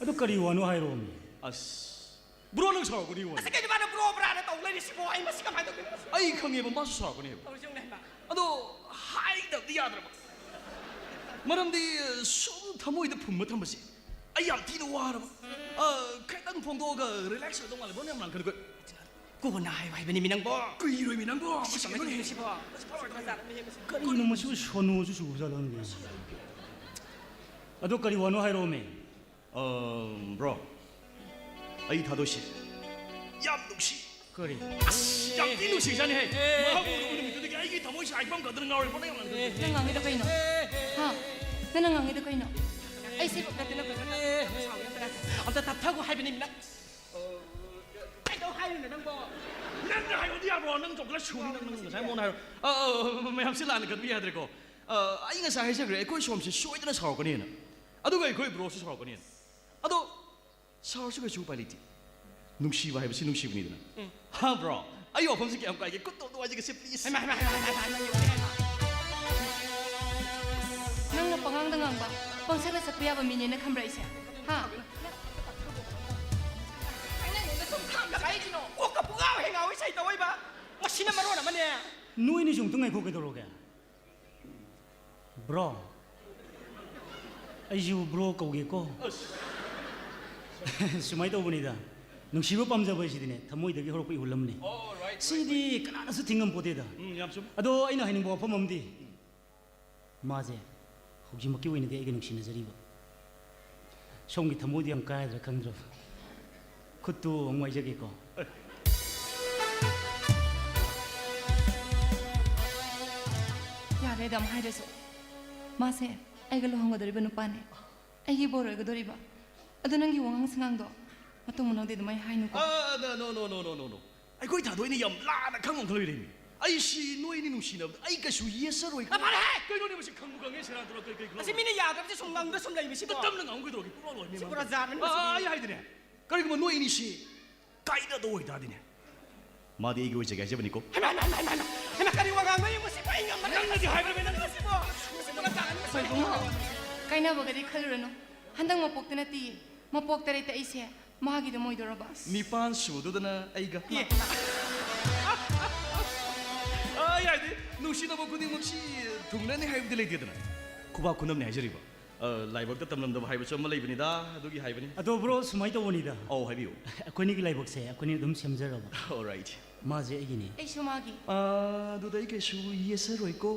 ꯑꯗꯨ ꯀꯔꯤ ꯋꯥꯅꯣ ꯍꯥꯏꯔꯛꯑꯣꯅꯦ꯫ ꯑꯁ, ꯕ꯭ꯔꯣ, ꯅꯪ ꯁꯥꯎꯔꯛꯀꯅꯤ ꯋꯥ꯫ ꯑꯁ, ꯀꯩꯅꯣ ꯃꯥꯅ ꯕ꯭ꯔꯣ ꯕ꯭ꯔꯥꯅ ꯇꯧ ꯂꯩꯔꯤꯁꯤꯕꯣ? ꯑꯩ ꯃꯁꯤ ꯀꯃꯥꯏꯅ ꯇꯧꯗꯣꯏꯅꯣ? ꯑꯩ ꯈꯪꯉꯦꯕ, ꯃꯥꯁꯨ ꯁꯥꯎꯔꯛꯀꯅꯦꯕ꯫ ꯇꯧꯔꯤꯁꯤ ꯌꯦꯡꯉꯨꯅꯦ ꯍꯥꯏꯕ꯫ ꯑꯗꯣ ꯍꯥꯏꯗꯕꯗꯤ ꯌꯥꯗ꯭ꯔꯕ꯫ ꯃꯔꯝꯗꯤ ꯁꯨꯝ ꯊꯃꯣꯏꯗ ꯐꯨꯝꯕ ꯊꯝꯕꯁꯦ ꯑꯩ ꯌꯥꯝ ꯊꯤꯅ ꯋꯥꯔꯕ꯫ ꯑ, ꯈꯤꯇꯪ ꯐꯣꯡꯗꯣꯛꯑꯒ ꯔꯤꯂꯦꯛꯁ ꯑꯣꯏꯗꯧ ꯃꯥꯜꯂꯦ, ꯕ꯭ꯔꯣ, ꯌꯥꯝ ꯂꯥꯡꯈꯠꯂꯛꯀ꯫ ꯀꯣꯟꯅ ꯍꯥꯏꯌꯨ ꯍꯥꯏꯕꯅꯤ ꯃꯤ ꯅꯪꯕꯣ꯫ ꯀꯨꯏꯔꯣꯏꯃꯤ ꯅꯪꯕꯣ, ꯁꯤ ꯃꯁꯤ ꯀꯃꯥꯏꯅ ꯀꯩꯅꯣꯅꯦ꯫ ꯇꯧꯔꯤꯁꯤꯕꯣ? ꯃꯁꯤ ꯐꯥꯎꯔꯣꯏꯗꯕ ꯖꯥꯠ ꯑꯃ ꯍꯦꯛ ꯃꯁꯤ꯫ ꯀꯔꯤꯅꯣ ꯃꯁꯤꯕꯨ ꯁꯣꯅꯣꯁꯨ ꯆꯨꯕ ꯖꯥꯠꯂꯣ ꯈꯪꯗꯦ꯫ ꯑꯗꯣ ꯀꯔꯤ ꯋꯥꯅꯣ ꯍꯥꯏꯔꯛꯑꯣꯃꯦ꯫ ꯑꯝ, ꯕ꯭ꯔꯣ, ꯑꯩ ꯊꯥꯗꯣꯏꯁꯦ ꯌꯥꯝ ꯅꯨꯡꯁꯤ꯫ ꯀꯔꯤ? ꯑꯁ, ꯌꯥꯝ ꯊꯤ ꯅꯨꯡꯁꯤꯖꯥꯠꯅꯤ ꯍꯦ꯫ ꯃꯍꯥꯛ ꯎꯔꯨꯕ ꯅꯨꯃꯤꯠꯇꯨꯗꯒꯤ ꯑꯩꯒꯤ ꯊꯃꯣꯏꯁꯦ ꯍꯥꯏꯐꯝ ꯈꯪꯗꯅ ꯉꯥꯎꯔꯦ, ꯕ꯭ꯔꯣ, ꯅꯪ ꯌꯥꯝ ꯂꯥꯡꯈꯠꯂꯛꯀ꯫ ꯅꯪ ꯉꯥꯡꯉꯤꯗꯣ ꯀꯩꯅꯣ? ꯍꯥ? ꯅꯪ ꯉꯥꯡꯉꯤꯗꯣ ꯀꯩꯅꯣ? ꯑꯩꯁꯦ ꯅꯠꯇꯦ, ꯅꯠꯇꯦ, ꯅꯠꯇꯦ, ꯅꯠꯇꯦ, ꯁꯥꯎ, ꯅꯠꯇꯦ, ꯅꯠꯇꯦ꯫ ꯑꯝꯇ ꯇꯞꯊꯒꯣ ꯍꯥꯏꯕꯅꯤ ꯅꯪ꯫ ꯀꯩꯗꯧ ꯍꯥꯏꯔꯤꯅꯣ ꯅꯪꯕꯣ? ꯅꯪꯅ ꯍꯥꯏꯕꯗꯤ ꯌꯥꯕ꯭ꯔꯣ? ꯅꯪ ꯆꯣꯀ꯭ꯂꯦꯠ ꯁꯨꯅꯤ, ꯅꯪ, ꯅꯪ ꯉꯁꯥꯏ ꯃꯉꯣꯟꯗ ꯍꯥꯏꯔꯣ꯫ ꯑ, ꯑ, ꯃꯌꯥꯝꯁꯤ ꯂꯥꯟꯅ ꯈꯟꯕ ꯌꯥꯗ꯭ꯔꯦꯀꯣ꯫ ꯑ, ꯑꯩ ꯉꯁꯥꯏ ꯍꯥꯏꯖꯈ꯭ꯔꯦ, ꯑꯩꯈꯣꯏ ꯁꯣꯝꯁꯦ ꯁꯣꯏꯗꯅ ꯁꯥꯎꯔꯛꯀꯅꯤꯅ꯫ ꯑꯗꯨꯒ ꯑꯩꯈꯣꯏ ꯕ꯭ꯔꯣꯁꯨ ꯁꯥꯎꯔꯛꯀꯅꯤꯅ꯫ ꯑꯗꯣ ꯁꯥꯎꯔꯁꯨ ꯀꯩꯁꯨ ꯎꯄꯥꯏ ꯂꯩꯇꯦ꯫ ꯅꯨꯡꯁꯤꯕ ꯍꯥꯏꯕꯁꯤ ꯅꯨꯡꯁꯤꯕꯅꯤꯗꯅ꯫ ꯍꯥ, ꯕ꯭ꯔꯣ? ꯑꯩ ꯋꯥꯐꯝꯁꯤ ꯀꯌꯥꯝ ꯀꯥꯏꯒꯦ? ꯈꯨꯠꯇꯣ ꯑꯗꯨꯋꯥꯏꯁꯤꯒ ꯁꯤ, please꯫ ꯍꯩꯃꯥ, ꯍꯩꯃꯥ, ꯍꯩꯃꯥ, ꯍꯩꯃꯥ, ꯍꯩꯃꯥ, ꯅꯪꯒꯤ ꯋꯥꯔꯤ ꯍꯩꯃꯥ꯫ ꯅꯪꯅ ꯄꯉꯥꯡꯗ ꯉꯥꯡꯕ, ꯄꯪꯁꯛꯇ ꯁꯛꯄ ꯌꯥꯕ ꯃꯤꯅꯦꯅ ꯈꯟꯕ꯭ꯔꯥ ꯑꯩꯁꯦ? ꯍꯥ? ꯑꯩꯅ ꯅꯉꯣꯟꯗ ꯁꯨꯝ ꯈꯥꯝꯗꯕ ꯍꯥꯏꯁꯤꯅꯣ? ꯀꯣꯛꯀ ꯄꯨꯡꯉꯥꯎ ꯍꯦꯛ ꯉꯥꯎꯏ ꯏꯁꯩ ꯇꯧꯋꯦꯕ꯫ ꯃꯁꯤꯅ ꯃꯔꯣꯟ ꯑꯃꯅꯦ꯫ ꯅꯣꯏꯅꯤꯁꯨ ꯑꯃꯨꯛꯇ ꯉꯥꯏꯈꯣ, ꯀꯩꯗꯧꯔꯒꯦ? ꯕ꯭ꯔꯣ, ꯑꯩꯁꯨ ꯕ꯭ꯔꯣ ꯀꯧꯒꯦꯀꯣ꯫ ꯁꯨꯃꯥꯏꯅ ꯇꯧꯕꯅꯤꯗ, ꯅꯨꯡꯁꯤꯕ ꯄꯥꯝꯖꯕ ꯍꯥꯏꯁꯤꯗꯤꯅꯦ, ꯊꯃꯣꯏꯗꯒꯤ ꯍꯧꯔꯛꯄ ꯏꯍꯨꯜ ꯑꯃꯅꯤ꯫ ꯁꯤꯗꯤ ꯀꯅꯥꯅꯁꯨ ꯊꯤꯡꯉꯝꯄꯣꯠꯇꯦꯗ꯫ ꯎꯝ, ꯌꯥꯝ ꯆꯨꯝ꯫ ꯑꯗꯣ ꯑꯩꯅ ꯍꯥꯏꯅꯤꯡꯕ ꯋꯥꯐꯝ ꯑꯃꯗꯤ, ꯃꯥꯁꯦ ꯍꯧꯖꯤꯛꯃꯛꯀꯤ ꯑꯣꯏꯅꯗꯤ ꯑꯩꯒ ꯅꯨꯡꯁꯤꯅꯖꯔꯤꯕ꯫ ꯁꯣꯝꯒꯤ ꯊꯃꯣꯏꯗꯤ ꯌꯥꯝ ꯀꯥꯏꯗ꯭ꯔꯥ ꯈꯪꯗ꯭ꯔꯕ꯫ ꯈꯨꯠꯇꯨ ꯑꯃꯨꯛ ꯋꯥꯏꯖꯒꯦꯀꯣ꯫ ꯌꯥꯔꯦ, ꯑꯗꯨꯝ ꯍꯥꯏꯔꯁꯨ꯫ ꯃꯥꯁꯦ ꯑꯩꯒ ꯂꯨꯍꯣꯡꯒꯗꯧꯔꯤꯕ ꯅꯨꯄꯥꯅꯦ꯫ ꯑꯩꯒꯤ ꯕꯣꯔ ꯑꯣꯏꯒꯗꯧꯔꯤꯕ꯫ ꯑꯗꯣ ꯅꯪꯒꯤ ꯋꯥꯉꯥꯡ ꯁꯉꯥꯡꯗꯣ ꯃꯇꯨꯡ ꯃꯅꯥꯎꯗꯤ ꯑꯗꯨꯃꯥꯏꯅ ꯍꯥꯏꯅꯨꯀꯣ꯫ ꯑ, no, no, no, no, no, no, no. ꯑꯩꯈꯣꯏ ꯊꯥꯗꯣꯏꯅ ꯌꯥꯝ ꯂꯥꯟꯅ ꯈꯪꯉꯝ ꯈꯜꯂꯤꯔꯦꯅꯦ꯫ ꯑꯩꯁꯤ ꯅꯣꯏꯅꯤ ꯅꯨꯡꯁꯤꯅꯕꯗ ꯑꯩ ꯀꯩꯁꯨ ꯌꯦꯠꯆꯔꯣꯏ꯫ ꯑ, ꯐꯔꯦꯍꯦ! ꯀꯩꯅꯣꯅꯦ ꯃꯁꯤ ꯈꯪꯕꯨ ꯈꯪꯉꯦ, ꯁꯦꯔꯥꯟ ꯇꯨꯔꯥꯟ ꯀꯩ, ꯀꯩ ꯑꯁꯤ ꯃꯤꯅ ꯌꯥꯗꯕꯁꯦ ꯁꯨꯝ ꯉꯪꯗ ꯁꯨꯝ ꯂꯩꯕꯁꯤꯕꯣ? ꯇꯞꯅ ꯉꯥꯡꯉꯨ ꯀꯩꯗꯧꯔꯒꯦ? ꯄꯨꯡꯂꯣꯏ ꯂꯣꯏ ꯁꯤ ꯄꯨꯔꯥ ꯖꯥꯠ ꯑꯃꯅꯤ ꯑ, ꯃꯁꯤꯗꯤ꯫ ꯑ, ꯑꯩ ꯍꯥꯏꯗꯤꯅꯦ, ꯀꯔꯤꯒꯨꯝꯕ ꯅꯣꯏ ꯑꯅꯤꯁꯤ ꯀꯥꯏꯅꯗꯧ ꯑꯣꯏꯇꯥꯔꯗꯤꯅꯦ, ꯃꯥꯗꯤ ꯑꯩꯒꯤ ꯑꯣꯏꯖꯒꯦ ꯍꯥꯏꯖꯕꯅꯤꯀꯣ꯫ ꯍꯩꯃꯥ, ꯍꯩꯃꯥ, ꯍꯩꯃꯥ, ꯍꯩꯃꯥ, ꯍꯩꯃꯥ꯫ ꯍꯩꯃꯥ, ꯀꯔꯤ ꯋꯥ ꯉꯥꯡꯕ? ꯌꯦꯡꯉꯨ, ꯁꯤ ꯄꯥꯏ ꯉꯝꯕ ꯅꯪꯅꯗꯤ ꯍꯥꯏꯕꯅꯦ, ꯅꯪ ꯁꯤꯕꯣ, ꯁꯤꯕꯣ ꯂꯝꯖꯥ ꯑꯅꯤ ꯃꯁꯤ ꯏꯕꯨꯡꯉꯣ, ꯀꯥꯏꯅꯕꯒꯗꯤ ꯈꯜꯂꯨꯔꯅꯨ꯫ ꯍꯟꯗꯛ ꯃꯄꯣꯛꯇ ꯅꯠꯇꯤꯌꯦ, ꯃꯄꯣꯛ ꯇꯔꯦꯠꯇ ꯑꯩꯁꯦ ꯃꯥꯒꯤꯗ ꯑꯣꯏꯗꯣꯔꯕ꯫ ꯅꯤꯄꯥꯟ ꯁꯨꯕꯗꯨꯗꯅ ꯑꯩꯒ꯫ ꯑꯦ꯫ ꯑ, ꯌꯥꯏꯗꯤ, ꯅꯨꯡꯁꯤꯅꯕ ꯈꯨꯗꯤꯡꯃꯛꯁꯤ ꯊꯨꯡꯅꯅꯤ ꯍꯥꯏꯕꯗꯤ ꯂꯩꯇꯦꯗꯅ꯫ ꯈꯨꯕꯥꯛ ꯈꯨꯅꯝꯅꯤ ꯍꯥꯏꯖꯔꯤꯕ꯫ ꯑ, ꯂꯥꯏꯕꯛꯇ ꯇꯝꯂꯝꯗꯕ ꯍꯥꯏꯕꯁꯨ ꯑꯃ ꯂꯩꯕꯅꯤꯗ, ꯑꯗꯨꯒꯤ ꯍꯥꯏꯕꯅꯤ꯫ ꯑꯗꯣ bro, ꯁꯨꯃꯥꯏꯅ ꯇꯧꯕꯅꯤꯗ꯫ ꯑꯧ, ꯍꯥꯏꯕꯤꯌꯨ꯫ ꯑꯩꯈꯣꯏꯅꯤꯒꯤ ꯂꯥꯏꯕꯛꯁꯦ ꯑꯩꯈꯣꯏꯅꯤ ꯑꯗꯨꯝ ꯁꯦꯝꯖꯔꯕ꯫ Alright꯫ ꯃꯥꯁꯦ ꯑꯩꯒꯤꯅꯤ꯫ ꯑꯩꯁꯨ ꯃꯥꯒꯤ꯫ ꯑ, ꯑꯗꯨꯗ ꯑꯩ ꯀꯩꯁꯨ ꯌꯦꯠꯁꯔꯣꯏꯀꯣ꯫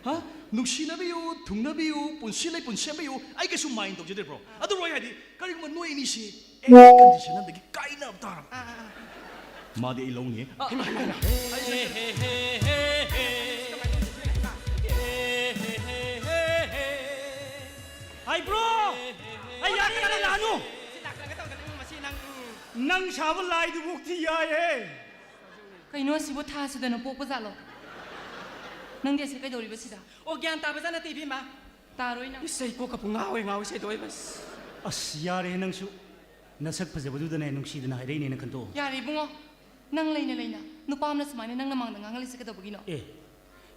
ꯍꯥ? ꯅꯨꯡꯁꯤꯅꯕꯤꯌꯨ, ꯊꯨꯡꯅꯕꯤꯌꯨ, ꯄꯨꯟꯁꯤ ꯂꯩꯄꯨꯟ ꯁꯦꯝꯕꯤꯌꯨ, ꯑꯩ ꯀꯩꯁꯨ mind ꯇꯧꯖꯗꯦ bro꯫ ꯑꯗꯨ bro, ꯑꯩ ꯍꯥꯏꯗꯤ, ꯀꯔꯤꯒꯨꯝꯕ ꯅꯣꯏ ꯑꯅꯤꯁꯤ any condition ꯑꯃꯗꯒꯤ ꯀꯥꯏꯅꯕ ꯇꯥꯔꯕ꯫ ꯑꯥ, ꯑꯥ, ꯑꯥ꯫ ꯃꯥꯗꯤ ꯑꯩ ꯂꯧꯅꯤ꯫ ꯑ, ꯍꯩꯃꯥ, ꯍꯩꯃꯥ, ꯍꯩꯃꯥ꯫ ꯍꯥꯏ bro! ꯑꯩ ꯌꯥꯔꯦ, ꯌꯥꯔꯦ, ꯂꯥꯛꯑꯅꯨ! ꯁꯤ ꯂꯥꯛꯇ꯭ꯔꯒ ꯇꯧꯗꯅ ꯏꯃꯨꯡ ꯃꯁꯤ ꯅꯪ, ꯎꯝ꯫ ꯅꯪ ꯁꯥꯕ ꯂꯥꯏꯗꯨꯐꯥꯎ ꯊꯤ ꯌꯥꯏꯍꯦ! ꯀꯩꯅꯣ, ꯑꯁꯤꯕꯨ ꯊꯥ ꯁꯨꯗꯅ ꯄꯣꯛꯄ ꯖꯥꯠꯂꯣ? ꯅꯪꯗꯤ ꯑꯁꯤ ꯀꯩꯗꯧꯔꯤꯕ ꯁꯤꯗ? ꯑꯣ, ꯒ꯭ꯌꯥꯟ ꯇꯥꯕ ꯖꯥꯠ ꯅꯠꯇꯦ, ꯏꯕꯦꯝꯃ꯫ ꯇꯥꯔꯣꯏ ꯅꯪ꯫ ꯏꯁ, ꯑꯩ ꯀꯣꯛꯀ ꯄꯨꯡꯉꯥꯎ ꯍꯦꯛ ꯉꯥꯎꯏ, ꯁꯦꯗꯣꯏꯕ꯫ ꯑꯁ, ꯌꯥꯔꯦ ꯅꯪꯁꯨ꯫ ꯅꯁꯛ ꯐꯖꯕꯗꯨꯗꯅꯦ ꯅꯨꯡꯁꯤꯗꯅ ꯍꯥꯏꯔꯛꯏꯅꯦꯅ ꯈꯟꯇꯣꯛꯑꯣ꯫ ꯌꯥꯔꯦ ꯏꯕꯨꯡꯉꯣ, ꯅꯪ ꯂꯩꯅ ꯂꯩꯅ ꯅꯨꯄꯥ ꯑꯃꯅ ꯁꯨꯃꯥꯏꯅ ꯅꯪꯅ ꯃꯥꯡꯗ ꯉꯥꯡꯍꯜꯂꯤꯁꯦ ꯀꯩꯗꯧꯕꯒꯤꯅꯣ? ꯑꯦ,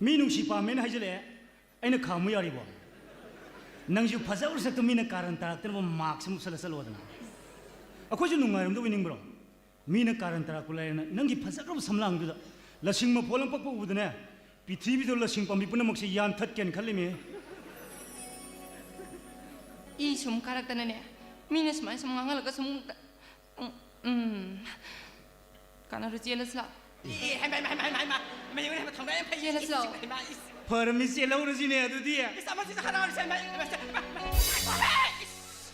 ꯃꯤ ꯅꯨꯡꯁꯤ ꯄꯥꯝꯃꯦꯅ ꯍꯥꯏꯖꯜꯂꯛꯑꯦ, ꯑꯩꯅ ꯈꯥꯝꯃꯨ ꯌꯥꯔꯤꯕꯣ? ꯅꯪꯁꯨ ꯐꯖꯕ ꯁꯛꯇꯣ ꯃꯤꯅ ꯀꯥꯔꯟ ꯇꯥꯔꯛꯇꯅꯕ mask ꯑꯃ ꯎꯞꯁꯜꯂ ꯆꯠꯂꯣꯗꯅ꯫ ꯑꯩꯈꯣꯏꯁꯨ ꯅꯨꯡꯉꯥꯏꯔꯝꯗꯧꯕ ꯅꯤꯡꯕ꯭ꯔꯣ? ꯃꯤꯅ ꯀꯥꯔꯟ ꯇꯥꯔꯛꯄ ꯂꯥꯏꯔꯅ ꯅꯪꯒꯤ ꯐꯖꯈ꯭ꯔꯕ ꯁꯝꯂꯥꯡꯗꯨꯗ ꯂꯁꯤꯡ ꯃꯐꯣꯜ ꯑꯃ ꯄꯛꯄ ꯎꯕꯗꯅꯦ, ꯄ꯭ꯔꯤꯊꯤꯕꯤꯗ ꯂꯁꯤꯡ ꯄꯥꯝꯕꯤ ꯄꯨꯝꯅꯃꯛꯁꯦ ꯌꯥꯟꯊꯠꯀꯦꯅ ꯈꯜꯂꯤꯃꯤ꯫ ꯏ ꯁꯨꯝ ꯀꯥꯔꯛꯇꯅꯅꯦ, ꯃꯤꯅ ꯁꯨꯃꯥꯏꯅ ꯁꯨꯝ ꯉꯥꯡꯍꯜꯂꯒ ꯁꯨꯝ, ꯎꯝ, ꯎꯝ, ꯀꯥꯟꯅꯔꯣꯏ, ꯆꯦꯜꯂꯁꯤ ꯂꯥꯛꯑꯣ꯫ ꯑꯦ, ꯍꯩꯃꯥ, ꯍꯩꯃꯥ, ꯍꯩꯃꯥ, ꯍꯩꯃꯥ, ꯍꯩꯃꯥ꯫ ꯃꯌꯨꯝ ꯍꯩꯃꯥ ꯊꯧꯅꯥ ꯌꯥꯝ ꯐꯩ꯫ ꯆꯦꯜꯂꯁꯤ ꯂꯥꯛꯑꯣ꯫ ꯏꯁ, ꯍꯩꯃꯥ, ꯏꯁ꯫ ꯐꯔꯃꯤ, ꯆꯦꯜꯍꯧꯔꯁꯤꯅꯦ ꯑꯗꯨꯗꯤ꯫ ꯏꯁ, ꯑꯃꯁꯤꯁꯨ ꯍꯔꯥꯎꯔꯤꯁꯦ, ꯍꯩꯃꯥ, ꯍꯩꯃꯥ, ꯍꯩꯃꯥ, ꯏꯁ꯫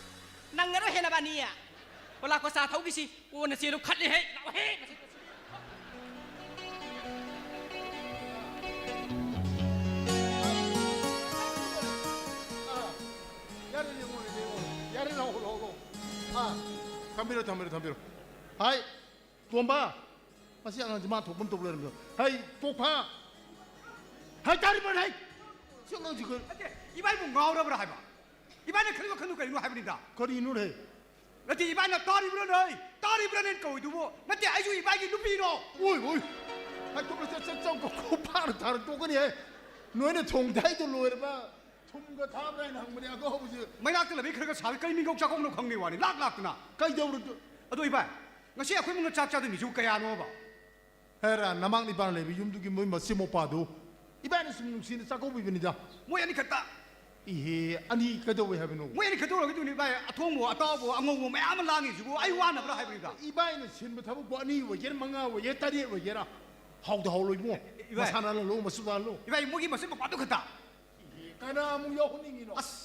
ꯅꯪꯉꯔꯣꯏ ꯍꯦ ꯅꯕꯥꯅꯤ꯫ ꯑꯣ, ꯂꯥꯛꯄ ꯆꯥ ꯊꯧꯈꯤꯁꯤ꯫ ꯀꯣꯟꯅ ꯆꯦꯜꯂꯨ ꯈꯠꯂꯦꯍꯦ꯫ ꯂꯥꯛꯑꯣꯍꯦ꯫ ꯑꯥ, ꯌꯥꯔꯦ, ꯌꯦꯡꯉꯣ, ꯌꯦꯡꯉꯣ꯫ ꯌꯥꯔꯦ, ꯂꯥꯛꯑꯣ, ꯂꯥꯛꯑꯣ, ꯂꯥꯛꯑꯣ꯫ ꯑꯥ, ꯊꯝꯕꯤꯔꯣ, ꯊꯝꯕꯤꯔꯣ, ꯊꯝꯕꯤꯔꯣ꯫ ꯍꯥꯏ, ꯇꯣꯝꯕ, ꯃꯁꯤ ꯑꯉꯥꯡꯁꯤ ꯃꯥ ꯊꯣꯛꯄ ꯑꯃ ꯇꯧ ꯂꯩꯔꯝꯃꯦ꯫ ꯍꯩ, ꯇꯣꯛꯐꯥ! ꯍꯩ, ꯇꯥꯔꯤꯕ꯭ꯔꯥ, ꯍꯩ? ꯁꯤ ꯑꯉꯥꯡꯁꯤ ꯀꯩ- ꯅꯠꯇꯦ, ꯏꯕꯥꯏꯕꯨ ꯉꯥꯎꯔꯕ꯭ꯔꯥ ꯍꯥꯏꯕ? ꯏꯕꯥꯏꯅ ꯈꯜꯂꯤꯕ ꯈꯟꯗꯨ ꯀꯔꯤꯅꯣ ꯍꯥꯏꯕꯅꯤꯗ? ꯀꯔꯤꯅꯣ, ꯍꯩ? ꯅꯠꯇꯦ, ꯏꯕꯥꯏꯅ ꯇꯥꯔꯤꯕ꯭ꯔꯥ, ꯍꯩ? ꯇꯥꯔꯤꯕ꯭ꯔꯥꯅꯦ ꯀꯧꯏꯗꯨꯕꯨ? ꯅꯠꯇꯦ, ꯑꯩꯁꯨ ꯏꯕꯥꯏꯒꯤ ꯅꯨꯄꯤꯔꯣ? ꯑꯣꯏ, ꯑꯣꯏ꯫ ꯍꯥꯏ, ꯀꯨꯞꯅ ꯆꯠ-, ꯆꯠ-, ꯆꯠ-, ꯀꯣ-, ꯀꯣ-, ꯐꯥꯔ ꯊꯥꯔ ꯇꯣꯛꯀꯅꯤ ꯍꯦ꯫ ꯅꯣꯏꯅ ꯊꯣꯡꯗꯥꯏꯗꯣ ꯂꯣꯏꯔꯕ? ꯊꯨꯝꯒ ꯊꯥꯕ꯭ꯔꯥ ꯍꯥꯏꯅ ꯍꯪꯕꯅꯦ ꯑꯉꯥꯎꯕꯁꯦ꯫ ꯃꯩꯅꯥꯛꯇ ꯂꯩꯕꯤ ꯈꯔ ꯈꯔ ꯁꯥꯕꯤ ꯀꯔꯤ ꯃꯤꯡꯒꯧ ꯆꯥꯛꯀꯧꯅꯣ ꯈꯪꯗꯦ ꯋꯥꯅꯤ, ꯂꯥꯛ ꯂꯥꯛꯇꯅ꯫ ꯀꯩꯗꯧꯔ-, ꯑꯗꯣ ꯏꯕꯥꯏ, ꯉꯁꯤ ꯑꯩꯈꯣꯏ ꯏꯃꯨꯡꯅ ꯆꯥꯛ ꯆꯥꯗꯣꯏ ꯃꯤꯁꯤꯕꯨ ꯀꯌꯥꯅꯣꯕ? ꯍꯦꯔꯥ, ꯅꯃꯥꯡ ꯅꯤꯄꯥꯟ ꯂꯩꯕ ꯌꯨꯝꯗꯨꯒꯤ ꯃꯣꯏ ꯃꯆꯤꯟ ꯃꯧꯄꯥꯗꯨ ꯏꯕꯥꯏꯅ ꯁꯨꯝ ꯅꯨꯡꯁꯤꯅ ꯆꯥꯛꯀꯧꯕꯤꯕꯅꯤꯗ꯫ ꯃꯣꯏ ꯑꯅꯤ ꯈꯛꯇ? ꯏꯍꯦ, ꯑꯅꯤ ꯀꯩꯗꯧꯋꯦ ꯍꯥꯏꯕꯅꯣ? ꯃꯣꯏ ꯑꯅꯤ ꯈꯛꯇ ꯑꯣꯏꯔꯒꯗꯤ ꯏꯕꯥꯏ, ꯑꯊꯣꯡꯕ, ꯑꯇꯥꯎꯕ, ꯑꯉꯧꯕ ꯃꯌꯥꯝ ꯑꯃ ꯂꯥꯡꯉꯤꯁꯤꯕꯨ ꯑꯩ ꯋꯥꯅꯕ꯭ꯔꯥ ꯍꯥꯏꯕꯅꯤꯗ꯫ ꯏꯕꯥꯏꯅ ꯁꯤꯟꯕ ꯊꯕꯛꯄꯨ ꯑꯅꯤ ꯑꯣꯏꯒꯦꯔꯥ, ꯃꯉꯥ ꯑꯣꯏꯒꯦꯔꯥ, ꯇꯔꯦꯠ ꯑꯣꯏꯒꯦꯔꯥ, ꯍꯥꯎꯗ ꯍꯥꯎꯂꯣꯏ ꯏꯕꯨꯡꯉꯣ꯫ ꯏꯕꯥꯏ꯫ ꯃꯁꯥ ꯅꯥꯜꯍꯜꯂꯣ, ꯃꯆꯨ ꯅꯥꯜꯍꯜꯂꯣ꯫ ꯏꯕꯥꯏ, ꯃꯣꯏꯒꯤ ꯃꯆꯤꯟ ꯃꯄꯥꯗꯨ ꯈꯛꯇ꯫ ꯀꯅꯥ ꯑꯃꯨꯛ ꯌꯥꯎꯍꯟꯅꯤꯡꯉꯤꯅꯣ? ꯑꯁ,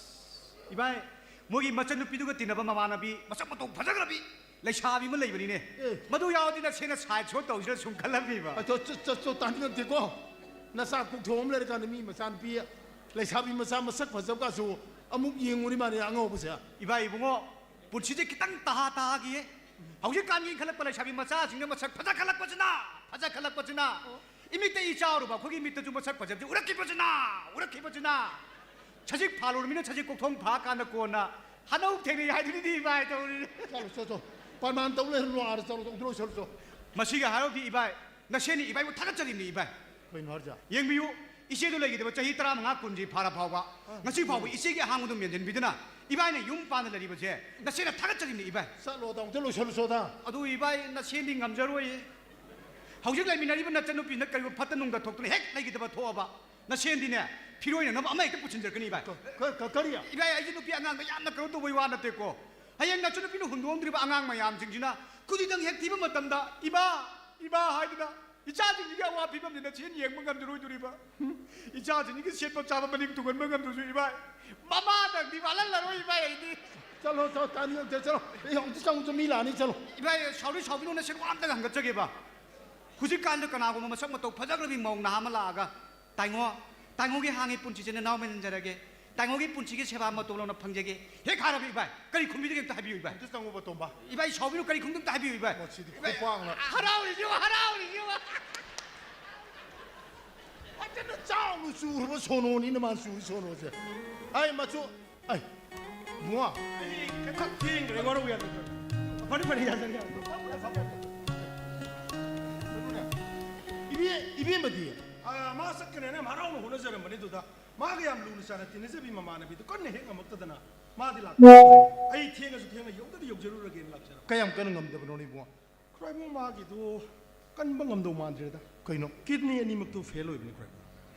ꯏꯕꯥꯏ, ꯃꯣꯏꯒꯤ ꯃꯆꯟꯅꯨꯄꯤꯗꯨꯒ ꯇꯤꯟꯅꯕ ꯃꯃꯥꯟꯅꯕꯤ ꯃꯁꯛ ꯃꯇꯧ ꯐꯖꯈ꯭ꯔꯕꯤ ꯂꯩꯁꯥꯕꯤ ꯑꯃ ꯂꯩꯕꯅꯤꯅꯦ꯫ ꯑꯦ꯫ ꯃꯗꯨ ꯌꯥꯎꯔꯗꯤ ꯅꯁꯦꯅ ꯁꯥꯏꯠ ꯁꯣ ꯇꯧꯁꯤꯔ ꯁꯨꯝ ꯈꯜꯂꯝꯃꯤꯕ꯫ ꯑ, ꯆꯣ, ꯆꯣ, ꯆꯣ, ꯆꯣ, ꯇꯥꯅꯤꯡꯉꯛꯇꯦꯀꯣ꯫ ꯅꯆꯥ ꯀꯣꯛꯊꯣꯛꯑ ꯑꯃ ꯂꯩꯔꯀꯥꯟꯗ ꯃꯤ ꯃꯆꯥꯅꯨꯄꯤ ꯂꯩꯁꯥꯕꯤ ꯃꯆꯥ ꯃꯁꯛ ꯐꯖꯕꯒꯁꯨ ꯑꯃꯨꯛ ꯌꯦꯡꯉꯨꯔꯤ ꯃꯥꯅꯦ ꯑꯉꯧꯕꯁꯦ꯫ ꯏꯕꯥꯏ ꯏꯕꯨꯡꯉꯣ, ꯄꯨꯟꯁꯤꯁꯦ ꯈꯤꯇꯪ ꯇꯍꯥ ꯇꯍꯥꯒꯤꯌꯦ꯫ ꯍꯧꯖꯤꯛꯀꯥꯟꯒꯤ ꯏꯟꯈꯠꯂꯛꯄ ꯂꯩꯁꯥꯕꯤ ꯃꯆꯥꯁꯤꯡꯅ ꯃꯁꯛ ꯐꯖꯈꯠꯂꯛꯄꯁꯤꯅ, ꯐꯖꯈꯠꯂꯛꯄꯁꯤꯅ, ꯏꯃꯤꯠꯇ ꯏ ꯆꯥꯎꯔꯨꯕ ꯑꯩꯈꯣꯏꯒꯤ ꯃꯤꯠꯇꯁꯨ ꯃꯁꯛ ꯐꯖꯕꯁꯤ ꯎꯔꯛꯈꯤꯕꯁꯤꯅ, ꯎꯔꯛꯈꯤꯕꯁꯤꯅ, ꯁꯖꯤꯛ ꯐꯥꯜꯂꯨꯔꯃꯤꯅ ꯁꯖꯤꯛ ꯀꯣꯛꯊꯣꯡ ꯐꯥꯀꯥꯟꯗ ꯀꯣꯟꯅ ꯍꯅꯧ ꯊꯦꯡꯅꯩ ꯍꯥꯏꯗꯨꯅꯤꯗꯤ ꯏꯕꯥꯏ ꯇꯧꯔꯤ꯫ ꯆꯠꯂꯣ, ꯆꯠꯂꯣ, ꯆꯠꯂꯣ꯫ ꯄ꯭ꯔꯃꯥꯟ ꯇꯧ ꯂꯩꯔꯅꯨ, ꯑꯥꯗ ꯆꯠꯂꯣ, ꯇꯧꯗ꯭ꯔꯣ, ꯆꯠꯂꯣ, ꯆꯠꯂꯣ꯫ ꯃꯁꯤꯒꯤ ꯍꯥꯏꯔꯧꯗꯤ ꯏꯕꯥꯏ, ꯅꯁꯦꯅꯤ ꯏꯕꯥꯏꯕꯨ ꯊꯥꯒꯠꯆꯔꯤꯕꯅꯤ ꯏꯕꯥꯏ꯫ ꯀꯩꯅꯣ ꯍꯥꯏꯔꯤꯁꯦ? ꯌꯦꯡꯕꯤꯌꯨ, ꯏꯆꯦꯗꯨ ꯂꯩꯈꯤꯗꯕ ꯆꯍꯤ ꯇꯔꯥꯃꯉꯥ ꯀꯨꯟꯁꯤ ꯐꯥꯔ ꯐꯥꯎꯕ, ꯑ꯫ ꯉꯁꯤ ꯐꯥꯎꯕ ꯏꯆꯦꯒꯤ ꯑꯍꯥꯡꯕꯗꯨ ꯃꯦꯟꯁꯤꯟꯕꯤꯗꯨꯅ ꯏꯕꯥꯏꯅ ꯌꯨꯝ ꯄꯥꯟꯗ ꯂꯩꯔꯤꯕꯁꯦ ꯅꯁꯦꯅ ꯊꯥꯒꯠꯆꯔꯤꯕꯅꯤ ꯏꯕꯥꯏ꯫ ꯆꯠꯂꯣꯗ, ꯑꯃꯨꯛꯇ ꯂꯣꯏꯁꯜꯂꯨꯆꯣꯗ꯫ ꯑꯗꯨ ꯏꯕꯥꯏ, ꯅꯁꯦꯅꯤ ꯉꯝꯖꯔꯣꯏ꯫ ꯍꯧꯖꯤꯛ ꯂꯩꯃꯤꯟꯅꯔꯤꯕ ꯅꯆꯟꯅꯨꯄꯤꯅ ꯀꯔꯤꯒꯨꯝꯕ ꯐꯠꯇ ꯅꯨꯡꯗ ꯊꯣꯛꯇꯨꯅ ꯍꯦꯛ ꯂꯩꯈꯤꯗꯕ ꯊꯣꯛꯑꯕ, ꯅꯁꯦꯟꯗꯤꯅꯦ, ꯐꯤꯔꯣꯏꯅꯅꯕ ꯑꯃ ꯍꯦꯛꯇ ꯄꯨꯁꯤꯟꯖꯔꯛꯀꯅꯤ ꯏꯕꯥꯏ꯫ ꯀ-, ꯀ-, ꯀ-, ꯀꯔꯤ? ꯏꯕꯥꯏ, ꯑꯩꯁꯦ ꯅꯨꯄꯤ ꯑꯉꯥꯡꯗ ꯌꯥꯝꯅ ꯀꯩꯅꯣ ꯇꯧꯕꯩ ꯋꯥ ꯅꯠꯇꯦꯀꯣ꯫ ꯍꯌꯦꯡ ꯅꯆꯟꯅꯨꯄꯤꯅ ꯍꯨꯟꯗꯣꯛꯑꯝꯗ꯭ꯔꯤꯕ ꯑꯉꯥꯡ ꯃꯌꯥꯝꯁꯤꯡꯁꯤꯅ ꯈꯨꯗꯤꯗꯪ ꯍꯦꯛ ꯊꯤꯕ ꯃꯇꯝꯗ, "ꯏꯃꯥ, ꯏꯃꯥ" ꯍꯥꯏꯗꯨꯅ ꯏꯆꯥꯁꯤꯡꯁꯤꯒꯤ ꯑꯋꯥ ꯐꯤꯕꯝꯁꯤ ꯅꯆꯦꯅ ꯌꯦꯡꯕ ꯉꯝꯖꯔꯣꯏꯗꯣꯔꯤꯕ꯫ ꯏꯆꯥꯁꯤꯡꯁꯤꯒꯤ ꯁꯦꯠꯄ ꯆꯥꯕ ꯃꯅꯤꯡ ꯊꯨꯡꯍꯟꯕ ꯉꯝꯗ꯭ꯔꯁꯨ ꯏꯕꯥꯏ, ꯃꯃꯥꯗꯪꯗꯤ ꯋꯥꯠꯍꯜꯂꯔꯣꯏ ꯏꯕꯥꯏ ꯑꯩꯗꯤ꯫ ꯆꯠꯂꯣ, ꯆꯠꯂꯣ, ꯇꯥꯅꯤꯡꯉꯛꯇꯦ, ꯆꯠꯂꯣ꯫ ꯑꯩ ꯍꯧꯖꯤꯛ ꯆꯪꯉꯨ ꯆꯪ ꯃꯤ ꯂꯥꯛꯑꯅꯤ, ꯆꯠꯂꯣ꯫ ꯏꯕꯥꯏ, ꯁꯥꯎꯔꯤ ꯁꯥꯎꯕꯤꯅꯣ, ꯅꯁꯦꯟ ꯋꯥ ꯑꯝꯇ ꯍꯪꯒꯠꯆꯒꯦꯕ꯫ ꯍꯧꯖꯤꯛꯀꯥꯟꯗ ꯀꯅꯥꯒꯨꯝꯕ ꯃꯁꯛ ꯃꯇꯧ ꯐꯖꯈ꯭ꯔꯕꯤ ꯃꯧ ꯅꯍꯥ ꯑꯃ ꯂꯥꯛꯑꯒ, "ꯇꯥꯏꯉꯣ, ꯇꯥꯏꯉꯣꯒꯤ ꯍꯥꯡꯉꯤ ꯄꯨꯟꯁꯤꯁꯦ ꯅꯅꯥꯎ ꯃꯦꯟꯖꯔꯒꯦ, ꯇꯥꯏꯉꯣꯒꯤ ꯄꯨꯟꯁꯤꯒꯤ ꯁꯦꯕꯥ ꯃꯇꯧ ꯂꯧꯅ ꯐꯪꯖꯒꯦ" ꯍꯦꯛ ꯍꯥꯏꯔꯕ ꯏꯕꯥꯏ, ꯀꯔꯤ ꯈꯨꯝꯕꯤꯗꯒꯦ ꯑꯝꯇ ꯍꯥꯏꯕꯤꯌꯨ ꯏꯕꯥꯏ꯫ ꯑꯝꯇ ꯆꯪꯉꯨꯕ, ꯇꯣꯝꯕ꯫ ꯏꯕꯥꯏ ꯁꯥꯎꯕꯤꯅꯨ, ꯀꯔꯤ ꯈꯨꯝꯗꯤ ꯑꯝꯇ ꯍꯥꯏꯕꯤꯌꯨ ꯏꯕꯥꯏ꯫ ꯃꯁꯤꯗꯤ ꯏꯕꯥꯏ, ꯈꯨꯄꯥꯛꯅ꯫ ꯍꯔꯥꯎꯔꯤꯁꯤ ꯌꯦꯡꯉꯨ, ꯍꯔꯥꯎꯔꯤꯁꯤ ꯌꯦꯡꯉꯨ꯫ ꯐꯖꯅ ꯆꯥꯎꯅ ꯆꯨꯔꯕ ꯁꯣꯅꯣꯅꯤꯅ ꯃꯥꯅ ꯆꯨꯔꯤ ꯁꯣꯅꯣꯁꯦ꯫ ꯑꯩ ꯃꯆꯨ, ꯑꯩ, ꯏꯕꯨꯡꯉꯣ꯫ ꯑꯩ ꯈꯔ ꯊꯦꯡꯈ꯭ꯔꯦ, ꯋꯥꯔꯧ ꯌꯥꯗ꯭ꯔꯦ꯫ ꯐꯔꯦ, ꯐꯔꯦ, ꯌꯥꯖꯔꯦ, ꯌꯥꯖꯔꯦ꯫ ꯏꯕꯦꯝꯃꯗꯤ? ꯑꯥ, ꯃꯥ ꯆꯠꯀꯅꯦꯅ ꯌꯥꯝ ꯍꯔꯥꯎꯅ ꯍꯣꯠꯅꯖꯔꯝꯕꯅꯤ꯫ ꯑꯗꯨꯗ ꯃꯥꯒ ꯌꯥꯝ ꯂꯨꯅ ꯆꯥꯟꯅ ꯇꯤꯟꯅꯖꯕꯤ ꯃꯃꯥꯟꯅꯕꯤꯗꯨ ꯀꯟꯅ ꯍꯦꯛ ꯉꯝꯃꯛꯇꯗꯅ ꯃꯥꯗꯤ ꯂꯥꯛꯄ ꯉꯝꯗ꯭ꯔꯦ꯫ ꯑꯩ ꯊꯦꯡꯉꯁꯨ ꯊꯦꯡꯅ ꯌꯧꯗꯗꯤ ꯌꯧꯖꯔꯨꯔꯒꯦꯅ ꯂꯥꯛꯆꯔꯝꯕ꯫ ꯀꯌꯥꯝ ꯀꯟꯅ ꯉꯝꯗꯕꯅꯣꯅꯦ ꯏꯕꯨꯡꯉꯣ? ꯈꯨꯔꯥꯏꯕꯨꯡ, ꯃꯥꯒꯤꯗꯣ ꯀꯟꯕ ꯉꯝꯗꯧ ꯃꯥꯟꯗ꯭ꯔꯦꯗ꯫ ꯀꯩꯅꯣ? ꯀꯤꯗꯅꯤ ꯑꯅꯤꯃꯛꯇꯨ ꯐꯦꯜ ꯑꯣꯏꯕꯅꯤ, ꯈꯨꯔꯥꯏꯕꯨꯡ꯫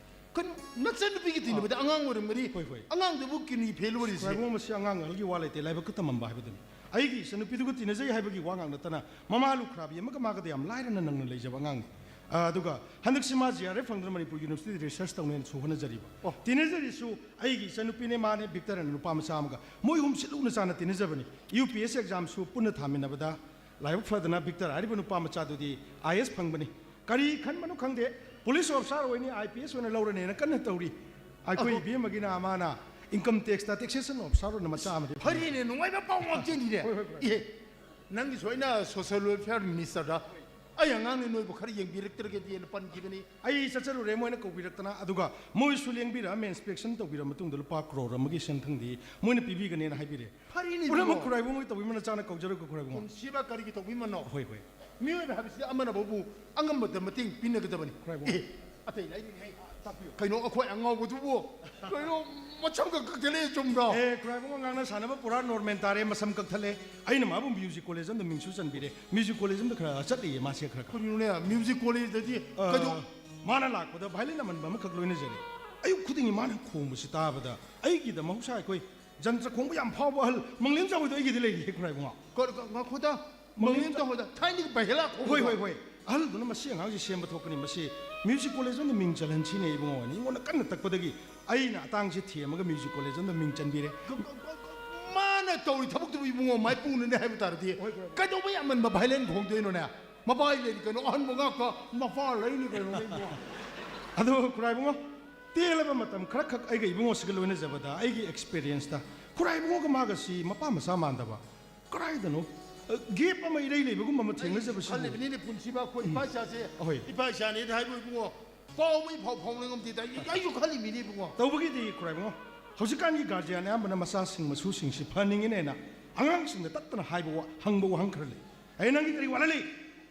ꯀꯩꯅꯣ? ꯅꯆꯟꯅꯨꯄꯤꯒꯤ ꯇꯤꯟꯅꯕꯗ ꯑꯉꯥꯡ ꯑꯣꯏꯔꯝꯒꯅꯤ꯫ ꯍꯣꯏ, ꯍꯣꯏ꯫ ꯑꯉꯥꯡꯗꯨꯕꯨ ꯀꯤꯗꯅꯤ ꯐꯦꯜ ꯑꯣꯏꯔꯤꯁꯦ꯫ ꯈꯨꯔꯥꯏꯕꯨꯡ, ꯃꯁꯤ ꯑꯉꯥꯡ ꯑꯍꯜꯒꯤ ꯋꯥ ꯂꯩꯇꯦ, ꯂꯥꯏꯕꯛꯇ ꯇꯝꯃꯝꯕ ꯍꯥꯏꯕꯗꯨꯅꯤ꯫ ꯑꯩꯒꯤ ꯏꯆꯟꯅꯨꯄꯤꯗꯨꯒ ꯇꯤꯟꯅꯖꯩ ꯍꯥꯏꯕꯒꯤ ꯋꯥ ꯉꯥꯛ ꯅꯠꯇꯅ ꯃꯃꯥ ꯂꯨꯈ꯭ꯔꯥꯕꯤ ꯑꯃꯒ ꯃꯥꯒꯗ ꯌꯥꯝ ꯂꯥꯏꯔꯅ ꯅꯪꯅ ꯂꯩꯖꯕ ꯑꯉꯥꯡꯅꯤ꯫ ꯑꯥ, ꯑꯗꯨꯒ ꯍꯟꯗꯛꯁꯤ ꯃꯥ ꯖꯤ ꯑꯥꯔ ꯑꯦꯐ ꯐꯪꯗꯨꯅ ꯃꯅꯤꯄꯨꯔ ꯌꯨꯅꯤꯚꯔꯁꯤꯇꯤꯗ ꯔꯤꯁꯔꯁ ꯇꯧꯅꯦꯅꯁꯨ ꯍꯣꯠꯅꯖꯔꯤꯕ꯫ ꯑꯣ꯫ ꯇꯤꯟꯅꯖꯔꯤꯁꯨ ꯑꯩꯒꯤ ꯏꯆꯟꯅꯨꯄꯤꯅꯦ, ꯃꯥꯅꯦ, ꯕꯤꯛꯇꯔ ꯑꯅ ꯅꯨꯄꯥ ꯃꯆꯥ ꯑꯃꯒ꯫ ꯃꯣꯏ ꯑꯍꯨꯝꯁꯤ ꯂꯨꯅ ꯆꯥꯟꯅ ꯇꯤꯟꯅꯖꯕꯅꯤ꯫ ꯌꯨ ꯄꯤ ꯑꯦꯁ ꯑꯦꯛꯖꯥꯝꯁꯨ ꯄꯨꯟꯅ ꯊꯥꯃꯤꯟꯅꯕꯗ ꯂꯥꯏꯕꯛ ꯐꯗꯅ ꯕꯤꯛꯇꯔ ꯍꯥꯏꯔꯤꯕ ꯅꯨꯄꯥ ꯃꯆꯥꯗꯨꯗꯤ ꯑꯥꯏ ꯑꯦꯁ ꯐꯪꯕꯅꯤ꯫ ꯀꯔꯤ ꯈꯟꯕꯅꯣ ꯈꯪꯗꯦ, ꯄꯨꯂꯤꯁ ꯑꯣꯐꯤꯁꯥꯔ ꯑꯣꯏꯅꯤ, ꯑꯥꯏ ꯄꯤ ꯑꯦꯁ ꯑꯣꯏꯅ ꯂꯧꯔꯅꯦꯅ ꯀꯟꯅ ꯇꯧꯔꯤ꯫ ꯑꯩꯈꯣꯏ ꯑꯍꯣ꯫ ꯏꯕꯦꯝꯃꯒꯤꯅ ꯃꯥꯅ ꯏꯟꯀꯝ ꯇꯦꯛꯁꯇ ꯇꯦꯛꯁꯦꯁꯟ ꯑꯣꯐꯤꯁꯥꯔ ꯑꯣꯏꯅ ꯃꯆꯥ ꯑꯃꯗꯤ ꯐꯪꯉꯤ꯫ ꯐꯔꯦꯅꯦ, ꯅꯨꯡꯉꯥꯏꯕ ꯄꯥꯎ ꯉꯥꯛꯇꯅꯤꯅꯦ꯫ ꯍꯣꯏ, ꯍꯣꯏ, ꯍꯣꯏ꯫ ꯏꯍꯦ, ꯅꯪꯒꯤ ꯁꯣꯏꯅ ꯁꯣꯁꯤꯌꯦꯜ ꯋꯦꯜꯐꯤꯌꯔ ꯃꯤꯅꯤꯁꯇꯔꯗ ꯑꯩ ꯑꯉꯥꯡꯅ ꯅꯣꯏꯕꯨ ꯈꯔ ꯌꯦꯡꯕꯤꯔꯛꯇ꯭ꯔꯒꯗꯤꯅ ꯄꯟꯈꯤꯕꯅꯤ꯫ ꯑꯩ ꯆꯠꯆꯔꯨꯔꯦ, ꯃꯣꯏꯅ ꯀꯧꯕꯤꯔꯛꯇꯅ, ꯑꯗꯨꯒ ꯃꯣꯏꯁꯨ ꯂꯦꯡꯕꯤꯔꯛꯑꯝꯃꯦ, ꯏꯟꯁꯄꯦꯛꯁꯟ ꯇꯧꯕꯤꯔ ꯃꯇꯨꯡꯗ ꯂꯨꯄꯥ ꯀ꯭ꯔꯣꯔ ꯑꯃꯒꯤ ꯁꯦꯟꯊꯪꯗꯤ ꯃꯣꯏꯅ ꯄꯤꯕꯤꯒꯅꯦꯅ ꯍꯥꯏꯕꯤꯔꯦ꯫ ꯐꯔꯦꯅꯦ ꯄꯨꯝꯅꯃꯛ ꯏꯕꯨꯡꯉꯣ꯫ ꯈꯨꯔꯥꯏꯕꯨꯡꯒꯤ ꯇꯧꯕꯤꯃꯜ ꯅꯆꯥꯅ ꯀꯧꯖꯔꯒ ꯈꯨꯔꯥꯏꯕꯨꯡ꯫ ꯄꯨꯟꯁꯤꯕ ꯀꯔꯤꯒꯤ ꯇꯧꯕꯤꯃꯜꯅꯣ? ꯍꯣꯏ, ꯍꯣꯏ꯫ ꯃꯤꯑꯣꯏꯕ ꯍꯥꯏꯕꯁꯤꯗꯤ ꯑꯃꯅꯕꯨ ꯑꯉꯝꯕꯗ ꯃꯇꯦꯡ ꯄꯤꯅꯒꯗꯕꯅꯤ꯫ ꯈꯨꯔꯥꯏꯕꯨꯡ꯫ ꯑꯦ, ꯑꯇꯩ ꯂꯩꯔꯤꯉꯩ ꯇꯥꯛꯄꯤꯌꯨ꯫ ꯀꯩꯅꯣ ꯑꯩꯈꯣꯏ ꯑꯉꯥꯎꯕꯗꯨꯕꯨ? ꯀꯩꯅꯣ ꯃꯁꯝ ꯀꯛ ꯀꯛꯊꯠꯂꯛꯑꯦ, ꯆꯨꯝꯕ꯭ꯔꯣ? ꯑꯦ, ꯈꯨꯔꯥꯏꯕꯨꯡ ꯉꯥꯡꯅ ꯁꯥꯟꯅꯕ ꯄꯨꯔꯥ ꯅꯣꯔꯃꯦꯜ ꯇꯥꯔꯦ, ꯃꯁꯝ ꯀꯛꯊꯠꯂꯦ꯫ ꯑꯩꯅ ꯃꯥꯕꯨ ꯃ꯭ꯌꯨꯖꯤꯛ ꯀꯣꯂꯦꯖ ꯑꯃꯗ ꯃꯤꯡꯁꯨ ꯆꯟꯕꯤꯔꯦ꯫ ꯃ꯭ꯌꯨꯖꯤꯛ ꯀꯣꯂꯦꯖ ꯑꯃꯗ ꯈꯔ ꯆꯠꯂꯤꯌꯦ ꯃꯥꯁꯦ ꯈꯔ ꯈꯔ꯫ ꯀꯔꯤꯅꯣꯅꯦ, ꯃ꯭ꯌꯨꯖꯤꯛ ꯀꯣꯂꯦꯖꯇꯗꯤ ꯑ, ꯀꯩꯗꯧ- ꯃꯥꯅ ꯂꯥꯛꯄꯗ ꯚꯥꯏꯂꯤꯟ ꯑꯃꯟꯕ ꯑꯃꯈꯛ ꯂꯣꯏꯅꯖꯔꯤ꯫ ꯑꯌꯨꯛ ꯈꯨꯗꯤꯡꯒꯤ ꯃꯥꯅ ꯈꯣꯡꯕꯁꯤ ꯇꯥꯕꯗ ꯑꯩꯒꯤꯗ ꯃꯍꯧꯁꯥ ꯑꯩꯈꯣꯏ ꯖꯟꯇ꯭ꯔ ꯈꯣꯡꯕ ꯌꯥꯝ ꯐꯥꯎꯕ ꯑꯍꯜ ꯃꯪꯂꯦꯝ ꯆꯥꯎꯕꯗꯣ ꯑꯩꯒꯤꯗꯤ ꯂꯩꯔꯤꯌꯦ ꯈꯨꯔꯥꯏꯕꯨꯡꯉꯣ꯫ ꯀ-, ꯀ-, ꯉꯥꯏꯈꯣꯗ, ꯃꯪꯂꯦꯝ ꯃꯪꯂꯦꯝ ꯆꯥꯎꯕꯗ ꯊꯥꯏꯅꯒꯤ ꯕꯥꯏꯍꯦꯂꯥ ꯈꯣꯡꯕꯗꯣ? ꯍꯣꯏ, ꯍꯣꯏ, ꯍꯣꯏ꯫ ꯑꯍꯜꯗꯨꯅ "ꯃꯁꯤ ꯑꯉꯥꯡꯁꯤ ꯁꯦꯝꯕ ꯊꯣꯛꯀꯅꯤ, ꯃꯁꯤ ꯃ꯭ꯌꯨꯖꯤꯛ ꯀꯣꯂꯦꯖ ꯑꯃꯗ ꯃꯤꯡ ꯆꯜꯍꯟꯁꯤꯅꯦ ꯏꯕꯨꯡꯉꯣ" ꯍꯥꯏꯅ ꯑꯩꯉꯣꯟꯗ ꯀꯟꯅ ꯇꯛꯄꯗꯒꯤ ꯑꯩꯅ ꯑꯇꯥꯡꯁꯦ ꯊꯦꯝꯃꯒ ꯃ꯭ꯌꯨꯖꯤꯛ ꯀꯣꯂꯦꯖ ꯑꯃꯗ ꯃꯤꯡ ꯆꯟꯕꯤꯔꯦ꯫ ꯀ-, ꯀ-, ꯀ-, ꯀ-, ꯃꯥꯅ ꯇꯧꯔꯤ ꯊꯕꯛꯇꯨꯕꯨ ꯏꯕꯨꯡꯉꯣ ꯃꯥꯏꯄꯨꯅꯅꯦ ꯍꯥꯏꯕ ꯇꯥꯔꯗꯤ ꯍꯣꯏ, ꯍꯣꯏ, ꯍꯣꯏ꯫ ꯀꯩꯗꯧꯕꯩ ꯑꯃꯟꯕ ꯚꯥꯏꯂꯦꯟ ꯈꯣꯡꯗꯣꯏꯅꯣꯅꯦ? ꯃꯄꯥ ꯂꯩꯔꯤ ꯀꯩꯅꯣ, ꯑꯍꯟꯕ ꯉꯥꯛꯇ ꯃꯄꯥ ꯂꯩꯅꯤ ꯀꯩꯅꯣꯅꯦ ꯏꯕꯨꯡꯉꯣ꯫ ꯑꯗꯣ ꯈꯨꯔꯥꯏꯕꯨꯡꯉꯣ, ꯇꯦꯜꯂꯕ ꯃꯇꯝ ꯈꯔꯈꯛ ꯑꯩꯒ ꯏꯕꯨꯡꯉꯣꯁꯤꯒ ꯂꯣꯏꯅꯖꯕꯗ ꯑꯩꯒꯤ ꯑꯦꯛꯁꯄꯤꯔꯤꯌꯦꯟꯁꯇ ꯈꯨꯔꯥꯏꯕꯨꯡꯉꯣꯒ ꯃꯥꯒꯁꯤ ꯃꯄꯥ ꯃꯆꯥ ꯃꯥꯟꯗꯕ꯫ ꯀꯗꯥꯏꯗꯅꯣ, ꯑ, ꯒꯦꯞ ꯑꯃ ꯏꯔꯩ ꯂꯩꯕꯒꯨꯝ ꯑꯃ ꯊꯦꯡꯅꯖꯕꯁꯤꯕꯨ꯫ ꯈꯜꯂꯤꯕꯅꯤꯅꯦ ꯄꯨꯟꯁꯤꯕ ꯑꯩꯈꯣꯏ ꯎꯝ꯫ ꯏꯄꯥ ꯏꯆꯥꯁꯦ, ꯑꯍꯣꯏ꯫ ꯏꯄꯥ ꯏꯆꯥꯅꯦꯗꯤ ꯍꯥꯏꯕ ꯏꯕꯨꯡꯉꯣ, ꯄꯥꯎ ꯑꯃ ꯏꯐꯥꯎ ꯐꯥꯎꯅ ꯉꯝꯗꯦꯗ꯫ ꯑꯩ, ꯑꯩꯁꯨ ꯈꯜꯂꯤꯃꯤꯅꯦ ꯏꯕꯨꯡꯉꯣ꯫ ꯇꯧꯕꯒꯤꯗꯤ ꯈꯨꯔꯥꯏꯕꯨꯡꯉꯣ, ꯍꯧꯖꯤꯛꯀꯥꯟꯒꯤ ꯒꯥꯔꯖꯤꯌꯥꯟ ꯑꯌꯥꯝꯕꯅ ꯃꯆꯥꯁꯤꯡ ꯃꯁꯨꯁꯤꯡꯁꯤ ꯐꯍꯟꯅꯤꯡꯉꯤꯅꯦꯅ ꯑꯉꯥꯡꯁꯤꯡꯗ ꯇꯠꯇꯅ ꯍꯥꯏꯕ ꯋꯥ-, ꯍꯪꯕ ꯋꯥꯍꯪ ꯈꯔ ꯂꯩ꯫ "ꯑꯩ ꯅꯪꯒꯤ ꯀꯔꯤ ꯋꯥꯠꯍꯜꯂꯤ?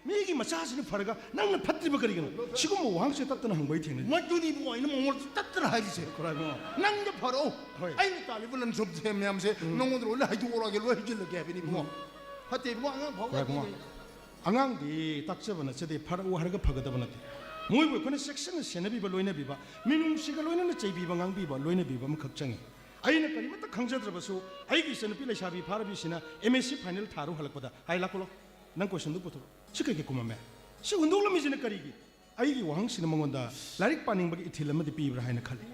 ꯃꯤꯒꯤ ꯃꯆꯥꯁꯤꯅ ꯐꯔꯒ ꯅꯪꯅ ꯐꯠꯇ꯭ꯔꯤꯕ ꯀꯔꯤꯒꯤꯅꯣ? ꯁꯤꯒꯨꯝꯕ ꯋꯥꯍꯪꯁꯦ ꯇꯠꯇꯅ ꯍꯪꯕ ꯑꯩ ꯊꯦꯡꯅꯩ꯫ ꯃꯗꯨꯅꯤ ꯏꯕꯨꯡꯉꯣ, ꯑꯩꯅ ꯃꯉꯣꯟꯗ ꯇꯠꯇꯅ ꯍꯥꯏꯔꯤꯁꯦ꯫ ꯈꯨꯔꯥꯏꯕꯨꯡꯉꯣ꯫ ꯅꯪꯅ ꯐꯔꯛꯑꯣ꯫ ꯍꯣꯏ꯫ ꯑꯩꯅ ꯇꯥꯜꯂꯤꯕ ꯂꯟ ꯁꯣꯟꯕꯁꯦ ꯃꯌꯥꯝꯁꯦ ꯎꯝ꯫ ꯅꯉꯣꯟꯗ ꯂꯣꯏꯅ ꯍꯥꯏꯗꯣꯛꯑꯣꯔꯒꯦ, ꯂꯣꯏ ꯍꯩꯖꯤꯜꯂꯒꯦ ꯍꯥꯏꯕꯅꯤ ꯏꯕꯨꯡꯉꯣ꯫ ꯎꯝ꯫ ꯐꯠꯇꯦ ꯏꯕꯨꯡꯉꯣ, ꯑꯉꯥꯡ ꯐꯥꯎ ꯈꯨꯔꯥꯏꯕꯨꯡꯉꯣ꯫ ꯐꯠꯇꯦ꯫ ꯑꯉꯥꯡꯗꯤ ꯇꯥꯛꯆꯕ ꯅꯠꯆꯗꯦ, ꯐꯔꯛꯎ ꯍꯥꯏꯔꯒ ꯐꯒꯗꯕ ꯅꯠꯇꯦ꯫ ꯃꯣꯏꯕꯨ ꯑꯩꯈꯣꯏꯅ ꯆꯦꯛꯁꯤꯟꯅ ꯁꯦꯟꯅꯕꯤꯕ, ꯂꯣꯏꯅꯕꯤꯕ, ꯃꯤꯅꯨꯡꯁꯤꯒ ꯂꯣꯏꯅꯅ ꯆꯩꯕꯤꯕ, ꯉꯥꯡꯕꯤꯕ, ꯂꯣꯏꯅꯕꯤꯕ ꯑꯃꯈꯛ ꯆꯪꯉꯤ꯫ ꯑꯩꯅ ꯀꯔꯤꯃꯠꯇ ꯈꯪꯖꯗ꯭ꯔꯕꯁꯨ ꯑꯩꯒꯤ ꯏꯆꯟꯅꯨꯄꯤ ꯂꯩꯁꯥꯕꯤ ꯐꯥꯔꯕꯤꯁꯤꯅ M S C final ꯊꯥꯔꯨ ꯍꯜꯂꯛꯄꯗ, "ꯍꯥꯏ, ꯂꯥꯛꯈꯣ, ꯂꯥꯛꯈꯣ, ꯅꯪ questionꯗꯨ ꯄꯨꯊꯣꯔꯛꯑꯣ꯫ ꯁꯤ ꯀꯩꯒꯤ ꯀꯨꯝꯃꯝꯃꯦ? ꯁꯤ ꯍꯨꯟꯗꯣꯛꯂꯝꯃꯤꯁꯤꯅ ꯀꯔꯤꯒꯤ?" ꯑꯩꯒꯤ ꯋꯥꯍꯪꯁꯤꯅ ꯃꯉꯣꯟꯗ ꯂꯥꯏꯔꯤꯛ ꯄꯥꯅꯤꯡꯕꯒꯤ ꯏꯊꯤꯜ ꯑꯃꯗꯤ ꯄꯤꯕ꯭ꯔꯥ ꯍꯥꯏꯅ ꯈꯜꯂꯤ꯫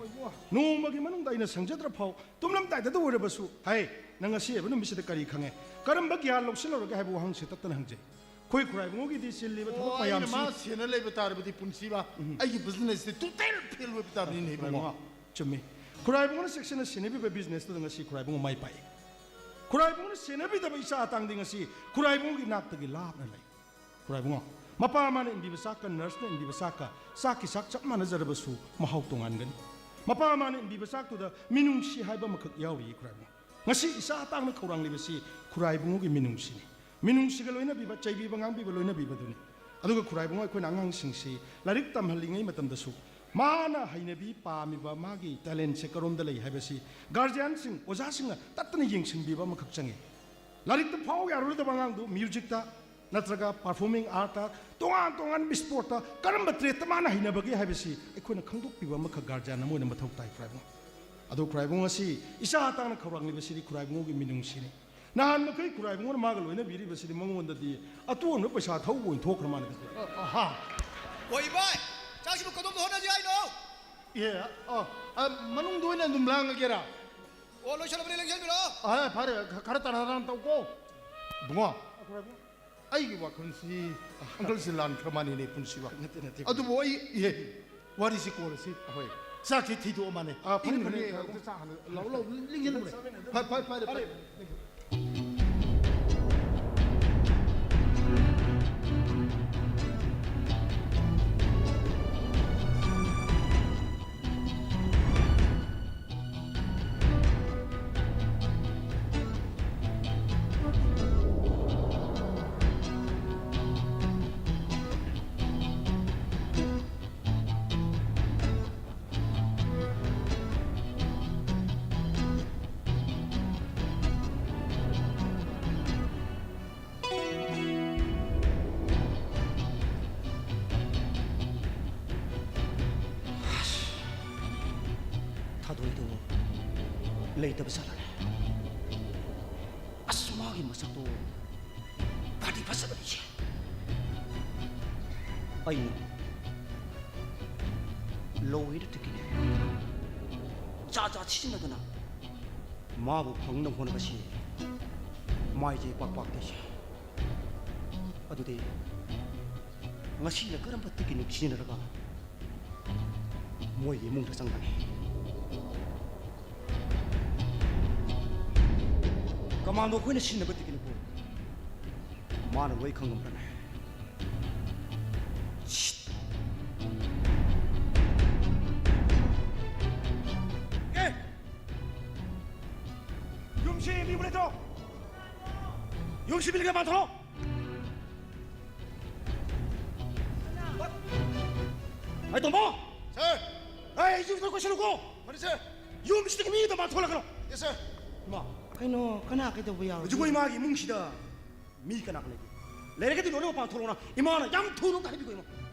ꯅꯣꯡꯃꯒꯤ ꯃꯅꯨꯡꯗ ꯑꯩꯅ ꯁꯪꯖꯗ꯭ꯔ ꯐꯥꯎ ꯇꯨꯝꯂꯝꯗꯥꯏꯗꯗ ꯑꯣꯏꯔꯕꯁꯨ, "ꯍꯥꯏ, ꯅꯪ ꯉꯁꯤ ꯍꯥꯏꯕ ꯅꯨꯃꯤꯠꯁꯤꯗ ꯀꯔꯤ ꯈꯪꯉꯦ? ꯀꯔꯝꯕ ꯒ꯭ꯌꯥꯟ ꯂꯧꯁꯤꯜꯂꯧꯔꯒꯦ?" ꯍꯥꯏꯕ ꯋꯥꯍꯪꯁꯤ ꯇꯠꯇꯅ ꯍꯪꯖꯩ꯫ ꯑꯩꯈꯣꯏ ꯈꯨꯔꯥꯏꯕꯨꯡꯉꯣꯒꯤꯗꯤ ꯆꯤꯜꯂꯤꯕ ꯊꯕꯛ ꯑꯣ, ꯑꯩꯅ ꯃꯌꯥꯝꯁꯤ ꯃꯥ ꯁꯦꯟꯅ ꯂꯩꯕ ꯇꯥꯔꯕꯗꯤ ꯄꯨꯟꯁꯤꯕ ꯎꯝ꯫ ꯑꯩꯒꯤ businessꯁꯦ total fail ꯑꯣꯏꯕ ꯇꯥꯕꯅꯤꯅꯦ ꯏꯕꯨꯡꯉꯣ꯫ ꯈꯨꯔꯥꯏꯕꯨꯡꯉꯣ, ꯆꯨꯝꯃꯤ꯫ ꯈꯨꯔꯥꯏꯕꯨꯡꯉꯣꯅ ꯆꯦꯛꯁꯤꯟꯅ ꯁꯦꯟꯅꯕꯤꯕ businessꯇꯨꯗ ꯉꯁꯤ ꯈꯨꯔꯥꯏꯕꯨꯡꯉꯣ ꯃꯥꯏ ꯄꯥꯛꯏ꯫ ꯈꯨꯔꯥꯏꯕꯨꯡꯉꯣꯅ ꯁꯦꯟꯅꯕꯤꯗꯕ ꯏꯆꯥ ꯑꯇꯥꯡꯗꯤ ꯉꯁꯤ ꯈꯨꯔꯥꯏꯕꯨꯡꯉꯣꯒꯤ ꯅꯥꯛꯇꯒꯤ ꯂꯥꯞꯅ ꯂꯩ꯫ ꯈꯨꯔꯥꯏꯕꯨꯡꯉꯣ, ꯃꯄꯥ ꯃꯥꯅ ꯏꯟꯕꯤꯕ ꯆꯥꯛꯀ nurseꯅ ꯏꯟꯕꯤꯕ ꯆꯥꯛꯀ, ꯆꯥꯛꯀꯤ ꯆꯥꯛ ꯆꯞ ꯃꯥꯟꯅꯖꯔꯕꯁꯨ ꯃꯍꯥꯎ ꯇꯣꯉꯥꯟꯒꯅꯤ꯫ ꯃꯄꯥ ꯃꯥꯅ ꯏꯟꯕꯤꯕ ꯆꯥꯛꯇꯨꯗ ꯃꯤꯅꯨꯡꯁꯤ ꯍꯥꯏꯕ ꯑꯃꯈꯛ ꯌꯥꯎꯔꯤꯌꯦ ꯈꯨꯔꯥꯏꯕꯨꯡꯉꯣ꯫ ꯉꯁꯤ ꯏꯆꯥ ꯑꯇꯥꯡꯅ ꯈꯧꯔꯥꯡꯂꯤꯕꯁꯤ ꯈꯨꯔꯥꯏꯕꯨꯡꯉꯣꯒꯤ ꯃꯤꯅꯨꯡꯁꯤꯅꯤ꯫ ꯃꯤꯅꯨꯡꯁꯤꯒ ꯂꯣꯏꯅꯕꯤꯕ, ꯆꯩꯕꯤꯕ, ꯉꯥꯡꯕꯤꯕ, ꯂꯣꯏꯅꯕꯤꯕꯗꯨꯅꯤ꯫ ꯑꯗꯨꯒ ꯈꯨꯔꯥꯏꯕꯨꯡꯉꯣ, ꯑꯩꯈꯣꯏꯅ ꯑꯉꯥꯡꯁꯤꯡꯁꯤ ꯂꯥꯏꯔꯤꯛ ꯇꯝꯍꯜꯂꯤꯉꯩ ꯃꯇꯝꯗꯁꯨ ꯃꯥꯅ ꯍꯩꯅꯕꯤ, ꯄꯥꯝꯃꯤꯕ ꯃꯥꯒꯤ talentꯁꯦ ꯀꯔꯣꯝꯗ ꯂꯩ ꯍꯥꯏꯕꯁꯤ guardianꯁꯤꯡ, ꯑꯣꯖꯥꯁꯤꯡꯅ ꯇꯠꯇꯅ ꯌꯦꯡꯁꯤꯟꯕꯤꯕ ꯑꯃꯈꯛ ꯆꯪꯉꯤ꯫ ꯂꯥꯏꯔꯤꯛꯇ ꯐꯥꯎ ꯌꯥꯔꯨꯔꯗꯕ ꯑꯉꯥꯡꯗꯨ musicꯇ ꯅꯠꯇ꯭ꯔꯒ performing artꯇ, ꯇꯣꯉꯥꯟ ꯇꯣꯉꯥꯟꯕ sportꯇ ꯀꯔꯝꯕ tradeꯇ ꯃꯥꯅ ꯍꯩꯅꯕꯒꯦ ꯍꯥꯏꯕꯁꯤ ꯑꯩꯈꯣꯏꯅ ꯈꯪꯗꯣꯛꯄꯤꯕ ꯑꯃꯈꯛ guardian ꯑꯃ ꯑꯣꯏꯅ ꯃꯊꯧ ꯇꯥꯏ ꯈꯨꯔꯥꯏꯕꯨꯡꯉꯣ꯫ ꯑꯗꯣ ꯈꯨꯔꯥꯏꯕꯨꯡꯉꯣ, ꯉꯁꯤ ꯏꯆꯥ ꯑꯇꯥꯡꯅ ꯈꯧꯔꯥꯡꯂꯤꯕꯁꯤꯗꯤ ꯈꯨꯔꯥꯏꯕꯨꯡꯉꯣꯒꯤ ꯃꯤꯅꯨꯡꯁꯤꯅꯤ꯫ ꯅꯍꯥꯟ ꯃꯈꯩ ꯈꯨꯔꯥꯏꯕꯨꯡꯉꯣꯅ ꯃꯥꯒ ꯂꯣꯏꯅꯕꯤꯔꯤꯕꯁꯤꯗꯤ ꯃꯉꯣꯟꯗꯗꯤ ꯑꯇꯣꯟꯕ ꯄꯩꯁꯥ ꯊꯧꯕ ꯑꯣꯏꯅ ꯊꯣꯛꯈ꯭ꯔ ꯃꯥꯜꯂꯦ꯫ ꯑꯍꯥ꯫ ꯍꯣꯏ ꯏꯕꯥꯏ, ꯆꯥꯛꯁꯤꯕꯨ ꯀꯗꯣꯝꯗ ꯍꯣꯠꯅꯁꯤ ꯍꯥꯏꯅꯣ? ꯑꯦ, ꯑ, ꯑ, ꯃꯅꯨꯡꯗ ꯑꯣꯏꯅ ꯑꯗꯨꯝ ꯂꯥꯡꯉꯒꯦꯔꯥ? ꯑꯣ, ꯂꯣꯏꯁꯜꯂꯕꯅꯤ, ꯂꯦꯡꯁꯤꯟꯕꯤꯔꯣ꯫ ꯑ, ꯐꯔꯦ, ꯈ-, ꯈꯔ ꯇꯔꯥ ꯇꯔꯥ ꯇꯧꯀꯣ꯫ ꯏꯕꯨꯡꯉꯣ, ꯑꯩꯒꯤ ꯋꯥꯈꯜꯁꯤ uncleꯁꯤ ꯂꯥꯟꯈ꯭ꯔ ꯃꯥꯅꯤꯅꯦ ꯄꯨꯟꯁꯤꯕ꯫ ꯅꯠꯇꯦ, ꯅꯠꯇꯦ꯫ ꯑꯗꯨꯕꯨ ꯑꯩ, ꯏꯍꯦ, ꯋꯥꯔꯤꯁꯤ ꯀꯣꯟꯅꯁꯤ꯫ ꯍꯣꯏ꯫ ꯆꯥꯛꯁꯤ ꯊꯤꯗꯣꯛꯑ ꯃꯥꯅꯦ꯫ ꯑꯥ, ꯐꯔꯦ, ꯏꯪꯈ꯭ꯔꯅꯤ꯫ ꯐꯔꯦ, ꯑꯝꯇ ꯆꯥ ꯍꯥꯟꯅ ꯂꯥꯎ, ꯂꯥꯎ, ꯂꯤꯡꯖꯤꯜꯂꯨꯔꯦ꯫ ꯐꯔꯦ, ꯐꯔꯦ, ꯐꯔꯦ, ꯐꯔꯦ꯫ ꯂꯩꯇꯕ ꯖꯥꯠꯂꯅꯦ? ꯑꯁ, ꯃꯥꯒꯤ ꯃꯁꯛꯇꯣ ꯐꯗꯤ ꯐꯖꯕꯅꯤꯁꯦ꯫ ꯑꯩꯅ ꯂꯣꯏꯅ ꯇꯤꯛꯀꯤꯅꯦ꯫ ꯖꯥꯠ ꯖꯥꯠ ꯁꯤꯖꯤꯟꯅꯗꯅ ꯃꯥꯕꯨ ꯐꯪꯅꯕ ꯍꯣꯠꯅꯕꯁꯤ ꯃꯥꯏꯁꯦ ꯏꯄꯥꯛ ꯄꯥꯛꯇꯦꯁꯦ꯫ ꯑꯗꯨꯗꯤ ꯉꯁꯤꯅ ꯀꯔꯝꯕ ꯇꯤꯛꯀꯤꯅꯤꯛ ꯁꯤꯖꯤꯟꯅꯔꯒ ꯃꯣꯏꯒꯤ ꯏꯃꯨꯡꯗ ꯆꯪꯒꯅꯤ? ꯀꯃꯥꯟꯗꯣ ꯑꯩꯈꯣꯏꯅ ꯁꯤꯖꯤꯟꯅꯕ ꯇꯤꯛꯀꯤꯅꯤꯛꯄꯨ ꯃꯥꯅ ꯂꯣꯏ ꯈꯪꯉꯝꯕ꯭ꯔꯅꯦ? ꯁꯤꯠ! ꯑꯦ! ꯌꯨꯝꯁꯤ ꯃꯤꯕꯨ ꯂꯩꯇ꯭ꯔꯣ? ꯌꯨꯝꯁꯤ ꯃꯤ ꯂꯩꯇ꯭ꯔꯣ? ꯃꯥꯟꯊꯣꯔꯛꯑꯣ! ꯑꯩ ꯇꯣꯝꯕ! ꯁꯥꯔ! ꯑꯩ ꯌꯨꯝꯁꯤꯗ ꯀꯣꯏꯁꯜꯂꯨꯀꯣ! ꯐꯔꯦ, ꯁꯥꯔ! ꯌꯨꯝꯁꯤꯗꯒꯤ ꯃꯤ ꯑꯃꯇ ꯃꯥꯟꯊꯣꯛꯂꯛꯀꯅꯣ! ꯌꯦꯁ, ꯁꯥꯔ! ꯏꯃꯥ! ꯀꯩꯅꯣ? ꯀꯅꯥ ꯀꯩꯗꯧꯕ ꯌꯥꯎꯔꯒꯦ? ꯍꯧꯖꯤꯛꯄꯨ ꯏꯃꯥꯒꯤ ꯏꯃꯨꯡꯁꯤꯗ ꯃꯤ ꯀꯅꯥ ꯀꯅꯥ ꯂꯩꯒꯦ? ꯂꯩꯔꯒꯗꯤ ꯂꯣꯏꯅꯃꯛ ꯄꯥꯡꯊꯣꯔꯛꯑꯣꯅ ꯏꯃꯥꯅ ꯌꯥꯝ ꯊꯨꯅ ꯑꯝꯇ ꯍꯥꯏꯕꯤꯈꯣ, ꯏꯃꯥ꯫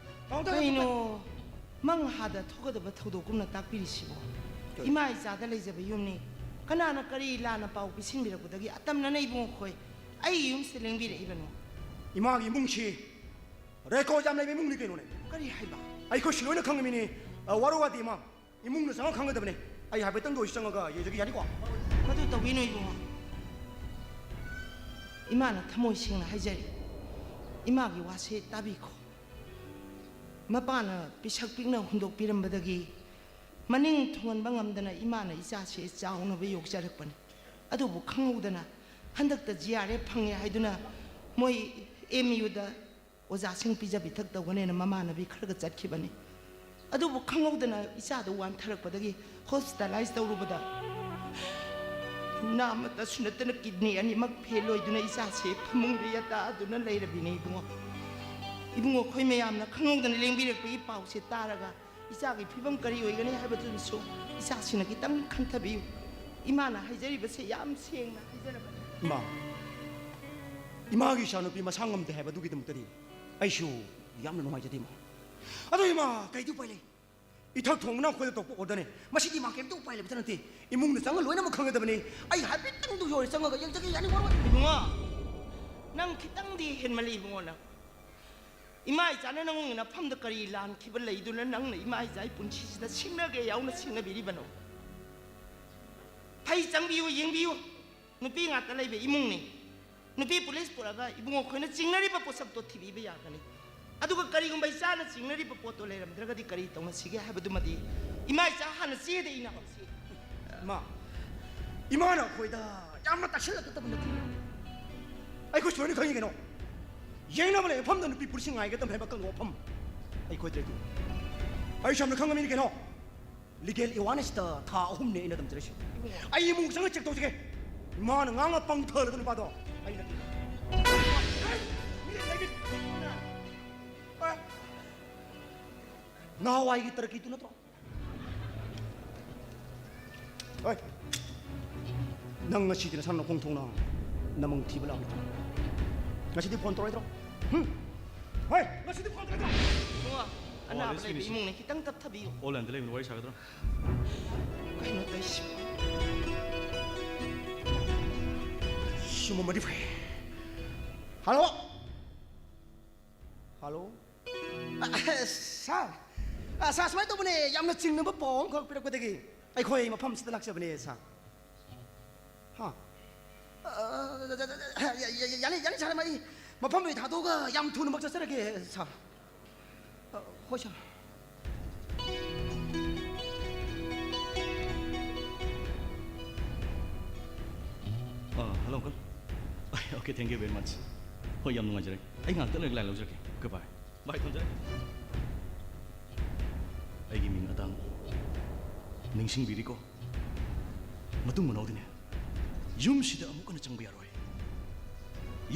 ꯄꯥꯡꯊꯣꯛ-, ꯀꯩꯅꯣ? ꯃꯪ ꯍꯥꯗ ꯊꯣꯛꯀꯗꯕ ꯊꯧꯗꯣꯛꯀꯨꯝꯅ ꯇꯥꯛꯄꯤꯔꯤꯁꯤꯕꯣ? ꯀꯩ? ꯏꯃꯥ ꯏꯆꯥꯗ ꯂꯩꯖꯕ ꯌꯨꯝꯅꯤ꯫ ꯀꯅꯥꯅ ꯀꯔꯤ ꯂꯥꯟꯅ ꯄꯥꯎ ꯄꯤꯁꯤꯟꯕꯤꯔꯛꯄꯗꯒꯤ ꯑꯇꯝꯅꯅ ꯏꯕꯨꯡꯉꯣ ꯈꯣꯏ ꯑꯩꯒꯤ ꯌꯨꯝꯁꯤꯗ ꯂꯦꯡꯕꯤꯔꯛꯏꯕꯅꯣ? ꯏꯃꯥꯒꯤ ꯏꯃꯨꯡꯁꯤ ꯔꯦꯀꯣꯔꯗ ꯌꯥꯝ ꯂꯩꯕ ꯏꯃꯨꯡꯅꯤ ꯀꯩꯅꯣꯅꯦ꯫ ꯀꯔꯤ ꯍꯥꯏꯕ? ꯑꯩꯈꯣꯏꯁꯨ ꯂꯣꯏꯅ ꯈꯪꯉꯤꯃꯤꯅꯤ꯫ ꯑ, ꯋꯥꯔꯧ ꯋꯥꯗꯦ, ꯏꯃꯥ꯫ ꯏꯃꯨꯡꯗ ꯆꯪꯉ ꯈꯪꯒꯗꯕꯅꯦ꯫ ꯑꯩ ꯍꯥꯏꯐꯦꯠꯇꯪꯗ ꯑꯣꯏꯁꯨ ꯆꯪꯉꯒ ꯌꯦꯡꯖꯒꯦ, ꯌꯥꯅꯤꯀꯣ? ꯃꯗꯨ ꯇꯧꯕꯤꯅꯨ ꯏꯕꯨꯡꯉꯣ꯫ ꯏꯃꯥꯅ ꯊꯃꯣꯏ ꯁꯦꯡꯅ ꯍꯥꯏꯖꯔꯤ꯫ ꯏꯃꯥꯒꯤ ꯋꯥꯁꯦ ꯇꯥꯕꯤꯈꯣ꯫ ꯃꯄꯥꯅ ꯄꯤꯁꯛ ꯄꯤꯛꯅ ꯍꯨꯟꯗꯣꯛꯄꯤꯔꯝꯕꯗꯒꯤ ꯃꯅꯤꯡ ꯊꯨꯡꯍꯟꯕ ꯉꯝꯗꯅ ꯏꯃꯥꯅ ꯏꯆꯥꯁꯦ ꯆꯥꯎꯅꯕ ꯌꯣꯛꯆꯔꯛꯄꯅꯤ꯫ ꯑꯗꯨꯕꯨ ꯈꯪꯍꯧꯗꯅ ꯍꯟꯗꯛꯇ ꯖꯤ ꯑꯥꯔ ꯑꯦꯐ ꯐꯪꯉꯦ ꯍꯥꯏꯗꯨꯅ ꯃꯣꯏ ꯑꯦꯝ ꯌꯨꯗ ꯑꯣꯖꯥꯁꯤꯡ ꯄꯤꯖ ꯄꯤꯊꯛ ꯇꯧꯒꯅꯦꯅ ꯃꯃꯥꯟꯅꯕꯤ ꯈꯔꯒ ꯆꯠꯈꯤꯕꯅꯤ꯫ ꯑꯗꯨꯕꯨ ꯈꯪꯍꯧꯗꯅ ꯏꯆꯥꯗꯨ ꯋꯥꯟꯊꯔꯛꯄꯗꯒꯤ ꯍꯣꯁꯄꯤꯇꯥꯂꯥꯏꯁ ꯇꯧꯔꯨꯕꯗ ꯅꯥ ꯑꯃꯠꯇꯁꯨ ꯅꯠꯇꯅ ꯀꯤꯗꯅꯤ ꯑꯅꯤꯃꯛ ꯐꯦꯜ ꯑꯣꯏꯗꯨꯅ ꯏꯆꯥꯁꯦ ꯐꯃꯨꯡꯗ ꯌꯥꯇꯥꯗꯨꯅ ꯂꯩꯔꯕꯤꯅꯦ ꯏꯕꯨꯡꯉꯣ꯫ ꯏꯕꯨꯡꯉꯣ, ꯑꯩꯈꯣꯏ ꯃꯌꯥꯝꯅ ꯈꯪꯍꯧꯗꯅ ꯂꯦꯡꯕꯤꯔꯛꯄꯒꯤ ꯄꯥꯎꯁꯦ ꯇꯥꯔꯒ ꯏꯆꯥꯒꯤ ꯐꯤꯕꯝ ꯀꯔꯤ ꯑꯣꯏꯒꯅꯤ ꯍꯥꯏꯕꯗꯨꯁꯨ ꯏꯆꯥꯁꯤꯡꯅ ꯈꯤꯇꯪ ꯈꯟꯊꯕꯤꯌꯨ꯫ ꯏꯃꯥꯅ ꯍꯥꯏꯖꯔꯤꯕꯁꯦ ꯌꯥꯝ ꯁꯦꯡꯅ ꯍꯥꯏꯖꯔꯕꯅꯤ꯫ ꯏꯃꯥ, ꯏꯃꯥꯒꯤ ꯏꯆꯥꯅꯨꯄꯤ ꯃꯁꯥ ꯉꯝꯗꯦ ꯍꯥꯏꯕꯗꯨꯒꯤꯗꯃꯛꯇꯗꯤ ꯑꯩꯁꯨ ꯌꯥꯝꯅ ꯅꯨꯡꯉꯥꯏꯖꯗꯦ, ꯏꯃꯥ꯫ ꯑꯗꯣ ꯏꯃꯥ, ꯀꯩꯗꯤ ꯎꯄꯥꯏ ꯂꯩ? ꯏꯊꯛ ꯊꯣꯡꯕꯅ ꯑꯩꯈꯣꯏꯗ ꯇꯧꯔꯛꯄ orderꯅꯤ꯫ ꯃꯁꯤꯗꯤ ꯃꯥ ꯀꯩꯝꯇ ꯎꯄꯥꯏ ꯂꯩꯕꯖꯥꯠ ꯅꯠꯇꯦ꯫ ꯏꯃꯨꯡꯗ ꯆꯪꯉ ꯂꯣꯏꯅꯃꯛ ꯈꯪꯒꯗꯕꯅꯤ꯫ ꯑꯩ ꯍꯥꯏꯐꯦꯠꯇꯪꯗꯨ ꯌꯧꯔꯦ ꯆꯪꯉꯒ ꯌꯦꯡꯖꯒꯦ, ꯌꯥꯅꯤ, ꯋꯥꯔꯣꯏ꯫ ꯏꯕꯨꯡꯉꯣ, ꯅꯪ ꯈꯤꯇꯪꯗꯤ ꯍꯦꯟꯃꯜꯂꯤ ꯏꯕꯨꯡꯉꯣ ꯅꯪ꯫ ꯏꯃꯥ ꯏꯆꯥꯅ ꯅꯪꯉꯣꯟꯒꯤ ꯅꯐꯝꯗ ꯀꯔꯤ ꯂꯥꯟꯈꯤꯕ ꯂꯩꯗꯨꯅ ꯅꯪꯅ ꯏꯃꯥ ꯏꯆꯥꯒꯤ ꯄꯨꯟꯁꯤꯁꯤꯗ ꯁꯤꯡꯅꯒꯦ ꯌꯥꯎꯅ ꯁꯤꯡꯅꯕꯤꯔꯤꯕꯅꯣ? ꯐꯩ ꯆꯪꯕꯤꯌꯨ, ꯌꯦꯡꯕꯤꯌꯨ꯫ ꯅꯨꯄꯤ ꯉꯥꯛꯇ ꯂꯩꯕ ꯏꯃꯨꯡꯅꯤ꯫ ꯅꯨꯄꯤ ꯄꯨꯂꯤꯁ ꯄꯨꯔꯛꯑꯒ ꯏꯕꯨꯡꯉꯣ ꯑꯩꯈꯣꯏꯅ ꯆꯤꯡꯅꯔꯤꯕ ꯄꯣꯠꯁꯛꯇꯣ ꯊꯤꯕꯤꯕ ꯌꯥꯒꯅꯤ꯫ ꯑꯗꯨꯒ ꯀꯔꯤꯒꯨꯝꯕ ꯏꯆꯥꯅ ꯆꯤꯡꯅꯔꯤꯕ ꯄꯣꯠꯇꯣ ꯂꯩꯔꯝꯗ꯭ꯔꯒꯗꯤ ꯀꯔꯤ ꯇꯧꯅꯁꯤꯒꯦ ꯍꯥꯏꯕꯗꯨꯃꯗꯤ ꯏꯃꯥ ꯏꯆꯥ ꯍꯥꯟꯅ ꯆꯦꯗ ꯏꯅꯍꯧꯁꯤ꯫ ꯏꯃꯥ, ꯏꯃꯥꯅ ꯑꯩꯈꯣꯏꯗ ꯌꯥꯝꯅ ꯇꯥꯁꯤꯜꯂꯛꯀꯗꯕ ꯅꯠꯇꯦ꯫ ꯑꯩꯈꯣꯏꯁꯨ ꯂꯣꯏꯅ ꯈꯪꯉꯤ ꯀꯩꯅꯣ꯫ ꯌꯦꯡꯅꯕ ꯂꯩ ꯃꯐꯝꯗ ꯅꯨꯄꯤ ꯄꯨꯂꯤꯁꯁꯤꯡ ꯉꯥꯏꯒꯗꯕꯅꯦ ꯍꯥꯏꯕ ꯑꯀꯪꯕ ꯋꯥꯐꯝ ꯑꯩꯈꯣꯏꯗ ꯂꯩꯇꯦ꯫ ꯑꯩꯁꯨ ꯌꯥꯝꯅ ꯈꯪꯉꯕꯅꯤꯅ ꯀꯩꯅꯣ꯫ Legal awarenessꯇ ꯊꯥ ꯑꯍꯨꯝꯅꯦ ꯑꯩꯅ ꯇꯝꯖꯔꯤꯁꯦ꯫ ꯑꯩ ꯏꯃꯨꯡ ꯆꯪꯉ check ꯇꯧꯖꯒꯦ꯫ ꯏꯃꯥꯅ ꯉꯥꯡꯉ ꯄꯪꯊꯔꯗ ꯅꯨꯄꯥꯗꯣ ꯑꯩ ꯅꯠꯇꯦ꯫ ꯅꯍꯥꯟꯋꯥꯏꯒꯤ ꯇꯔꯛꯀꯤꯗꯨ ꯅꯠꯇ꯭ꯔꯣ? ꯍꯣꯏ꯫ ꯅꯪ ꯉꯁꯤꯗꯤ ꯅꯁꯥ ꯅꯈꯣꯡ ꯊꯣꯡꯅ ꯅꯃꯪ ꯊꯤꯕ ꯂꯥꯛꯂꯗ꯭ꯔꯣ? ꯉꯁꯤꯗꯤ phone ꯇꯧꯔꯣꯏꯗ꯭ꯔꯣ? ꯍꯨꯝ? ꯍꯣꯏ, ꯉꯁꯤꯗꯤ phone ꯇꯧꯔꯣꯏꯗ꯭ꯔꯣ? ꯏꯕꯨꯡꯉꯣ, ꯑꯅꯥꯕ ꯑꯣ, ꯂꯩꯕ excuse me. ꯏꯃꯨꯡꯅꯤ, ꯈꯤꯇꯪ ꯇꯞꯊꯕꯤꯌꯨ꯫ ꯑꯣ, line-ꯗ ꯂꯩꯕꯅꯤ, ꯋꯥꯔꯤ ꯁꯥꯒꯗ꯭ꯔꯣ? ꯀꯩꯅꯣ ꯇꯧꯏꯁꯤꯕꯣ? ꯁꯨꯝꯃꯝꯃꯗꯤ ꯐꯩ꯫ Hello? Hello? ꯑ, ꯁꯥꯔ꯫ ꯑ, ꯁꯥꯔ, ꯁꯨꯃꯥꯏꯅ ꯇꯧꯕꯅꯦ, ꯌꯥꯝꯅ ꯆꯤꯡꯅꯕ ꯄꯥꯎ ꯑꯃꯈꯛ ꯄꯤꯔꯛꯄꯗꯒꯤ ꯑꯩꯈꯣꯏ ꯃꯐꯝꯁꯤꯗ ꯂꯥꯛꯆꯕꯅꯦ, ꯁꯥꯔ꯫ ꯍꯥ? ꯑ, ꯌꯥꯅꯤ, ꯌꯥꯅꯤ, ꯁꯥꯔ, ꯑꯩ ꯃꯐꯝꯗꯨ ꯊꯥꯗꯣꯛꯑꯒ ꯌꯥꯝ ꯊꯨꯅꯃꯛ ꯆꯠꯆꯔꯒꯦ, ꯁꯥꯔ꯫ ꯑ, ꯍꯣꯏ, ꯁꯥꯔ꯫ ꯑ, hello, uncle. Okay, thank you very much. ꯍꯣꯏ, ꯌꯥꯝ ꯅꯨꯡꯉꯥꯏꯖꯔꯦ꯫ ꯑꯩ ꯉꯥꯏꯍꯥꯛꯇꯪ ꯂꯩꯔꯒ line ꯂꯧꯖꯔꯛꯀꯦ꯫ Okay, bye. Bye, ꯊꯝꯖꯔꯦ꯫ ꯑꯩꯒꯤ ꯃꯤꯡ ꯑꯇꯥꯡ ꯅꯤꯡꯁꯤꯡꯕꯤꯔꯤꯀꯣ? ꯃꯇꯨꯡ ꯃꯅꯥꯎꯗꯤꯅꯦ, ꯌꯨꯝꯁꯤꯗ ꯑꯃꯨꯛ ꯍꯟꯅ ꯆꯪꯕ ꯌꯥꯔꯣꯏ꯫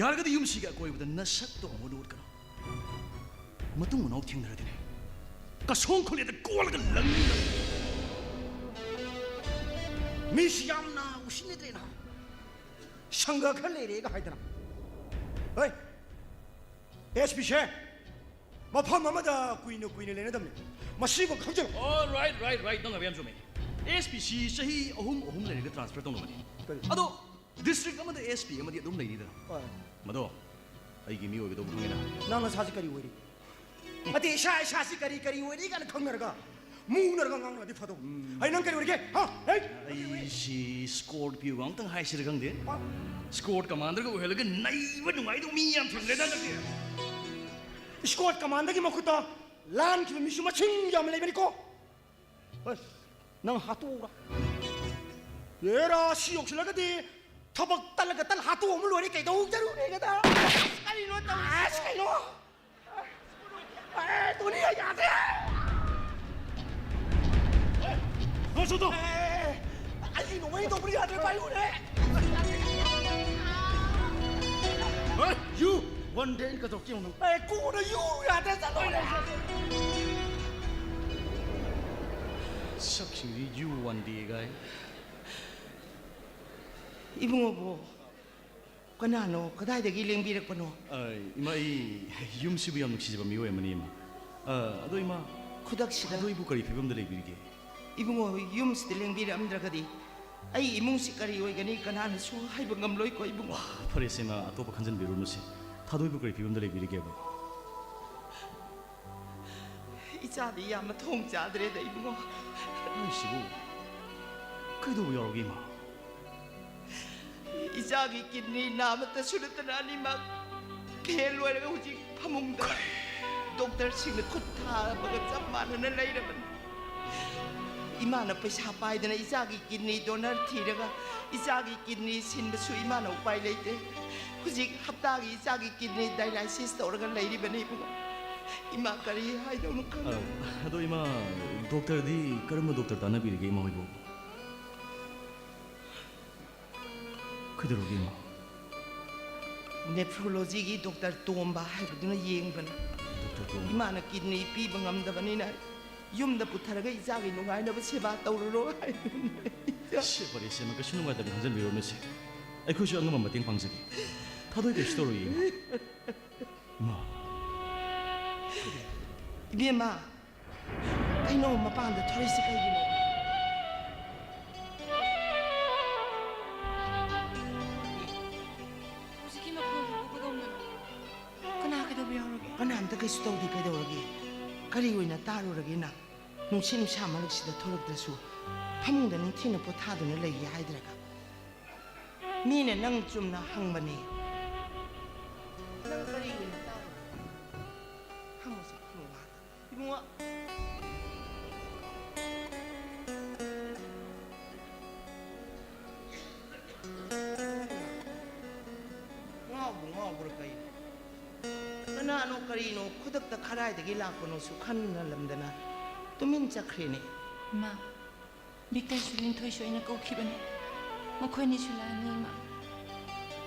ꯌꯥꯔꯒꯗꯤ ꯌꯨꯝꯁꯤꯒꯤ ꯑꯀꯣꯏꯕꯗ ꯅꯁꯛꯇꯣ ꯑꯃꯨꯛ ꯍꯟꯅ ꯎꯠꯀꯅꯨ꯫ ꯃꯇꯨꯡ ꯃꯅꯥꯎ ꯊꯦꯡꯅꯔꯗꯤꯅꯦ, ꯀꯁꯣꯡ ꯈꯨꯂꯦꯗ ꯀꯣꯜꯂꯒ ꯂꯪꯅꯤ꯫ ꯃꯤꯁꯤ ꯌꯥꯝꯅ ꯎꯁꯤꯠꯅꯗ꯭ꯔꯦꯅ꯫ ꯁꯪꯒ ꯈꯔ ꯂꯩꯔꯦꯒ ꯍꯥꯏꯗꯅ꯫ ꯍꯣꯏ, SP ꯁꯦ, ꯃꯐꯝ ꯑꯃꯗ ꯀꯨꯏꯅ ꯀꯨꯏꯅ ꯂꯩꯅꯗꯕꯅꯤ꯫ ꯃꯁꯤꯃ ꯈꯪꯖꯤꯜꯂꯨ꯫ ꯑꯣ, ꯔꯥꯏꯠ, ꯔꯥꯏꯠ, ꯔꯥꯏꯠ꯫ ꯅꯪ ꯍꯥꯏꯕ ꯌꯥꯝ ꯆꯨꯝꯃꯦ꯫ ꯑꯦꯁ ꯄꯤ ꯁꯤ ꯆꯍꯤ ꯑꯍꯨꯝ, ꯑꯍꯨꯝ ꯂꯩꯔꯒ ꯇ꯭ꯔꯥꯟꯁꯐꯔ ꯇꯧꯅꯕꯅꯤ꯫ ꯀꯔꯤ? ꯑꯗꯣ ꯗꯤꯁꯇ꯭ꯔꯤꯛ ꯑꯃꯗ ꯑꯦꯁ ꯄꯤ ꯑꯃꯗꯤ ꯑꯗꯨꯝ ꯂꯩꯅꯤꯗꯅ꯫ ꯍꯣꯏ꯫ ꯃꯗꯣ ꯑꯩꯒꯤ ꯃꯤ ꯑꯣꯏꯒꯗꯧꯕ ꯈꯪꯉꯦꯅ꯫ ꯅꯪ ꯅꯁꯥꯁꯤ ꯀꯔꯤ ꯑꯣꯏꯔꯤ? ꯅꯠꯇꯦ, ꯏꯁꯥ ꯏꯁꯥꯁꯤ ꯀꯔꯤ ꯀꯔꯤ ꯑꯣꯏꯔꯤ ꯀꯥꯏꯅ ꯈꯪꯅꯔꯒ ꯃꯨꯛꯅꯔꯒ ꯉꯥꯡꯅꯔꯗꯤ ꯐꯗꯧꯕ꯫ ꯎꯝ꯫ ꯑꯩ ꯅꯪ ꯀꯔꯤ ꯑꯣꯏꯔꯤꯒꯦ? ꯍꯥ? ꯍꯩ! ꯑꯩꯁꯤ ꯁ꯭ꯀꯣꯔꯄꯤꯌꯣꯒ ꯑꯃꯇꯪ ꯍꯥꯏꯁꯤꯔ ꯈꯪꯗꯦ꯫ ꯍꯥ? ꯁ꯭ꯀꯣꯔꯠ ꯀꯃꯥꯟꯗꯔꯒ ꯑꯣꯏꯍꯜꯂꯒ ꯅꯩꯕ ꯅꯨꯡꯉꯥꯏꯗꯧ ꯃꯤ ꯌꯥꯝ ꯊꯦꯡꯅꯗ ꯅꯠꯇꯦ꯫ ꯁ꯭ꯀꯣꯔꯠ ꯀꯃꯥꯟꯗꯔꯒꯤ ꯃꯈꯨꯠꯇ ꯂꯥꯟꯈꯤꯕ ꯃꯤꯁꯨ ꯃꯁꯤꯡ ꯌꯥꯝꯅ ꯂꯩꯕꯅꯤꯀꯣ꯫ ꯑꯁ, ꯅꯪ ꯍꯥꯠꯇꯣꯛꯎꯔꯥ? ꯑꯦꯔꯥ, ꯁꯤ ꯌꯧꯁꯤꯜꯂꯒꯗꯤ ꯊꯕꯛ ꯇꯜꯂꯒ ꯇꯜ ꯍꯥꯠꯇꯣꯛꯑꯝ ꯂꯣꯏꯔꯦ, ꯀꯩꯗꯧꯖꯔꯨꯅꯦꯒꯗ? ꯑꯁ, ꯀꯔꯤꯅꯣ ꯇꯧꯔꯤꯁꯤꯕꯣ? ꯑꯁ, ꯀꯩꯅꯣ? ꯑꯦ, ꯇꯣꯅꯤ, ꯑꯩ ꯌꯥꯗ꯭ꯔꯦ! ꯅꯪ ꯆꯠꯇꯣ! ꯑꯦ, ꯑꯩꯒꯤ ꯅꯣꯡꯃꯩ ꯇꯧꯕꯗꯤ ꯌꯥꯗ꯭ꯔꯦ, ꯄꯥꯏꯌꯨꯅꯦ! ꯍꯦ, you! One day in ꯀꯗꯧꯔꯛꯀꯦ ꯌꯦꯡꯉꯨ ꯅꯪ꯫ ꯑꯦ, ꯀꯣꯟꯅ you ꯌꯥꯗ꯭ꯔꯦ, ꯆꯠꯂꯣꯅꯦ! ꯁꯛꯁꯤꯡꯗꯤ you one day ꯒꯥꯏ꯫ ꯏꯕꯨꯡꯉꯣꯕꯨ ꯀꯅꯥꯅꯣ? ꯀꯗꯥꯏꯗꯒꯤ ꯂꯦꯡꯕꯤꯔꯛꯄꯅꯣ? ꯑ, ꯏꯃꯥ, ꯑꯩ ꯌꯨꯝꯁꯤꯕꯨ ꯌꯥꯝ ꯅꯨꯡꯁꯤꯖꯕ ꯃꯤꯑꯣꯏ ꯑꯃꯅꯤ, ꯏꯃꯥ꯫ ꯑ, ꯑꯗꯣ, ꯏꯃꯥ, ꯈꯨꯗꯛꯁꯤꯗ ꯊꯥꯗꯣꯏꯕꯨ ꯀꯔꯤ ꯐꯤꯕꯝꯗ ꯂꯩꯕꯤꯔꯤꯒꯦ? ꯏꯕꯨꯡꯉꯣ, ꯌꯨꯝꯁꯤꯗ ꯂꯦꯡꯕꯤꯔꯛꯑꯝꯗ꯭ꯔꯒꯗꯤ ꯑꯩ ꯏꯃꯨꯡꯁꯤ ꯀꯔꯤ ꯑꯣꯏꯒꯅꯤ? ꯀꯅꯥꯅꯁꯨ ꯍꯥꯏꯕ ꯉꯝꯂꯣꯏꯀꯣ, ꯏꯕꯨꯡꯉꯣ꯫ ꯐꯔꯦꯁꯦ, ꯏꯃꯥ, ꯑꯇꯣꯞꯄ ꯈꯟꯖꯟꯕꯤꯔꯨꯅꯨꯁꯦ꯫ ꯊꯥꯗꯣꯏꯕꯨ ꯀꯔꯤ ꯐꯤꯕꯝꯗ ꯂꯩꯕꯤꯔꯤꯒꯦꯕ? ꯏꯆꯥꯗꯤ ꯌꯥꯝꯅ ꯊꯣꯡ ꯆꯥꯗ꯭ꯔꯦꯗ, ꯏꯕꯨꯡꯉꯣ꯫ ꯅꯪꯁꯤꯕꯨ ꯀꯩꯗꯧꯕ ꯌꯥꯎꯔꯒꯦ, ꯏꯃꯥ? ꯏꯆꯥꯒꯤ ꯀꯤꯗꯅꯤ ꯅꯥꯕꯇꯁꯨ ꯅꯠꯇꯅ ꯑꯅꯤꯃꯛ ꯐꯦꯜ ꯑꯣꯏꯔꯒ ꯍꯧꯖꯤꯛ ꯐꯃꯨꯡꯗ ꯗꯣꯛꯇꯔꯁꯤꯡꯅ ꯈꯨꯠ ꯊꯥꯕꯒ ꯆꯞ ꯃꯥꯟꯅꯅ ꯂꯩꯔꯕꯅꯤ꯫ ꯏꯃꯥꯅ ꯄꯩꯁꯥ ꯄꯥꯏꯗꯅ ꯏꯆꯥꯒꯤ ꯀꯤꯗꯅꯤ ꯗꯣꯅꯔ ꯊꯤꯔꯒ ꯏꯆꯥꯒꯤ ꯀꯤꯗꯅꯤ ꯁꯤꯟꯕꯁꯨ ꯏꯃꯥꯅ ꯎꯄꯥꯏ ꯂꯩꯇꯦ꯫ ꯍꯧꯖꯤꯛ ꯍꯞꯇꯥꯒꯤ ꯏꯆꯥꯒꯤ ꯀꯤꯗꯅꯤ ꯗꯥꯏꯂꯥꯏꯁꯤꯁ ꯇꯧꯔꯒ ꯂꯩꯔꯤꯕꯅꯤ, ꯏꯕꯨꯡꯉꯣ꯫ ꯏꯃꯥ, ꯀꯔꯤ ꯍꯥꯏꯗꯧꯅꯣ ꯈꯪꯗꯦ꯫ ꯑ, ꯑꯗꯣ ꯏꯃꯥ, ꯗꯣꯛꯇꯔꯗꯤ ꯀꯔꯝꯕ ꯗꯣꯛꯇꯔ ꯇꯥꯟꯅꯕꯤꯔꯤꯒꯦ ꯏꯃꯥ ꯍꯣꯏꯕꯨ? ꯀꯩꯗꯧꯔꯒꯦ, ꯏꯃꯥ? ꯅꯦꯐ꯭ꯔꯣꯂꯣꯖꯤꯒꯤ ꯗꯣꯛꯇꯔ ꯇꯣꯝꯕ ꯍꯥꯏꯕꯗꯨꯅ ꯌꯦꯡꯕꯅꯤ꯫ ꯗꯣꯛꯇꯔ ꯇꯣꯝꯕ? ꯏꯃꯥꯅ ꯀꯤꯗꯅꯤ ꯄꯤꯕ ꯉꯝꯗꯕꯅꯤꯅ ꯌꯨꯝꯗ ꯄꯨꯊꯔꯒ ꯏꯆꯥꯒꯤ ꯅꯨꯡꯉꯥꯏꯅꯕ ꯁꯦꯕꯥ ꯇꯧꯔꯔꯣ ꯍꯥꯏꯕꯅꯤ꯫ ꯁꯦ, ꯐꯔꯦ, ꯏꯆꯦꯃ, ꯀꯩꯁꯨ ꯅꯨꯡꯉꯥꯏꯇꯕ ꯈꯟꯖꯟꯕꯤꯔꯨꯅꯨꯁꯦ꯫ ꯑꯩꯈꯣꯏꯁꯨ ꯑꯉꯝꯕ ꯃꯇꯦꯡ ꯄꯥꯡꯖꯒꯦ꯫ ꯊꯥꯗꯣꯏ ꯀꯩꯁꯨ ꯇꯧꯔꯣꯏꯌꯦ, ꯏꯃꯥ꯫ ꯏꯃꯥ꯫ ꯏꯕꯦꯝꯃ, ꯀꯩꯅꯣ ꯃꯄꯥꯟꯗ ꯊꯣꯔꯛꯏꯁꯤ ꯀꯩꯒꯤꯅꯣ? ꯍꯧꯖꯤꯛꯀꯤ ꯃꯈꯣꯟꯗꯨꯕꯨ ꯀꯩꯗꯧꯅꯣ? ꯀꯅꯥ ꯀꯩꯗꯧꯕ ꯌꯥꯎꯔꯒꯦ? ꯀꯅꯥꯝꯇ ꯀꯩꯁꯨ ꯇꯧꯗꯦ, ꯀꯩꯗꯧꯔꯒꯦ? ꯀꯔꯤ ꯑꯣꯏꯅ ꯇꯥꯔꯨꯔꯒꯦ ꯅꯪ? ꯅꯨꯡꯁꯤꯠ ꯅꯨꯡꯁꯥ ꯃꯔꯛꯁꯤꯗ ꯊꯣꯔꯛꯇ꯭ꯔꯁꯨ ꯐꯃꯨꯡꯗ ꯅꯤꯡꯊꯤꯅ ꯄꯣꯊꯥꯗꯨꯅ ꯂꯩꯒꯦ ꯍꯥꯏꯗ꯭ꯔꯒ? ꯃꯤꯅ ꯅꯪ ꯆꯨꯝꯅ ꯍꯪꯕꯅꯦ꯫ ꯅꯪ ꯀꯔꯤ ꯑꯣꯏꯅ ꯇꯥꯔꯨꯔꯒꯦ? ꯐꯝꯃꯨꯁꯦ, ꯐꯝꯃꯨ ꯉꯥꯏꯍꯥꯛ꯫ ꯏꯕꯨꯡꯉꯣ꯫ ꯉꯥꯎꯕꯨ ꯉꯥꯎꯕ꯭ꯔꯥ ꯀꯩꯅꯣ? ꯀꯅꯥꯅꯣ ꯀꯔꯤꯅꯣ ꯈꯨꯗꯛꯇ ꯈꯔꯥꯏꯗꯒꯤ ꯂꯥꯛꯄꯅꯣꯁꯨ ꯈꯟꯅꯂꯝꯗꯅ ꯇꯨꯃꯤꯟ ꯆꯠꯈ꯭ꯔꯦꯅꯦ꯫ ꯏꯃꯥ, ꯚꯤꯛꯇꯔꯁꯨ ꯂꯤꯟꯊꯣꯏꯁꯨ ꯑꯩꯅ ꯀꯧꯈꯤꯕꯅꯤ꯫ ꯃꯈꯣꯏꯅꯤꯁꯨ ꯂꯥꯛꯑꯅꯤ, ꯏꯃꯥ꯫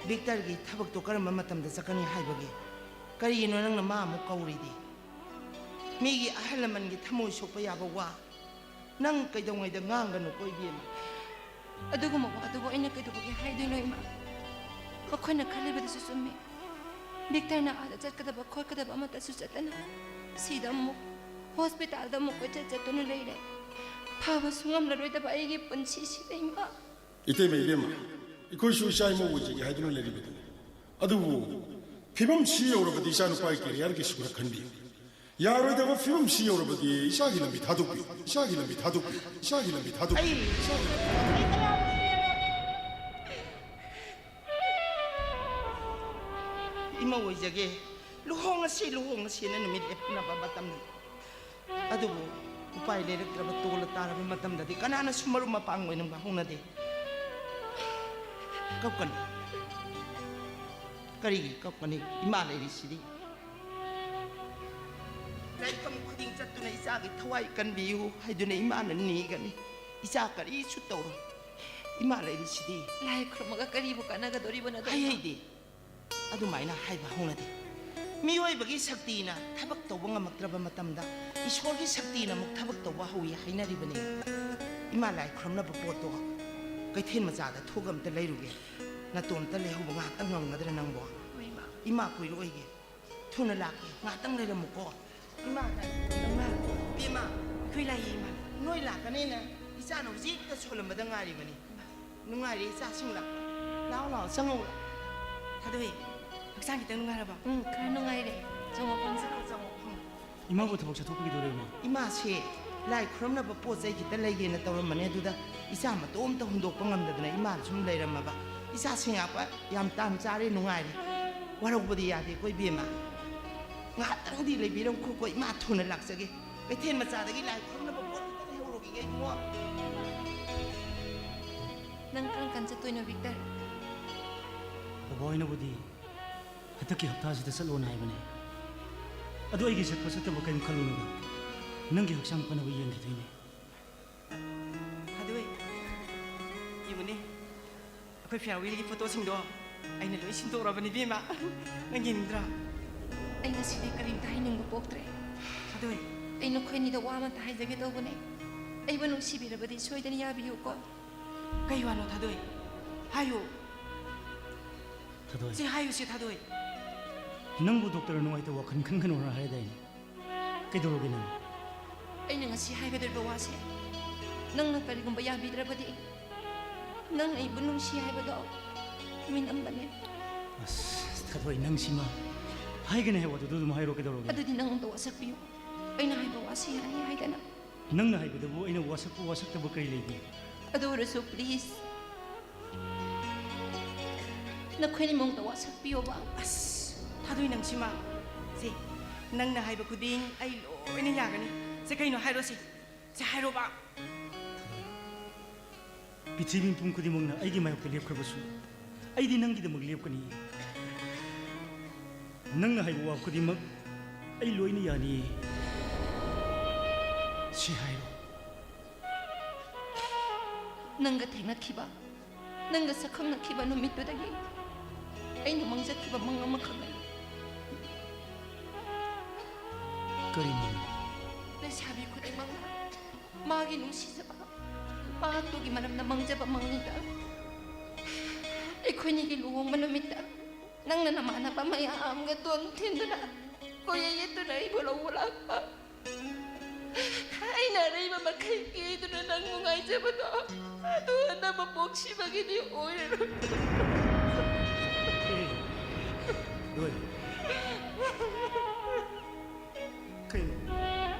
ꯚꯤꯛꯇꯔꯒꯤ ꯊꯕꯛꯇꯣ ꯀꯔꯝꯕ ꯃꯇꯝꯗ ꯆꯠꯀꯅꯤ ꯍꯥꯏꯕꯒꯦ? ꯀꯔꯤꯒꯤꯅꯣ ꯅꯪꯅ ꯃꯥ ꯑꯃꯨꯛ ꯀꯧꯔꯤꯗꯤ? ꯃꯤꯒꯤ ꯑꯍꯜ ꯂꯃꯟꯒꯤ ꯊꯃꯣꯏ ꯁꯣꯛꯄ ꯌꯥꯕ ꯋꯥ ꯅꯪ ꯀꯩꯗꯧꯉꯩꯗ ꯉꯥꯡꯒꯅꯨꯀꯣ, ꯏꯕꯦꯝꯃ꯫ ꯑꯗꯨꯒꯨꯝꯕ ꯋꯥꯗꯨꯕꯨ ꯑꯩꯅ ꯀꯩꯗꯧꯕꯒꯤ ꯍꯥꯏꯗꯣꯏꯅꯣ, ꯏꯃꯥ? ꯃꯈꯣꯏꯅ ꯈꯜꯂꯤꯕꯗꯨꯁꯨ ꯆꯨꯝꯃꯤ꯫ ꯚꯤꯛꯇꯔꯅ ꯑꯥꯗ ꯆꯠꯀꯗꯕ ꯈꯣꯠꯀꯗꯕ ꯑꯃꯠꯇꯁꯨ ꯆꯠꯇꯅ ꯁꯤꯗ ꯑꯃꯨꯛ ꯍꯣꯁꯄꯤꯇꯥꯜꯗ ꯑꯃꯨꯛ ꯀꯣꯏꯆꯠ ꯆꯠꯇꯨꯅ ꯂꯩꯔꯦ꯫ ꯐꯕꯁꯨ ꯉꯝꯂꯔꯣꯏꯗꯕ ꯑꯩꯒꯤ ꯄꯨꯟꯁꯤꯁꯤꯗ, ꯏꯃꯥ꯫ ꯏꯇꯩꯃ, ꯏꯕꯦꯝꯃ, ꯑꯩꯈꯣꯏꯁꯨ ꯏꯆꯥ ꯏꯃꯧ ꯑꯣꯏꯖꯒꯦ ꯍꯥꯏꯗꯨꯅ ꯂꯩꯔꯤꯕꯗꯨꯅꯤ꯫ ꯑꯗꯨꯕꯨ ꯐꯤꯕꯝ ꯁꯤ ꯌꯧꯔꯕꯗꯤ ꯏꯆꯥꯅꯨꯄꯥꯒꯤ ꯀꯦꯔꯤꯌꯔꯒꯤꯁꯨ ꯈꯔ ꯈꯟꯕꯤꯌꯨ꯫ ꯌꯥꯔꯣꯏꯗꯕ ꯐꯤꯕꯝ ꯁꯤ ꯌꯧꯔꯕꯗꯤ ꯏꯆꯥꯒꯤ ꯂꯝꯕꯤ ꯊꯥꯗꯣꯛꯄꯤꯌꯨ, ꯏꯆꯥꯒꯤ ꯂꯝꯕꯤ ꯊꯥꯗꯣꯛꯄꯤꯌꯨ, ꯏꯆꯥꯒꯤ ꯂꯝꯕꯤ ꯊꯥꯗꯣꯛꯄꯤꯌꯨ, ꯑꯩ ꯏꯆꯥꯒꯤ ꯂꯝꯕꯤ ꯊꯥꯗꯣꯛꯄꯤꯌꯨ꯫ ꯏꯃꯧ ꯑꯣꯏꯖꯒꯦ, ꯂꯨꯍꯣꯡꯉꯁꯤ, ꯂꯨꯍꯣꯡꯉꯁꯤꯅ ꯅꯨꯃꯤꯠ ꯂꯦꯞꯅꯕ ꯃꯇꯝꯅꯤ꯫ ꯑꯗꯨꯕꯨ ꯎꯄꯥꯏ ꯂꯩꯔꯛꯇ꯭ꯔꯕ, ꯇꯣꯜꯂ ꯇꯥꯔꯕ ꯃꯇꯝꯗꯗꯤ ꯀꯅꯥꯅꯁꯨ ꯃꯔꯨꯞ ꯃꯄꯥꯡ ꯑꯣꯏꯅ ꯍꯧꯅꯗꯦ꯫ ꯀꯞꯀꯅꯤ꯫ ꯀꯔꯤꯒꯤ ꯀꯞꯀꯅꯤ? ꯏꯃꯥ ꯂꯩꯔꯤꯁꯤꯗꯤ꯫ ꯂꯥꯏꯐꯝ ꯈꯨꯗꯤꯡ ꯆꯠꯇꯨꯅ ꯏꯆꯥꯒꯤ ꯊꯋꯥꯏ ꯀꯟꯕꯤꯌꯨ ꯍꯥꯏꯗꯨꯅ ꯏꯃꯥꯅ ꯅꯤꯒꯅꯤ꯫ ꯏꯆꯥ ꯀꯔꯤꯁꯨ ꯇꯧꯔꯣꯏ꯫ ꯏꯃꯥ ꯂꯩꯔꯤꯁꯤꯗꯤ꯫ ꯂꯥꯏ ꯈꯨꯔꯨꯝꯃꯒ ꯀꯔꯤꯕꯨ ꯀꯥꯟꯅꯒꯗꯣꯔꯤꯕꯅꯣ? ꯍꯩ ꯍꯩꯗꯤ꯫ ꯑꯗꯨꯃꯥꯏꯅ ꯍꯥꯏꯕ ꯍꯧꯅꯗꯦ꯫ ꯃꯤꯑꯣꯏꯕꯒꯤ ꯁꯛꯇꯤꯅ ꯊꯕꯛ ꯇꯧꯕ ꯉꯝꯃꯛꯇ꯭ꯔꯕ ꯃꯇꯝꯗ ꯏꯁꯣꯔꯒꯤ ꯁꯛꯇꯤꯅ ꯑꯃꯨꯛ ꯊꯕꯛ ꯇꯧꯕ ꯍꯧꯏ ꯍꯥꯏꯅꯔꯤꯕꯅꯤ꯫ ꯏꯃꯥ ꯂꯥꯏ ꯈꯨꯔꯨꯝꯅꯕ ꯄꯣꯠꯇꯣ ꯀꯩꯊꯦꯜ ꯃꯆꯥꯗ ꯊꯣꯛꯑꯒ ꯑꯝꯇ ꯂꯩꯔꯨꯒꯦ꯫ ꯅꯇꯣꯝꯇ ꯂꯩꯍꯧꯕ ꯉꯥꯏꯍꯥꯛꯇꯪ ꯉꯝꯒꯗ꯭ꯔꯥ ꯅꯪꯕꯣ? ꯍꯣꯏ, ꯏꯃꯥ꯫ ꯏꯃꯥ ꯀꯨꯏꯔꯛꯑꯣꯏꯒꯦ꯫ ꯊꯨꯅ ꯂꯥꯛꯀꯦ, ꯉꯥꯛꯇꯪ ꯂꯩꯔꯝꯃꯨꯀꯣ꯫ ꯏꯃꯥ, ꯏꯃꯥ, ꯏꯃꯥ, ꯑꯩꯈꯣꯏ ꯂꯥꯛꯏ, ꯏꯃꯥ꯫ ꯅꯣꯏ ꯂꯥꯛꯀꯅꯤꯅ ꯏꯆꯥꯅ ꯍꯧꯖꯤꯛꯇ ꯁꯣꯜꯂꯝꯕꯗ ꯉꯥꯏꯔꯤꯕꯅꯤ꯫ ꯅꯨꯡꯉꯥꯏꯔꯦ ꯏꯆꯥꯁꯤꯡ ꯂꯥꯛꯄ꯫ ꯂꯥꯛꯑꯣ, ꯂꯥꯛꯑꯣ, ꯆꯪꯉꯛꯑꯣ꯫ ꯊꯥꯗꯣꯏ, ꯍꯛꯆꯥꯡ ꯈꯤꯇꯪ ꯅꯨꯡꯉꯥꯏꯔꯕꯣ? ꯎꯝ, ꯈꯔ ꯅꯨꯡꯉꯥꯏꯔꯦ꯫ ꯆꯪꯉꯛꯑꯣ, ꯐꯝꯁꯦ꯫ ꯆꯪꯉꯛꯑꯣ, ꯆꯪꯉꯛꯑꯣ, ꯐꯝꯃꯣ꯫ ꯏꯃꯥꯕꯨ ꯊꯕꯛ ꯆꯠꯊꯣꯛꯄꯤꯒꯗꯧꯔꯦ, ꯏꯃꯥ? ꯏꯃꯥꯁꯦ ꯂꯥꯏ ꯈꯨꯔꯨꯝꯅꯕ ꯄꯣꯠ ꯆꯩ ꯈꯤꯇ ꯂꯩꯒꯦꯅ ꯇꯧꯔꯝꯕꯅꯦ, ꯑꯗꯨꯗ ꯏꯆꯥ ꯃꯇꯣꯝꯇ ꯍꯨꯟꯗꯣꯛꯄ ꯉꯝꯗꯗꯅ ꯏꯃꯥꯅ ꯁꯨꯝ ꯂꯩꯔꯝꯃꯕ꯫ ꯏꯆꯥꯁꯤꯡ ꯂꯥꯛꯄ ꯌꯥꯝ ꯇꯥꯟ ꯆꯥꯔꯦ, ꯅꯨꯡꯉꯥꯏꯔꯦ꯫ ꯋꯥꯔꯧꯕꯗꯤ ꯌꯥꯗꯦꯀꯣ, ꯏꯕꯦꯝꯃ꯫ ꯉꯥꯏꯍꯥꯛꯇꯪꯗꯤ ꯂꯩꯕꯤꯔꯝꯈꯣꯀꯣ, ꯏꯃꯥ ꯊꯨꯅ ꯂꯥꯛꯆꯒꯦ꯫ ꯀꯩꯊꯦꯜ ꯃꯆꯥꯗꯒꯤ ꯂꯥꯏ ꯈꯨꯔꯨꯝꯅꯕ ꯄꯣꯠ ꯈꯤꯇ ꯂꯩꯍꯧꯔꯨꯈꯤꯒꯦ, ꯏꯕꯨꯡꯉꯣ꯫ ꯅꯪ ꯀꯔꯝ ꯀꯥꯟ ꯆꯠꯇꯣꯏꯅꯣ, ꯚꯤꯛꯇꯔ? ꯕꯕꯥ ꯍꯣꯏꯅꯕꯨꯗꯤ ꯍꯟꯗꯛꯀꯤ ꯍꯞꯇꯥꯁꯤꯗ ꯆꯠꯂꯣꯅ ꯍꯥꯏꯕꯅꯦ꯫ ꯑꯗꯣ ꯑꯩꯒꯤ ꯆꯠꯄ ꯆꯠꯇꯕ ꯀꯔꯤꯝ ꯈꯜꯂꯨꯅꯨꯗ꯫ ꯅꯪꯒꯤ ꯍꯛꯆꯥꯡ ꯐꯅꯕ ꯌꯦꯡꯈꯤꯗꯣꯏꯅꯦ꯫ ꯊꯥꯗꯣꯏ, ꯌꯦꯡꯉꯨꯅꯦ, ꯑꯩꯈꯣꯏ farewellꯒꯤ photoꯁꯤꯡꯗꯣ ꯑꯩꯅ ꯂꯣꯏ ꯁꯤꯟꯗꯣꯛꯎꯔꯕꯅꯤ, ꯏꯕꯦꯝꯃ꯫ ꯅꯪ ꯌꯦꯡꯅꯤꯡꯗ꯭ꯔꯣ? ꯑꯩ ꯉꯁꯤꯗꯤ ꯀꯔꯤꯝꯇ ꯍꯥꯏꯅꯤꯡꯕ ꯄꯣꯛꯇ꯭ꯔꯦ꯫ ꯊꯥꯗꯣꯏ꯫ ꯑꯩ ꯅꯈꯣꯏ ꯑꯅꯤꯗ ꯋꯥ ꯑꯃꯇ ꯍꯥꯏꯖꯒꯦ ꯇꯧꯕꯅꯦ꯫ ꯑꯩꯕꯨ ꯅꯨꯡꯁꯤꯕꯤꯔꯕꯗꯤ ꯁꯣꯏꯗꯅ ꯌꯥꯕꯤꯌꯨꯀꯣ꯫ ꯀꯩ ꯋꯥꯅꯣ, ꯊꯥꯗꯣꯏ? ꯍꯥꯏꯌꯨ꯫ ꯊꯥꯗꯣꯏ꯫ ꯁꯤ ꯍꯥꯏꯌꯨ, ꯁꯤ ꯊꯥꯗꯣꯏ꯫ ꯅꯪꯕꯨ ꯗꯣꯛꯇꯔꯅ ꯅꯨꯡꯉꯥꯏꯇꯕ ꯋꯥꯈꯜ ꯈꯟꯒꯅꯣꯅ ꯍꯥꯏꯗꯥꯏꯅꯦ? ꯀꯩꯗꯧꯔꯒꯦ ꯅꯪ? ꯑꯩꯅ ꯉꯁꯤ ꯍꯥꯏꯒꯗꯧꯔꯤꯕ ꯋꯥꯁꯦ ꯅꯪꯅ ꯀꯔꯤꯒꯨꯝꯕ ꯌꯥꯕꯤꯗ꯭ꯔꯕꯗꯤ, ꯅꯪ ꯑꯩꯕꯨ ꯅꯨꯡꯁꯤ ꯍꯥꯏꯕꯗꯣ ꯃꯤꯅꯝꯕꯅꯦ꯫ ꯑꯁ, ꯊꯥꯗꯣꯏ, ꯅꯪꯁꯤꯃ꯫ ꯍꯥꯏꯒꯅꯤ ꯍꯥꯏꯕ ꯋꯥꯗꯨꯗ ꯑꯗꯨꯝ ꯍꯥꯏꯔꯣ, ꯀꯩꯗꯧꯔꯒꯦ? ꯑꯗꯨꯗꯤ ꯅꯪ ꯑꯝꯇ ꯋꯥꯁꯛꯄꯤꯌꯨ꯫ ꯑꯩꯅ ꯍꯥꯏꯕ ꯋꯥꯁꯤ ꯌꯥꯅꯤ ꯍꯥꯏꯗꯅ꯫ ꯅꯪꯅ ꯍꯥꯏꯕꯗꯕꯨ ꯑꯩꯅ ꯋꯥꯁꯛꯄ ꯋꯥꯁꯛꯇꯕ ꯀꯔꯤ ꯂꯩꯒꯦ? ꯑꯗꯨ ꯑꯣꯏꯔꯁꯨ please, ꯅꯈꯣꯏꯅꯤꯃꯛꯇ ꯋꯥꯁꯛꯄꯤꯌꯣꯕ꯫ ꯑꯁ, ꯊꯥꯗꯣꯏ ꯅꯪꯁꯤꯃ꯫ ꯁꯦ, ꯅꯪꯅ ꯍꯥꯏꯕ ꯈꯨꯗꯤꯡ ꯑꯩ ꯂꯣꯏꯅ ꯌꯥꯒꯅꯤ꯫ ꯁꯦ, ꯀꯩꯅꯣ ꯍꯥꯏꯔꯣ ꯁꯦ꯫ ꯁꯦ, ꯍꯥꯏꯔꯣꯕ꯫ ꯄ꯭ꯔꯤꯊꯤꯕꯤ ꯃꯤꯄꯨꯝ ꯈꯨꯗꯤꯡꯃꯛꯅ ꯑꯩꯒꯤ ꯃꯥꯌꯣꯛꯇ ꯂꯦꯞꯈ꯭ꯔꯕꯁꯨ, ꯑꯩꯗꯤ ꯅꯪꯒꯤꯗꯃꯛ ꯂꯦꯞꯀꯅꯤ꯫ ꯅꯪꯅ ꯍꯥꯏꯕ ꯋꯥ ꯈꯨꯗꯤꯡꯃꯛ ꯑꯩ ꯂꯣꯏꯅ ꯌꯥꯅꯤꯌꯦ꯫ ꯁꯤ ꯍꯥꯏꯔꯣ꯫ ꯅꯪꯒ ꯊꯦꯡꯅꯈꯤꯕ, ꯅꯪꯒ ꯁꯛꯈꯪꯅꯈꯤꯕ ꯅꯨꯃꯤꯠꯇꯨꯗꯒꯤ ꯑꯩꯅ ꯃꯪꯖꯈꯤꯕ ꯃꯪ ꯑꯃꯈꯛ ꯂꯩ꯫ ꯀꯔꯤ ꯃꯪ? ꯂꯩꯁꯥꯕꯤ ꯈꯨꯗꯤꯡꯃꯛꯅ ꯃꯥꯒꯤ ꯅꯨꯡꯁꯤꯖꯕ ꯃꯍꯥꯛꯇꯨꯒꯤ ꯃꯔꯝꯗ ꯃꯪꯖꯕ ꯃꯪꯉꯤꯗ, ꯑꯩꯈꯣꯏꯅꯤꯒꯤ ꯂꯨꯍꯣꯡꯕ ꯅꯨꯃꯤꯠꯇ ꯅꯪꯅ ꯅꯃꯥꯟꯅꯕ ꯃꯌꯥꯝꯒ ꯇꯣꯟ ꯊꯤꯟꯗꯨꯅ ꯀꯣꯏꯌꯦ ꯌꯦꯠꯇꯨꯅ ꯑꯩꯕꯨ ꯂꯧꯕ ꯂꯥꯛꯄ꯫ ꯑꯩꯅ ꯑꯔꯩꯕ ꯃꯈꯩ ꯀꯦꯗꯨꯅ ꯅꯪꯕꯨ ꯉꯥꯏꯖꯕꯗꯣ, ꯑꯗꯨ ꯍꯟꯗꯛ ꯃꯄꯣꯛ ꯁꯤꯕꯒꯤꯗꯤ ꯑꯣꯏꯔꯔꯣꯏ꯫ ꯑꯦ, ꯊꯥꯗꯣꯏ꯫ ꯀꯩꯅꯣ?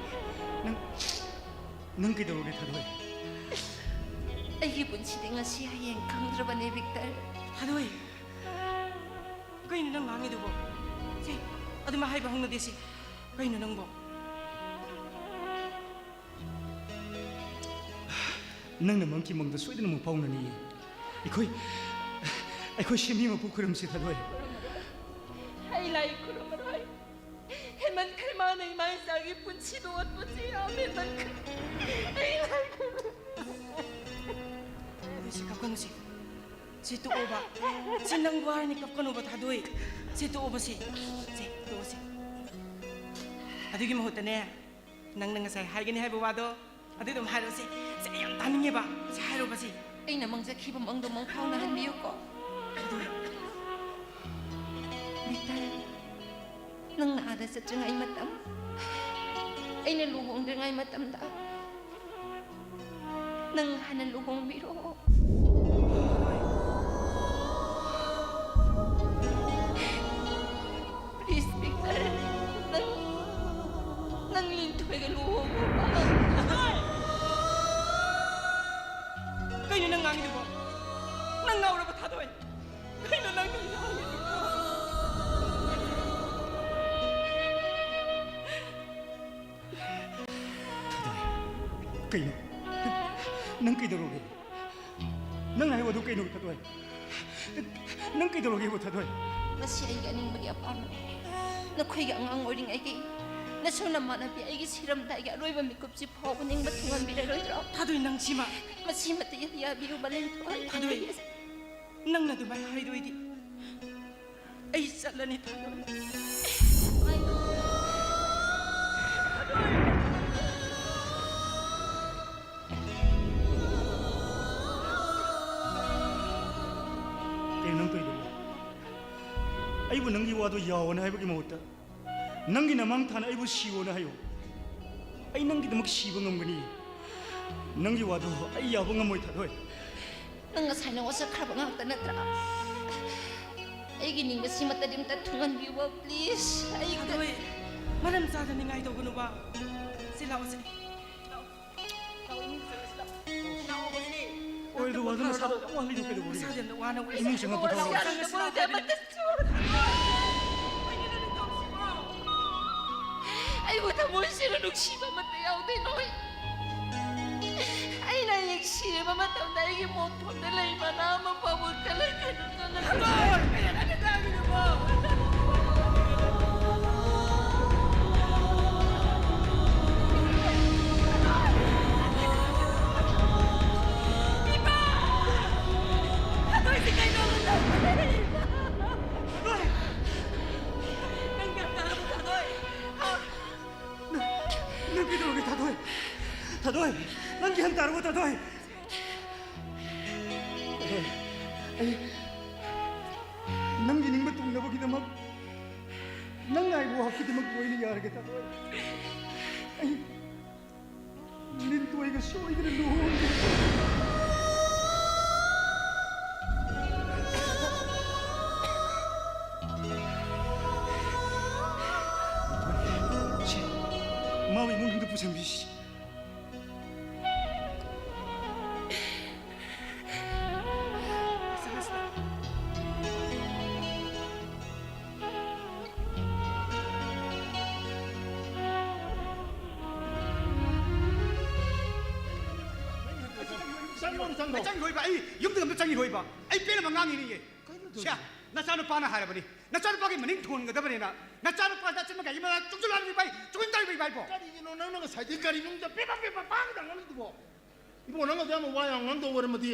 ꯅꯪ, ꯅꯪ ꯀꯩꯗꯧꯔꯒꯦ, ꯊꯥꯗꯣꯏ? ꯑꯩꯒꯤ ꯄꯨꯟꯁꯤꯗꯤ ꯉꯁꯤ ꯍꯌꯦꯡ ꯈꯪꯗ꯭ꯔꯕꯅꯦ, ꯚꯤꯛꯇꯔ꯫ ꯊꯥꯗꯣꯏ, ꯀꯩꯅꯣ ꯅꯪ ꯉꯥꯡꯉꯤꯗꯨꯕꯣ? ꯁꯤ, ꯑꯗꯨꯃꯥꯏ ꯍꯥꯏꯕ ꯍꯧꯅꯗꯦ ꯁꯤ꯫ ꯀꯩꯅꯣ ꯅꯪꯕꯣ? ꯅꯪꯅ ꯃꯪꯈꯤ ꯃꯪꯗꯣ ꯁꯣꯏꯗꯅ ꯑꯃꯨꯛ ꯐꯥꯎꯅꯅꯤꯌꯦ꯫ ꯑꯩꯈꯣꯏ, ꯑꯩꯈꯣꯏ ꯁꯦꯝꯕꯤ ꯃꯄꯨ ꯈꯨꯔꯨꯝꯁꯤ, ꯊꯥꯗꯣꯏ꯫ ꯑꯩ ꯂꯥꯏ ꯈꯨꯔꯨꯝꯃꯔꯣꯏ꯫ ꯍꯦꯟꯃꯟꯈ꯭ꯔꯦ, ꯃꯥꯅ ꯏꯃꯥ ꯏꯆꯥꯒꯤ ꯄꯨꯟꯁꯤꯗꯣ ꯑꯣꯠꯄꯁꯤ ꯌꯥꯝ ꯍꯦꯟꯃꯟꯈ꯭ꯔꯦ꯫ ꯑꯩ ꯂꯥꯏ ꯈꯨꯔꯨꯝ ꯊꯥꯗꯣꯏ, ꯁꯤ ꯀꯞꯀꯅꯨ ꯁꯤ꯫ ꯁꯤ ꯇꯣꯛꯑꯣꯕ꯫ ꯁꯤ ꯅꯪ ꯋꯥꯔꯅꯤ, ꯀꯞꯀꯅꯨꯕ, ꯊꯥꯗꯣꯏ꯫ ꯁꯤ ꯇꯣꯛꯑꯣꯕ ꯁꯤ꯫ ꯁꯤ ꯇꯣꯛꯑꯣ ꯁꯤ꯫ ꯑꯗꯨꯒꯤ ꯃꯍꯨꯠꯇꯅꯦ, ꯅꯪꯅ ꯉꯁꯥꯏ ꯍꯥꯏꯒꯅꯤ ꯍꯥꯏꯕ ꯋꯥꯗꯣ ꯑꯗꯨ ꯑꯗꯨꯝ ꯍꯥꯏꯔꯣꯁꯦ꯫ ꯁꯦ, ꯑꯩ ꯌꯥꯝ ꯇꯥꯅꯤꯡꯉꯦꯕ꯫ ꯁꯦ, ꯍꯥꯏꯔꯣꯕ ꯁꯦ꯫ ꯑꯩꯅ ꯃꯪꯖꯈꯤꯕ ꯃꯪꯗꯣ ꯃꯪꯐꯥꯎꯅꯍꯟꯕꯤꯌꯨꯀꯣ꯫ ꯚꯤꯛꯇꯔ, ꯅꯪꯅ ꯑꯥꯗ ꯆꯠꯇ꯭ꯔꯤꯉꯩ ꯃꯇꯝ, ꯑꯩꯅ ꯂꯨꯍꯣꯡꯗ꯭ꯔꯤꯉꯩ ꯃꯇꯝꯗ ꯅꯪ ꯍꯥꯟꯅ ꯂꯨꯍꯣꯡꯕꯤꯔꯣ꯫ Please, ꯚꯤꯛꯇꯔ, ꯅꯪ, ꯅꯪ ꯂꯤꯟꯊꯣꯏꯒ ꯂꯨꯍꯣꯡꯉꯣꯕ꯫ ꯀꯩꯅꯣ ꯅꯪ ꯉꯥꯡꯉꯤꯗꯨꯕꯣ? ꯅꯪ ꯉꯥꯎꯔꯕ, ꯊꯥꯗꯣꯏ? ꯀꯩꯅꯣ ꯅꯪ ꯉꯥꯡꯉꯤꯗꯨꯕꯣ? ꯊꯥꯗꯣꯏ, ꯀꯩꯅꯣ? ꯅꯪ ꯀꯩꯗꯧꯔꯒꯦ? ꯅꯪ ꯍꯥꯏꯕ ꯑꯗꯨ ꯀꯩꯅꯣ, ꯊꯥꯗꯣꯏ? ꯅꯪ ꯀꯩꯗꯧꯔꯒꯦꯕ, ꯊꯥꯗꯣꯏ? ꯃꯁꯤ ꯑꯩꯒꯤ ꯑꯅꯤꯡꯕꯒꯤ ꯑꯄꯥꯝꯕꯅꯤ꯫ ꯅꯈꯣꯏꯒꯤ ꯑꯉꯥꯡ ꯑꯣꯏꯔꯤꯉꯩꯒꯤ ꯅꯁꯨ ꯅꯃꯥꯟꯅꯕꯤ ꯑꯩꯒꯤ ꯁꯤꯔꯝꯗꯥꯏꯒꯤ ꯑꯔꯣꯏꯕ ꯃꯤꯀꯨꯞꯁꯤ ꯐꯥꯎꯕ ꯅꯤꯡꯕ ꯊꯨꯡꯍꯟꯕꯤꯔꯔꯣꯏꯗ꯭ꯔꯣ? ꯊꯥꯗꯣꯏ, ꯅꯪ ꯁꯤꯃ꯫ ꯃꯁꯤꯃꯇ ꯌꯥꯕꯤꯌꯨ, ꯂꯤꯟꯊꯣꯏ꯫ ꯊꯥꯗꯣꯏ, ꯅꯪꯅ ꯑꯗꯨꯃꯥꯏꯅ ꯍꯥꯏꯗꯣꯏꯗꯤ ꯑꯩ ꯆꯠꯂꯅꯤ, ꯊꯥꯗꯣꯏ꯫ ꯀꯩꯅꯣ ꯅꯪ ꯇꯧꯔꯤꯗꯨꯕꯣ? ꯑꯩꯕꯨ ꯅꯪꯒꯤ ꯋꯥꯗꯣ ꯌꯥꯎꯑꯣꯅ ꯍꯥꯏꯕꯒꯤ ꯃꯍꯨꯠꯇ, ꯅꯪꯒꯤ ꯅꯃꯥꯡ ꯊꯥꯅ ꯑꯩꯕꯨ ꯁꯤꯌꯣꯅ ꯍꯥꯏꯌꯨ꯫ ꯑꯩ ꯅꯪꯒꯤꯗꯃꯛ ꯁꯤꯕ ꯉꯝꯒꯅꯤ꯫ ꯅꯪꯒꯤ ꯋꯥꯗꯣ ꯑꯩ ꯌꯥꯕ ꯉꯝꯃꯣꯏ, ꯊꯥꯗꯣꯏ꯫ ꯅꯪ ꯉꯁꯥꯏꯅ ꯋꯥꯁꯛꯈ꯭ꯔꯕ ꯉꯥꯛꯇ ꯅꯠꯇ꯭ꯔꯥ? ꯑꯩꯒꯤ ꯅꯤꯡꯕꯁꯤꯃ ꯇꯔꯤꯝꯇ ꯊꯨꯡꯍꯟꯕꯤꯌꯨꯕ, please꯫ ꯑꯩ ꯊꯥꯗꯣꯏ, ꯃꯔꯝ ꯆꯥꯗꯅ ꯅꯤꯡꯉꯥꯏ ꯇꯧꯒꯅꯨꯕ꯫ ꯁꯤ ꯂꯥꯛꯑꯣꯁꯦ꯫ ꯂꯥꯛꯑꯣ꯫ ꯂꯥꯛꯑꯣ, ꯏꯃꯨꯡ ꯆꯪꯉꯁꯤ, ꯂꯥꯛꯑꯣ꯫ ꯂꯥꯛꯑꯣ, ꯍꯧꯖꯤꯛ꯫ ꯑꯣꯏꯔꯣꯏꯗꯧꯕ ꯋꯥꯗꯣ ꯅꯁꯥꯗꯣ ꯌꯥꯝ ꯋꯥꯍꯜꯂꯤꯗꯣ ꯀꯩꯗꯧꯕꯒꯤꯅꯣ? ꯅꯁꯥꯗꯤ ꯌꯥꯝꯅ ꯋꯥꯅ ꯎꯔꯤꯁꯦ꯫ ꯏꯃꯨꯡ ꯆꯪꯉꯛꯄ ꯂꯥꯛꯑꯣ, ꯊꯥꯗꯣꯏ꯫ ꯂꯥꯛꯑꯣ, ꯆꯪꯉꯁꯤ, ꯂꯥꯛꯑꯣ, ꯂꯥꯛꯑꯣ꯫ ꯑꯩꯕꯨ ꯊꯃꯣꯏ ꯁꯦꯡꯅ ꯅꯨꯡꯁꯤꯕ ꯑꯃꯠꯇ ꯌꯥꯎꯗꯦ ꯅꯣꯏ꯫ ꯑꯩꯅ ꯍꯌꯦꯡ ꯁꯤꯔꯕ ꯃꯇꯝꯗ ꯑꯩꯒꯤ ꯃꯣꯠꯐꯝꯗ ꯂꯩ ꯃꯅꯥ ꯑꯃ ꯐꯥꯎꯕ ꯀꯜꯂꯛꯀꯅꯨ, ꯀꯜꯂꯛꯀꯅꯨ꯫ ꯊꯥꯗꯣꯏ! ꯀꯩꯅꯣ ꯅꯪꯅ ꯉꯥꯡꯉꯤꯗꯨꯕꯣ? ꯏꯃꯥ! ꯊꯥꯗꯣꯏꯁꯦ ꯀꯩꯅꯣ? ꯊꯥꯗꯣꯏ! ꯅꯪ ꯒ꯭ꯌꯥꯟ ꯇꯥꯔꯕꯣ, ꯊꯥꯗꯣꯏ? ꯅꯪ, ꯅꯪ ꯀꯩꯗꯧꯔꯒꯦ, ꯊꯥꯗꯣꯏ? ꯊꯥꯗꯣꯏ, ꯅꯪ ꯒ꯭ꯌꯥꯟ ꯇꯥꯔꯕꯣ, ꯊꯥꯗꯣꯏ? ꯊꯥꯗꯣꯏ, ꯑꯩ ꯅꯪꯒꯤ ꯅꯤꯡꯕ ꯊꯨꯡꯅꯕꯒꯤꯗꯃꯛ, ꯅꯪ ꯍꯥꯏꯕ ꯋꯥ ꯈꯨꯗꯤꯡꯃꯛ ꯂꯣꯏꯅ ꯌꯥꯔꯒꯦ, ꯊꯥꯗꯣꯏ꯫ ꯑꯩ ꯂꯤꯟꯇꯣꯏꯒ ꯁꯣꯏꯗꯅ ꯂꯨꯍꯣꯡꯒꯦ꯫ ꯁꯦ, ꯃꯥꯕꯨ ꯏꯃꯨꯡꯗ ꯄꯨꯁꯤꯟꯕꯤꯁꯤ꯫ ꯆꯪꯉꯣ, ꯆꯪꯉꯣ꯫ ꯆꯪꯈꯤꯔꯣꯏꯕ, ꯑꯩ ꯌꯨꯝꯗ ꯑꯝꯇ ꯆꯪꯈꯤꯔꯣꯏꯕ꯫ ꯑꯩ ꯄꯦꯟꯅꯕ ꯉꯥꯡꯉꯤꯅꯦ꯫ ꯀꯩꯅꯣ ꯇꯧꯔꯤꯁꯦ? ꯁꯦ, ꯅꯆꯥꯅꯨꯄꯥꯅ ꯍꯥꯏꯔꯕꯅꯤ, ꯅꯆꯥꯅꯨꯄꯥꯒꯤ ꯃꯅꯤꯡ ꯊꯣꯟꯒꯗꯕꯅꯤꯅ꯫ ꯅꯆꯥꯅꯨꯄꯥ ꯅꯆꯤꯟ ꯃꯈꯥꯒꯤ ꯃꯅꯥꯛ ꯆꯨꯡꯁꯤꯜꯂꯛꯑꯅꯤ ꯚꯥꯏ, ꯆꯨꯡꯁꯤꯟ ꯇꯧꯔꯤꯕ ꯏꯕꯥꯏꯕꯣ꯫ ꯀꯔꯤꯒꯤꯅꯣ ꯅꯪꯅ ꯉꯁꯥꯏꯗꯤ ꯒꯥꯔꯤ ꯃꯅꯨꯡꯗ ꯄꯦꯄꯥ ꯄꯦꯄꯥ ꯄꯥꯡꯗ ꯉꯥꯡꯂꯤꯗꯨꯕꯣ? ꯏꯕꯣ, ꯅꯪ ꯑꯗꯨ ꯌꯥꯝ ꯋꯥ ꯌꯥꯝ ꯉꯥꯡꯗꯧ ꯑꯣꯏꯔꯝꯃꯗꯤ,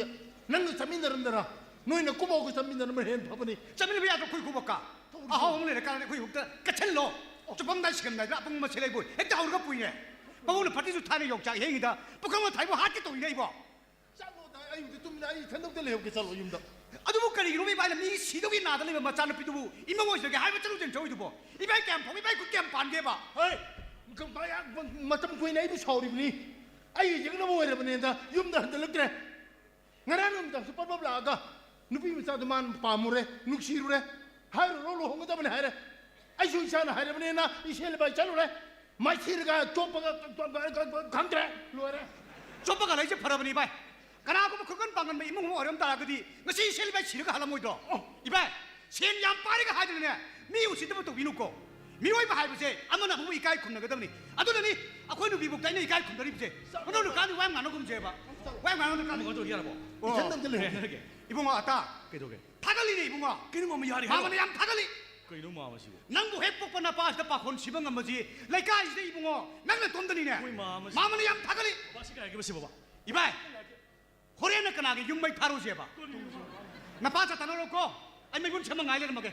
ꯅꯪꯒ ꯆꯠꯃꯤꯟꯅꯔꯝꯗꯔꯥ? ꯅꯣꯏ ꯅꯀꯨꯕꯣꯛꯀ ꯆꯠꯃꯤꯟꯅꯔꯝꯕ ꯍꯦꯟꯅ ꯐꯕꯅꯤ꯫ ꯆꯠꯃꯤꯟꯅꯕ ꯌꯥꯗ꯭ꯔꯣ? ꯑꯩꯈꯣꯏ ꯈꯨꯕꯛꯀ ꯇꯧꯔꯤꯁꯦ꯫ ꯑꯍꯥꯎ ꯑꯃ ꯂꯩꯔꯀꯥꯟꯗ ꯑꯩꯈꯣꯏ ꯍꯨꯛꯇ ꯀꯠꯁꯜꯂꯣ꯫ ꯑꯣ꯫ ꯆꯨꯞꯄꯝꯗꯥꯏ ꯁꯤꯔꯝꯗꯥꯏꯗ ꯑꯄꯪꯕ ꯃꯁꯦꯜ ꯑꯩꯕꯨ ꯍꯦꯛꯇ ꯍꯧꯔꯒ ꯄꯨꯏꯅꯦ꯫ ꯃꯕꯨꯛꯅ ꯐꯠꯇ꯭ꯔꯤꯁꯨ ꯊꯥꯏꯅ ꯌꯣꯡꯆꯥꯛ ꯍꯦꯛꯏꯉꯩꯗ ꯄꯨꯈꯝ ꯑꯃ ꯊꯥꯏꯕꯨ ꯍꯥꯠꯀꯦ ꯇꯧꯔꯤꯅꯦ ꯑꯩꯕꯣ꯫ ꯆꯠꯂꯣꯗ, ꯑꯩꯕꯨꯗꯤ ꯇꯨꯃꯤꯟꯅ ꯑꯩ ꯏꯊꯟꯗ ꯂꯩꯍꯧꯒꯦ, ꯆꯠꯂꯣ ꯌꯨꯝꯗ꯫ ꯑꯗꯨꯕꯨ ꯀꯔꯤꯒꯤꯅꯣ ꯏꯕꯥꯏꯅ ꯃꯤ ꯁꯤꯗꯧꯒꯤ ꯅꯥꯗ ꯂꯩꯕ ꯃꯆꯥꯅꯨꯄꯤꯗꯨꯕꯨ ꯏꯃꯧ ꯑꯣꯏꯖꯒꯦ ꯍꯥꯏꯕ ꯆꯠꯂꯨ ꯆꯦꯟ ꯊꯣꯛꯏꯗꯨꯕꯣ? ꯏꯕꯥꯏ ꯀꯌꯥꯝ ꯐꯥꯎ, ꯏꯕꯥꯏ ꯈꯨꯠ ꯀꯌꯥꯝ ꯄꯥꯟꯒꯦꯕ? ꯍꯣꯏ, ꯃ-, ꯃ-, ꯃꯇꯝ ꯀꯨꯏꯅ ꯑꯩꯕꯨ ꯁꯥꯎꯔꯤꯕꯅꯤ꯫ ꯑꯩ ꯌꯦꯡꯅꯕ ꯑꯣꯏꯔꯕꯅꯦꯅ ꯌꯨꯝꯗ ꯍꯟꯖꯤꯜꯂꯛꯇ꯭ꯔꯦ꯫ ꯉꯔꯥꯡ ꯅꯨꯃꯤꯗꯥꯡꯁꯨ ꯄꯞ ꯄꯞ ꯂꯥꯛꯑꯒ ꯅꯨꯄꯤ ꯃꯆꯥꯗꯨ ꯃꯥꯅ ꯄꯥꯝꯃꯨꯔꯦ, ꯅꯨꯡꯁꯤꯔꯨꯔꯦ, ꯍꯥꯏꯔꯨꯔꯣ ꯂꯨꯍꯣꯡꯒꯗꯕꯅꯤ ꯍꯥꯏꯔꯦ꯫ ꯑꯩꯁꯨ ꯏꯁꯥꯅ ꯍꯥꯏꯔꯕꯅꯦꯅ ꯏꯁꯦꯜ ꯏꯕꯥꯏ ꯆꯠꯂꯨꯔꯦ꯫ ꯃꯥꯏꯊꯤꯔꯒ ꯆꯣꯞꯄꯒ ꯈꯪꯗ꯭ꯔꯦ, ꯂꯣꯏꯔꯦ꯫ ꯆꯣꯞꯄꯒ ꯂꯩꯁꯦ ꯐꯔꯕꯅꯤ ꯏꯕꯥꯏ꯫ ꯀꯅꯥꯒꯨꯝꯕ ꯈꯨꯀꯟ ꯄꯥꯡꯒꯟꯕ ꯏꯃꯨꯡ ꯑꯃ ꯑꯣꯏꯔꯝ ꯇꯥꯔꯒꯗꯤ ꯉꯁꯤ ꯏꯁꯦꯜ ꯏꯕꯥꯏ ꯁꯤꯔꯒ ꯍꯜꯂꯝꯃꯣꯏꯗ꯭ꯔꯣ? ꯑꯣ, ꯏꯕꯥꯏ, ꯁꯦꯟ ꯌꯥꯝ ꯄꯥꯏꯔꯒ ꯍꯥꯏꯗꯅꯅꯦ ꯃꯤ ꯎꯁꯤꯠꯇꯕ ꯇꯧꯕꯤꯅꯨꯀꯣ꯫ ꯃꯤꯑꯣꯏꯕ ꯍꯥꯏꯕꯁꯦ ꯑꯃꯅ ꯑꯃꯕꯨ ꯏꯀꯥꯏ ꯈꯨꯝꯅꯒꯗꯕꯅꯤ꯫ ꯑꯗꯨꯅꯅꯤ ꯑꯩꯈꯣꯏ ꯅꯨꯄꯤꯕꯨꯛꯇ ꯑꯩꯅ ꯏꯀꯥꯏ ꯈꯨꯝꯅꯔꯤꯕꯁꯦ꯫ ꯃꯗꯨꯅ ꯀꯥꯟꯗꯤ ꯋꯥ ꯌꯥꯝ ꯉꯥꯡꯅꯒꯨꯝꯁꯦꯕ꯫ ꯋꯥ ꯌꯥꯝ ꯉꯥꯡꯅꯗ ꯀꯥꯟꯗꯤ꯫ ꯑꯃꯨꯛ ꯇꯧ ꯌꯥꯔꯕꯣ? ꯑꯣ꯫ ꯏꯊꯟꯗ ꯑꯝꯇ ꯂꯩꯍꯧꯒꯦ꯫ ꯀꯩ ꯍꯥꯏꯔꯒꯦ? ꯏꯕꯨꯡꯉꯣ ꯑꯇꯥ꯫ ꯀꯩꯗꯧꯒꯦ? ꯊꯥꯒꯠꯂꯤꯅꯦ ꯏꯕꯨꯡꯉꯣ꯫ ꯀꯩꯅꯣ ꯃꯥꯃ ꯌꯥꯔꯦ ꯍꯥꯏꯔꯣ? ꯃꯥꯃꯅ ꯌꯥꯝ ꯊꯥꯒꯠꯂꯤ꯫ ꯀꯩꯅꯣ ꯃꯥꯃꯁꯤꯕꯨ? ꯅꯪꯕꯨ ꯍꯦꯛ ꯄꯣꯛꯄ ꯅꯄꯥꯁꯤꯗ ꯄꯥꯈꯣꯟ ꯁꯤꯕ ꯉꯝꯕꯁꯤ ꯂꯩꯀꯥꯏꯁꯤꯗ ꯏꯕꯨꯡꯉꯣ ꯅꯪ ꯅꯇꯣꯝꯗꯅꯤꯅꯦ꯫ ꯍꯣꯏ, ꯃꯥꯃꯁꯤ꯫ ꯃꯥꯃꯅ ꯌꯥꯝ ꯊꯥꯒꯠꯂꯤ꯫ ꯕꯕꯥ, ꯁꯤ ꯀꯩ ꯍꯥꯏꯒꯦꯕ ꯁꯤ ꯕꯕꯥ? ꯏꯕꯥꯏ, ꯍꯣꯔꯦꯟꯅ ꯀꯅꯥꯒꯤ ꯌꯨꯝ ꯃꯩ ꯊꯥꯔꯨꯁꯦꯕ? ꯅꯄꯥ ꯆꯠꯇꯅꯔꯣꯀꯣ, ꯑꯩ ꯃꯩꯕꯨꯟ ꯁꯦꯝꯃ ꯉꯥꯏ ꯂꯩꯔꯝꯃꯒꯦ꯫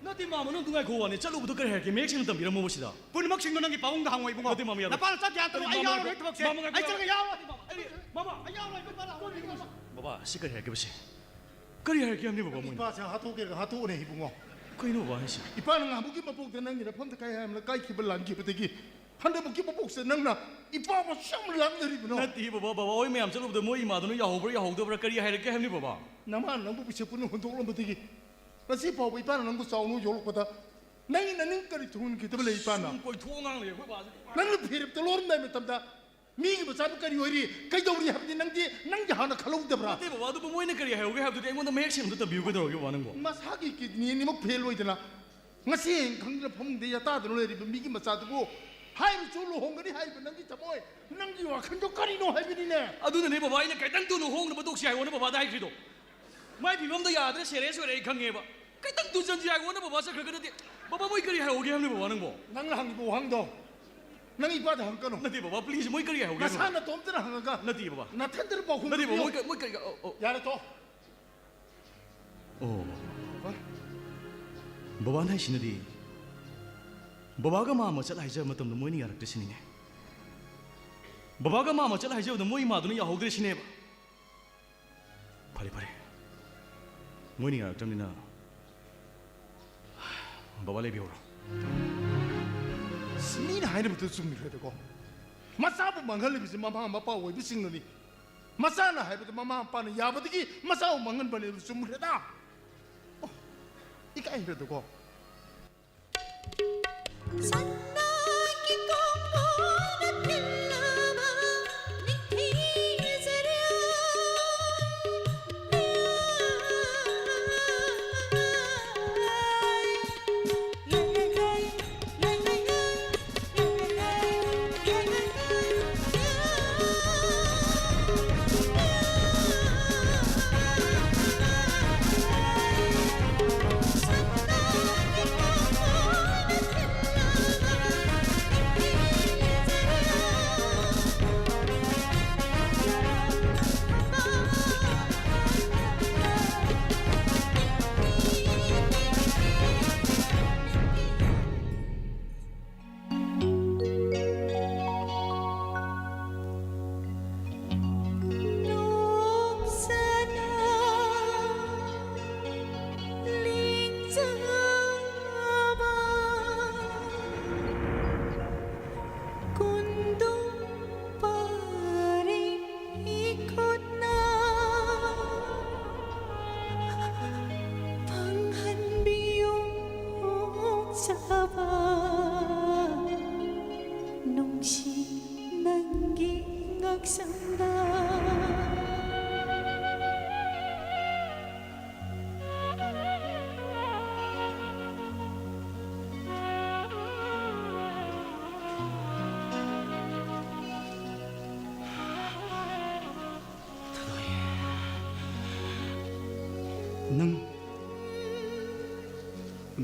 ꯅꯠꯇꯦ ꯃꯥꯃ, ꯅꯪ ꯉꯥꯏꯈꯣ ꯋꯥꯅꯤ, ꯆꯠꯂꯨꯕꯗꯣ ꯀꯔꯤ ꯍꯥꯏꯔꯛꯀꯦ? ꯃꯌꯦꯛ ꯁꯦꯡꯅ ꯇꯝꯕꯤꯔꯝꯃꯣꯕ ꯁꯤꯗ꯫ ꯄꯨꯝꯅꯃꯛꯁꯤꯡꯗꯣ ꯅꯪꯒꯤ ꯄꯥꯕꯨꯡꯗ ꯍꯪꯉꯣ ꯏꯕꯨꯡꯉꯣ꯫ ꯅꯠꯇꯦ ꯃꯥꯃ, ꯌꯥꯔꯣꯏ꯫ ꯅꯄꯥꯅ ꯆꯠ ꯌꯥꯗ꯭ꯔꯣ? ꯅꯠꯇꯦ ꯑꯩ ꯃꯥꯃ, ꯌꯥꯎꯔꯣꯏ ꯊꯕꯛꯁꯦ꯫ ꯃꯥꯃ, ꯉꯥꯏꯈꯣ꯫ ꯑꯩ ꯆꯠꯂꯒ ꯌꯥꯎꯔꯣꯏ꯫ ꯑꯩ, ꯃꯥꯃ꯫ ꯑꯩ ꯌꯥꯎꯔꯣꯏ, ꯏꯕꯨꯡꯉꯣ, ꯂꯥꯛꯑꯣ꯫ ꯕꯕꯥ, ꯁꯤ ꯀꯔꯤ ꯍꯥꯏꯔꯛꯀꯦꯕ ꯁꯤ? ꯀꯔꯤ ꯍꯥꯏꯔꯛꯀꯦ ꯍꯥꯏꯕꯅꯤ ꯕꯕꯥ ꯃꯣꯏꯅ? ꯏꯄꯥꯁꯦ ꯍꯥꯠꯇꯣꯛꯀꯦꯒ ꯍꯥꯠꯇꯣꯛꯎꯅꯦ ꯏꯕꯨꯡꯉꯣ꯫ ꯀꯩꯅꯣ ꯕꯕꯥ ꯍꯥꯏꯁꯦ? ꯏꯄꯥꯅ ꯉꯍꯥꯟꯃꯨꯛꯀꯤ ꯃꯄꯣꯛꯇ ꯅꯪꯒꯤ ꯅꯐꯝꯗ ꯀꯥꯏ ꯍꯥꯏ ꯑꯃꯅ ꯀꯥꯏꯈꯤꯕ ꯂꯥꯟꯈꯤꯕꯗꯒꯤ ꯍꯟꯗꯛꯃꯛꯀꯤ ꯃꯄꯣꯛꯁꯦ ꯅꯪꯅ ꯏꯄꯥꯕꯨ ꯁꯨꯝ ꯂꯥꯡꯅꯔꯤꯕꯅꯣ? ꯅꯠꯇꯦ ꯕꯕꯥ, ꯕꯕꯥ ꯍꯣꯏ ꯃꯌꯥꯝ ꯆꯠꯂꯨꯕꯗ ꯃꯣꯏ ꯏꯃꯥꯗꯨꯅ ꯌꯥꯍꯧꯕ꯭ꯔꯥ ꯌꯥꯍꯧꯗꯕ꯭ꯔꯥ ꯀꯔꯤ ꯍꯥꯏꯔꯛꯀꯦ ꯍꯥꯏꯕꯅꯤ ꯕꯕꯥ? ꯅꯃꯥꯅ ꯅꯪꯕꯨ ꯄꯤꯁꯛ ꯄꯨꯟꯅ ꯍꯨꯟꯗꯣꯛꯂꯝꯕꯗꯒꯤ ꯉꯁꯤ ꯐꯥꯎꯕ ꯏꯄꯥꯅ ꯅꯪꯕꯨ ꯆꯥꯎꯅ ꯌꯣꯛꯂꯛꯄꯗ ꯅꯪꯒꯤ ꯅꯅꯤꯡ ꯀꯔꯤ ꯊꯨꯡꯍꯟꯈꯤꯗꯕ ꯂꯩ ꯏꯄꯥꯅ? ꯁꯨꯝ ꯀꯣꯏꯊꯣꯛꯑ ꯉꯥꯡ ꯂꯩ ꯑꯩꯈꯣꯏ ꯕꯥꯁꯦ꯫ ꯅꯪꯅ ꯐꯤꯔꯦꯞꯇ ꯂꯣꯟꯕ ꯃꯇꯝꯗ ꯃꯤꯒꯤ ꯃꯆꯥꯗꯨ ꯀꯔꯤ ꯑꯣꯏꯔꯤ, ꯀꯩꯗꯧꯔꯤ ꯍꯥꯏꯕꯗꯤ ꯅꯪꯗꯤ, ꯅꯪꯗꯤ ꯍꯥꯟꯅ ꯈꯜꯍꯧꯗꯕ꯭ꯔꯥ? ꯅꯠꯇꯦ ꯕꯕꯥ, ꯑꯗꯨꯕꯨ ꯃꯣꯏꯅ ꯀꯔꯤ ꯍꯥꯏꯍꯧꯒꯦ ꯍꯥꯏꯕꯗꯨꯗꯤ ꯑꯩꯉꯣꯟꯗ ꯃꯌꯦꯛ ꯁꯦꯡꯅ ꯇꯝꯕꯤꯌꯨ ꯀꯩꯗꯧꯔꯒꯦ ꯕꯕꯥ ꯅꯪꯕꯣ? ꯃꯁꯥꯒꯤ ꯀꯤꯗꯅꯤ ꯑꯅꯤꯃꯛ ꯐꯦꯜ ꯑꯣꯏꯗꯅ ꯉꯁꯤ ꯍꯌꯦꯡ ꯈꯪꯗꯅ ꯐꯃꯨꯡꯗ ꯌꯥꯇꯥꯗꯨꯅ ꯂꯩꯔꯤꯕ ꯃꯤꯒꯤ ꯃꯆꯥꯗꯨꯕꯨ ꯍꯥꯏꯔꯨꯆꯣ ꯂꯨꯍꯣꯡꯒꯅꯤ ꯍꯥꯏꯔꯤꯕ ꯅꯪꯒꯤ ꯊꯃꯣꯏ, ꯅꯪꯒꯤ ꯋꯥꯈꯜꯗꯣ ꯀꯔꯤꯅꯣ ꯍꯥꯏꯕꯅꯤꯅꯦ? ꯑꯗꯨꯅꯅꯦ ꯕꯕꯥ, ꯑꯩꯅ ꯈꯤꯇꯪ ꯊꯨꯅ ꯍꯣꯡꯅꯕ ꯇꯧꯁꯤ ꯍꯥꯏꯌꯣꯅ ꯕꯕꯥꯗ ꯍꯥꯏꯈ꯭ꯔꯤꯗꯣ꯫ ꯃꯥꯏ ꯐꯤꯕꯝꯗꯣ ꯌꯥꯗ꯭ꯔꯦ, ꯁꯦꯔꯤꯌꯁ ꯑꯣꯏꯔꯦ, ꯑꯩ ꯈꯪꯉꯦꯕ꯫ ꯈꯤꯇꯪ ꯊꯨꯖꯟꯁꯤ ꯍꯥꯏꯌꯣꯅ ꯕꯕꯥ ꯆꯠꯈ꯭ꯔꯒꯗꯤ꯫ ꯕꯕꯥ, ꯃꯣꯏ ꯀꯔꯤ ꯍꯥꯏꯍꯧꯒꯦ ꯍꯥꯏꯕꯅꯣ ꯕꯕꯥ ꯅꯪꯕꯣ? ꯅꯪꯅ ꯍꯪꯉꯤꯕ ꯋꯥꯍꯪꯗꯣ ꯅꯪ ꯏꯄꯥꯗ ꯍꯪꯉꯛꯀꯅꯨ꯫ ꯅꯠꯇꯦ ꯕꯕꯥ, ꯄ꯭ꯂꯤꯖ, ꯃꯣꯏ ꯀꯔꯤ ꯍꯥꯏꯍꯧꯒꯦ ꯍꯥꯏꯕꯅꯣ? ꯅꯁꯥ ꯅꯇꯣꯝꯇꯅ ꯍꯪꯉꯒ ꯅꯠꯇꯦ ꯕꯕꯥ꯫ ꯅꯊꯟꯇꯅ ꯄꯥꯎꯈꯨꯝ ꯅꯠꯇꯦ ꯕꯕꯥ, ꯄꯤꯌꯨ꯫ ꯃꯣꯏ ꯀ-, ꯃꯣꯏ ꯀꯔꯤ, ꯑꯣ, ꯑꯣ꯫ ꯌꯥꯔꯦ, ꯇꯣꯛꯑꯣ꯫ ꯑꯣ꯫ ꯕꯕꯥ꯫ ꯕꯕꯥꯅ ꯍꯥꯏꯁꯤꯅꯗꯤ, ꯕꯕꯥꯒ ꯃꯥ ꯑꯃ ꯆꯠ ꯍꯥꯏꯖꯕ ꯃꯇꯝꯗ ꯃꯣꯏꯅ ꯌꯥꯔꯛꯇ꯭ꯔꯦ ꯁꯤꯅꯤꯅꯦ꯫ ꯕꯕꯥꯒ ꯃꯥ ꯑꯃ ꯆꯠ ꯍꯥꯏꯖꯕꯗ ꯃꯣꯏ ꯏꯃꯥꯗꯨꯅ ꯌꯥꯍꯧꯗ꯭ꯔꯦ ꯁꯤꯅꯦꯕ꯫ ꯐꯔꯦ, ꯐꯔꯦ꯫ ꯃꯣꯏꯅ ꯌꯥꯔꯛꯇ꯭ꯔꯕꯅꯤꯅ ꯕꯕꯥ ꯂꯩꯕꯤꯍꯧꯔꯣ꯫ ꯃꯤꯅ ꯍꯥꯏꯅꯕꯗꯨ ꯆꯨꯝꯈ꯭ꯔꯦꯗꯀꯣ꯫ ꯃꯆꯥꯕꯨ ꯃꯥꯡꯍꯜꯂꯤꯕꯁꯤ ꯃꯃꯥ ꯃꯄꯥ ꯑꯣꯏꯕꯁꯤꯡꯅꯅꯤ꯫ ꯃꯆꯥꯅ ꯍꯥꯏꯕꯗꯨ ꯃꯃꯥ ꯃꯄꯥꯅ ꯌꯥꯕꯗꯒꯤ ꯃꯆꯥꯕꯨ ꯃꯥꯡꯍꯟꯕꯅꯦꯕ꯫ ꯆꯨꯝꯈ꯭ꯔꯦꯗ꯫ ꯑꯣ, ꯏꯀꯥꯏꯈ꯭ꯔꯦꯗꯀꯣ꯫ ꯁꯟꯅꯥꯒꯤ ꯀꯣꯡꯒꯣꯜꯅ ꯊꯤꯜꯂꯕ ꯅꯤꯡꯊꯤꯖꯔꯦ꯫ ꯀꯨꯟꯗꯨꯝ ꯄꯥꯔꯤ ꯏꯈꯨꯠꯅ ꯐꯪꯍꯟꯕꯤꯌꯨ ꯑꯣꯛꯆꯕ ꯅꯨꯡꯁꯤ ꯅꯪꯒꯤ ꯉꯛꯁꯝꯗ꯫ ꯊꯥꯗꯣꯏ꯫ ꯅꯪ,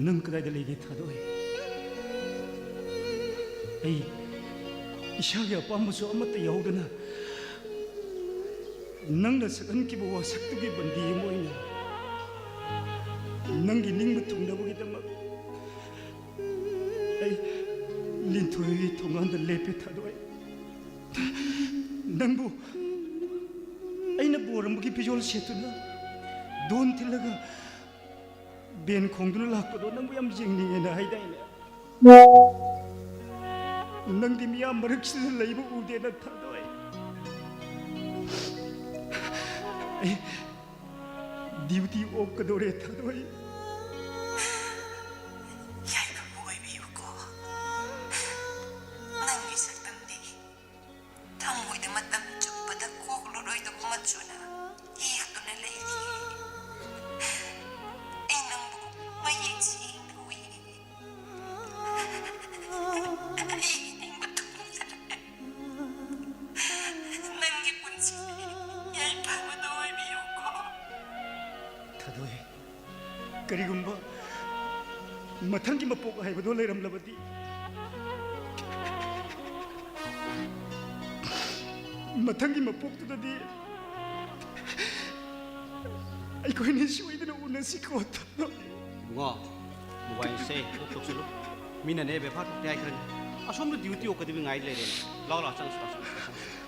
ꯅꯪ ꯀꯗꯥꯏꯗ ꯂꯩꯒꯦ, ꯊꯥꯗꯣꯏ? ꯑꯩ ꯏꯁꯥꯒꯤ ꯑꯄꯥꯝꯕꯁꯨ ꯑꯃꯠꯇ ꯌꯥꯎꯗꯅ ꯅꯪꯅ ꯁꯛꯍꯟꯈꯤꯕ ꯋꯥꯁꯛꯇꯨꯒꯤ ꯕꯟꯗꯤ ꯑꯃ ꯑꯣꯏꯅ ꯅꯪꯒꯤ ꯅꯤꯡꯕ ꯊꯨꯡꯅꯕꯒꯤꯗꯃꯛ ꯑꯩ ꯂꯤꯟꯊꯣꯏꯒꯤ ꯊꯣꯡꯒꯥꯟꯗ ꯂꯦꯞꯄꯦ, ꯊꯥꯗꯣꯏ꯫ ꯅꯪꯕꯨ ꯑꯩꯅ ꯕꯣꯔ ꯑꯃꯒꯤ ꯐꯤꯖꯣꯜ ꯁꯦꯠꯇꯨꯅ ꯗꯣꯟ ꯊꯤꯜꯂꯒ ꯕꯦꯟ ꯈꯣꯡꯗꯨꯅ ꯂꯥꯛꯄꯗꯣ ꯅꯪꯕꯨ ꯌꯥꯝ ꯌꯦꯡꯅꯤꯡꯉꯦꯅ ꯍꯥꯏꯗꯥꯏꯅꯦ? ꯅꯪꯗꯤ ꯃꯤꯌꯥꯝ ꯃꯔꯛꯁꯤꯗ ꯂꯩꯕ ꯎꯗꯦꯅ, ꯊꯥꯗꯣꯏ꯫ ꯑꯩ ꯗ꯭ꯌꯨꯇꯤ ꯑꯣꯛꯀꯗꯧꯔꯦ, ꯊꯥꯗꯣꯏ꯫ ꯌꯥꯏꯐꯕ ꯑꯣꯏꯕꯤꯌꯨꯀꯣ꯫ ꯅꯪꯒꯤ ꯁꯛꯇꯝꯗꯤ ꯊꯃꯣꯏꯗ ꯃꯇꯝ ꯆꯨꯞꯄꯗ ꯀꯣꯛꯂꯔꯣꯏꯗꯕ ꯃꯆꯨꯅ ꯌꯦꯛꯇꯨꯅ ꯂꯩꯔꯤ꯫ ꯑꯩ ꯅꯪꯕꯨ ꯃꯌꯦꯛ ꯁꯦꯡꯅ ꯎꯏ꯫ ꯑꯩ ꯍꯤꯡꯕ ꯊꯨꯡꯖꯔꯦ꯫ ꯅꯪꯒꯤ ꯄꯨꯟꯁꯤꯗꯤ ꯌꯥꯏꯐꯕꯗ ꯑꯣꯏꯕꯤꯌꯨꯀꯣ꯫ ꯊꯥꯗꯣꯏ, ꯀꯔꯤꯒꯨꯝꯕ ꯃꯊꯪꯒꯤ ꯃꯄꯣꯛ ꯍꯥꯏꯕꯗꯣ ꯂꯩꯔꯝꯂꯕꯗꯤ, ꯃꯊꯪꯒꯤ ꯃꯄꯣꯛꯇꯨꯗꯗꯤ ꯑꯩꯈꯣꯏꯅꯤ ꯁꯣꯏꯗꯅ ꯎꯅꯁꯤꯀꯣ, ꯊꯥꯗꯣꯏ꯫ ꯏꯕꯨꯡꯉꯣ, ꯃꯣꯕꯥꯏꯜꯁꯦ ꯑꯣꯐ ꯇꯧꯁꯜꯂꯨ꯫ ꯃꯤꯅꯅꯦ ꯕꯦꯕꯥꯔ ꯊꯣꯛꯇꯦ ꯍꯥꯏꯈ꯭ꯔꯅꯤ꯫ ꯑꯁꯣꯝꯗ ꯗ꯭ꯌꯨꯇꯤ ꯑꯣꯛꯀꯗꯕꯤ ꯉꯥꯏ ꯂꯩꯔꯦꯅꯦ꯫ ꯂꯥꯎ, ꯂꯥꯎ, ꯆꯪꯉꯁꯤ, ꯂꯥꯎ, ꯆꯪꯉꯁꯤ, ꯆꯪꯉꯁꯤ꯫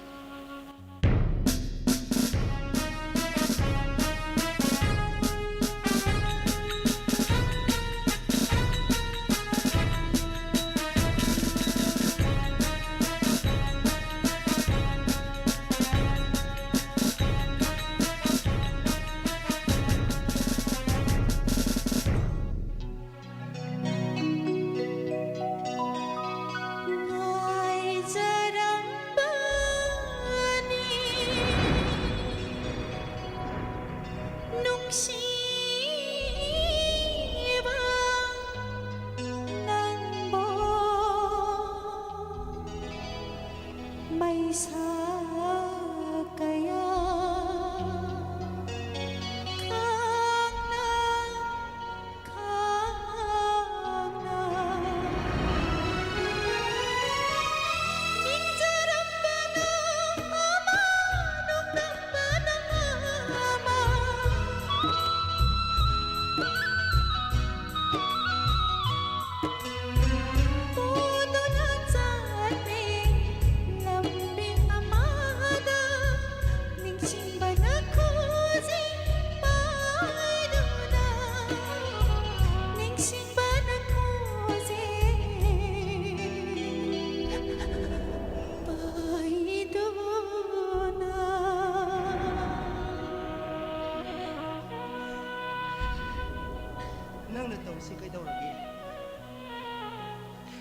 ꯅꯪꯅ ꯇꯧꯔꯤꯁꯤ ꯀꯩꯗꯧꯔꯒꯦ?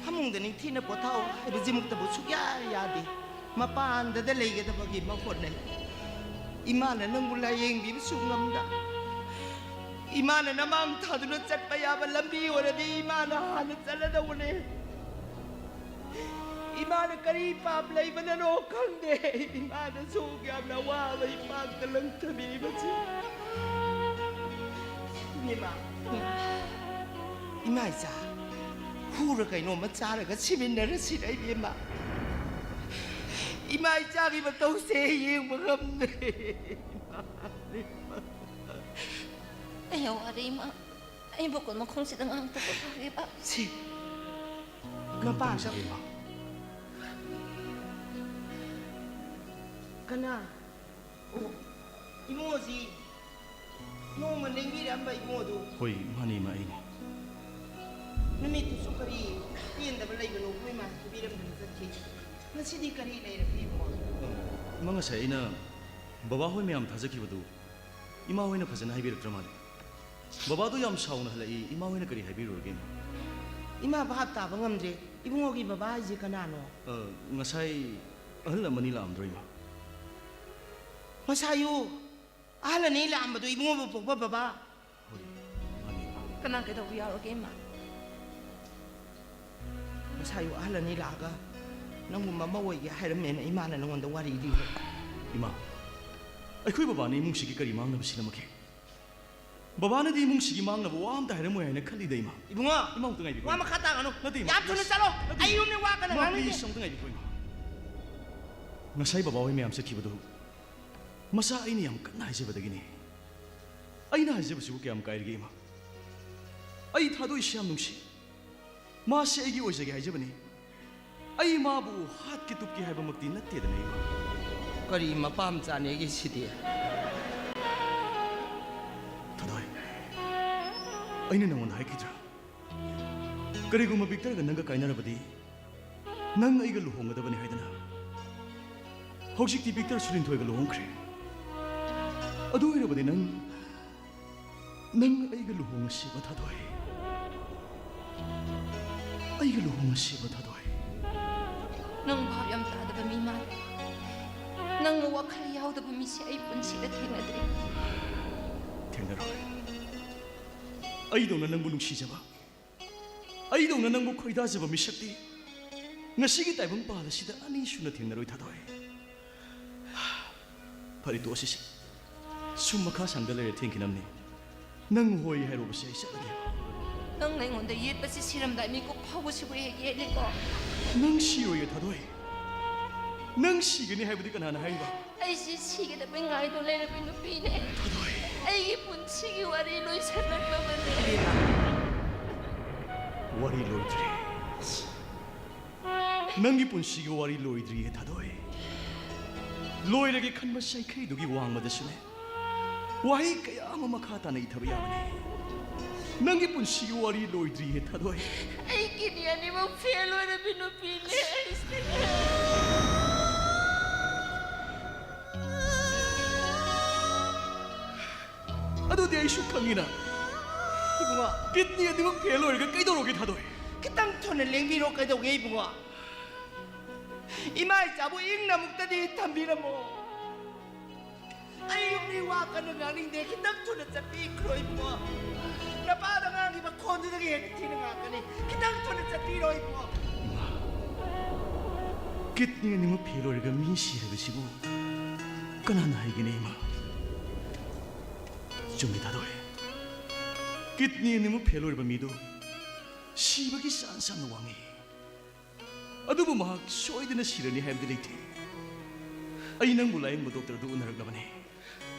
ꯐꯃꯨꯡꯗ ꯅꯤꯡꯊꯤꯅ ꯄꯣꯊꯥꯎ ꯍꯥꯏꯕꯁꯤꯃꯛꯇꯕꯨ ꯁꯨꯛꯌꯥ ꯌꯥꯗꯦ꯫ ꯃꯄꯥꯟꯗꯗ ꯂꯩꯒꯗꯕꯒꯤ ꯃꯍꯨꯠꯅꯦ꯫ ꯏꯃꯥꯅ ꯅꯪꯕꯨ ꯂꯥꯌꯦꯡꯕꯤꯕꯁꯨ ꯉꯝꯗ, ꯏꯃꯥꯅ ꯅꯃꯥꯡ ꯊꯥꯗꯨꯅ ꯆꯠꯄ ꯌꯥꯕ ꯂꯝꯕꯤ ꯑꯣꯏꯔꯗꯤ ꯏꯃꯥꯅ ꯍꯥꯟꯅ ꯆꯠꯂꯗꯧꯕꯅꯦ꯫ ꯏꯃꯥꯅ ꯀꯔꯤ ꯄꯥꯞ ꯂꯩꯕꯅꯅꯣ ꯈꯪꯗꯦ꯫ ꯏꯃꯥꯅ ꯁꯨꯛ ꯌꯥꯝꯅ ꯑꯋꯥꯕ ꯏꯄꯥꯛꯇ ꯂꯪꯊꯕꯤꯔꯤꯕꯁꯤ꯫ ꯏꯃꯥ, ꯏꯃꯥ ꯏꯆꯥ, ꯍꯨꯔ ꯀꯩꯅꯣꯝꯃ ꯆꯥꯔꯒ ꯁꯤꯃꯤꯟꯅꯔꯁꯤꯔ, ꯏꯕꯦꯝꯃ? ꯏꯃꯥ ꯏꯆꯥꯒꯤ ꯃꯇꯧꯁꯦ ꯌꯦꯡꯕ ꯉꯝꯗ꯭ꯔꯦ꯫ ꯏꯃꯥ, ꯏꯃꯥ꯫ ꯑꯩ ꯋꯥꯔꯤ ꯏꯃꯥ꯫ ꯑꯩ ꯕꯣꯀꯣꯟ ꯃꯈꯣꯡꯁꯤꯗ ꯉꯥꯡꯇ ꯄꯣꯊꯥꯒꯦꯕ꯫ ꯁꯤ ꯀꯩꯅꯣ ꯃꯄꯥꯟꯗ ꯇꯧꯔꯤꯁꯤꯗꯤ, ꯏꯃꯥ? ꯀꯅꯥ? ꯑꯣ, ꯏꯕꯨꯡꯉꯣꯁꯤ ꯅꯣꯡꯃ ꯂꯦꯡꯕꯤꯔꯛꯑꯝꯕ ꯏꯕꯨꯡꯉꯣꯗꯨ꯫ ꯍꯣꯏ, ꯃꯥꯅꯤ, ꯏꯃꯥ, ꯑꯩꯅꯤ꯫ ꯅꯨꯃꯤꯠꯇꯨꯁꯨ ꯀꯔꯤ ꯄꯦꯟꯗꯕ ꯂꯩꯕꯅꯣ ꯑꯩꯈꯣꯏ ꯏꯃꯥ ꯐꯨꯕꯤꯔꯝꯗꯅ ꯆꯠꯈꯤ꯫ ꯉꯁꯤꯗꯤ ꯀꯔꯤ ꯂꯩꯔꯒꯦ ꯏꯕꯨꯡꯉꯣ? ꯏꯃꯥ, ꯉꯁꯥꯏ ꯑꯩꯅ ꯕꯕꯥ ꯍꯣꯏ ꯃꯌꯥꯝ ꯊꯥꯖꯈꯤꯕꯗꯨ ꯏꯃꯥ ꯍꯣꯏꯅ ꯐꯖꯅ ꯍꯥꯏꯕꯤꯔꯛꯇ꯭ꯔ ꯃꯥꯜꯂꯦ꯫ ꯕꯕꯥꯗꯣ ꯌꯥꯝ ꯁꯥꯎꯅ ꯍꯜꯂꯛꯏ, ꯏꯃꯥ ꯍꯣꯏꯅ ꯀꯔꯤ ꯍꯥꯏꯕꯤꯔꯨꯔꯒꯦ, ꯏꯃꯥ? ꯏꯃꯥ ꯚꯥꯞ ꯇꯥꯕ ꯉꯝꯗ꯭ꯔꯦ꯫ ꯏꯕꯨꯡꯉꯣꯒꯤ ꯕꯕꯥ ꯍꯥꯏꯁꯦ ꯀꯅꯥꯅꯣ? ꯑ, ꯉꯁꯥꯏ ꯑꯍꯜ ꯑꯃꯅꯤ ꯂꯥꯛꯑꯝꯗ꯭ꯔꯣ, ꯏꯃꯥ? ꯉꯁꯥꯏꯌꯨ ꯑꯍꯜ ꯑꯅꯤ ꯂꯥꯛꯑꯝꯕꯗꯨ ꯏꯕꯨꯡꯉꯣꯕꯨ ꯄꯣꯛꯄ ꯕꯕꯥ? ꯍꯣꯏ, ꯃꯥꯅꯤ, ꯏꯃꯥ꯫ ꯀꯅꯥ ꯀꯩꯗꯧꯕ ꯌꯥꯎꯔꯒꯦ, ꯏꯃꯥ? ꯉꯁꯥꯏꯌꯨ ꯑꯍꯜ ꯑꯅꯤ ꯂꯥꯛꯑꯒ ꯅꯪꯕꯨ ꯃꯃꯧ ꯑꯣꯏꯒꯦ ꯍꯥꯏꯔꯝꯃꯦꯅ ꯏꯃꯥꯅ ꯅꯉꯣꯟꯗ ꯋꯥꯔꯤ ꯂꯤꯕ꯫ ꯏꯃꯥ, ꯑꯩꯈꯣꯏ ꯕꯕꯥꯅ ꯏꯃꯨꯡꯁꯤꯒꯤ ꯀꯔꯤ ꯃꯥꯡꯅꯕ ꯁꯤꯜꯂꯝꯃꯒꯦ? ꯕꯕꯥꯅꯗꯤ ꯏꯃꯨꯡꯁꯤꯒꯤ ꯃꯥꯡꯅꯕ ꯋꯥ ꯑꯝꯇ ꯍꯥꯏꯔꯝꯃꯣꯏ ꯍꯥꯏꯅ ꯈꯜꯂꯤꯗ, ꯏꯃꯥ꯫ ꯏꯕꯨꯡꯉꯣ, ꯏꯃꯥ, ꯑꯝꯇ ꯉꯥꯏꯕꯤꯈꯣ, ꯋꯥ ꯏꯃꯥ꯫ ꯃꯈꯥ ꯇꯥꯒꯅꯨ꯫ ꯅꯠꯇꯦ, ꯏꯃꯥ, ꯌꯥꯝ ꯊꯨꯅ please꯫ ꯆꯠꯂꯣ꯫ ꯅꯠꯇꯦ, ꯑꯩ ꯌꯨꯝꯗ ꯋꯥ ꯀꯟꯅ ꯏꯃꯥ, ꯉꯥꯡꯅꯤꯡꯗꯦ꯫ Please, ꯑꯝꯇ ꯉꯥꯏꯕꯤꯈꯣ, ꯏꯃꯥ꯫ ꯉꯁꯥꯏ ꯕꯕꯥ ꯍꯣꯏ ꯃꯌꯥꯝ ꯆꯠꯈꯤꯕꯗꯨ ꯃꯆꯥ ꯑꯩꯅ ꯌꯥꯝ ꯀꯟꯅ ꯍꯥꯏꯖꯕꯗꯒꯤꯅꯤ꯫ ꯑꯩꯅ ꯍꯥꯏꯖꯕꯁꯤꯕꯨ ꯀꯌꯥꯝ ꯀꯥꯏꯔꯒꯦ, ꯏꯃꯥ? ꯑꯩ ꯊꯥꯗꯣꯛꯏꯁꯤ ꯌꯥꯝ ꯅꯨꯡꯁꯤ꯫ ꯃꯥꯁꯦ ꯑꯩꯒꯤ ꯑꯣꯏꯖꯒꯦ ꯍꯥꯏꯖꯕꯅꯤ꯫ ꯑꯩ ꯃꯥꯕꯨ ꯍꯥꯠꯀꯦ ꯇꯨꯞꯀꯦ ꯍꯥꯏꯕꯃꯛꯇꯤ ꯅꯠꯇꯦꯗꯅ, ꯏꯃꯥ꯫ ꯀꯔꯤ ꯃꯄꯥ ꯃꯆꯥꯅꯦꯒꯦ ꯁꯤꯗꯤ? ꯊꯣꯏꯊꯣꯏ, ꯑꯩꯅ ꯅꯉꯣꯟꯗ ꯍꯥꯏꯈꯤꯗ꯭ꯔꯥ? ꯀꯔꯤꯒꯨꯝꯕ ꯕꯤꯛꯇꯔꯒ ꯅꯪꯒ ꯀꯥꯏꯅꯔꯕꯗꯤ ꯅꯪ ꯑꯩꯒ ꯂꯨꯍꯣꯡꯒꯗꯕꯅꯤ ꯍꯥꯏꯗꯅ꯫ ꯍꯧꯖꯤꯛꯇꯤ ꯕꯤꯛꯇꯔ ꯁꯨꯔꯤꯟꯊꯣꯏꯒ ꯂꯨꯍꯣꯡꯈ꯭ꯔꯦ꯫ ꯑꯗꯨ ꯑꯣꯏꯔꯕꯗꯤ ꯅꯪ ꯅꯪ ꯑꯩꯒ ꯂꯨꯍꯣꯡꯉꯁꯦꯕ, ꯊꯥꯗꯣꯏ꯫ ꯑꯩꯒ ꯂꯨꯍꯣꯡꯉꯁꯦꯕ, ꯊꯥꯗꯣꯏ꯫ ꯅꯪ ꯚꯥꯞ ꯌꯥꯝ ꯇꯥꯗꯕ ꯃꯤ ꯃꯥꯜꯂꯦ꯫ ꯅꯪꯅ ꯋꯥꯈꯜ ꯌꯥꯎꯗꯕ ꯃꯤꯁꯦ ꯑꯩ ꯄꯨꯟꯁꯤꯗ ꯊꯦꯡꯅꯗ꯭ꯔꯤ꯫ ꯊꯦꯡꯅꯔꯣꯏ꯫ ꯑꯩꯗꯧꯅ ꯅꯪꯕꯨ ꯅꯨꯡꯁꯤꯖꯕ, ꯑꯩꯗꯧꯅ ꯅꯪꯕꯨ ꯈꯣꯏꯗꯥꯖꯕ ꯃꯤꯁꯛꯇꯤ ꯉꯁꯤꯒꯤ ꯇꯥꯏꯕꯪ ꯄꯥꯜ ꯑꯁꯤꯗ ꯑꯅꯤ ꯁꯨꯅ ꯊꯦꯡꯅꯔꯣꯏ, ꯊꯥꯗꯣꯏ꯫ ꯐꯔꯦ, ꯇꯣꯛꯑꯁꯤꯁꯦ꯫ ꯁꯨꯝ ꯃꯈꯥ ꯁꯪꯗ ꯂꯩꯔꯦ, ꯊꯦꯡꯈꯤꯅꯕꯅꯤ꯫ ꯅꯪ ꯍꯣꯏ ꯍꯥꯏꯔꯨꯕꯁꯦ ꯑꯩ ꯆꯠꯂꯒꯦ꯫ ꯅꯪꯅ ꯑꯩꯉꯣꯟꯗ ꯌꯦꯠꯄꯁꯤ ꯁꯤꯔꯝꯗꯥꯏ ꯃꯤꯀꯨꯞ ꯐꯥꯎꯕꯁꯤꯕꯨ ꯍꯦꯛ ꯌꯦꯠꯂꯤꯀꯣ? ꯅꯪ ꯁꯤꯔꯣꯏꯌꯦ, ꯊꯥꯗꯣꯏ꯫ ꯅꯪ ꯁꯤꯒꯅꯤ ꯍꯥꯏꯕꯗꯤ ꯀꯅꯥꯅ ꯍꯥꯏꯔꯤꯕ? ꯑꯩꯁꯤ ꯁꯤꯒꯗꯕꯩ ꯉꯥꯏꯗꯨ ꯂꯩꯔꯕꯤ ꯅꯨꯄꯤꯅꯦ꯫ ꯊꯥꯗꯣꯏ꯫ ꯑꯩꯒꯤ ꯄꯨꯟꯁꯤꯒꯤ ꯋꯥꯔꯤ ꯂꯣꯏꯁꯤꯜꯂꯛꯂꯕꯅꯦ꯫ ꯋꯥꯔꯤ ꯂꯣꯏꯗ꯭ꯔꯤ꯫ ꯅꯪꯒꯤ ꯄꯨꯟꯁꯤꯒꯤ ꯋꯥꯔꯤ ꯂꯣꯏꯗ꯭ꯔꯤꯌꯦ, ꯊꯥꯗꯣꯏ꯫ ꯂꯣꯏꯔꯒꯦ ꯈꯟꯕ ꯆꯩꯈꯩꯗꯨꯒꯤ ꯋꯥꯡꯃꯗꯁꯨꯅꯦ, ꯋꯥꯍꯩ ꯀꯌꯥ ꯑꯃ ꯃꯈꯥ ꯇꯥꯅ ꯏꯊꯕ ꯌꯥꯕꯅꯦ꯫ ꯅꯪꯒꯤ ꯄꯨꯟꯁꯤꯒꯤ ꯋꯥꯔꯤ ꯂꯣꯏꯗ꯭ꯔꯤꯌꯦ, ꯊꯥꯗꯣꯏ꯫ ꯑꯩ ꯀꯤꯗꯅꯤ ꯑꯅꯤꯃꯛ ꯐꯦꯜ ꯑꯣꯏꯔꯕꯤ ꯅꯨꯄꯤꯅꯦ ꯑꯩꯁꯦ꯫ ꯑꯗꯨꯗꯤ ꯑꯩꯁꯨ ꯈꯪꯉꯤꯅ꯫ ꯏꯕꯨꯡꯉꯣ꯫ ꯀꯤꯗꯅꯤ ꯑꯅꯤꯃꯛ ꯐꯦꯜ ꯑꯣꯏꯔꯒ ꯀꯩꯗꯧꯔꯒꯦ, ꯊꯥꯗꯣꯏ? ꯈꯤꯇꯪ ꯊꯨꯅ ꯂꯦꯡꯕꯤꯔꯣ, ꯀꯩꯗꯧꯒꯦ, ꯏꯕꯨꯡꯉꯣ? ꯏꯃꯥ ꯏꯆꯥꯕꯨ ꯏꯪꯅ ꯑꯃꯨꯛꯇꯗꯤ ꯊꯝꯕꯤꯔꯝꯃꯣ꯫ ꯑꯩ ꯌꯨꯝꯒꯤ ꯋꯥ ꯀꯟꯅ ꯉꯥꯡꯅꯤꯡꯗꯦ, ꯈꯤꯇꯪ ꯊꯨꯅ ꯆꯠꯄꯤꯈ꯭ꯔꯣ, ꯏꯕꯨꯡꯉꯣ꯫ ꯅꯄꯥꯗ ꯉꯥꯡꯉꯤꯕ ꯈꯣꯟꯗꯨꯗꯒꯤ ꯍꯦꯟꯅ ꯊꯤꯅ ꯉꯥꯡꯉꯛꯀꯅꯤ꯫ ꯈꯤꯇꯪ ꯊꯨꯅ ꯆꯠꯄꯤꯔꯣ, ꯏꯕꯨꯡꯉꯣ꯫ ꯀꯤꯗꯅꯤ ꯑꯅꯤꯃꯛ ꯐꯦꯜ ꯑꯣꯏꯔꯒ ꯃꯤ ꯁꯤ ꯍꯥꯏꯕꯁꯤꯕꯨ ꯀꯅꯥꯅ ꯍꯩꯒꯅꯤ, ꯏꯃꯥ? ꯆꯨꯝꯃꯤ, ꯊꯥꯗꯣꯏ꯫ ꯀꯤꯗꯅꯤ ꯑꯅꯤꯃꯛ ꯐꯦꯜ ꯑꯣꯏꯔꯕ ꯃꯤꯗꯨ ꯁꯤꯕꯒꯤ ꯆꯥꯟꯁ ꯌꯥꯝꯅ ꯋꯥꯡꯉꯤ꯫ ꯑꯗꯨꯕꯨ ꯃꯍꯥꯛ ꯁꯣꯏꯗꯅ ꯁꯤꯔꯅꯤ ꯍꯥꯏꯕꯗꯤ ꯂꯩꯇꯦ꯫ ꯑꯩ ꯅꯪꯕꯨ ꯂꯥꯌꯦꯡꯕ ꯗꯣꯛꯇꯔꯗꯨ ꯎꯅꯔꯛꯂꯕꯅꯤ꯫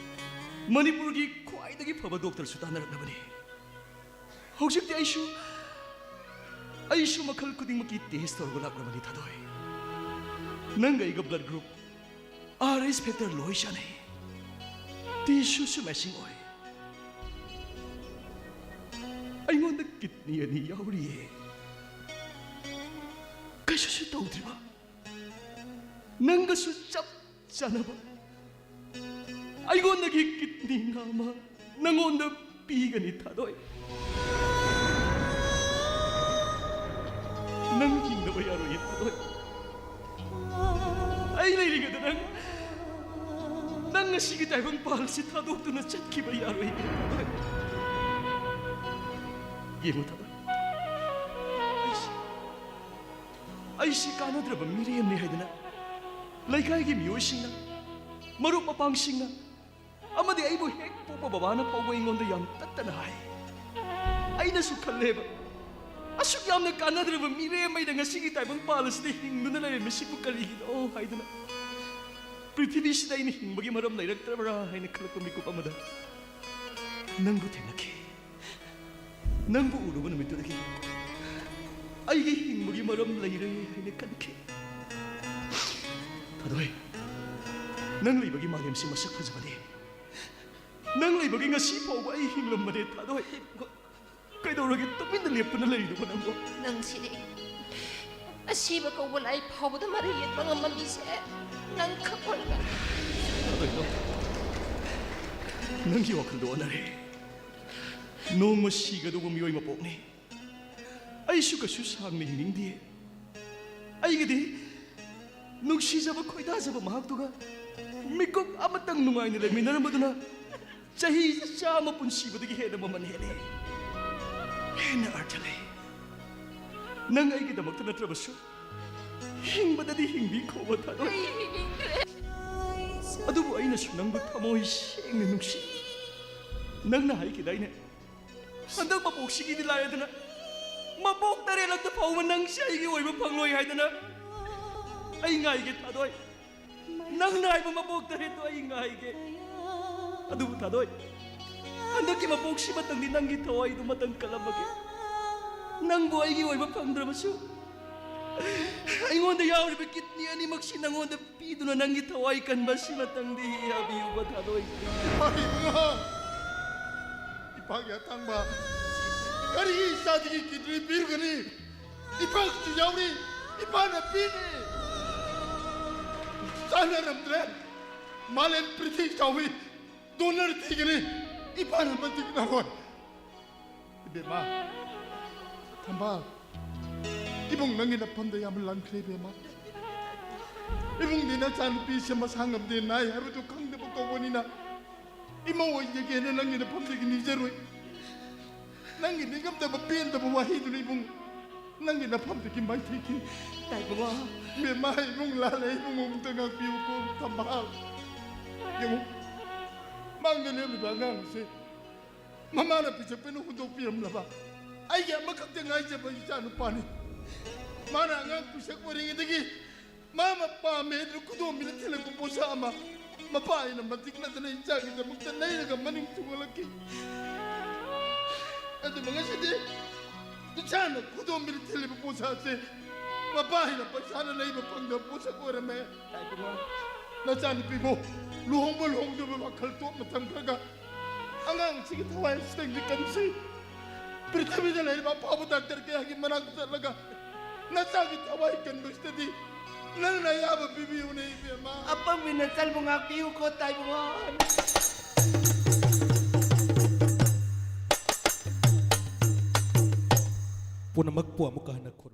ꯃꯅꯤꯄꯨꯔꯒꯤ ꯈ꯭ꯋꯥꯏꯗꯒꯤ ꯐꯕ ꯗꯣꯛꯇꯔꯁꯨ ꯇꯥꯟꯅꯔꯛꯂꯕꯅꯤ꯫ ꯍꯧꯖꯤꯛꯇꯤ ꯑꯩꯁꯨ, ꯑꯩꯁꯨ ꯃꯈꯜ ꯈꯨꯗꯤꯡꯃꯛꯀꯤ ꯇꯦꯁ ꯇꯧꯔꯒ ꯂꯥꯛꯂꯕꯅꯤ, ꯊꯥꯗꯣꯏ꯫ ꯅꯪꯒ ꯑꯩꯒ ꯕ꯭ꯂꯗ ꯒ꯭ꯔꯨꯞ ꯑꯥꯔ ꯑꯦꯁ ꯐꯦꯛꯇꯔ ꯂꯣꯏ ꯆꯥꯟꯅꯩ꯫ ꯇꯤꯁꯨꯁꯨ ꯃꯦꯆꯤꯡ ꯑꯣꯏ꯫ ꯑꯩꯉꯣꯟꯗ ꯀꯤꯗꯅꯤ ꯑꯅꯤ ꯌꯥꯎꯔꯤꯌꯦ꯫ ꯀꯩꯁꯨꯁꯨ ꯇꯧꯗ꯭ꯔꯤꯕ, ꯅꯪꯒꯁꯨ ꯆꯞ ꯆꯥꯟꯅꯕ꯫ ꯑꯩꯉꯣꯟꯗꯒꯤ ꯀꯤꯗꯅꯤ ꯉꯥ ꯑꯃ ꯅꯪꯉꯣꯟꯗ ꯄꯤꯒꯅꯤ, ꯊꯥꯗꯣꯏ꯫ ꯅꯪ ꯍꯤꯡꯗꯕ ꯌꯥꯔꯣꯏꯌꯦ, ꯊꯥꯗꯣꯏ꯫ ꯑꯩ ꯂꯩꯔꯤꯉꯩꯗ ꯅꯪ, ꯅꯪ ꯉꯁꯤꯒꯤ ꯇꯥꯏꯕꯪ ꯄꯥꯜꯁꯤ ꯊꯥꯗꯣꯛꯇꯨꯅ ꯆꯠꯈꯤꯕ ꯌꯥꯔꯣꯏꯌꯦ, ꯊꯥꯗꯣꯏ꯫ ꯌꯦꯡꯉꯨ, ꯊꯥꯗꯣꯏ, ꯑꯩꯁꯤ, ꯑꯩꯁꯤ ꯀꯥꯟꯅꯗ꯭ꯔꯕ ꯃꯤꯔꯦꯝꯅꯤ ꯍꯥꯏꯗꯅ ꯂꯩꯀꯥꯏꯒꯤ ꯃꯤꯑꯣꯏꯁꯤꯡꯅ, ꯃꯔꯨꯞ ꯃꯄꯥꯡꯁꯤꯡꯅ, ꯑꯃꯗꯤ ꯑꯩꯕꯨ ꯍꯦꯛ ꯄꯣꯛꯄ ꯕꯕꯥꯅ ꯐꯥꯎꯕ ꯑꯩꯉꯣꯟꯗ ꯌꯥꯝ ꯇꯠꯇꯅ ꯍꯥꯏ꯫ ꯑꯩꯅꯁꯨ ꯈꯜꯂꯦꯕ, ꯑꯁꯨꯛ ꯌꯥꯝꯅ ꯀꯥꯟꯅꯗ꯭ꯔꯕ ꯃꯤꯔꯦꯝ ꯑꯩꯅ ꯉꯁꯤꯒꯤ ꯇꯥꯏꯕꯪ ꯄꯥꯜ ꯑꯁꯤꯗ ꯍꯤꯡꯗꯨꯅ ꯂꯩꯔꯝꯃꯤꯁꯤꯕꯨ ꯀꯔꯤꯒꯤꯅꯣ ꯍꯥꯏꯗꯅ꯫ ꯄ꯭ꯔꯤꯊꯤꯕꯤꯁꯤꯗ ꯑꯩꯅ ꯍꯤꯡꯕꯒꯤ ꯃꯔꯝ ꯂꯩꯔꯛꯇ꯭ꯔꯕ꯭ꯔꯥ ꯍꯥꯏꯅ ꯈꯜꯂꯛꯄ ꯃꯤꯀꯨꯞ ꯑꯃꯗ ꯅꯪꯕꯨ ꯊꯦꯡꯅꯈꯤ꯫ ꯅꯪꯕꯨ ꯎꯔꯨꯕ ꯅꯨꯃꯤꯠꯇꯨꯗꯒꯤ ꯑꯩꯒꯤ ꯍꯤꯡꯕꯒꯤ ꯃꯔꯝ ꯂꯩꯔꯦ ꯍꯥꯏꯅ ꯈꯟꯈꯤ꯫ ꯊꯥꯗꯣꯏ, ꯅꯪ ꯂꯩꯕꯒꯤ ꯃꯥꯂꯦꯝꯁꯤ ꯃꯁꯛ ꯐꯖꯕꯅꯤ꯫ ꯅꯪ ꯂꯩꯕꯒꯤ ꯉꯁꯤ ꯐꯥꯎꯕ ꯑꯩ ꯍꯤꯡꯂꯝꯕꯅꯦ, ꯊꯥꯗꯣꯏ꯫ ꯀꯩꯗꯧꯔꯒꯦ ꯇꯨꯃꯤꯟꯅ ꯂꯦꯞꯇꯨꯅ ꯂꯩꯔꯤꯗꯨꯕꯣ ꯅꯪꯕꯣ? ꯅꯪꯁꯤꯗꯤ ꯑꯁꯤꯕ ꯀꯧꯕ ꯂꯥꯏ ꯐꯥꯎꯕꯗ ꯃꯔꯩ ꯌꯦꯠꯄ ꯉꯝꯕ ꯃꯤꯁꯦ ꯅꯪ ꯈꯛ ꯑꯣꯏꯔꯒ꯫ ꯊꯥꯗꯣꯏ, ꯅꯪꯒꯤ ꯋꯥꯈꯜꯗꯣ ꯑꯣꯟꯅꯔꯦ꯫ ꯅꯣꯡꯃ ꯁꯤꯒꯗꯧꯕ ꯃꯤꯑꯣꯏ ꯃꯄꯣꯛꯅꯤ꯫ ꯑꯩꯁꯨ ꯀꯩꯁꯨ ꯁꯥꯡꯅ ꯍꯤꯡꯅꯤꯡꯗꯦ꯫ ꯑꯩꯒꯤꯗꯤ ꯅꯨꯡꯁꯤꯖꯕ ꯈꯣꯏꯗꯥꯖꯕ ꯃꯍꯥꯛꯇꯨꯒ ꯃꯤꯀꯨꯞ ꯑꯃꯇꯪ ꯅꯨꯡꯉꯥꯏꯅ ꯂꯩꯃꯤꯟꯅꯔꯝꯕꯗꯨꯅ ꯆꯍꯤ ꯆꯥꯝꯃ ꯄꯨꯟꯁꯤꯕꯗꯒꯤ ꯍꯦꯟꯅ ꯃꯃꯜ ꯍꯦꯜꯂꯤ, ꯍꯦꯟꯅ ꯑꯔꯊ ꯂꯩ꯫ ꯅꯪ ꯑꯩꯒꯤꯗꯃꯛꯇ ꯅꯠꯇ꯭ꯔꯕꯁꯨ ꯍꯤꯡꯕꯗꯗꯤ ꯍꯤꯡꯕꯤꯈꯣꯕ, ꯊꯥꯗꯣꯏ꯫ ꯑꯩ ꯍꯤꯡꯅꯤꯡꯗ꯭ꯔꯦ꯫ ꯑꯗꯨꯕꯨ ꯑꯩꯅꯁꯨ ꯅꯪꯕꯨ ꯊꯃꯣꯏ ꯁꯦꯡꯅ ꯅꯨꯡꯁꯤ꯫ ꯅꯪꯅ ꯍꯥꯏꯈꯤꯗꯥꯏꯅꯦ, ꯍꯟꯗꯛ ꯃꯄꯣꯛꯁꯤꯒꯤꯗꯤ ꯂꯥꯏꯔꯗꯅ ꯃꯄꯣꯛ ꯇꯔꯦꯠꯂꯛꯇ ꯐꯥꯎꯕ ꯅꯪꯁꯦ ꯑꯩꯒꯤ ꯑꯣꯏꯕ ꯐꯪꯂꯣꯏ ꯍꯥꯏꯗꯅ꯫ ꯑꯩ ꯉꯥꯏꯒꯦ, ꯊꯥꯗꯣꯏ꯫ ꯅꯪꯅ ꯍꯥꯏꯕ ꯃꯄꯣꯛ ꯇꯔꯦꯠꯇꯣ ꯑꯩ ꯉꯥꯏꯒꯦ꯫ ꯑꯗꯨꯕꯨ, ꯊꯥꯗꯣꯏ, ꯍꯟꯗꯛꯀꯤ ꯃꯄꯣꯛꯁꯤꯃꯇꯪꯗꯤ ꯅꯪꯒꯤ ꯊꯋꯥꯏꯗꯨꯃꯇꯪ ꯀꯜꯂꯝꯃꯒꯦ꯫ ꯅꯪꯕꯨ ꯑꯩꯒꯤ ꯑꯣꯏꯕ ꯐꯪꯗ꯭ꯔꯕꯁꯨ, ꯑꯩꯉꯣꯟꯗ ꯌꯥꯎꯔꯤꯕ ꯀꯤꯠꯅꯤ ꯑꯅꯤꯃꯛꯁꯤ ꯅꯪꯉꯣꯟꯗ ꯄꯤꯗꯨꯅ ꯅꯪꯒꯤ ꯊꯋꯥꯏ ꯀꯟꯕ ꯑꯁꯤꯃꯇꯪꯗꯤ ꯌꯥꯕꯤꯌꯨꯕ, ꯊꯥꯗꯣꯏ꯫ ꯏꯄꯥ ꯏꯕꯨꯡꯉꯣ, ꯏꯄꯥꯒꯤ ꯑꯇꯥꯡꯕ ꯀꯔꯤꯒꯤ ꯏꯆꯥꯁꯤꯒꯤ ꯀꯤꯠꯅꯤ ꯄꯤꯔꯨꯒꯅꯤ? ꯏꯄꯥꯒꯤꯁꯨ ꯌꯥꯎꯔꯤ, ꯏꯄꯥꯅ ꯄꯤꯅꯤ꯫ ꯆꯥꯟꯅꯔꯝꯗ꯭ꯔꯦ꯫ ꯃꯥꯂꯦꯝ ꯄ꯭ꯔꯤꯊꯤ ꯆꯥꯎꯏ꯫ ꯗꯣꯅꯔ ꯊꯤꯒꯅꯤ꯫ ꯏꯄꯥꯅ ꯃꯇꯤꯛ ꯅꯥꯔꯣꯏ꯫ ꯏꯕꯦꯝꯃ, ꯊꯝꯕꯥꯜ, ꯏꯕꯨꯡ ꯅꯪꯒꯤ ꯅꯐꯝꯗ ꯌꯥꯝ ꯂꯪꯈ꯭ꯔꯦ ꯏꯕꯦꯝꯃ꯫ ꯏꯕꯨꯡꯗꯤ ꯅꯆꯥꯅꯨꯄꯤꯁꯦ ꯃꯁꯥ ꯉꯝꯗꯦ ꯅꯥꯏ ꯍꯥꯏꯕꯗꯨ ꯈꯪꯗꯕ ꯀꯧꯕꯅꯤꯅ ꯏꯃꯧ ꯑꯣꯏꯖꯒꯦꯅ ꯅꯪꯒꯤ ꯅꯐꯝꯗꯒꯤ ꯅꯤꯖꯔꯨꯏ꯫ ꯅꯪꯒꯤ ꯅꯤꯡꯉꯝꯗꯕ ꯄꯦꯟꯗꯕ ꯋꯥꯍꯩꯗꯨꯅ ꯏꯕꯨꯡ ꯅꯪꯒꯤ ꯅꯐꯝꯗꯒꯤ ꯃꯥꯏꯊꯩꯈꯤ꯫ ꯇꯥꯏꯕꯪ꯫ ꯏꯕꯦꯝꯃ, ꯏꯕꯨꯡ ꯂꯥꯜꯂꯦ, ꯏꯕꯨꯡ ꯑꯃꯨꯛꯇ ꯉꯥꯛꯄꯤꯌꯨꯀꯣ, ꯊꯝꯕꯥꯜ꯫ ꯌꯦꯡꯉꯨ, ꯃꯥꯡꯗ ꯂꯦꯝꯂꯤꯕ ꯑꯉꯥꯡꯁꯦ ꯃꯃꯥꯅ ꯄꯤꯁꯛꯄꯅ ꯍꯨꯟꯗꯣꯛꯄꯤꯔꯝꯂꯕ ꯑꯩꯒꯤ ꯑꯃꯈꯛꯇ ꯉꯥꯏꯖꯕ ꯏꯆꯥ ꯅꯨꯄꯥꯅꯤ꯫ ꯃꯥꯅ ꯑꯉꯥꯡ ꯄꯤꯁꯛ ꯑꯣꯏꯔꯤꯉꯩꯗꯒꯤ ꯃꯥ ꯃꯄꯥꯝꯃꯦ ꯍꯥꯏꯗꯨꯅ ꯈꯨꯗꯣꯝꯕꯤꯅ ꯊꯤꯜꯂꯛꯄ ꯄꯣꯠꯁꯥ ꯑꯃ ꯃꯄꯥ ꯑꯩꯅ ꯃꯇꯤꯛ ꯅꯠꯇꯅ ꯏꯆꯥꯒꯤꯗꯃꯛꯇ ꯂꯩꯔꯒ ꯃꯅꯤꯡ ꯊꯨꯡꯍꯜꯂꯛꯈꯤ꯫ ꯑꯗꯨꯕꯨ ꯉꯁꯤꯗꯤ ꯏꯆꯥꯅ ꯈꯨꯗꯣꯝꯕꯤꯅ ꯊꯤꯜꯂꯤꯕ ꯄꯣꯠꯁꯥꯁꯦ ꯃꯄꯥ ꯑꯩꯅ ꯄꯩꯁꯥꯅ ꯂꯩꯕ ꯐꯪꯗꯕ ꯄꯣꯠꯁꯛ ꯑꯣꯏꯔꯝꯃꯦ꯫ ꯅꯆꯥꯅꯨꯄꯤꯕꯨ ꯂꯨꯍꯣꯡꯕ ꯂꯨꯍꯣꯡꯗꯕ ꯋꯥꯈꯜ ꯇꯣꯛꯅ ꯊꯝꯈ꯭ꯔꯒ ꯑꯉꯥꯡꯁꯤꯒꯤ ꯊꯋꯥꯏ ꯑꯁꯤꯗꯪꯗꯤ ꯀꯟꯁꯤ꯫ ꯄ꯭ꯔꯤꯊꯤꯕꯤꯗ ꯂꯩꯔꯤꯕ ꯑꯐꯥꯎꯕ ꯗꯥꯛꯇꯔ ꯀꯌꯥꯒꯤ ꯃꯅꯥꯛꯇ ꯆꯠꯂꯒ ꯅꯆꯥꯒꯤ ꯊꯋꯥꯏ ꯀꯟꯕꯁꯤꯗꯗꯤ ꯅꯪꯅ ꯑꯌꯥꯕ ꯄꯤꯕꯤꯌꯨꯅꯦ ꯏꯕꯦꯝꯃ꯫ ꯑꯄꯪꯕꯤ ꯅꯆꯜꯕꯨ ꯉꯥꯛꯄꯤꯌꯨꯀꯣ ꯇꯥꯏꯕꯪ꯫ ꯄꯨꯝꯅꯃꯛꯄꯨ ꯑꯃꯨꯛꯀ ꯍꯟꯅ ꯈꯨꯔꯨꯝ꯫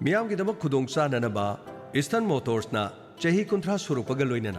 ꯃꯤꯌꯥꯝꯒꯤꯗꯃꯛ ꯈꯨꯗꯣꯡ ꯆꯥꯅꯅꯕ ꯏꯁꯇꯔꯟ ꯃꯣꯇꯣꯔꯁꯅ ꯆꯍꯤ ꯀꯨꯟꯊ꯭ꯔꯥ ꯁꯨꯔꯛꯄꯒ ꯂꯣꯏꯅꯅ